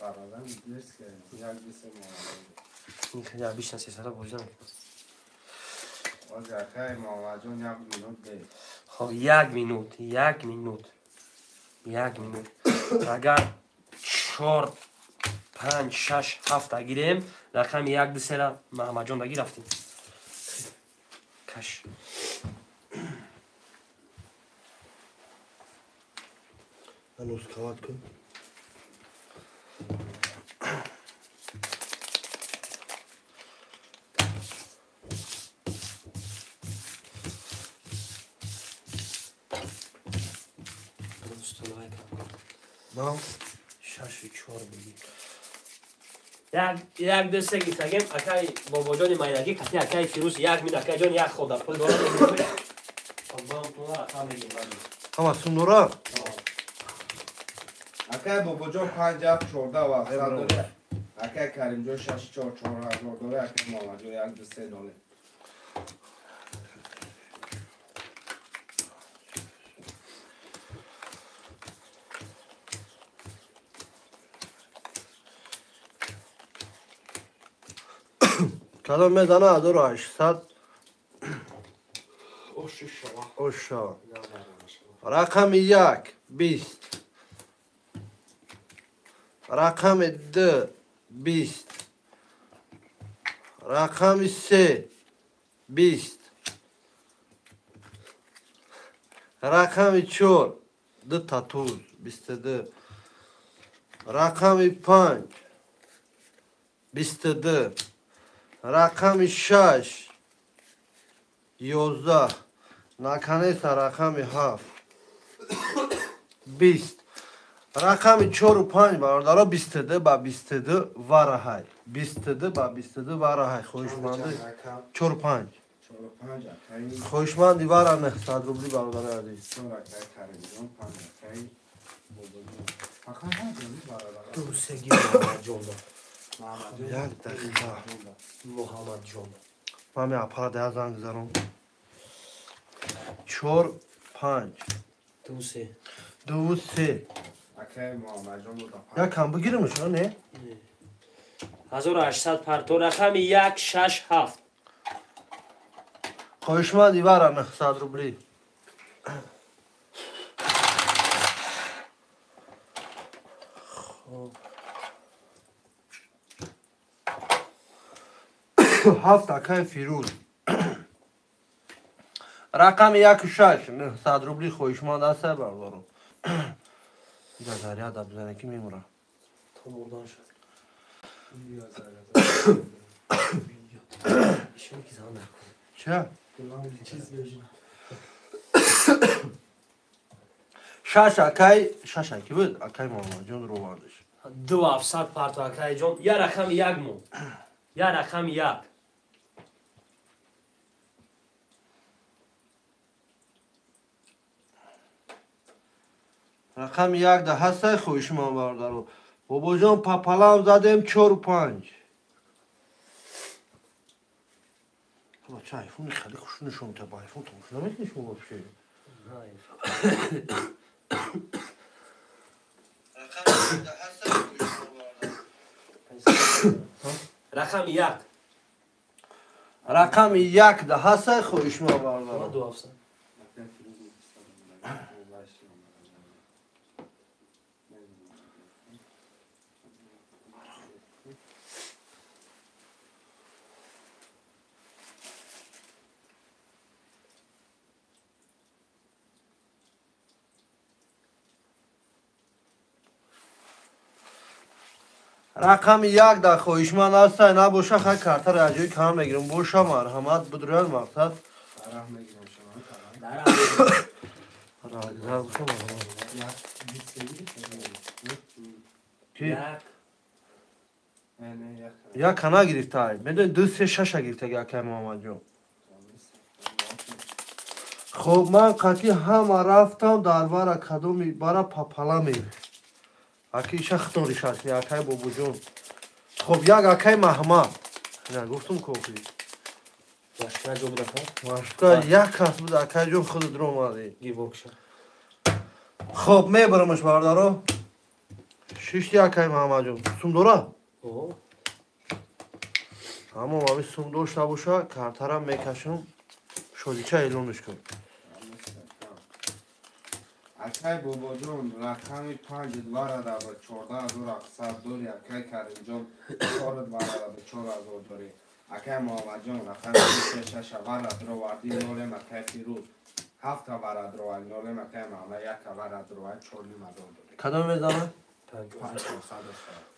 Барадан дерс кардем. Як бисе муомала. Я бишна сесара бозида мекунам. Оз акай Муҳаммадҷон як минут бе. Хоб, як минут, як минут. Як минут. Агар 4 5 6 7 гирем, рақами 1 2 3 Муҳаммадҷон даги рафтем. Каш. Ҳанӯз кават кун. Мам 6 4 бигир. Як ду се гирифтагем акай Бобоҷони Майдагӣ кати акай Фирӯз як мин акай ҷон як хода пул дорад. Ҳама сум дорад? Акай Бобоҷон 5 7 14 ва 100 дорад. Акай Каримҷон 6 4 4000 дорад. Акай Муҳаммадҷон 1 2 3 дорад. Кадом мезана 1800 ош шава. Рақами 1 20. Рақами 2 20. Рақами 3 20. Рақами 4 2 татуз 22. Рақами 5 22. Рақами 6 11. Наконец-то рақами 7 20. Рақами 4 5 бародаро 22 ба 22 вараҳай. 22 ба 22 вараҳай. Хоҳишманди 4 5. Хоҳишманди вара 900 рубли бародари азиз. Ду се гир Муҳаммадҷон. Як дақиқа. Муҳаммадҷон. Ман аппарат я занг занам. 4 5 2 3 2 3. Акай Муҳаммадҷон буда. Як кам бигирем шумо не? 1800 парто рақами 1 6 7. Хоҳишманди вара 900 рубли. Хоб. 7 акай Фирӯз. Рақами 1 6 900 рубли хоҳишманд аст бародаро. Ира заряда бизане ки мемурам. То мурдан шуд. Ишон ки зан накун. Ча? 6 акай, 6 аки буд, акай Муҳаммадҷон ровандаш. 2700 парто акайҷон. Я рақами як мо. Я рақами як. Рақами як да ҳастай хоҳишман бародаро. Бобоҷон папалам задем 4-5. Бача айфон хеле хуш нишон та ба айфон тамошо намекунӣ шумо вообще? Рақами як. Рақами як да ҳастай хоҳишман бародаро. 2700. Рақами як да хоҳишманд ҳастай, набоша хай картаро аз ҷои кам мегирам. Боша марҳамат бидуряд мақсад. Як ана гирифтай. Медони 2 3 6 гирифтаги акай Муҳаммадҷон. Хоб ман қатъи ҳама рафтам дар вара кадоми бара папаламе. Аки иша хитон ришасти акай бобоҷон. Хоб як акай Маҳмад. На гуфтум кофи. Машка ҷо буда ха? Машка як кас буд акайҷон худат ромадӣ. Гибокша. Хоб мебарамаш бародаро. Шишти акай Маҳмадҷон. Сум дора? О. Ҳамон ами сум дошта боша, картарам мекашам. Шодича эълонш кун. Акай бобоҷон рақами 5 дварада ба 14700 дори, акай Каримҷон 4 дварада ба 4000 дори. Акай Муҳаммадҷон рақами 6 вара дроварди нолем, акай Фирӯз 7 вара дроварди нолем, акай Муҳаммад 1 вара дроварди 4500 дори. Кадом мезана?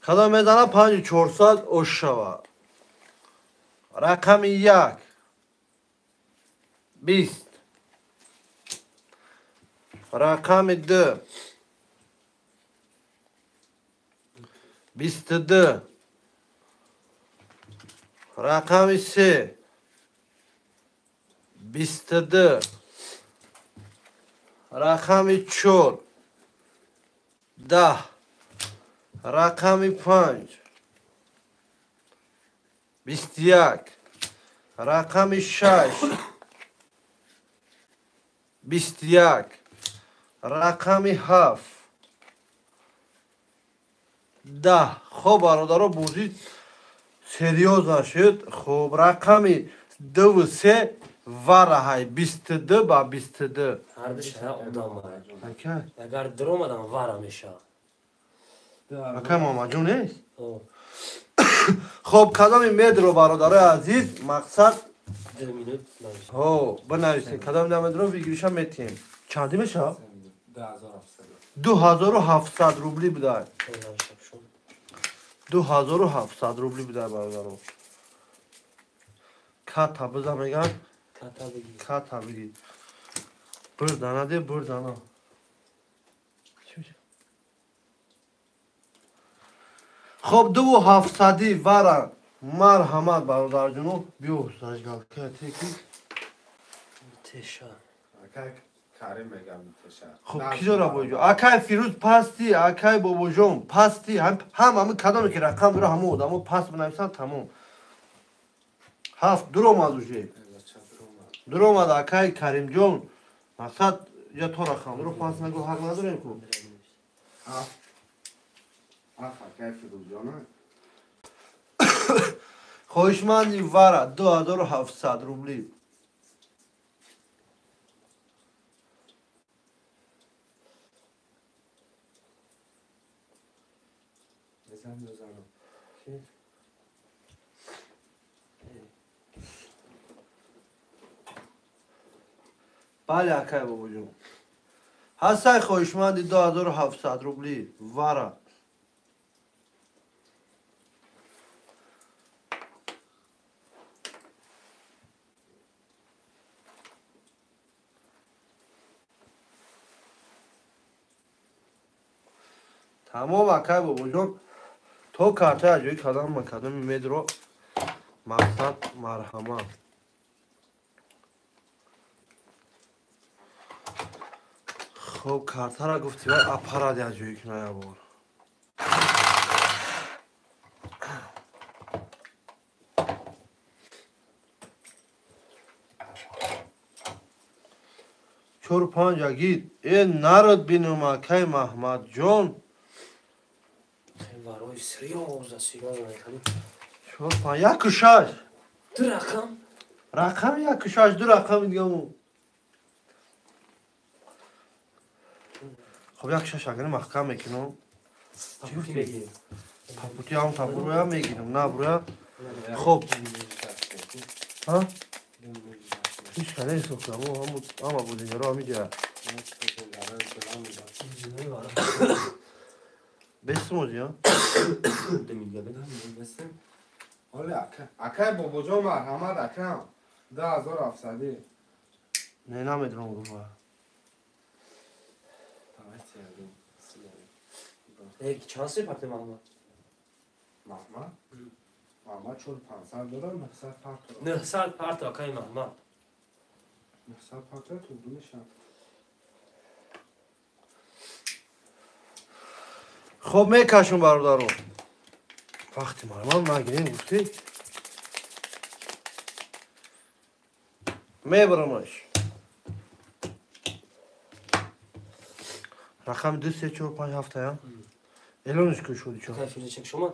Кадом мезана 5400 ошава. Рақами 1 20. Рақами 2 22. Рақами 3 22. Рақами 4 10. Рақами 5 21. Рақами 6 21. Рақами 7 10. Хоб бародаро бозӣ серьёз нашуд. Хоб рақами 2 ва 3 вараҳай 22 ба 22. Ҳардуш одам ака. Агар даромадам вара мешавад. Ака Муҳаммадҷон нест? Хоб кадоми медро бародарои азиз мақсад 2 минут ҳо бинависед. Кадоми медро вигриша метиҳем. Чанди мешавад? 2700 рубли будай. 2700 рубли будай бародаро. Ката биза меган? Ката биги. Бир дана де, бир дана. Хоб 2700 вара марҳамат бародарҷоно. Биё зажгалка теки. Теша. Акай Карим мегам теша. Хоб ки дора боҷо? Акай Фирӯз пасти, акай бобоҷон пасти, ҳам ҳамин кадоме ки рақам дора ҳамон одамо паст бинависанд тамом. 7 дуромад уже. Дуромад акай Каримҷон. Мақсад я то рақам дуро паст нагу ҳақ надорем ку. 7 акай Фирӯзҷон. Хоҳишманди вара 2700 рубли. Бале акай бобоҷон. Ҳастай хоҳишманди 2700 рубли вара. Тамом акай бобоҷон, то картаи аҷоиб кардам макадами медро мақсад марҳамат. Хоб, картара гуфти вай аппарати аҷоиб кина ябор. Чор панҷ агид. Э народ бинум акай Маҳмадҷон. Варои серьёзно, серьёзно мехали. Чор панҷ, яку шаш. Ду рақам? Рақам яку шаш, ду рақами дигаму. Хоб, як шаш агар маҳкам мекунам. Чӣ гуфтӣ? Мегирем. Папути ҳам табуроя мегирам, на буроя. Хоб. Ҳа? Ҳеч кане сохтам, ҳама бозигаро ҳамиҷа. Бестим ози, ҳа? Оли акай бобоҷон марҳамат акам. 2700. Не, намедонам гуфа. Чанд се парте Маҳмад? Маҳмад? Маҳмад 4500 дорад, 900 парто. 900 парто акай Маҳмад. 900 парто тугрӣ мешавад. Хоб, мекашум бародаро. Вақти марман нагирем гуфтӣ. Мебарамаш. Рақами 2 3 4 5 7 я. Элониш ку шуди чо. Акай Фирӯз чек шомад?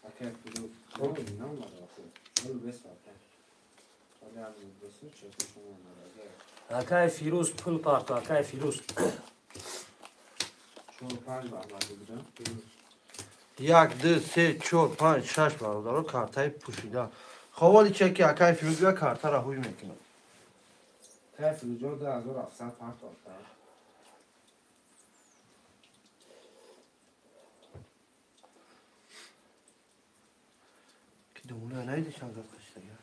Акай Фирӯз. Хоб, намад. Акай Фирӯз пул парто, акай Фирӯз. 1 2 3 4 5 6 бародаро картаи пӯшида. Ховоли чеки акай Фирӯз бия картара ҳуй мекунам. Акай Фирӯзҷон 2700 парто. Ки думула найди чанд қашида.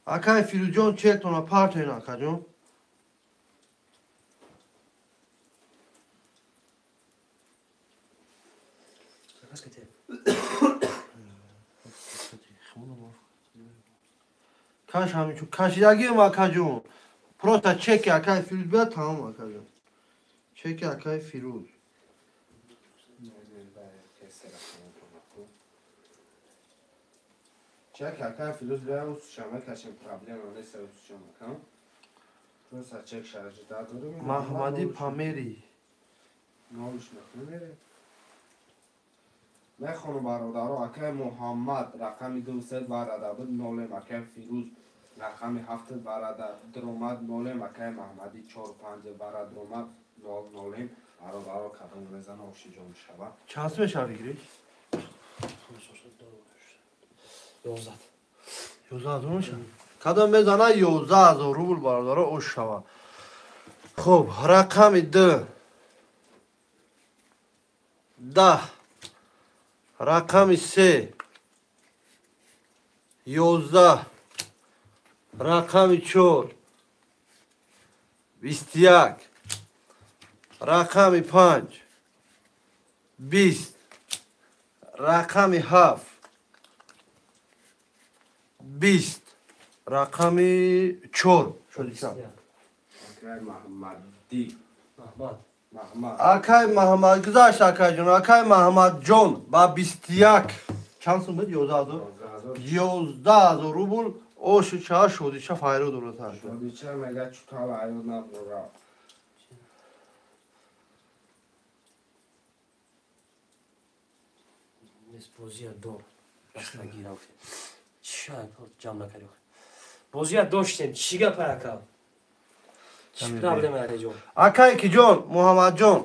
Акай Фирӯзҷон чектона партоен акаҷон. Каш ҳамичун кашидагиам акаҷон. Просто чеки акай Фирӯз бия тамом акаҷон. Чеки акай Фирӯз. Чек акай Фирӯз бия усушама кашем проблема нест усушама кам. Просто чек шарҷида дорем. Маҳмади Памери. Нолуш мекунем. Мехонам бародаро акай Муҳаммад рақами 23 барада буд нолем, акай Фирӯз рақами 7 барада дромад нолем, акай Маҳмади 4 5 барада дромад 0 нолем. Бародаро кадом мезана ошиҷон мешавад. Чанд сум мешавад бигириш? 11. 11 ҳазор мешавад? Кадом мезана 11 ҳазор рубл бародаро ош шавад. Хоб, рақами 2 10, рақами 3 11, рақами 4 21, рақами 5 20, рақами 7 20, рақами 4 шуд. Акай Маҳмадди. Маҳмад. Маҳмад. Акай Маҳмад гузашт акайҷон, акай Маҳмадҷон ба 21 чанд сум буд? 11 ҳазор. 11 ҳазор рубл оши ча шодича файро дорад. Шодича мега чутал аёд набура. Бозия дор. Растагира. Ча ҷамъ накардем. Бозия доштем. Чӣ гап ака? Чӣ проблема акайҷон? Акай ки ҷон, Муҳаммадҷон.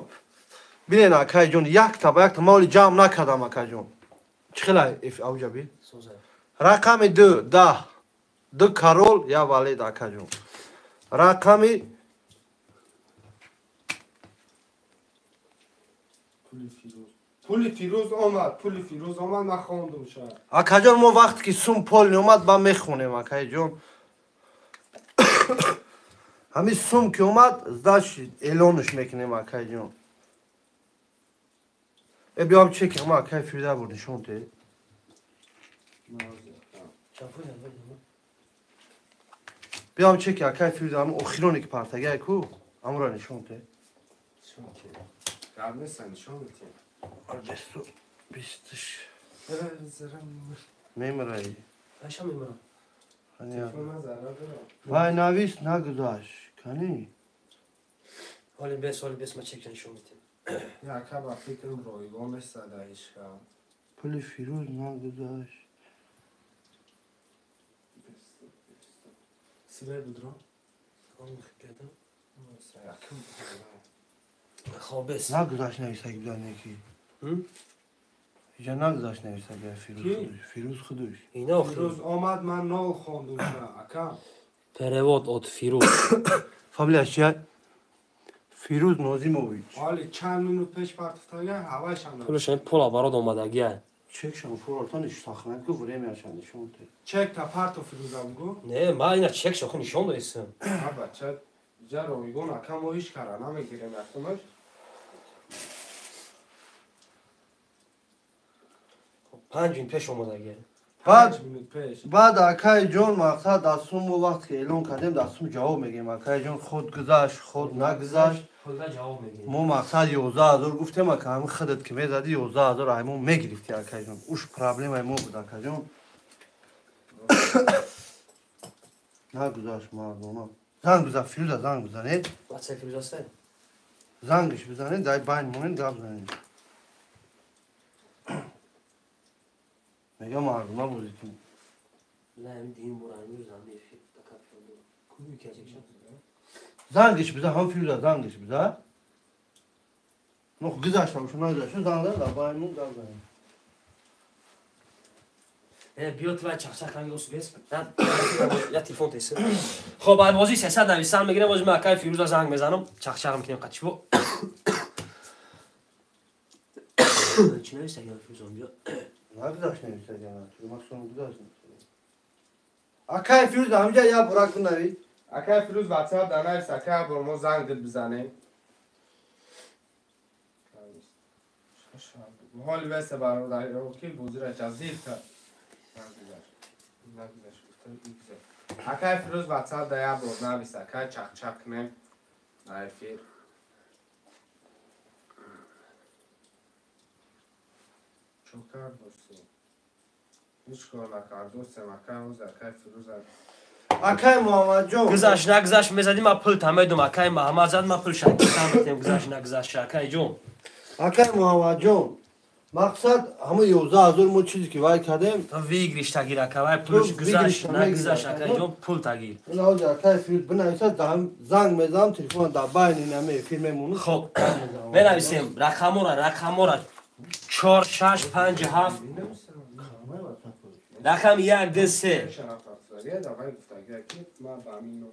Бинен акайҷон, якта ба якта ман оли ҷамъ накардам акайҷон. Чӣ хела авҷа би? Рақами 2 10. 2 корол я валид акаҷон. Рақами Пули Фирӯз омад, пули Фирӯз омад, ман хондум шояд. Акаҷон, мо вақте ки сум пол омад, ба мехонем акайҷон. Ҳамин сум ки омад, значит эълонш мекунем, акайҷон. Э, биём чеки ҳама акай Фирӯза бур нишон те. Биём чеки акай Фирӯза, ҳамн охироне ки партагай ку, ҳамонро нишон те. Гап неста, нишон метиҳем. Бисту бистуш. Мемираи. Аша мемирам. Вай навис нагузашт. Кани? Ҳоли бес, ҳоли бес, ма чек нишон метиҳем. Яка ба фикрам ройгон неста дар ҳеч кам. Пули Фирӯз нагузашт. Сибер будро? Хоб бес. Нагузашт нависаги будан неки. Иҷа нагузашт нависаги Фирӯз худуш. Фирӯз худуш. Ино Фирӯз омад, ман нол хондум ака. Перевод от Фирӯз. Фамилияш чия? Фирӯз Нозимович. Ҳоли чанд минут пеш партофтага, ҳавайшам. Пулаш ҳамин пола барод омадагия. Чекшам фурортон сохранить ку, времяшам нишон те. Чек та парто Фирӯза бугу? Не, ма ина чекшо ху нишон додисам. А бача, иҷа ройгон ака, мо ҳеч кара намегирем якумаш. 5 минут пеш омадагия. Баъд акай ҷон, мақсад дар сум мо вақте ки эълон кардем, дар сум ҷавоб мегирем. Акай ҷон, худ гузашт, худ нагузашт. Мо мақсад 11 000 гуфтем, ака, ҳамин худат ки мезадӣ, 11 000 ай мо мегирифтӣ, акайҷон. Уш проблемаи мо буд, акаҷон. Нагузашт, мардона. Занг бизан, Фирӯза, занг бизанед. Зангш бизанед, дай байн монед, гап занед. Мега мардума бозӣ кунед. Зангш бизан, ҳам Фирӯза, зангш бизан. Ну гузашта бошу, нагузашта, занг зан, дар байн мон гап занед. Биё ту чақчақ ранги ос бес. Я телефон теси. Хоб, ай бозӣ 300 нависан мегирем, бози ман акай Фирӯза занг мезанам, чақчақ мекунем қачибо. Чӣ нависагиам Фирӯза биё? Нагузашт нависагиам. Максум гузашт. Акай Фирӯза, ҳамҷа я бурак бинавид. Акай Фирӯз, WhatsApp да навис, акай, бор мо занг бизанем. Ҳоли весе бародар, ки бозира ҷазир кард. Акай Фирӯз, WhatsApp да як бор навис, акай, чақчақ кунем дар эфир. Чо кард дӯстӣ? Ҳеҷ кор накард дӯстем, акай, ҳоз акай Фирӯз. Акай Муҳаммадҷон. Гузашт, нагузашт, мезадӣ, ма пул тамедум, акай Маҳаммад зад, ма пул шакитам метем, гузашт, нагузашт, акай ҷон. Акай Муҳаммадҷон, мақсад ҳама 11 000 мо чизе ки вай кардем. Выигрыш тагир, ака, вай пулш гузашт, нагузашт, акай ҷон, пул тагир. Ҳозир акай Фирӯз бинависад, занг мезанам, телефон дар байни наме эфир мемонад. Хоб, менависем рақамора, рақамора чор, шаш, панҷ, ҳафт, рақами як, ду, се. Давай гуфтагия ки ман ба ҳамин ном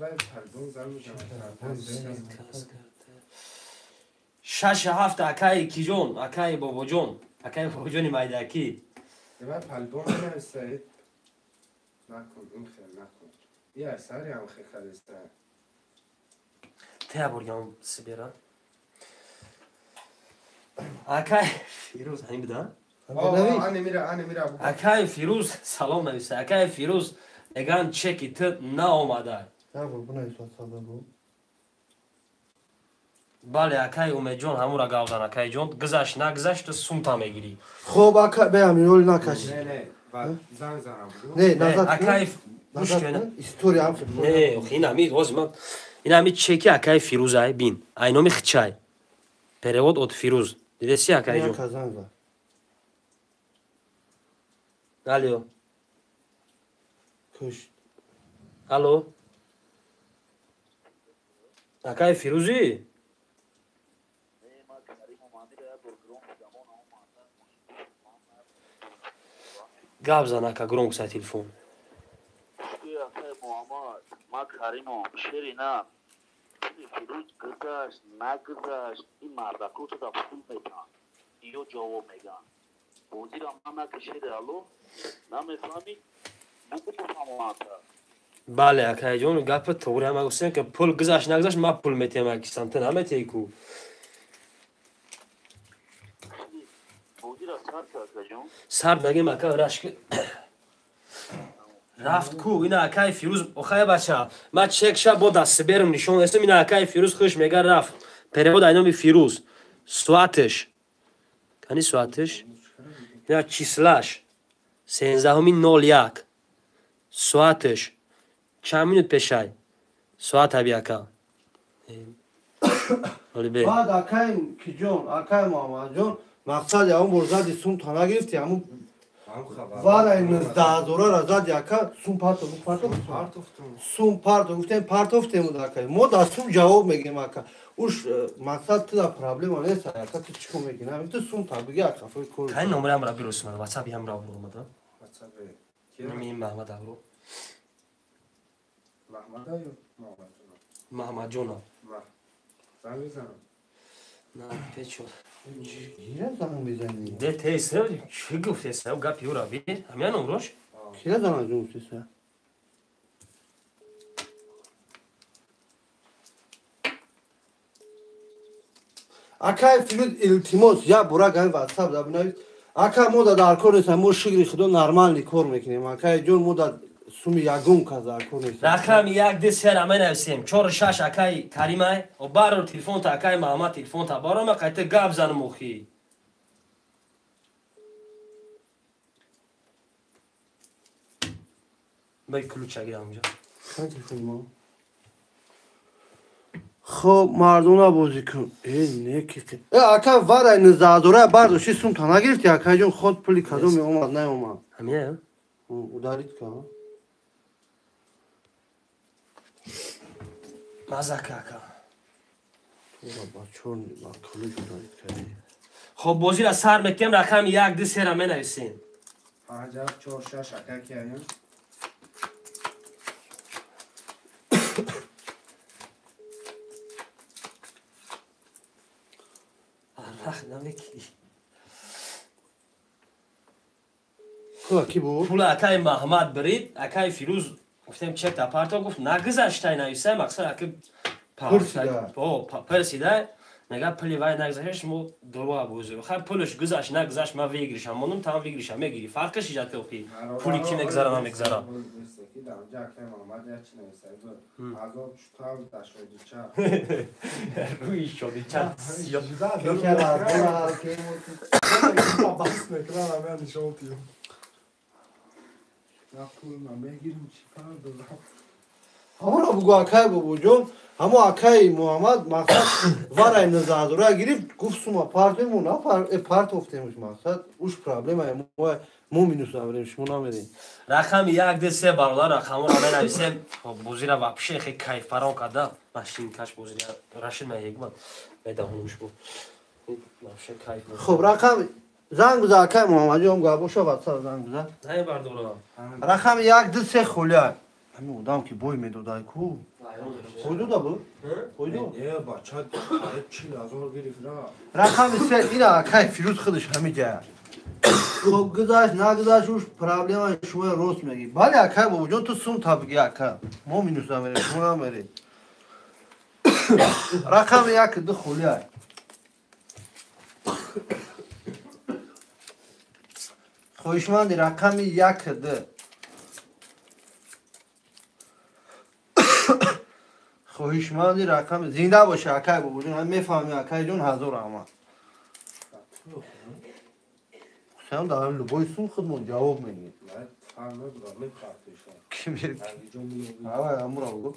вай пардон занг мезанам. Шаш, ҳафт, акаи киҷон, акаи бобоҷон, акаи бобоҷони майдакӣ. Давай палбон менависед. Накун, ин хел накун. Я сари ҳам хел кардеста. Тея бургам сибера. Акай Фирӯз ҳамин буда? Акаи Фирӯз салом нависа. Акаи Фирӯз, эган чеки ту наомада. Бале, акаи Умедҷон, ҳамура гап зан, акаиҷон, гузашт, нагузашт, ту сумта мегирӣ. Хоб, ака, беамироли накаши. Не, акаи история ҳам. Не, инами ҳозир ман инами чеки акаи Фирӯзай, бин, ай номи хичай. Перевод от Фирӯз. Дидеси, акаиҷон? Алло. Кушт. Алло. Акаи Фирӯзӣ? Гап зан, ака, громко сай телефон. Ма Каримом, шери на Фирӯз гузашт, нагузашт, ин мардако туда пул метаҳанд ё ҷавоб мегӯянд. Бозира ман накашиде, алло, намефаҳмӣ. Бале, акайҷон, гапи туғри ҳама гуфтем, ки пул гузашт нагузашт, ман пул метиҳам, акисам ту наметиҳӣ ку. Сар нагем ака, рашк рафт ку. Ина акай Фирӯз, охай бача, ман чек ша бо дастберм нишон дастам. Ина акай Фирӯз хуш мега рафт. Перевод айноми Фирӯз. Соаташ. Кани соаташ? Ина числаш. 13.01. Соаташ. Чанд минут пешай? Соат аби ака. Баъд акай киҷон, акай Муҳаммадҷон, мақсад ягон бор зади сум та нагирифти, ҳамун вараи 19 000-ра зади ака, сум партов, партов, сум партов, гуфтем партофтемуд ака. Мо дар сум ҷавоб мегирем ака. Уш мақсад ту дар проблема нест ака, ту чӣ кор мекунӣ? Ту сум та биги ака, фои кор. Кай номерамра бирос ман, WhatsApp ҳамра омада. WhatsApp. Номи Маҳмад Авро. Маҳмада ё Муҳаммадҷон? Маҳмадҷона. Занг мезанам. На, печо. Кира занг мезанӣ? Де теса, чӣ гуфтеса, гапи ӯра би? Ҳамин номрош? Кира занг гуфтеса? Акай Фирӯз, илтимос, як бора гами WhatsApp да бинавис. Ака, мо да дар кор нестем, мо шукри худо нормальный кор мекунем. Акай ҷон, мо да суми ягон кас дар кор нестем. Рақами 1 2 3 ра менависем. 4 6 акай Каримай, о барор телефонта акай Маҳмад телефонта барома қайта гап занам охи. Бай ключа гирам инҷа. Кай телефони мо? Хоб, мардона бозӣ кун. Э, не ки. Э, ака, варай 19 000-ра бардошти сум та нагирифти, акайҷон, ход пули кадоме омад, наомад. Ҳамина? Ударит ка. Мазака ака. Тура ба чорни ба ключ ударит кардӣ. Хоб, бозиро сар мекунем, рақами 1 2 3 ра менависем. 5 7 4 6 ака киаем. Рах намекунӣ. Пула ки буд? Пула акай Маҳмад бирид, акай Фирӯз гуфтем чек апарто гуфт нагузаштай нависай, мақсад аки Пурсида. О, пурсида, мега пули вай нагузашта, шумо дурӯға бозӣ. Хай пулаш гузашт, нагузашт, ман выигрышам мондум, там выигрышам мегирӣ. Фарқаш иҷа тохи. Пули ки мегузара, намегузара. Рӯи шодича. Бас мекунам, ҳамин нишон тиём. Ҳамонро бугу акай бобоҷон, ҳамо акаи Муҳаммад мақсад варай 19 000-ра гирифт, гуфт сума партему, на партофтемуш мақсад, уш проблемае мо минус намерем, шумо намерем. Рақами 1 2 3 бародар, рақамҳоро менависем. Хоб, бозиро вообще хе кайффарон карда. Машинкаш бозиро рашид ма ҳикмат медаҳонумш бу. Вообще кайф. Хоб, рақам занг биза акай Муҳаммадҷон, гап боша WhatsApp занг биза. Занг бардорам. Рақами 1 2 3 холия. Ҳамин одам ки бой медодай ку. Бой дода буд? Бой дод? Не, бача, қариб 40 000 гирифт ра. Рақами 3 ина акай Фирӯз худаш ҳамин ҷая. Хоб, гузашт, нагузашт, уш проблема шумо рост мегӣ. Бале акай бобоҷон, ту сум та биги ака. Мо минус намерем, шумо намерем. Рақами 1 2 холия. Хоҳишманди рақами 1 2. Хоҳишманди рақами зинда боша акай бобоҷон, ҳам мефаҳми акайҷон, ҳазор раҳмат. Ҳусейн дар любой сум худмон ҷавоб мегирем. Ки мегирад? Амура бугу.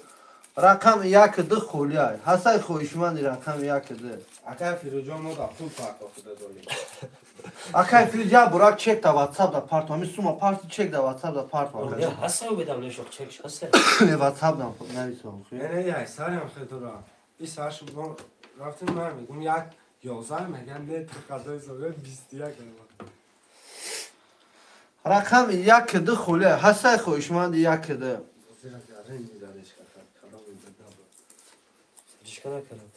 Рақами 1 2 холия. Ҳасай хоҳишманди рақами 1 2. Акай Фирӯзҷон, мо дар пул партофта дорем. Акай Фирӯз, як бурак чек да WhatsApp да парто. Ҳамин сума парти чек да WhatsApp да парто. Не, ҳаса бедам лешок чек ҳаса. Не WhatsApp дам нависам. Не, не, яй сарам хедора. И сарш рафтем ман мегум 1 11 мегам не Қадои соға 21 ама. Рақами 1 2 холия. Ҳасай хоҳишманди 1 2. Чикар накардам.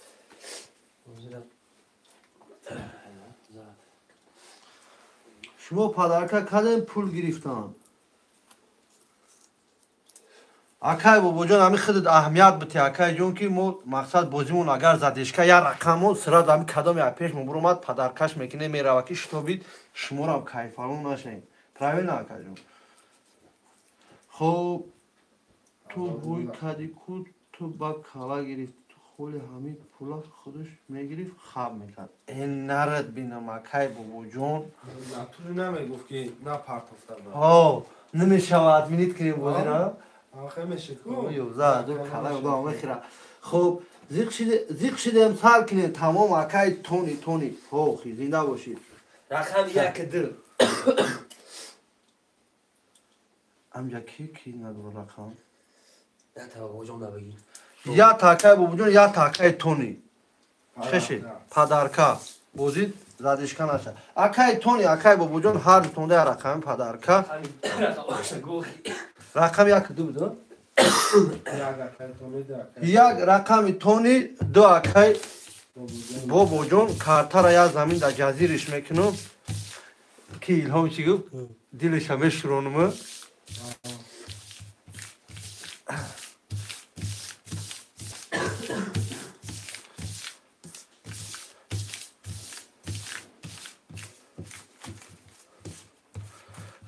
Шумо подарка кардем, пул гирифтам. Акай бобоҷон, ҳами худат аҳамият бите, акайҷон, ки мо мақсад бозимон агар задешка я рақамо сразу ҳами кадом як пеш мо буромад падаркаш мекунем, мерава ки шитобид шуморам кайфалон нашавем. Правильно, акайҷон? Хоб, ту бӯй кади ку, ту ба кала гирифт, ту холи ҳами пула худаш мегирифт, хаб мекард. Э нарад бинам, акай бобоҷон. Натури намегуфт ки напартофта. Ҳо, намешавад минит кунем бозира. Хоб, зиқ шидем, сар кунем, тамом, акай тони, тони. Хо, зинда бошӣ. Рақам 1 2. Амҷа ки надора рақам? Я та бобоҷон да бигӣ. Я та акай бобоҷон, я та акай тони. Чеши, падарка. Бозӣ задишка наша. Акай тони, акай бобоҷон ҳар дутонда рақами падарка. Рақами 1 2 буд? Як рақами тони, ду акай бобоҷон. Картара як замин дар ҷазириш мекунам, ки Илҳом чӣ гуфт, дилаша мешуронум.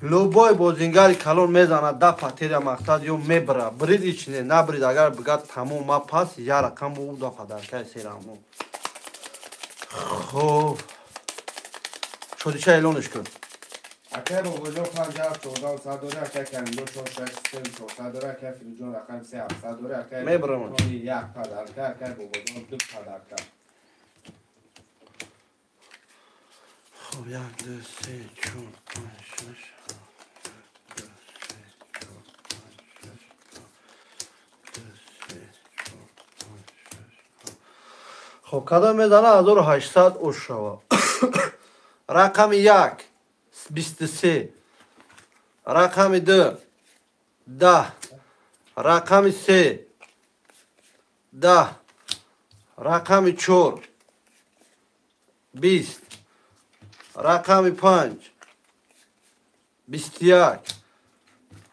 Любой бозингари калон мезанад да патерия, мақсад ё мебра брид ичне набрид, агар бигад тамом ма пас я рақам бу да падаркаи серамо. Хоб, шодиша эълонш кун. Акай бобоҷон 5 7 14 сад дора, акай Каримҷон 4 6 3 400 дора, акай Фирӯзҷон рақами 3 700 дора, акай мебарам як падарка, акай бобоҷон ду падарка. Хоб, 1 2 3 4 5 6 2 3 4 5 6 2 3 4 5 6. Хоб, кадом мезана 1800 ош шава. Рақами 1 23, рақами 2 10, рақами 3 10, рақами 4 20, рақами 5 21,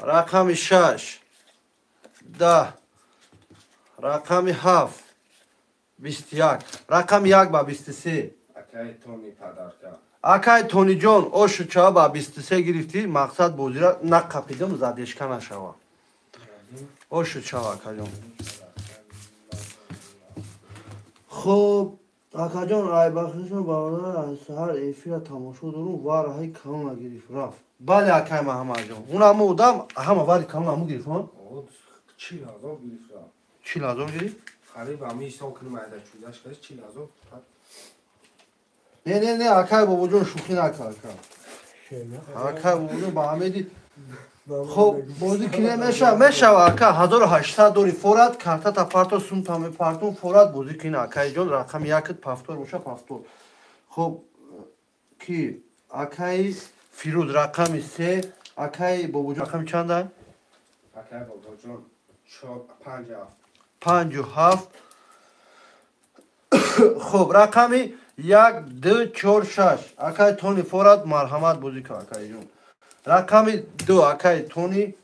рақами 6 10, рақами 7 21, рақами 1 ба 23. Акай тони падарка. Акай Тониҷон, ошу чава ба 23 гирифтӣ, мақсад бозира нақапидам, задешка нашава. Ошу чава, акаҷон. Хоб, акаҷон, райбахшишон бародар аз саҳар эфира тамошо дорум, ва раҳи калона гирифт, рафт. Бале, акай Маҳаммадҷон. Он ҳама одам, ҳама вари калона ҳаму гирифт, ҳо? 40 000 гирифт. 40 000 гирифт? Қариб ҳами ҳисоб кунем, айда чудаш кардаш 40 000. Не, не, не, акай бобоҷон, шӯхӣ накар, ака. Акай бобоҷон, ба ҳамеди. Хоб, бозӣ кине мешава, мешава, ака, 1800 дори форад, картата парто, сумта мепартон, форад бозӣ кине, акайҷон, рақами якт пафтор боша, пафтор. Хоб, ки акай Фирӯз рақами 3, акай бобоҷон рақами чанда? Акай бобоҷон 4 5 7. 5 7. Хоб, рақами 1 2 4 6. Акай Тони форад, марҳамат, бозӣ кун, акайҷон. Рақами 2, акай Тони.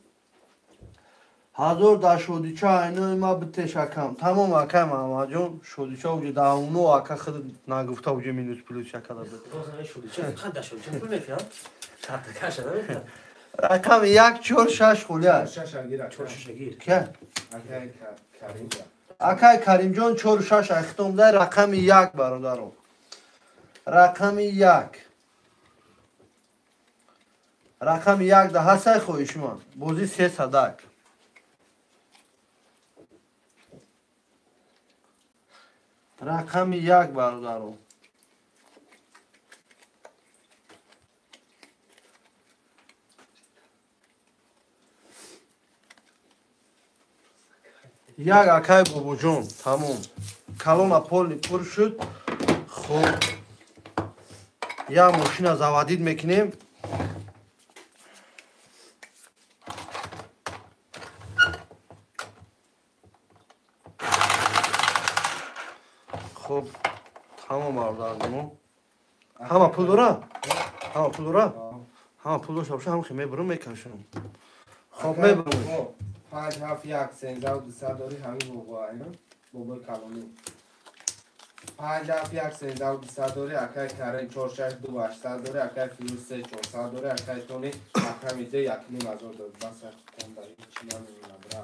Ҳазор дар шодича айнои ма битеш, акам. Тамом, акай Маҳаммадҷон, шодича уҷа даҳуно, ака худ нагуфта уҷа минус плюс якада бит. Рақами 1 4 6 холиаш. 6 агир ака. 4 6 агир. Ка? Акай Каримҷон. Акай Каримҷон 4 6 ахтом дай, рақами 1, бародаро. Рақами 1. Рақами 1 да ҳастай хоҳишманд. Бозӣ се садак. Рақами 1, бародаро. Як, акай бобоҷон, тамом. Калона полни пур шуд. Хоб, як мошина заводить мекунем. Хоб, тамом, бародарҷоно. Ҳама пул дора? Ҳама пул дора? Ҳама пул дошта боша, ҳам хе мебурам, мекашам. Хоб, мебурам. 5 7 1 13 200 дори ҳамин бобо бобои калонӣ. 5 7 1 13 200 дори акай Карим 4 6 2 800 дори акай Фирӯз 3 400 дори акай Тони рақами 2 1,5 ҳазор дори. Бас кам дар ҳеҷ намемонад ра.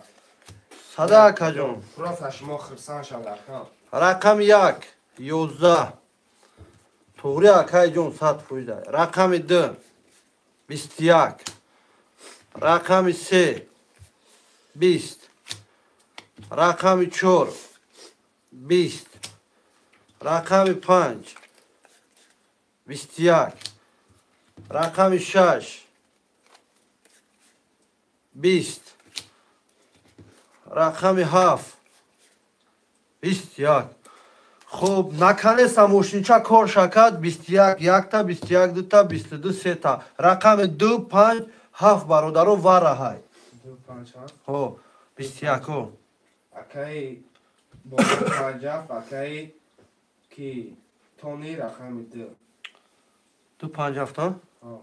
Сада акаҷон. Просто шумо хурсанд шавед акам. Рақами 1 11. Туғри акайҷон 100%. Рақами 2 21. Рақами 3 20. Рақами 4 20. Рақами 5 21. Рақами 6 20. Рақами 7 21. Хуб, наконец-то мошинча кор шакад 21 якта 21 дута 22 сета. Рақами 2 5 7 бародаро вараҳай. 2 5 7. Хо 21 хо. Акай бо 5 7 акай ки Тони рақами 2. 2 5 7 ҳа? Хо.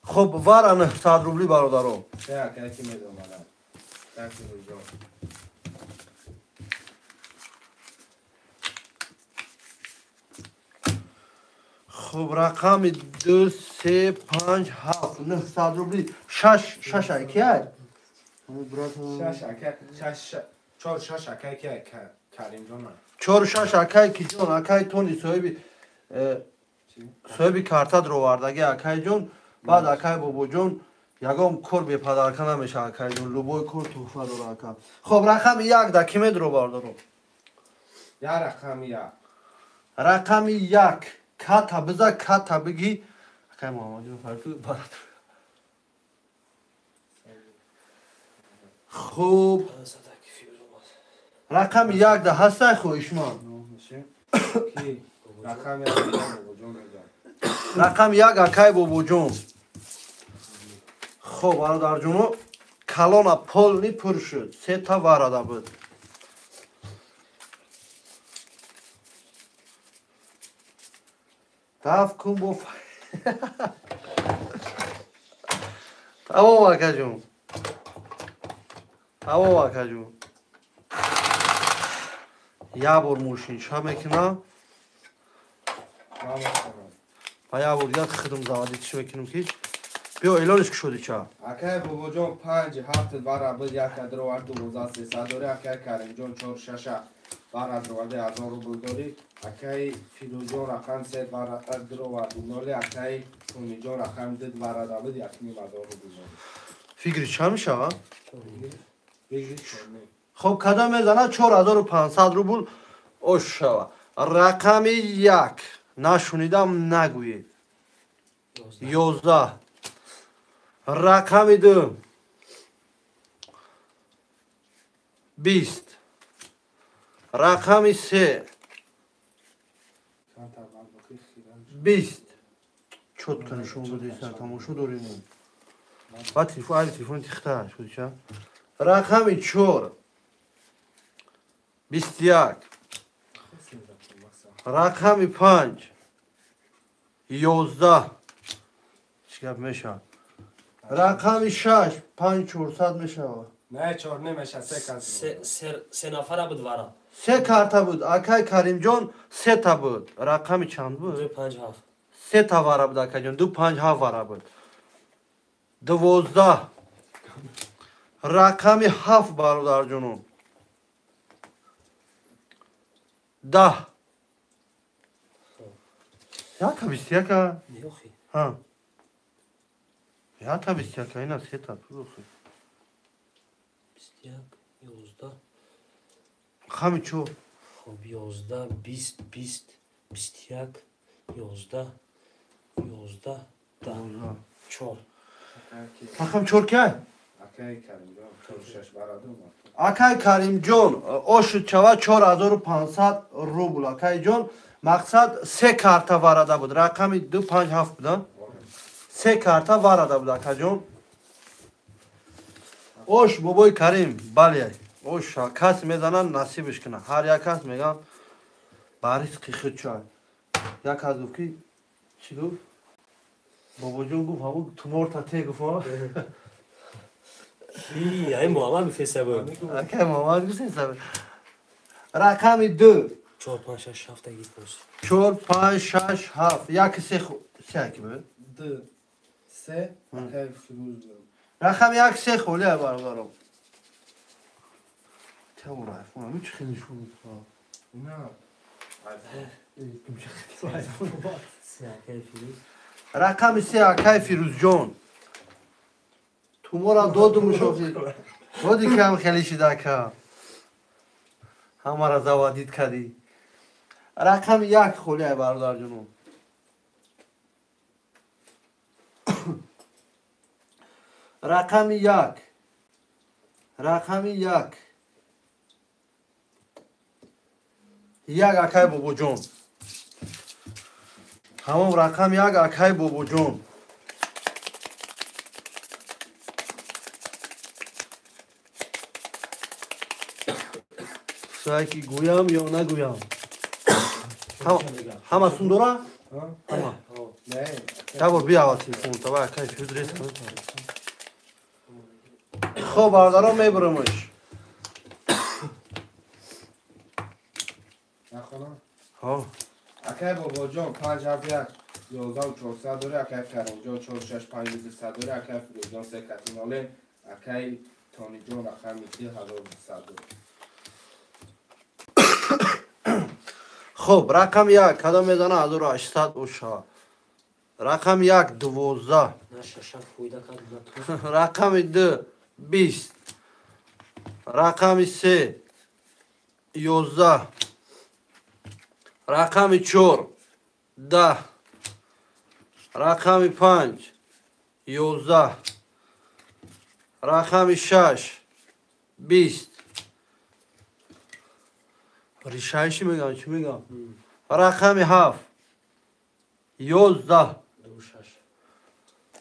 Хуб, вара 900 рубли бародаро. Се акай ки медомадам. Так ҷон. Хуб, рақами 2 3 5 7 900 рубли 6 6 ай ки ай? 6 акай 6 4 6 акай ки ай Каримҷон. 4 6 акай ки ҷон акай Тони соҳиби соҳиби карта дровардаги акайҷон, баъд акай бобоҷон ягон кор бепадарка намеша акайҷон, любой кор туҳфа дора ака. Хуб, рақами 1 да ки медро бародаро? Я рақами 1. Рақами 1 ката биза ката биги акай Муҳаммадҷон фарқи бародар. Хуб, рақами 1 да ҳастай хоҳишманд. Ки рақами 1 бобоҷон мегӯяд. Рақами 1 акай бобоҷон. Хуб, бародарҷоно, калона полни пур шуд. Сета варада буд. Даф кун бо тамом акаҷон. Тамом акаҷон. Як бор мошинча мекунам. Ва як бор дигар хидм заводитиш мекунам ки биё эълониш кушоди ча. Акай бобоҷон 5 7 вара буд 1 дровар 12 300 дори акай Каримҷон 4 6 вара дроварди 1000 рубл дори акай Фирӯзҷон рақам 3 вара дроварди 0 акай Тониҷон рақам 2 вара буд 1,5 ҳазор рубл дори. Фикри ча мешава? Фикри чорне. Хуб, кадом мезанад 4500 рубл ош шава. Рақами 1 нашунидам нагӯед. 11. Рақами 2 20. Рақами 3 20. Чётко нишон додеса тамошо дорем. Ба телефон, ай телефон тихта шуди ча. Рақами 4 21. Рақами 5 11. Чӣ гап мешавад? Рақами 6 5 400 мешавад. Не 4 намешавад, 3 карта. Се нафара буд вара. Се карта буд. Акай Каримҷон се та буд. Рақами чанд буд? 2 5 7. Се та вара буд акайҷон, 2 5 7 вара буд. 12. Рақами 7 бародарҷонон. 10. Яка 21. Неохи. Ҳа. Яка 21 ина се та ту. 21 11. Рақами 4. Хуб, 11 20 20 21 11 11 10 4. Рақами 4 ки? Акай Каримҷон 4 6 вара ду. Акай Каримҷон ошуд чава 4500 рубл. Акайҷон мақсад се карта варада буд. Рақами 2 5 7 буд. Се карта варада буд акаҷон. Ош бобои Карим, бале. Ош кас мезанад насибиш кунад. Ҳар як кас меган ба ризқи худ чай. Як кас гуфт ки чӣ гуфт? Бобоҷон гуфт ҳамун туморта те гуфт. Ай Муҳаммад гуфтеса буд. Акай Муҳаммад гуфтеса буд. Рақами 2. 4 5 6 7 таги пос. 4 5 6 7 1 3 3 ки буд? 2 3 акай Фирӯз. Рақами 1 3 холӣ ай бародарам. Тамом айфон ами чӣ хеле шуд. На. Айфон. Рақами 3 акай Фирӯзҷон. Тумора додум шофи. Боди кам хеле шид ака. Ҳамара заводид кардӣ. Рақами 1 холӣ ай бародарҷонум. Рақами 1. Рақами 1. 1 акай бобоҷон. Тамом рақами 1 акай бобоҷон. Сайки гӯям ё нагӯям? Ҳама сум дора? Ҳама. Табор бия аввал телефон, таба акай Фирӯз рес кун. Хоб бародарон мебарамаш. Нахонам? Ҳо. Акай бобоҷон 5 7 1 11 400 дори, акай Каримҷон 4 6 5 200 дори, акай Фирӯзҷон 3 катинолен, акай Тониҷон рақами 2200 дори. Хоб, рақами 1 кадом мезана 1800 оша. Рақами 1 12. На 6 фоида кард на ту. Рақами 2 20. Рақами 3 11. Рақами 4 10. Рақами 5 11. Рақами 6 20. Ришаиши мегам, чӣ мегам? Рақами 7 11.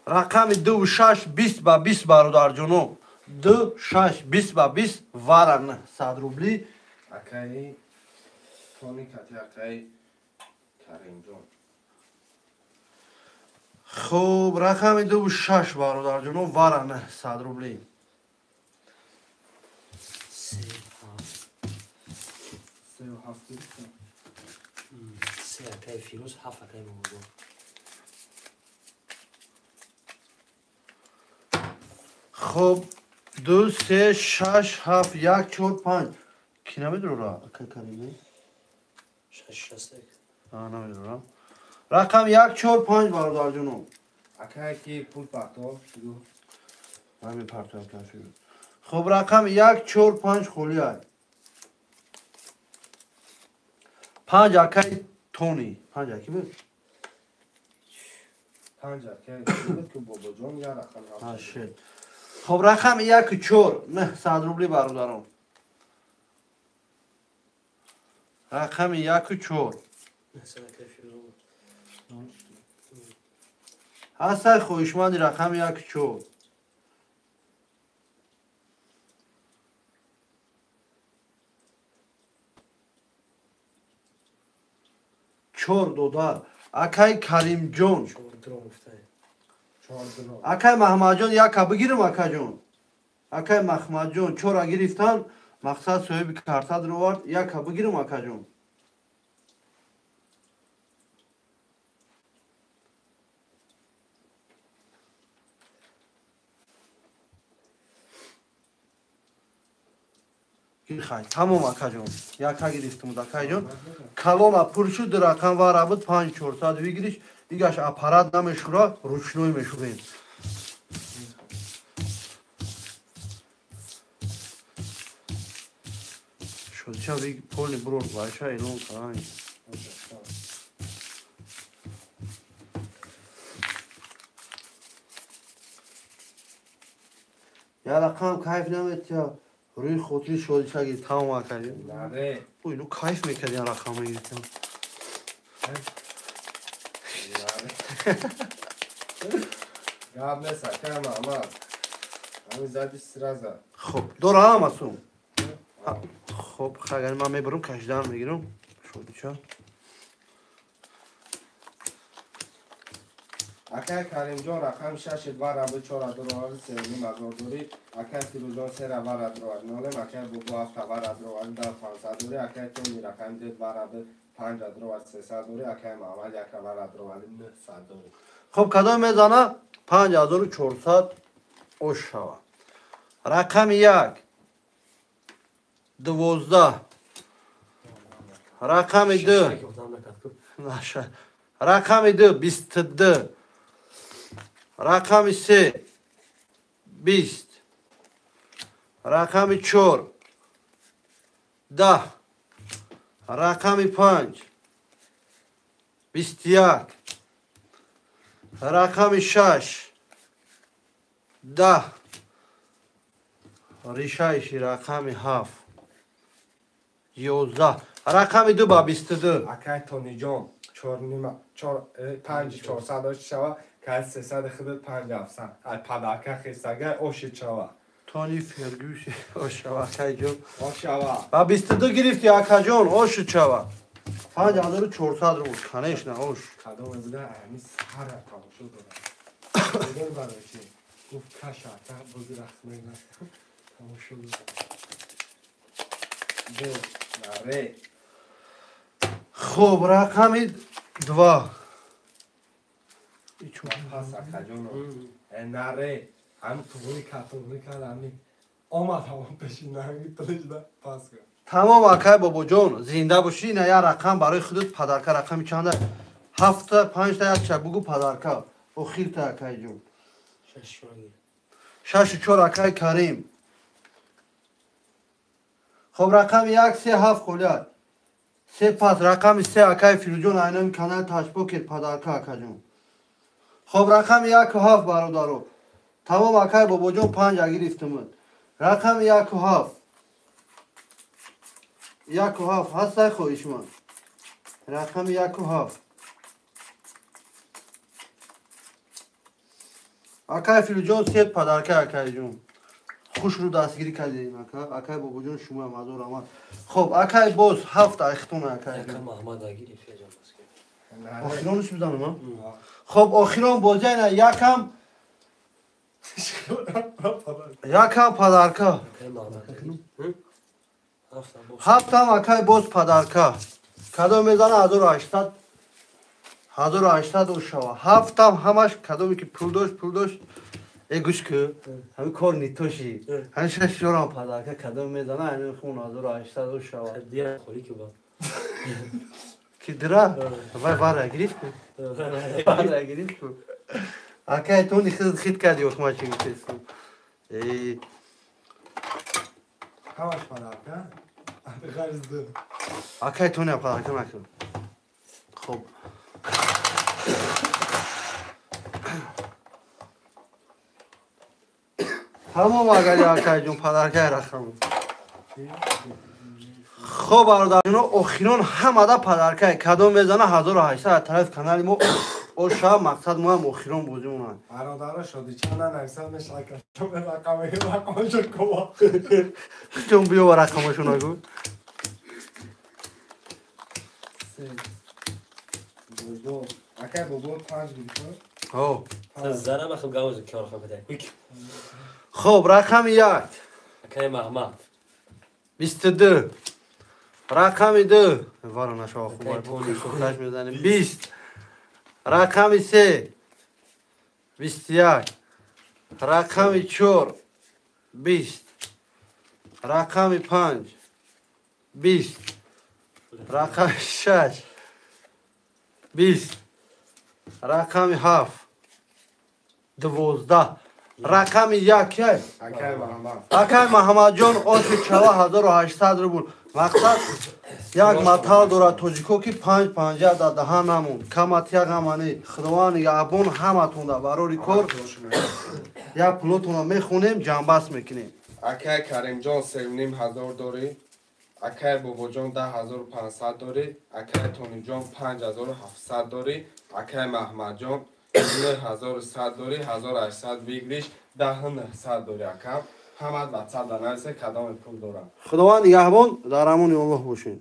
Рақами 2 6 20 ба 20 бародарҷоно. 2 6 20 ба 20 вара 900 рубли. Акай Тони кати акай Каримҷон. Хуб, рақами 2 6 бародарҷоно вара 900 рубли. 3 7 3 акай Фирӯз, 7 акай бобоҷон. Хуб, 2 3 6 7 1 4 5. Ки намедурора акай Карим? 6 6 А, намедурам. Рақам 1 4 5 бародарҷоно. Акай ки пул партов Фирӯз. Ҳамин партов акай Фирӯз. Хуб, рақам 1 4 5 холӣ ай. 5 акай Тони. 5 аки буд? 5 акай буд ки бобоҷон я рақам 8. Хуб, рақами 1 4 900 рубли бародарон. Рақами 1 4. Ҳастай хоҳишманди рақами 1 4. Чор додар. Акай Каримҷон. Акай Маҳмадҷон яка бигирам акаҷон. Акай Маҳмадҷон чора гирифтан, мақсад соҳиби карта даровард, яка бигирам акаҷон. Хай, тамом акаҷон. Яка гирифтам акаҷон. Калона пур шуд, рақам вара буд 5 400 выигрыш, дигаш аппарат намешура, ручной мешурем. Шодча виг полни брор баша элон кай. Я рақам кайф наметя. Рӯи хотири шодиша гирифт, тамом акаҷон. Наре. Ой, ну кайф мекард я рақам гирифтам. Гап нест, акай Маҳмад. Ҳамин зади сраза. Хуб, дора ҳама сум. Хуб, агар ман мебарам, кашидан мегирам. Шодича. Акай Каримҷон рақами 6 2 рабы 4 адровари 3,5 ҳазор дорӣ. Акай Фирӯзҷон 3 равар адровари 0, акай Бобо 7 равар адровари 10 500 дорӣ. Акай Тони рақами 2 рабы 5 адровари 300 дорӣ. Акай Маҳмад 1 равар адровари 900 дорӣ. Хуб, кадом мезана 5400 ош шава. Рақами 1 12, рақами 2 рақами 2 22, рақами 3 20, рақами 4 10, рақами 5 21, рақами 6 10, решающий рақами 7 11, рақами 2 ба 22. Акай Тониҷон 4,5 400 ош шава, кай 300 худат 5 700. Ай падарка хестага оши чава. Тони Фергюс ош шава, акайҷон. Ош шава. Ба 22 гирифти, акаҷон, оши чава. 5400 рубл, конечно, ош. Кадом буда ами сара тамошо дорад. Медон барои чи? Гуфт каша, ака бози рақс мекунад. Тамошо дорад. Ду, наре. Хуб, рақами 2. Пас акаҷоно. Наре. Ами туғри кард, туғри кард, ами омад ҳамон пеши наранги тилишда пас кард. Тамом, акай Бобоҷон, зинда бошӣ. Ина як рақам барои худат подарка, рақами чанда? Ҳафта, панҷта, якча бугу подарка. Охирта, акайҷон. 6 4, акай Карим. Хоб, рақами 1 3 7 холият. Се пас, рақами 3, акай Фирӯзҷон, айноми канали Ташбокер подарка, акаҷон. Хоб, рақами 1 7, бародаро. Тамом, акай Бобоҷон, панҷа гирифтумуд. Рақами 1 7. 1 7 ҳастай хоҳишманд. Рақами 1 7. Акай Фирӯзҷон, сет подарка, акайҷон. Хушрӯ дастгирӣ кардем, ака. Акай Бобоҷон, шумоям ҳазор раҳмат. Хоб, акай боз ҳафт айхтон, акайҷон. Охиронш бизанам, а? Хоб, охирон бозӣ айна якам якам подарка. Ҳафтам, акай боз подарка. Кадом мезана 1800 1800 ош шава. Ҳафтам ҳамаш кадоме ки пул дошт, пул дошт. Э, гӯш кӯ, ҳамин кор нитоши. Ҳамин шаш ёрам подарка кадом мезана, ҳамин хун 1800 ош шава. Ки дира? Вай вара гирифт ку? Вара гирифт ку? Акай тони хид хид кардӣ, охма чи гуфтесу. Э, Ҳамаш подарка? Ғарз ду. Акай тони подарка накун. Хоб. Тамом, агари акайҷон подаркаи рақам. Хоб, бародарҷоно, охирон ҳамада подаркаи кадом мезана 1800 аз тарафи канали мо оша. Мақсад моам охирон бозӣ монад. Бародаро, шоди чанд нанависам мешава, рақами рақамашо кова. Чун биёва рақамашона гу. Се. Бобо. Акай Бобо панҷ гирифт. Ҳо. Зарама хуб гавоз кор хуб буда. Хоб, рақами 1 Акай Маҳмад. 22, рақами 2 вара нашава, хуб. Акай Тони. Худаш мезанем. 20, рақами 3 21, рақами 4 20, рақами 5 20, рақами 6 20, рақами 7 12, рақами 1 яй. Акай Маҳмад. Акай Маҳамадҷон, оши чава 1800 рубл. Мақсад як матал дорад тоҷико, ки панҷ панҷа дар даҳан намонд, камат як ҳамани. Худованд нигаҳбон ҳаматонда, барори кор. Як пулотонро мехонем, ҷамъбаст мекунем. Акай Каримҷон 3,5 ҳазор дорӣ. Акай Бобоҷон 10 500 дорӣ. Акай Тониҷон 5700 дорӣ. Акай Маҳмадҷон 9100 дорӣ, 1800 выигрыш, 10 900 дорӣ, акам. Ҳамат ватсап дар нависе, кадоме пул дорам. Худованд нигаҳбон, дар амони Аллоҳ бошед.